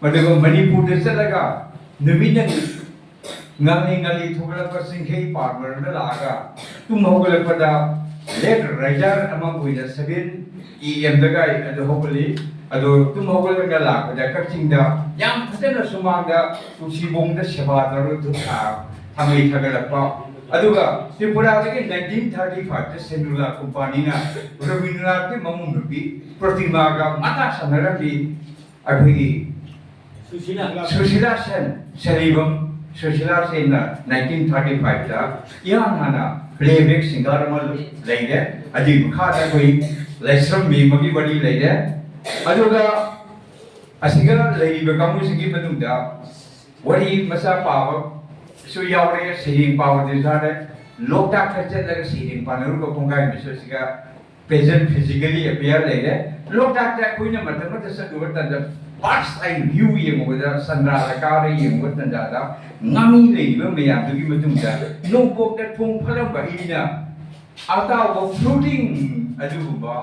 ꯑꯗꯨꯒ ꯃꯅꯤꯄꯨꯔꯗ ꯆꯠꯂꯒ ꯅꯨꯃꯤꯠꯅ ꯉꯜꯂꯤ ꯉꯜꯂꯤ ꯊꯣꯛꯂꯛꯄ ꯆꯤꯡꯈꯩ ꯄꯥꯟ ꯃꯔꯛꯇ ꯂꯥꯛꯑꯒ ꯇꯨꯝ ꯍꯧꯒꯠꯂꯛꯄꯗ ꯂꯦꯠ ꯔꯥꯏꯖꯔ ꯑꯃ ꯑꯣꯏꯅ ꯁꯚꯦꯟ ꯑꯦ ꯑꯦꯝꯗꯒ ꯑꯗꯨ ꯍꯧꯒꯠꯂꯤ꯫ ꯑꯗꯨ ꯇꯨꯝ ꯍꯧꯒꯠꯂꯒ ꯂꯥꯛꯄꯗ ꯀꯛꯆꯤꯡꯗ ꯌꯥꯝ ꯐꯖꯅ ꯁꯨꯃꯥꯡꯗ ꯇꯨꯜꯁꯤꯕꯣꯡꯗ ꯁꯦꯕꯥ ꯇꯧꯔꯒ ꯊꯥ-, ꯊꯥꯡꯃꯩ ꯊꯥꯒꯠꯂꯛꯄ꯫ ꯑꯗꯨꯒ ꯇ꯭ꯔꯤꯄꯨꯔꯥꯗꯒꯤ ꯅꯥꯏꯟꯇꯤꯟ ꯊꯥꯔꯇꯤ ꯐꯥꯏꯚꯇ ꯁꯦꯟꯗꯨꯂꯥ ꯀꯨꯝꯄꯥꯅꯤꯅ ꯔꯕꯤꯟꯗ꯭ꯔꯅꯥꯊꯀꯤ ꯃꯃꯧ ꯅꯨꯄꯤ ꯄ꯭ꯔꯇꯤꯃꯥꯒ ꯃꯇꯥ ꯁꯥꯟꯅꯔꯝꯃꯤ꯫ ꯑꯩꯈꯣꯏꯒꯤ ꯁꯨꯁꯤꯂꯥ꯫ ꯁꯨꯁꯤꯂꯥ ꯁꯦꯟ, ꯁꯦꯔꯤꯕꯝ ꯁꯨꯁꯤꯂꯥ ꯁꯦꯟꯅ ꯅꯥꯏꯟꯇꯤꯟ ꯊꯥꯔꯇꯤ ꯐꯥꯏꯚꯇ ꯏꯍꯥꯟ ꯍꯥꯟꯅ ꯄ꯭ꯂꯦꯕꯦꯛ ꯁꯤꯡꯒꯔ ꯑꯃ ꯂꯩꯔꯦ꯫ ꯑꯗꯨꯒꯤ ꯃꯈꯥꯗ ꯑꯩꯈꯣꯏ ꯂꯥꯏꯁ꯭ꯔꯝ ꯃꯦꯝꯃꯒꯤ ꯋꯥꯔꯤ ꯂꯩꯔꯦ꯫ ꯑꯗꯨꯒ ꯑꯁꯤꯒ ꯂꯩꯔꯤꯕ ꯀꯥꯡꯕꯨꯁꯤꯒꯤ ꯃꯅꯨꯡꯗ ꯋꯥꯔꯤ ꯃꯆꯥ ꯄꯥꯕꯁꯨ ꯌꯥꯎꯔꯦ, ꯁꯩꯔꯦꯡ ꯄꯥꯕꯗꯁꯨ ꯌꯥꯎꯔꯦ꯫ ꯂꯣꯛꯇꯥꯛꯇ ꯆꯠꯂꯒ ꯁꯩꯔꯦꯡ ꯄꯥꯅꯔꯨꯕ ꯀꯣꯡꯒꯥꯏ ꯑꯃꯁꯨ ꯑꯁꯤꯒ present physically appear ꯂꯩꯔꯦ꯫ ꯂꯣꯛꯇꯥꯛꯇ ꯑꯩꯈꯣꯏꯅ ꯃꯇꯝ ꯑꯃꯗ ꯆꯠꯂꯨꯕ ꯃꯇꯝꯗ bird's eye view ꯌꯦꯡꯉꯨꯕꯗ, ꯆꯟꯗ꯭ꯔꯥꯗ ꯀꯥꯔ ꯌꯦꯡꯉꯨꯕ ꯇꯥꯟꯖꯥꯗ ꯉꯥꯃꯤ ꯂꯩꯔꯤꯕ ꯃꯌꯥꯝꯗꯨꯒꯤ ꯃꯇꯨꯡꯗ ꯅꯣꯡꯄꯣꯛꯇ ꯊꯣꯡ ꯐꯠꯂꯝꯕ ꯑꯩꯅ ꯑꯇꯥꯎꯕ floating ꯑꯗꯨꯒꯨꯝꯕ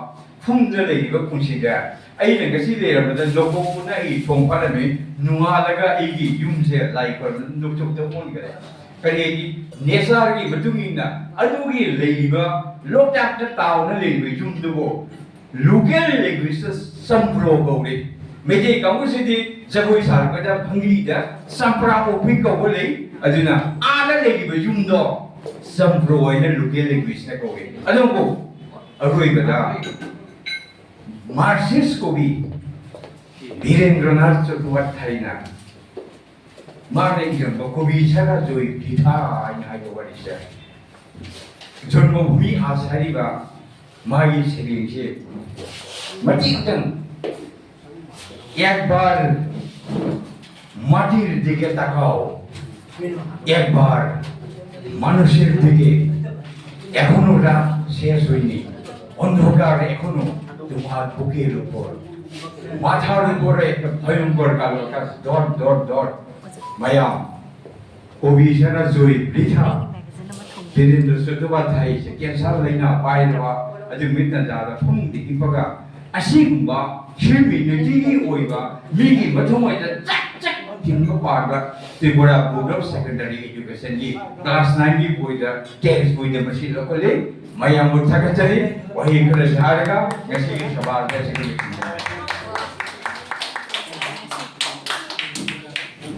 ꯐꯨꯝꯗ ꯂꯩꯔꯤꯕ ꯄꯨꯟꯁꯤꯗ ꯑꯩꯅ ꯉꯁꯤ ꯂꯩꯔꯝꯕꯗ ꯅꯣꯡꯄꯣꯛꯅ ꯑꯩ ꯊꯣꯡ ꯐꯠꯂꯝꯃꯤ, ꯅꯣꯡꯉꯥꯜꯂꯒ ꯑꯩꯒꯤ ꯌꯨꯝꯁꯦ ꯂꯥꯏ ꯈꯨꯔꯨꯝꯕ ꯅꯨꯛꯆꯨꯞꯇ ꯑꯣꯟꯈ꯭ꯔꯦ꯫ ꯀꯔꯤꯒꯤ? Natureꯒꯤ ꯃꯇꯨꯡ ꯏꯟꯅ ꯑꯗꯨꯒꯤ ꯂꯩꯔꯤꯕ ꯂꯣꯛꯇꯥꯛꯇ ꯇꯥꯎꯅ ꯂꯩꯔꯤꯕ ꯌꯨꯝꯗꯨꯕꯨ local languageꯇ ꯆꯝꯄ꯭ꯔꯣ ꯀꯧꯔꯤ꯫ ꯃꯩꯇꯩ ꯀꯥꯡꯕꯨꯁꯤꯗꯤ ꯖꯒꯣꯏ ꯁꯥꯔꯛꯄꯗ ꯐꯪꯂꯤꯗ ꯆꯝꯄ꯭ꯔꯥ ꯑꯣꯛꯄꯤ ꯀꯧꯕ ꯂꯩ꯫ ꯑꯗꯨꯅ ꯑꯥꯗ ꯂꯩꯔꯤꯕ ꯌꯨꯝꯗꯣ ꯆꯝꯄ꯭ꯔꯣ ꯍꯥꯏꯅ local language꯫ ꯑꯗꯨꯕꯨ ꯑꯔꯣꯏꯕꯗ Marxist ꯀꯣꯕꯤ ꯕꯤꯔꯦꯟꯗ꯭ꯔꯅꯥꯊ ꯆꯠꯇꯣꯄꯥꯙ꯭ꯌꯥꯌꯅ ꯃꯥꯅ ꯏꯔꯝꯕ ꯀꯣꯕꯤ ꯁꯅꯥ ꯖꯣꯏ ꯕ꯭ꯔꯤꯊꯥ ꯍꯥꯏꯅ ꯍꯥꯏꯕ ꯋꯥꯔꯤꯁꯦ, ꯖꯟꯃꯚꯨꯃꯤ ꯑꯥꯁ ꯍꯥꯏꯔꯤꯕ ꯃꯥꯒꯤ ꯁꯩꯔꯦꯡꯁꯦ ꯃꯇꯦꯛꯇꯪ, "ꯑꯦꯛ ꯕꯥꯔ মাটির দিকে তাকাও, একবার মানুষের দিকে, এখনো রাত শেষ হয়নি, অন্ধকার এখনো তোমার বুকের উপর, মাথার উপরে একটা ভয়ঙ্কর কালো আকাশ, ডট ডট ডট।" ꯃꯌꯥꯝ, ꯀꯣꯕꯤ ꯁꯅꯥ ꯖꯣꯏ ꯕ꯭ꯔꯤꯊꯥ ꯕꯤꯔꯦꯟꯗ꯭ꯔ ꯆꯠꯇꯣꯄꯥꯙ꯭ꯌꯥꯌꯁꯦ cancer ꯂꯥꯏꯅꯥ ꯄꯥꯏꯔꯕ ꯑꯗꯨ ꯅꯨꯃꯤꯠ ꯇꯥꯟꯖꯥꯗ ꯐꯃꯨꯡꯗ ꯍꯤꯞꯄꯒ ꯑꯁꯤꯒꯨꯝꯕ humanityꯒꯤ ꯑꯣꯏꯕ ꯃꯤꯒꯤ ꯃꯊꯃꯣꯏꯗ ꯆꯛ ꯆꯛ ꯊꯤꯟꯕ ꯄꯥꯟꯕ Tripura Board of Secondary Educationꯒꯤ class nineꯒꯤ ꯕꯣꯏꯗ, text ꯕꯣꯏꯗ ꯃꯁꯤ ꯂꯧꯈꯠꯂꯤ꯫ ꯃꯌꯥꯝꯕꯨ ꯊꯥꯒꯠꯆꯔꯤ꯫ ꯋꯥꯍꯩ ꯈꯔꯁꯤ ꯍꯥꯏꯔꯒ ꯉꯁꯤꯒꯤ ꯁꯚꯥ ꯑꯁꯤꯒꯤ